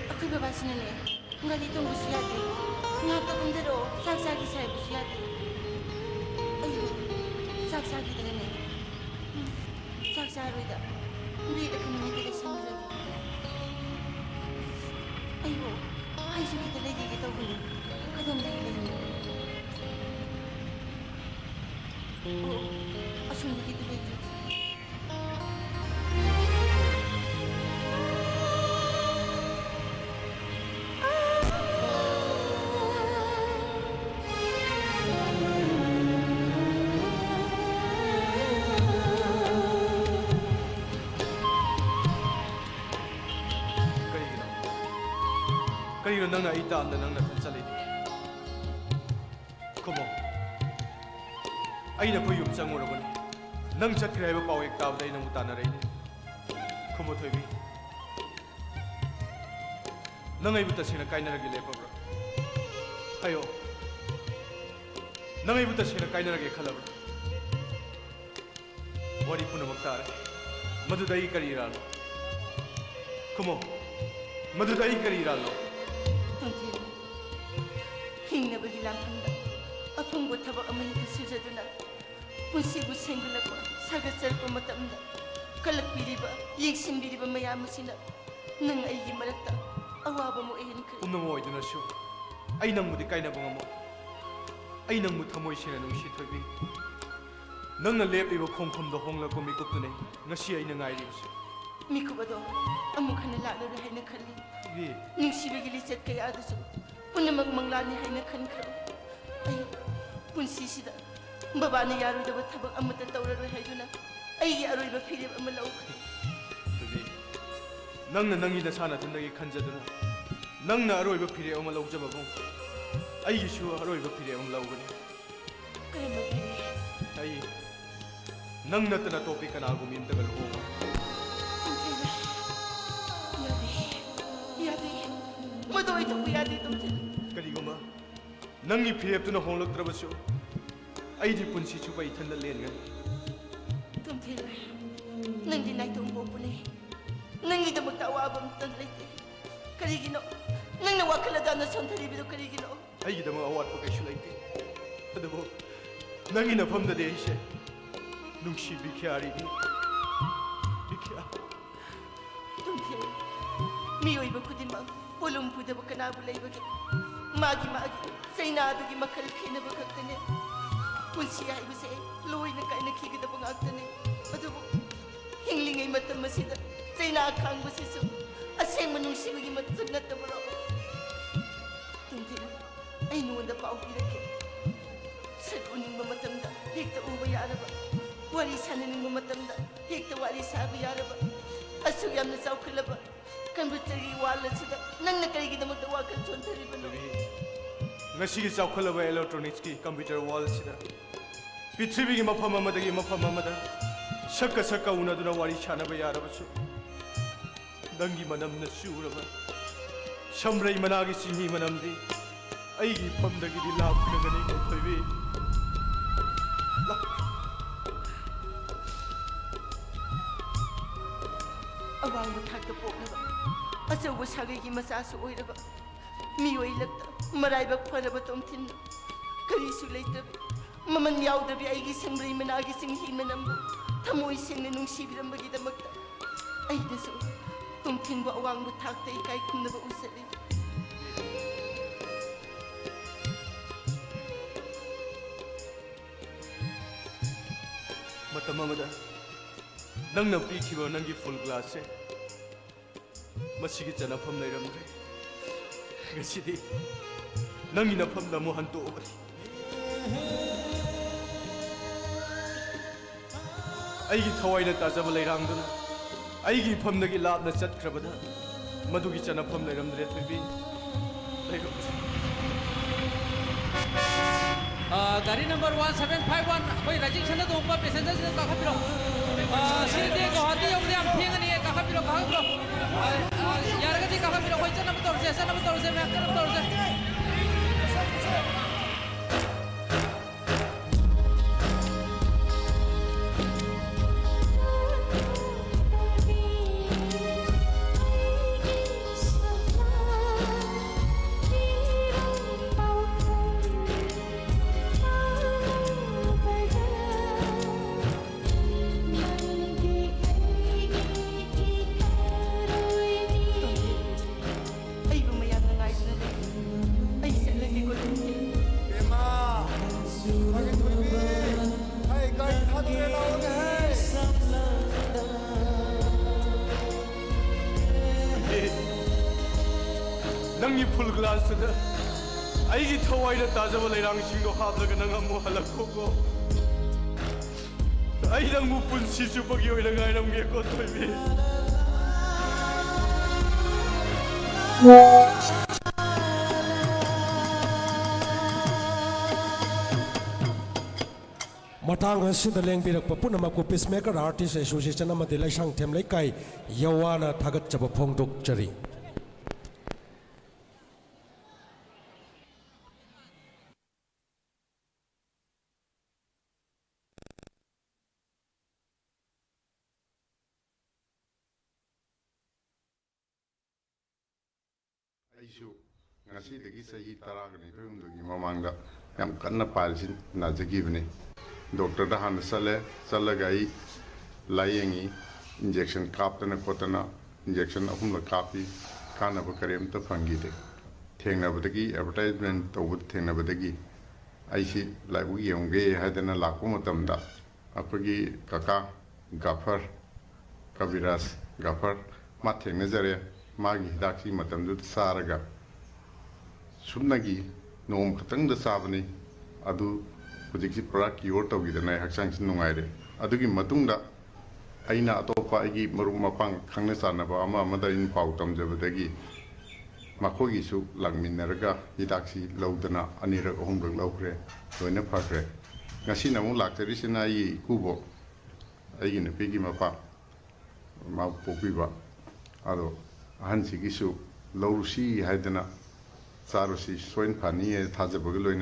ꯑꯩꯈꯣꯏ ꯕꯕꯥꯁꯤꯅꯅꯦ, ꯒꯥꯔꯤ ꯇꯣꯡꯕꯁꯨ ꯌꯥꯗꯦ꯫ ꯉꯥꯏꯍꯥꯛꯇ ꯀꯨꯝꯊꯔꯛꯑꯣ, ꯆꯥꯛ ꯆꯥꯈꯤꯁꯦ ꯍꯥꯏꯕꯁꯨ ꯌꯥꯗꯦ꯫ ꯑꯩꯕꯨ ꯆꯥꯛ ꯆꯥꯈꯤꯗꯅꯅꯦ꯫ ꯎꯝ, ꯆꯥꯛ ꯆꯥꯔꯣꯏꯗ꯫ ꯕꯦꯒ ꯑꯩꯈꯣꯏ ꯅꯨꯃꯤꯠꯇꯨꯗ ꯁꯤꯟꯈ꯭ꯔꯒꯦ꯫ ꯑꯩꯕꯨ, ꯑꯩꯁꯨ ꯈꯤꯇ ꯂꯩꯈꯤꯒꯦ ꯇꯧꯕꯅꯦ꯫ ꯀꯗꯣꯝꯗꯒꯤ ꯂꯩꯅꯤ? ꯑꯣ, ꯑꯁꯣꯝꯗꯒꯤꯗꯤ ꯂꯩꯇ꯭ꯔꯦ꯫ ꯀꯔꯤꯒꯤꯅꯣ? ꯀꯔꯤꯒꯤꯅꯣ ꯅꯪꯅ ꯑꯩ ꯇꯥꯝꯗ ꯅꯪ ꯅꯊꯟ ꯆꯠꯂꯤꯗꯤ? ꯈꯨꯝꯃꯣ꯫ ꯑꯩ ꯅꯈꯣꯏ ꯌꯨꯝ ꯆꯪꯉꯨꯔꯕꯅꯤ꯫ ꯅꯪ ꯆꯠꯈ꯭ꯔꯦ ꯍꯥꯏꯕ ꯄꯥꯎ ꯍꯦꯛ ꯇꯥꯕꯗ ꯑꯩ ꯅꯪꯕꯨ ꯇꯥꯟꯅꯔꯛꯏꯅꯤ꯫ ꯈꯨꯝꯃꯣ ꯊꯣꯏꯕꯤ꯫ ꯅꯪ ꯑꯩꯕꯨ ꯇꯁꯦꯡꯅ ꯀꯥꯏꯅꯔꯒꯦ ꯂꯦꯞꯄꯕ꯭ꯔꯥ? ꯍꯥꯏꯌꯣ꯫ ꯅꯪ ꯑꯩꯕꯨ ꯇꯁꯦꯡꯅ ꯀꯥꯏꯅꯔꯒꯦ ꯈꯜꯂꯕ꯭ꯔꯥ? ꯋꯥꯔꯤ ꯄꯨꯝꯅꯃꯛ ꯇꯥꯔꯦ꯫ ꯃꯗꯨꯗ ꯑꯩ ꯀꯔꯤ ꯏꯔꯥꯟꯅꯣ? ꯈꯨꯝꯃꯣ, ꯃꯗꯨꯗ ꯑꯩ ꯀꯔꯤ ꯏꯔꯥꯜꯅꯣ? ꯇꯣꯟꯊꯤꯟ, ꯍꯤꯡꯅꯕꯒꯤ ꯂꯥꯟꯐꯝꯗ ꯑꯐꯪꯕ ꯊꯕꯛ ꯑꯃ ꯍꯦꯛꯇ ꯁꯨꯖꯗꯨꯅ ꯄꯨꯟꯁꯤꯕꯨ ꯁꯦꯝꯒꯠꯂꯛꯄ, ꯁꯥꯒꯠꯆꯔꯛꯄ ꯃꯇꯝꯗ ꯀꯜꯂꯛꯄꯤꯔꯤꯕ, ꯌꯦꯡꯁꯤꯟꯕꯤꯔꯤꯕ ꯃꯌꯥꯝ ꯑꯁꯤꯅ ꯅꯪ ꯑꯩꯒꯤ ꯃꯔꯛꯇ ꯑꯋꯥꯕ ꯑꯃ ꯑꯣꯏꯍꯟꯈ꯭ꯔꯦ꯫ ꯄꯨꯝꯅꯃꯛ ꯑꯣꯏꯗꯨꯅꯁꯨ ꯑꯩ ꯅꯪꯕꯨꯗꯤ ꯀꯥꯏꯅꯕ ꯉꯝꯃꯣꯏ꯫ ꯑꯩ ꯅꯪꯕꯨ ꯊꯃꯣꯏ ꯁꯦꯡꯅ ꯅꯨꯡꯁꯤ, ꯊꯣꯏꯕꯤ꯫ ꯅꯪꯅ ꯂꯦꯞꯂꯤꯕ ꯈꯣꯡꯐꯝꯗ ꯍꯣꯡꯂꯛꯄ ꯃꯤꯀꯨꯞꯇꯨꯅꯤ ꯉꯁꯤ ꯑꯩꯅ ꯉꯥꯏꯔꯤꯕꯁꯦ꯫ ꯃꯤꯀꯨꯞ ꯑꯗꯣ ꯑꯃꯨꯛ ꯍꯟꯅ ꯂꯥꯛꯂꯔꯣꯏ ꯍꯥꯏꯅ ꯈꯜꯂꯤ꯫ ꯊꯣꯏꯕꯤ, ꯅꯨꯡꯁꯤꯕꯒꯤ ꯂꯤꯆꯠ ꯀꯌꯥꯗꯨꯁꯨ ꯄꯨꯝꯅꯃꯛ ꯃꯪꯂꯥꯟꯅꯤ ꯍꯥꯏꯅ ꯈꯟꯈ꯭ꯔꯣ꯫ ꯑꯩ ꯄꯨꯟꯁꯤꯁꯤꯗ ꯕꯕꯥꯅ ꯌꯥꯔꯣꯏꯗꯕ ꯊꯕꯛ ꯑꯃꯠꯇ ꯇꯧꯔꯔꯣꯏ ꯍꯥꯏꯗꯨꯅ ꯑꯩꯒꯤ ꯑꯔꯣꯏꯕ ꯐꯤꯔꯦꯞ ꯑꯃ ꯂꯧꯈ꯭ꯔꯦ꯫ ꯊꯣꯏꯕꯤ, ꯅꯪꯅ ꯅꯪꯒꯤ ꯅꯁꯥ ꯅꯊꯟꯗꯒꯤ ꯈꯟꯖꯗꯨꯅ ꯅꯪꯅ ꯑꯔꯣꯏꯕ ꯐꯤꯔꯦꯞ ꯑꯃ ꯂꯧꯖꯕꯕꯨ ꯑꯩꯒꯤꯁꯨ ꯑꯔꯣꯏꯕ ꯐꯤꯔꯦꯞ ꯑꯃ ꯂꯧꯒꯅꯤ꯫ ꯀꯔꯝꯕ ꯐꯤꯔꯦꯞ? ꯑꯩ ꯅꯪ ꯅꯠꯇꯅ ꯑꯇꯣꯞꯄꯤ ꯀꯅꯥꯒꯨꯝꯕꯤ ꯑꯝꯇꯒ ꯂꯨꯍꯣꯡꯉꯣꯏ꯫ ꯇꯣꯟꯊꯤꯟ, ꯌꯥꯗꯦ, ꯌꯥꯗꯦ, ꯃꯗꯨ ꯑꯣꯏꯊꯣꯛꯄ ꯌꯥꯗꯦ, ꯇꯣꯟꯊꯤꯟ꯫ ꯀꯔꯤꯒꯨꯝꯕ ꯅꯪꯒꯤ ꯐꯤꯔꯦꯞꯇꯨꯅ ꯍꯣꯡꯂꯛꯇ꯭ꯔꯕꯁꯨ ꯑꯩꯗꯤ ꯄꯨꯟꯁꯤ ꯆꯨꯞꯄ ꯏꯊꯟꯗ ꯂꯦꯟꯒꯅꯤ꯫ ꯇꯣꯟꯊꯤꯟ, ꯅꯪꯗꯤ ꯅꯥꯏꯇꯣꯝ ꯄꯣꯛꯄꯅꯤ꯫ ꯅꯪꯒꯤꯗꯃꯛꯇ ꯑꯋꯥꯕ ꯑꯃꯇ ꯂꯩꯇꯦ꯫ ꯀꯔꯤꯒꯤꯅꯣ ꯅꯪꯅ ꯋꯥꯈꯜ ꯑꯗꯨ ꯌꯥꯝꯅ ꯁꯣꯟꯊꯔꯤꯕꯗꯨ ꯀꯔꯤꯒꯤꯅꯣ? ꯑꯩꯒꯤꯗꯃꯛ ꯑꯋꯥꯠꯄ ꯀꯩꯁꯨ ꯂꯩꯇꯦ꯫ ꯑꯗꯨꯕꯨ ꯅꯪꯒꯤ ꯅꯐꯝꯗꯗꯤ ꯑꯩꯁꯦ ꯅꯨꯡꯁꯤ ꯕꯤꯈ꯭ꯌꯥꯔꯤꯅꯤ꯫ ꯕꯤꯈ꯭ꯌꯥ꯫ ꯇꯣꯟꯊꯤꯟ, ꯃꯤꯑꯣꯏꯕ ꯈꯨꯗꯤꯡꯃꯛ ꯄꯣꯠꯂꯨꯝ ꯄꯨꯗꯕ ꯀꯅꯥꯕꯨ ꯂꯩꯕꯒꯦ? ꯃꯥꯒꯤ ꯃꯥꯒꯤ ꯆꯩꯅꯥꯗꯨꯒꯤ ꯃꯈꯜ ꯈꯦꯠꯅꯕ ꯈꯛꯇꯅꯦ꯫ ꯄꯨꯟꯁꯤ ꯍꯥꯏꯕꯁꯦ ꯂꯣꯏꯅ ꯀꯥꯏꯅꯈꯤꯒꯗꯕ ꯉꯥꯛꯇꯅꯦ꯫ ꯑꯗꯨꯕꯨ ꯍꯤꯡꯂꯤꯉꯩ ꯃꯇꯝ ꯑꯁꯤꯗ ꯆꯩꯅꯥ ꯈꯥꯡꯕꯁꯤꯁꯨ ꯑꯁꯦꯡꯕ ꯅꯨꯡꯁꯤꯕꯒꯤ ꯃꯁꯛ ꯅꯠꯇꯕꯔꯣ? ꯇꯣꯟꯊꯤꯟ, ꯑꯩ ꯅꯉꯣꯟꯗ ꯄꯥꯎ ꯄꯤꯔꯛꯀꯦ꯫ ꯁꯛ ꯎꯅꯤꯡꯕ ꯃꯇꯝꯗ ꯍꯦꯛꯇ ꯎꯕ ꯌꯥꯔꯕ, ꯋꯥꯔꯤ ꯁꯥꯟꯅꯅꯤꯡꯕ ꯃꯇꯝꯗ ꯍꯦꯛꯇ ꯋꯥꯔꯤ ꯁꯥꯕ ꯌꯥꯔꯕ, ꯑꯁꯨꯛ ꯌꯥꯝꯅ ꯆꯥꯎꯈꯠꯂꯕ ꯀꯝꯄ꯭ꯌꯨꯇꯔꯒꯤ ꯋꯥꯔꯜ ꯑꯁꯤꯗ ꯅꯪꯅ ꯀꯔꯤꯒꯤꯗꯃꯛꯇ ꯋꯥꯈꯜ ꯁꯣꯟꯊꯔꯤꯕꯅꯣ? ꯉꯁꯤꯒꯤ ꯆꯥꯎꯈꯠꯂꯕ ꯏꯂꯦꯛꯇ꯭ꯔꯣꯅꯤꯛꯁꯀꯤ ꯀꯝꯄ꯭ꯌꯨꯇꯔ ꯋꯥꯔꯜ ꯑꯁꯤꯗ ꯄ꯭ꯔꯤꯊꯤꯕꯤꯒꯤ ꯃꯐꯝ ꯑꯃꯗꯒꯤ ꯃꯐꯝ ꯑꯃꯗ ꯁꯛꯀ ꯁꯛꯀ ꯎꯅꯗꯨꯅ ꯋꯥꯔꯤ ꯁꯥꯟꯅꯕ ꯌꯥꯔꯕꯁꯨ, ꯅꯪꯒꯤ ꯃꯅꯝꯅ ꯆꯨꯔꯕ ꯁꯝꯕ꯭ꯔꯩ ꯃꯅꯥꯒꯤ ꯆꯤꯅꯤ ꯃꯅꯝꯗꯤ ꯑꯩꯒꯤ ꯏꯐꯝꯗꯒꯤꯗꯤ ꯂꯥꯞꯈ꯭ꯔꯒꯅꯤ, ꯊꯣꯏꯕꯤ꯫ ꯂꯥꯞ- ꯑꯋꯥꯡꯕ ꯊꯥꯛꯇ ꯄꯣꯛꯂꯕ, ꯑꯆꯧꯕ ꯁꯥꯒꯩꯒꯤ ꯃꯆꯥꯁꯨ ꯑꯣꯏꯔꯕ, ꯃꯤꯑꯣꯏ ꯂꯛꯇ ꯃꯔꯥꯏꯕꯛ ꯐꯔꯕ ꯇꯣꯝꯊꯤꯟꯅ ꯀꯔꯤꯁꯨ ꯂꯩꯇꯕꯤ, ꯃꯃꯜ ꯌꯥꯎꯗꯕꯤ ꯑꯩꯒꯤ ꯁꯦꯡꯕ꯭ꯔꯩ ꯃꯅꯥꯒꯤ ꯆꯤꯡꯍꯤ ꯃꯅꯝꯕꯨ ꯊꯃꯣꯏ ꯁꯦꯡꯅ ꯅꯨꯡꯁꯤꯕꯤꯔꯝꯕꯒꯤꯗꯃꯛꯇ ꯑꯩꯅꯁꯨ ꯇꯣꯝꯊꯤꯟꯕꯨ ꯑꯋꯥꯡꯕ ꯊꯥꯛꯇ ꯏꯀꯥꯏ ꯈꯨꯝꯅꯕ ꯎꯠꯆꯔꯤ꯫ ꯃꯇꯝ ꯑꯃꯗ ꯅꯪꯅ ꯄꯤꯈꯤꯕ ꯅꯪꯒꯤ ꯐꯨꯜ ꯒ꯭ꯂꯥꯁꯁꯦ ꯃꯁꯤꯒꯤ ꯆꯟꯅꯐꯝ ꯂꯩꯔꯝꯗ꯭ꯔꯦ꯫ ꯉꯁꯤꯗꯤ ꯅꯪꯒꯤ ꯅꯐꯝꯗ ꯑꯃꯨꯛ ꯍꯟꯇꯣꯛꯑꯕꯅꯤ꯫ ꯑꯩꯒꯤ ꯊꯋꯥꯏꯅ ꯇꯥꯖꯕ ꯂꯩꯔꯥꯡꯗꯨꯅ ꯑꯩꯒꯤ ꯏꯐꯝꯗꯒꯤ ꯂꯥꯞꯅ ꯆꯠꯈ꯭ꯔꯕꯗ ꯃꯗꯨꯒꯤ ꯆꯟꯅꯐꯝ ꯂꯩꯔꯝꯗ꯭ꯔꯦ ꯊꯣꯏꯕꯤ꯫ ꯂꯩꯔꯝꯗ꯭ꯔꯦ꯫ ꯑ, ꯒꯥꯔꯤ number one seven five one, ꯑꯩꯈꯣꯏ ꯔꯥꯏꯖꯤꯡ ꯁꯅꯥ ꯇꯣꯡꯕ ꯄꯦꯁꯦꯟꯖꯔꯁꯤꯡꯗꯣ ꯀꯥꯈꯠꯄꯤꯔꯣ꯫ ꯑ, ꯁꯤꯗꯤ ꯒꯨꯋꯥꯍꯥꯇꯤ ꯌꯧꯕꯗ ꯌꯥꯝ ꯊꯦꯡꯉꯅꯤ, ꯀꯥꯈꯠꯄꯤꯔꯣ, ꯀꯥꯈꯠꯄꯤꯔꯣ꯫ ꯑ, ꯑ, ꯌꯥꯔꯒꯗꯤ ꯀꯥꯈꯠꯄꯤꯔꯣ, ꯑꯩꯈꯣꯏ ꯆꯠꯅꯕ ꯇꯧꯔꯁꯦ, ꯆꯠꯅꯕ ꯇꯧꯔꯁꯦ, ꯃꯌꯥꯝ ꯆꯠꯅꯕ ꯇꯧꯔꯁꯦ꯫ ꯑꯩꯕꯨ ꯃꯌꯥꯝꯅ ꯉꯥꯏꯗꯨꯅ ꯂꯩ꯫ ꯑꯩ ꯆꯠꯂꯒꯦꯀꯣ, ꯇꯣꯝꯊꯤꯟ꯫ ꯏꯃꯥ! ꯐꯒꯦ ꯊꯣꯏꯕꯤ! ꯍꯩ, ꯒꯥꯔꯤ ꯊꯥꯗꯣꯔꯦ, ꯂꯥꯛꯑꯣꯅꯦ, ꯍꯩ! ꯑꯦ, ꯅꯪꯒꯤ ꯐꯨꯜ ꯒ꯭ꯂꯥꯁꯇꯨꯗ ꯑꯩꯒꯤ ꯊꯋꯥꯏꯅ ꯇꯥꯖꯕ ꯂꯩꯔꯥꯡꯁꯤꯡꯗꯣ ꯍꯥꯞꯂꯒ ꯅꯪ ꯑꯃꯨꯛ ꯍꯜꯂꯛꯈꯣꯀꯣ꯫ ꯑꯩ ꯅꯪꯕꯨ ꯄꯨꯟꯁꯤ ꯆꯨꯞꯄꯒꯤ ꯑꯣꯏꯅ ꯉꯥꯏꯔꯝꯒꯦꯀꯣ, ꯊꯣꯏꯕꯤ꯫ ꯃꯇꯥꯡ ꯑꯁꯤꯗ ꯂꯦꯡꯕꯤꯔꯛꯄ ꯄꯨꯝꯅꯃꯛꯄꯨ Peacemaker Artist Association ꯑꯃꯗꯤ ꯂꯩꯁꯥꯡꯊꯦꯝ ꯂꯩꯀꯥꯏ ꯌꯋꯥꯅ ꯊꯥꯒꯠꯆꯕ ꯐꯣꯡꯗꯣꯛꯆꯔꯤ꯫ ꯑꯩꯁꯨ ꯉꯁꯤꯗꯒꯤ ꯆꯍꯤ ꯇꯔꯥꯒ ꯅꯤꯊꯣꯏ ꯍꯨꯝꯗꯣꯏꯒꯤ ꯃꯃꯥꯡꯗ ꯌꯥꯝ ꯀꯟꯅ ꯄꯥꯏꯜꯁꯤ ꯅꯥꯖꯈꯤꯕꯅꯤ꯫ ꯗꯣꯛꯇꯔꯗ ꯍꯥꯟꯅ ꯆꯠꯂꯦ꯫ ꯆꯠꯂꯒ ꯑꯩ ꯂꯥꯏꯌꯦꯡꯉꯤ꯫ ꯏꯟꯖꯦꯛꯁꯟ ꯀꯥꯞꯇꯅ ꯈꯣꯠꯇꯅ ꯏꯟꯖꯦꯛꯁꯟ ꯑꯍꯨꯝꯂꯛ ꯀꯥꯞꯄꯤ꯫ ꯀꯥꯟꯅꯕ ꯀꯔꯤꯝꯇ ꯐꯪꯈꯤꯗꯦ꯫ ꯊꯦꯡꯅꯕꯗꯒꯤ, ꯑꯦꯗꯚꯔꯇꯥꯏꯖꯃꯦꯟ ꯇꯧꯕꯗ ꯊꯦꯡꯅꯕꯗꯒꯤ ꯑꯩꯁꯤ ꯂꯥꯏꯕꯛ ꯌꯦꯡꯉꯨꯒꯦ ꯍꯥꯏꯗꯅ ꯂꯥꯛꯄ ꯃꯇꯝꯗ ꯑꯩꯈꯣꯏꯒꯤ ꯀꯀꯥ ꯒꯥꯐꯔ, ꯀꯕꯤꯔꯥꯖ ꯒꯥꯐꯔ, ꯃꯥ ꯊꯦꯡꯅꯖꯔꯦ꯫ ꯃꯥꯒꯤ ꯍꯤꯗꯥꯛꯁꯤ ꯃꯇꯝꯗꯨꯗ ꯆꯥꯔꯒ ꯁꯨꯞꯅꯒꯤ ꯅꯣꯡꯃ ꯈꯛꯇꯪꯗ ꯆꯥꯕꯅꯤ꯫ ꯑꯗꯨ ꯍꯧꯖꯤꯛꯁꯤ ꯄꯨꯔꯥ ꯀ꯭ꯌꯣꯔ ꯇꯧꯈꯤꯗꯅ ꯑꯩ ꯍꯛꯆꯥꯡꯁꯤ ꯅꯨꯡꯉꯥꯏꯔꯦ꯫ ꯑꯗꯨꯒꯤ ꯃꯇꯨꯡꯗ ꯑꯩꯅ ꯑꯇꯣꯞꯄ ꯑꯩꯒꯤ ꯃꯔꯨꯞ ꯃꯄꯥꯡ ꯈꯪꯅ ꯆꯥꯟꯅꯕ ꯑꯃ ꯑꯃꯗ ꯑꯩꯅ ꯄꯥꯎ ꯇꯝꯖꯕꯗꯒꯤ ꯃꯈꯣꯏꯒꯤꯁꯨ ꯂꯥꯛꯃꯤꯟꯅꯔꯒ ꯍꯤꯗꯥꯛꯁꯤ ꯂꯧꯗꯅ ꯑꯅꯤꯔꯛ ꯑꯍꯨꯝꯂꯛ ꯂꯧꯈ꯭ꯔꯦ꯫ ꯂꯣꯏꯅ ꯐꯈ꯭ꯔꯦ꯫ ꯉꯁꯤꯅ ꯑꯃꯨꯛ ꯂꯥꯛꯆꯔꯤꯁꯤꯅ ꯑꯩꯒꯤ ꯏꯀꯨꯕꯣꯛ, ꯑꯩꯒꯤ ꯅꯨꯄꯤꯒꯤ ꯃꯄꯥ, ꯃꯥ ꯄꯣꯛꯄꯤꯕ꯫ ꯑꯗꯣ ꯑꯍꯟꯁꯤꯒꯤꯁꯨ ꯂꯧꯔꯨꯁꯤ ꯍꯥꯏꯗꯅ ꯆꯥꯔꯨꯁꯤ, ꯁꯣꯏꯅ ꯐꯅꯤ ꯍꯥꯏꯅ ꯊꯥꯖꯕꯒ ꯂꯣꯏꯅ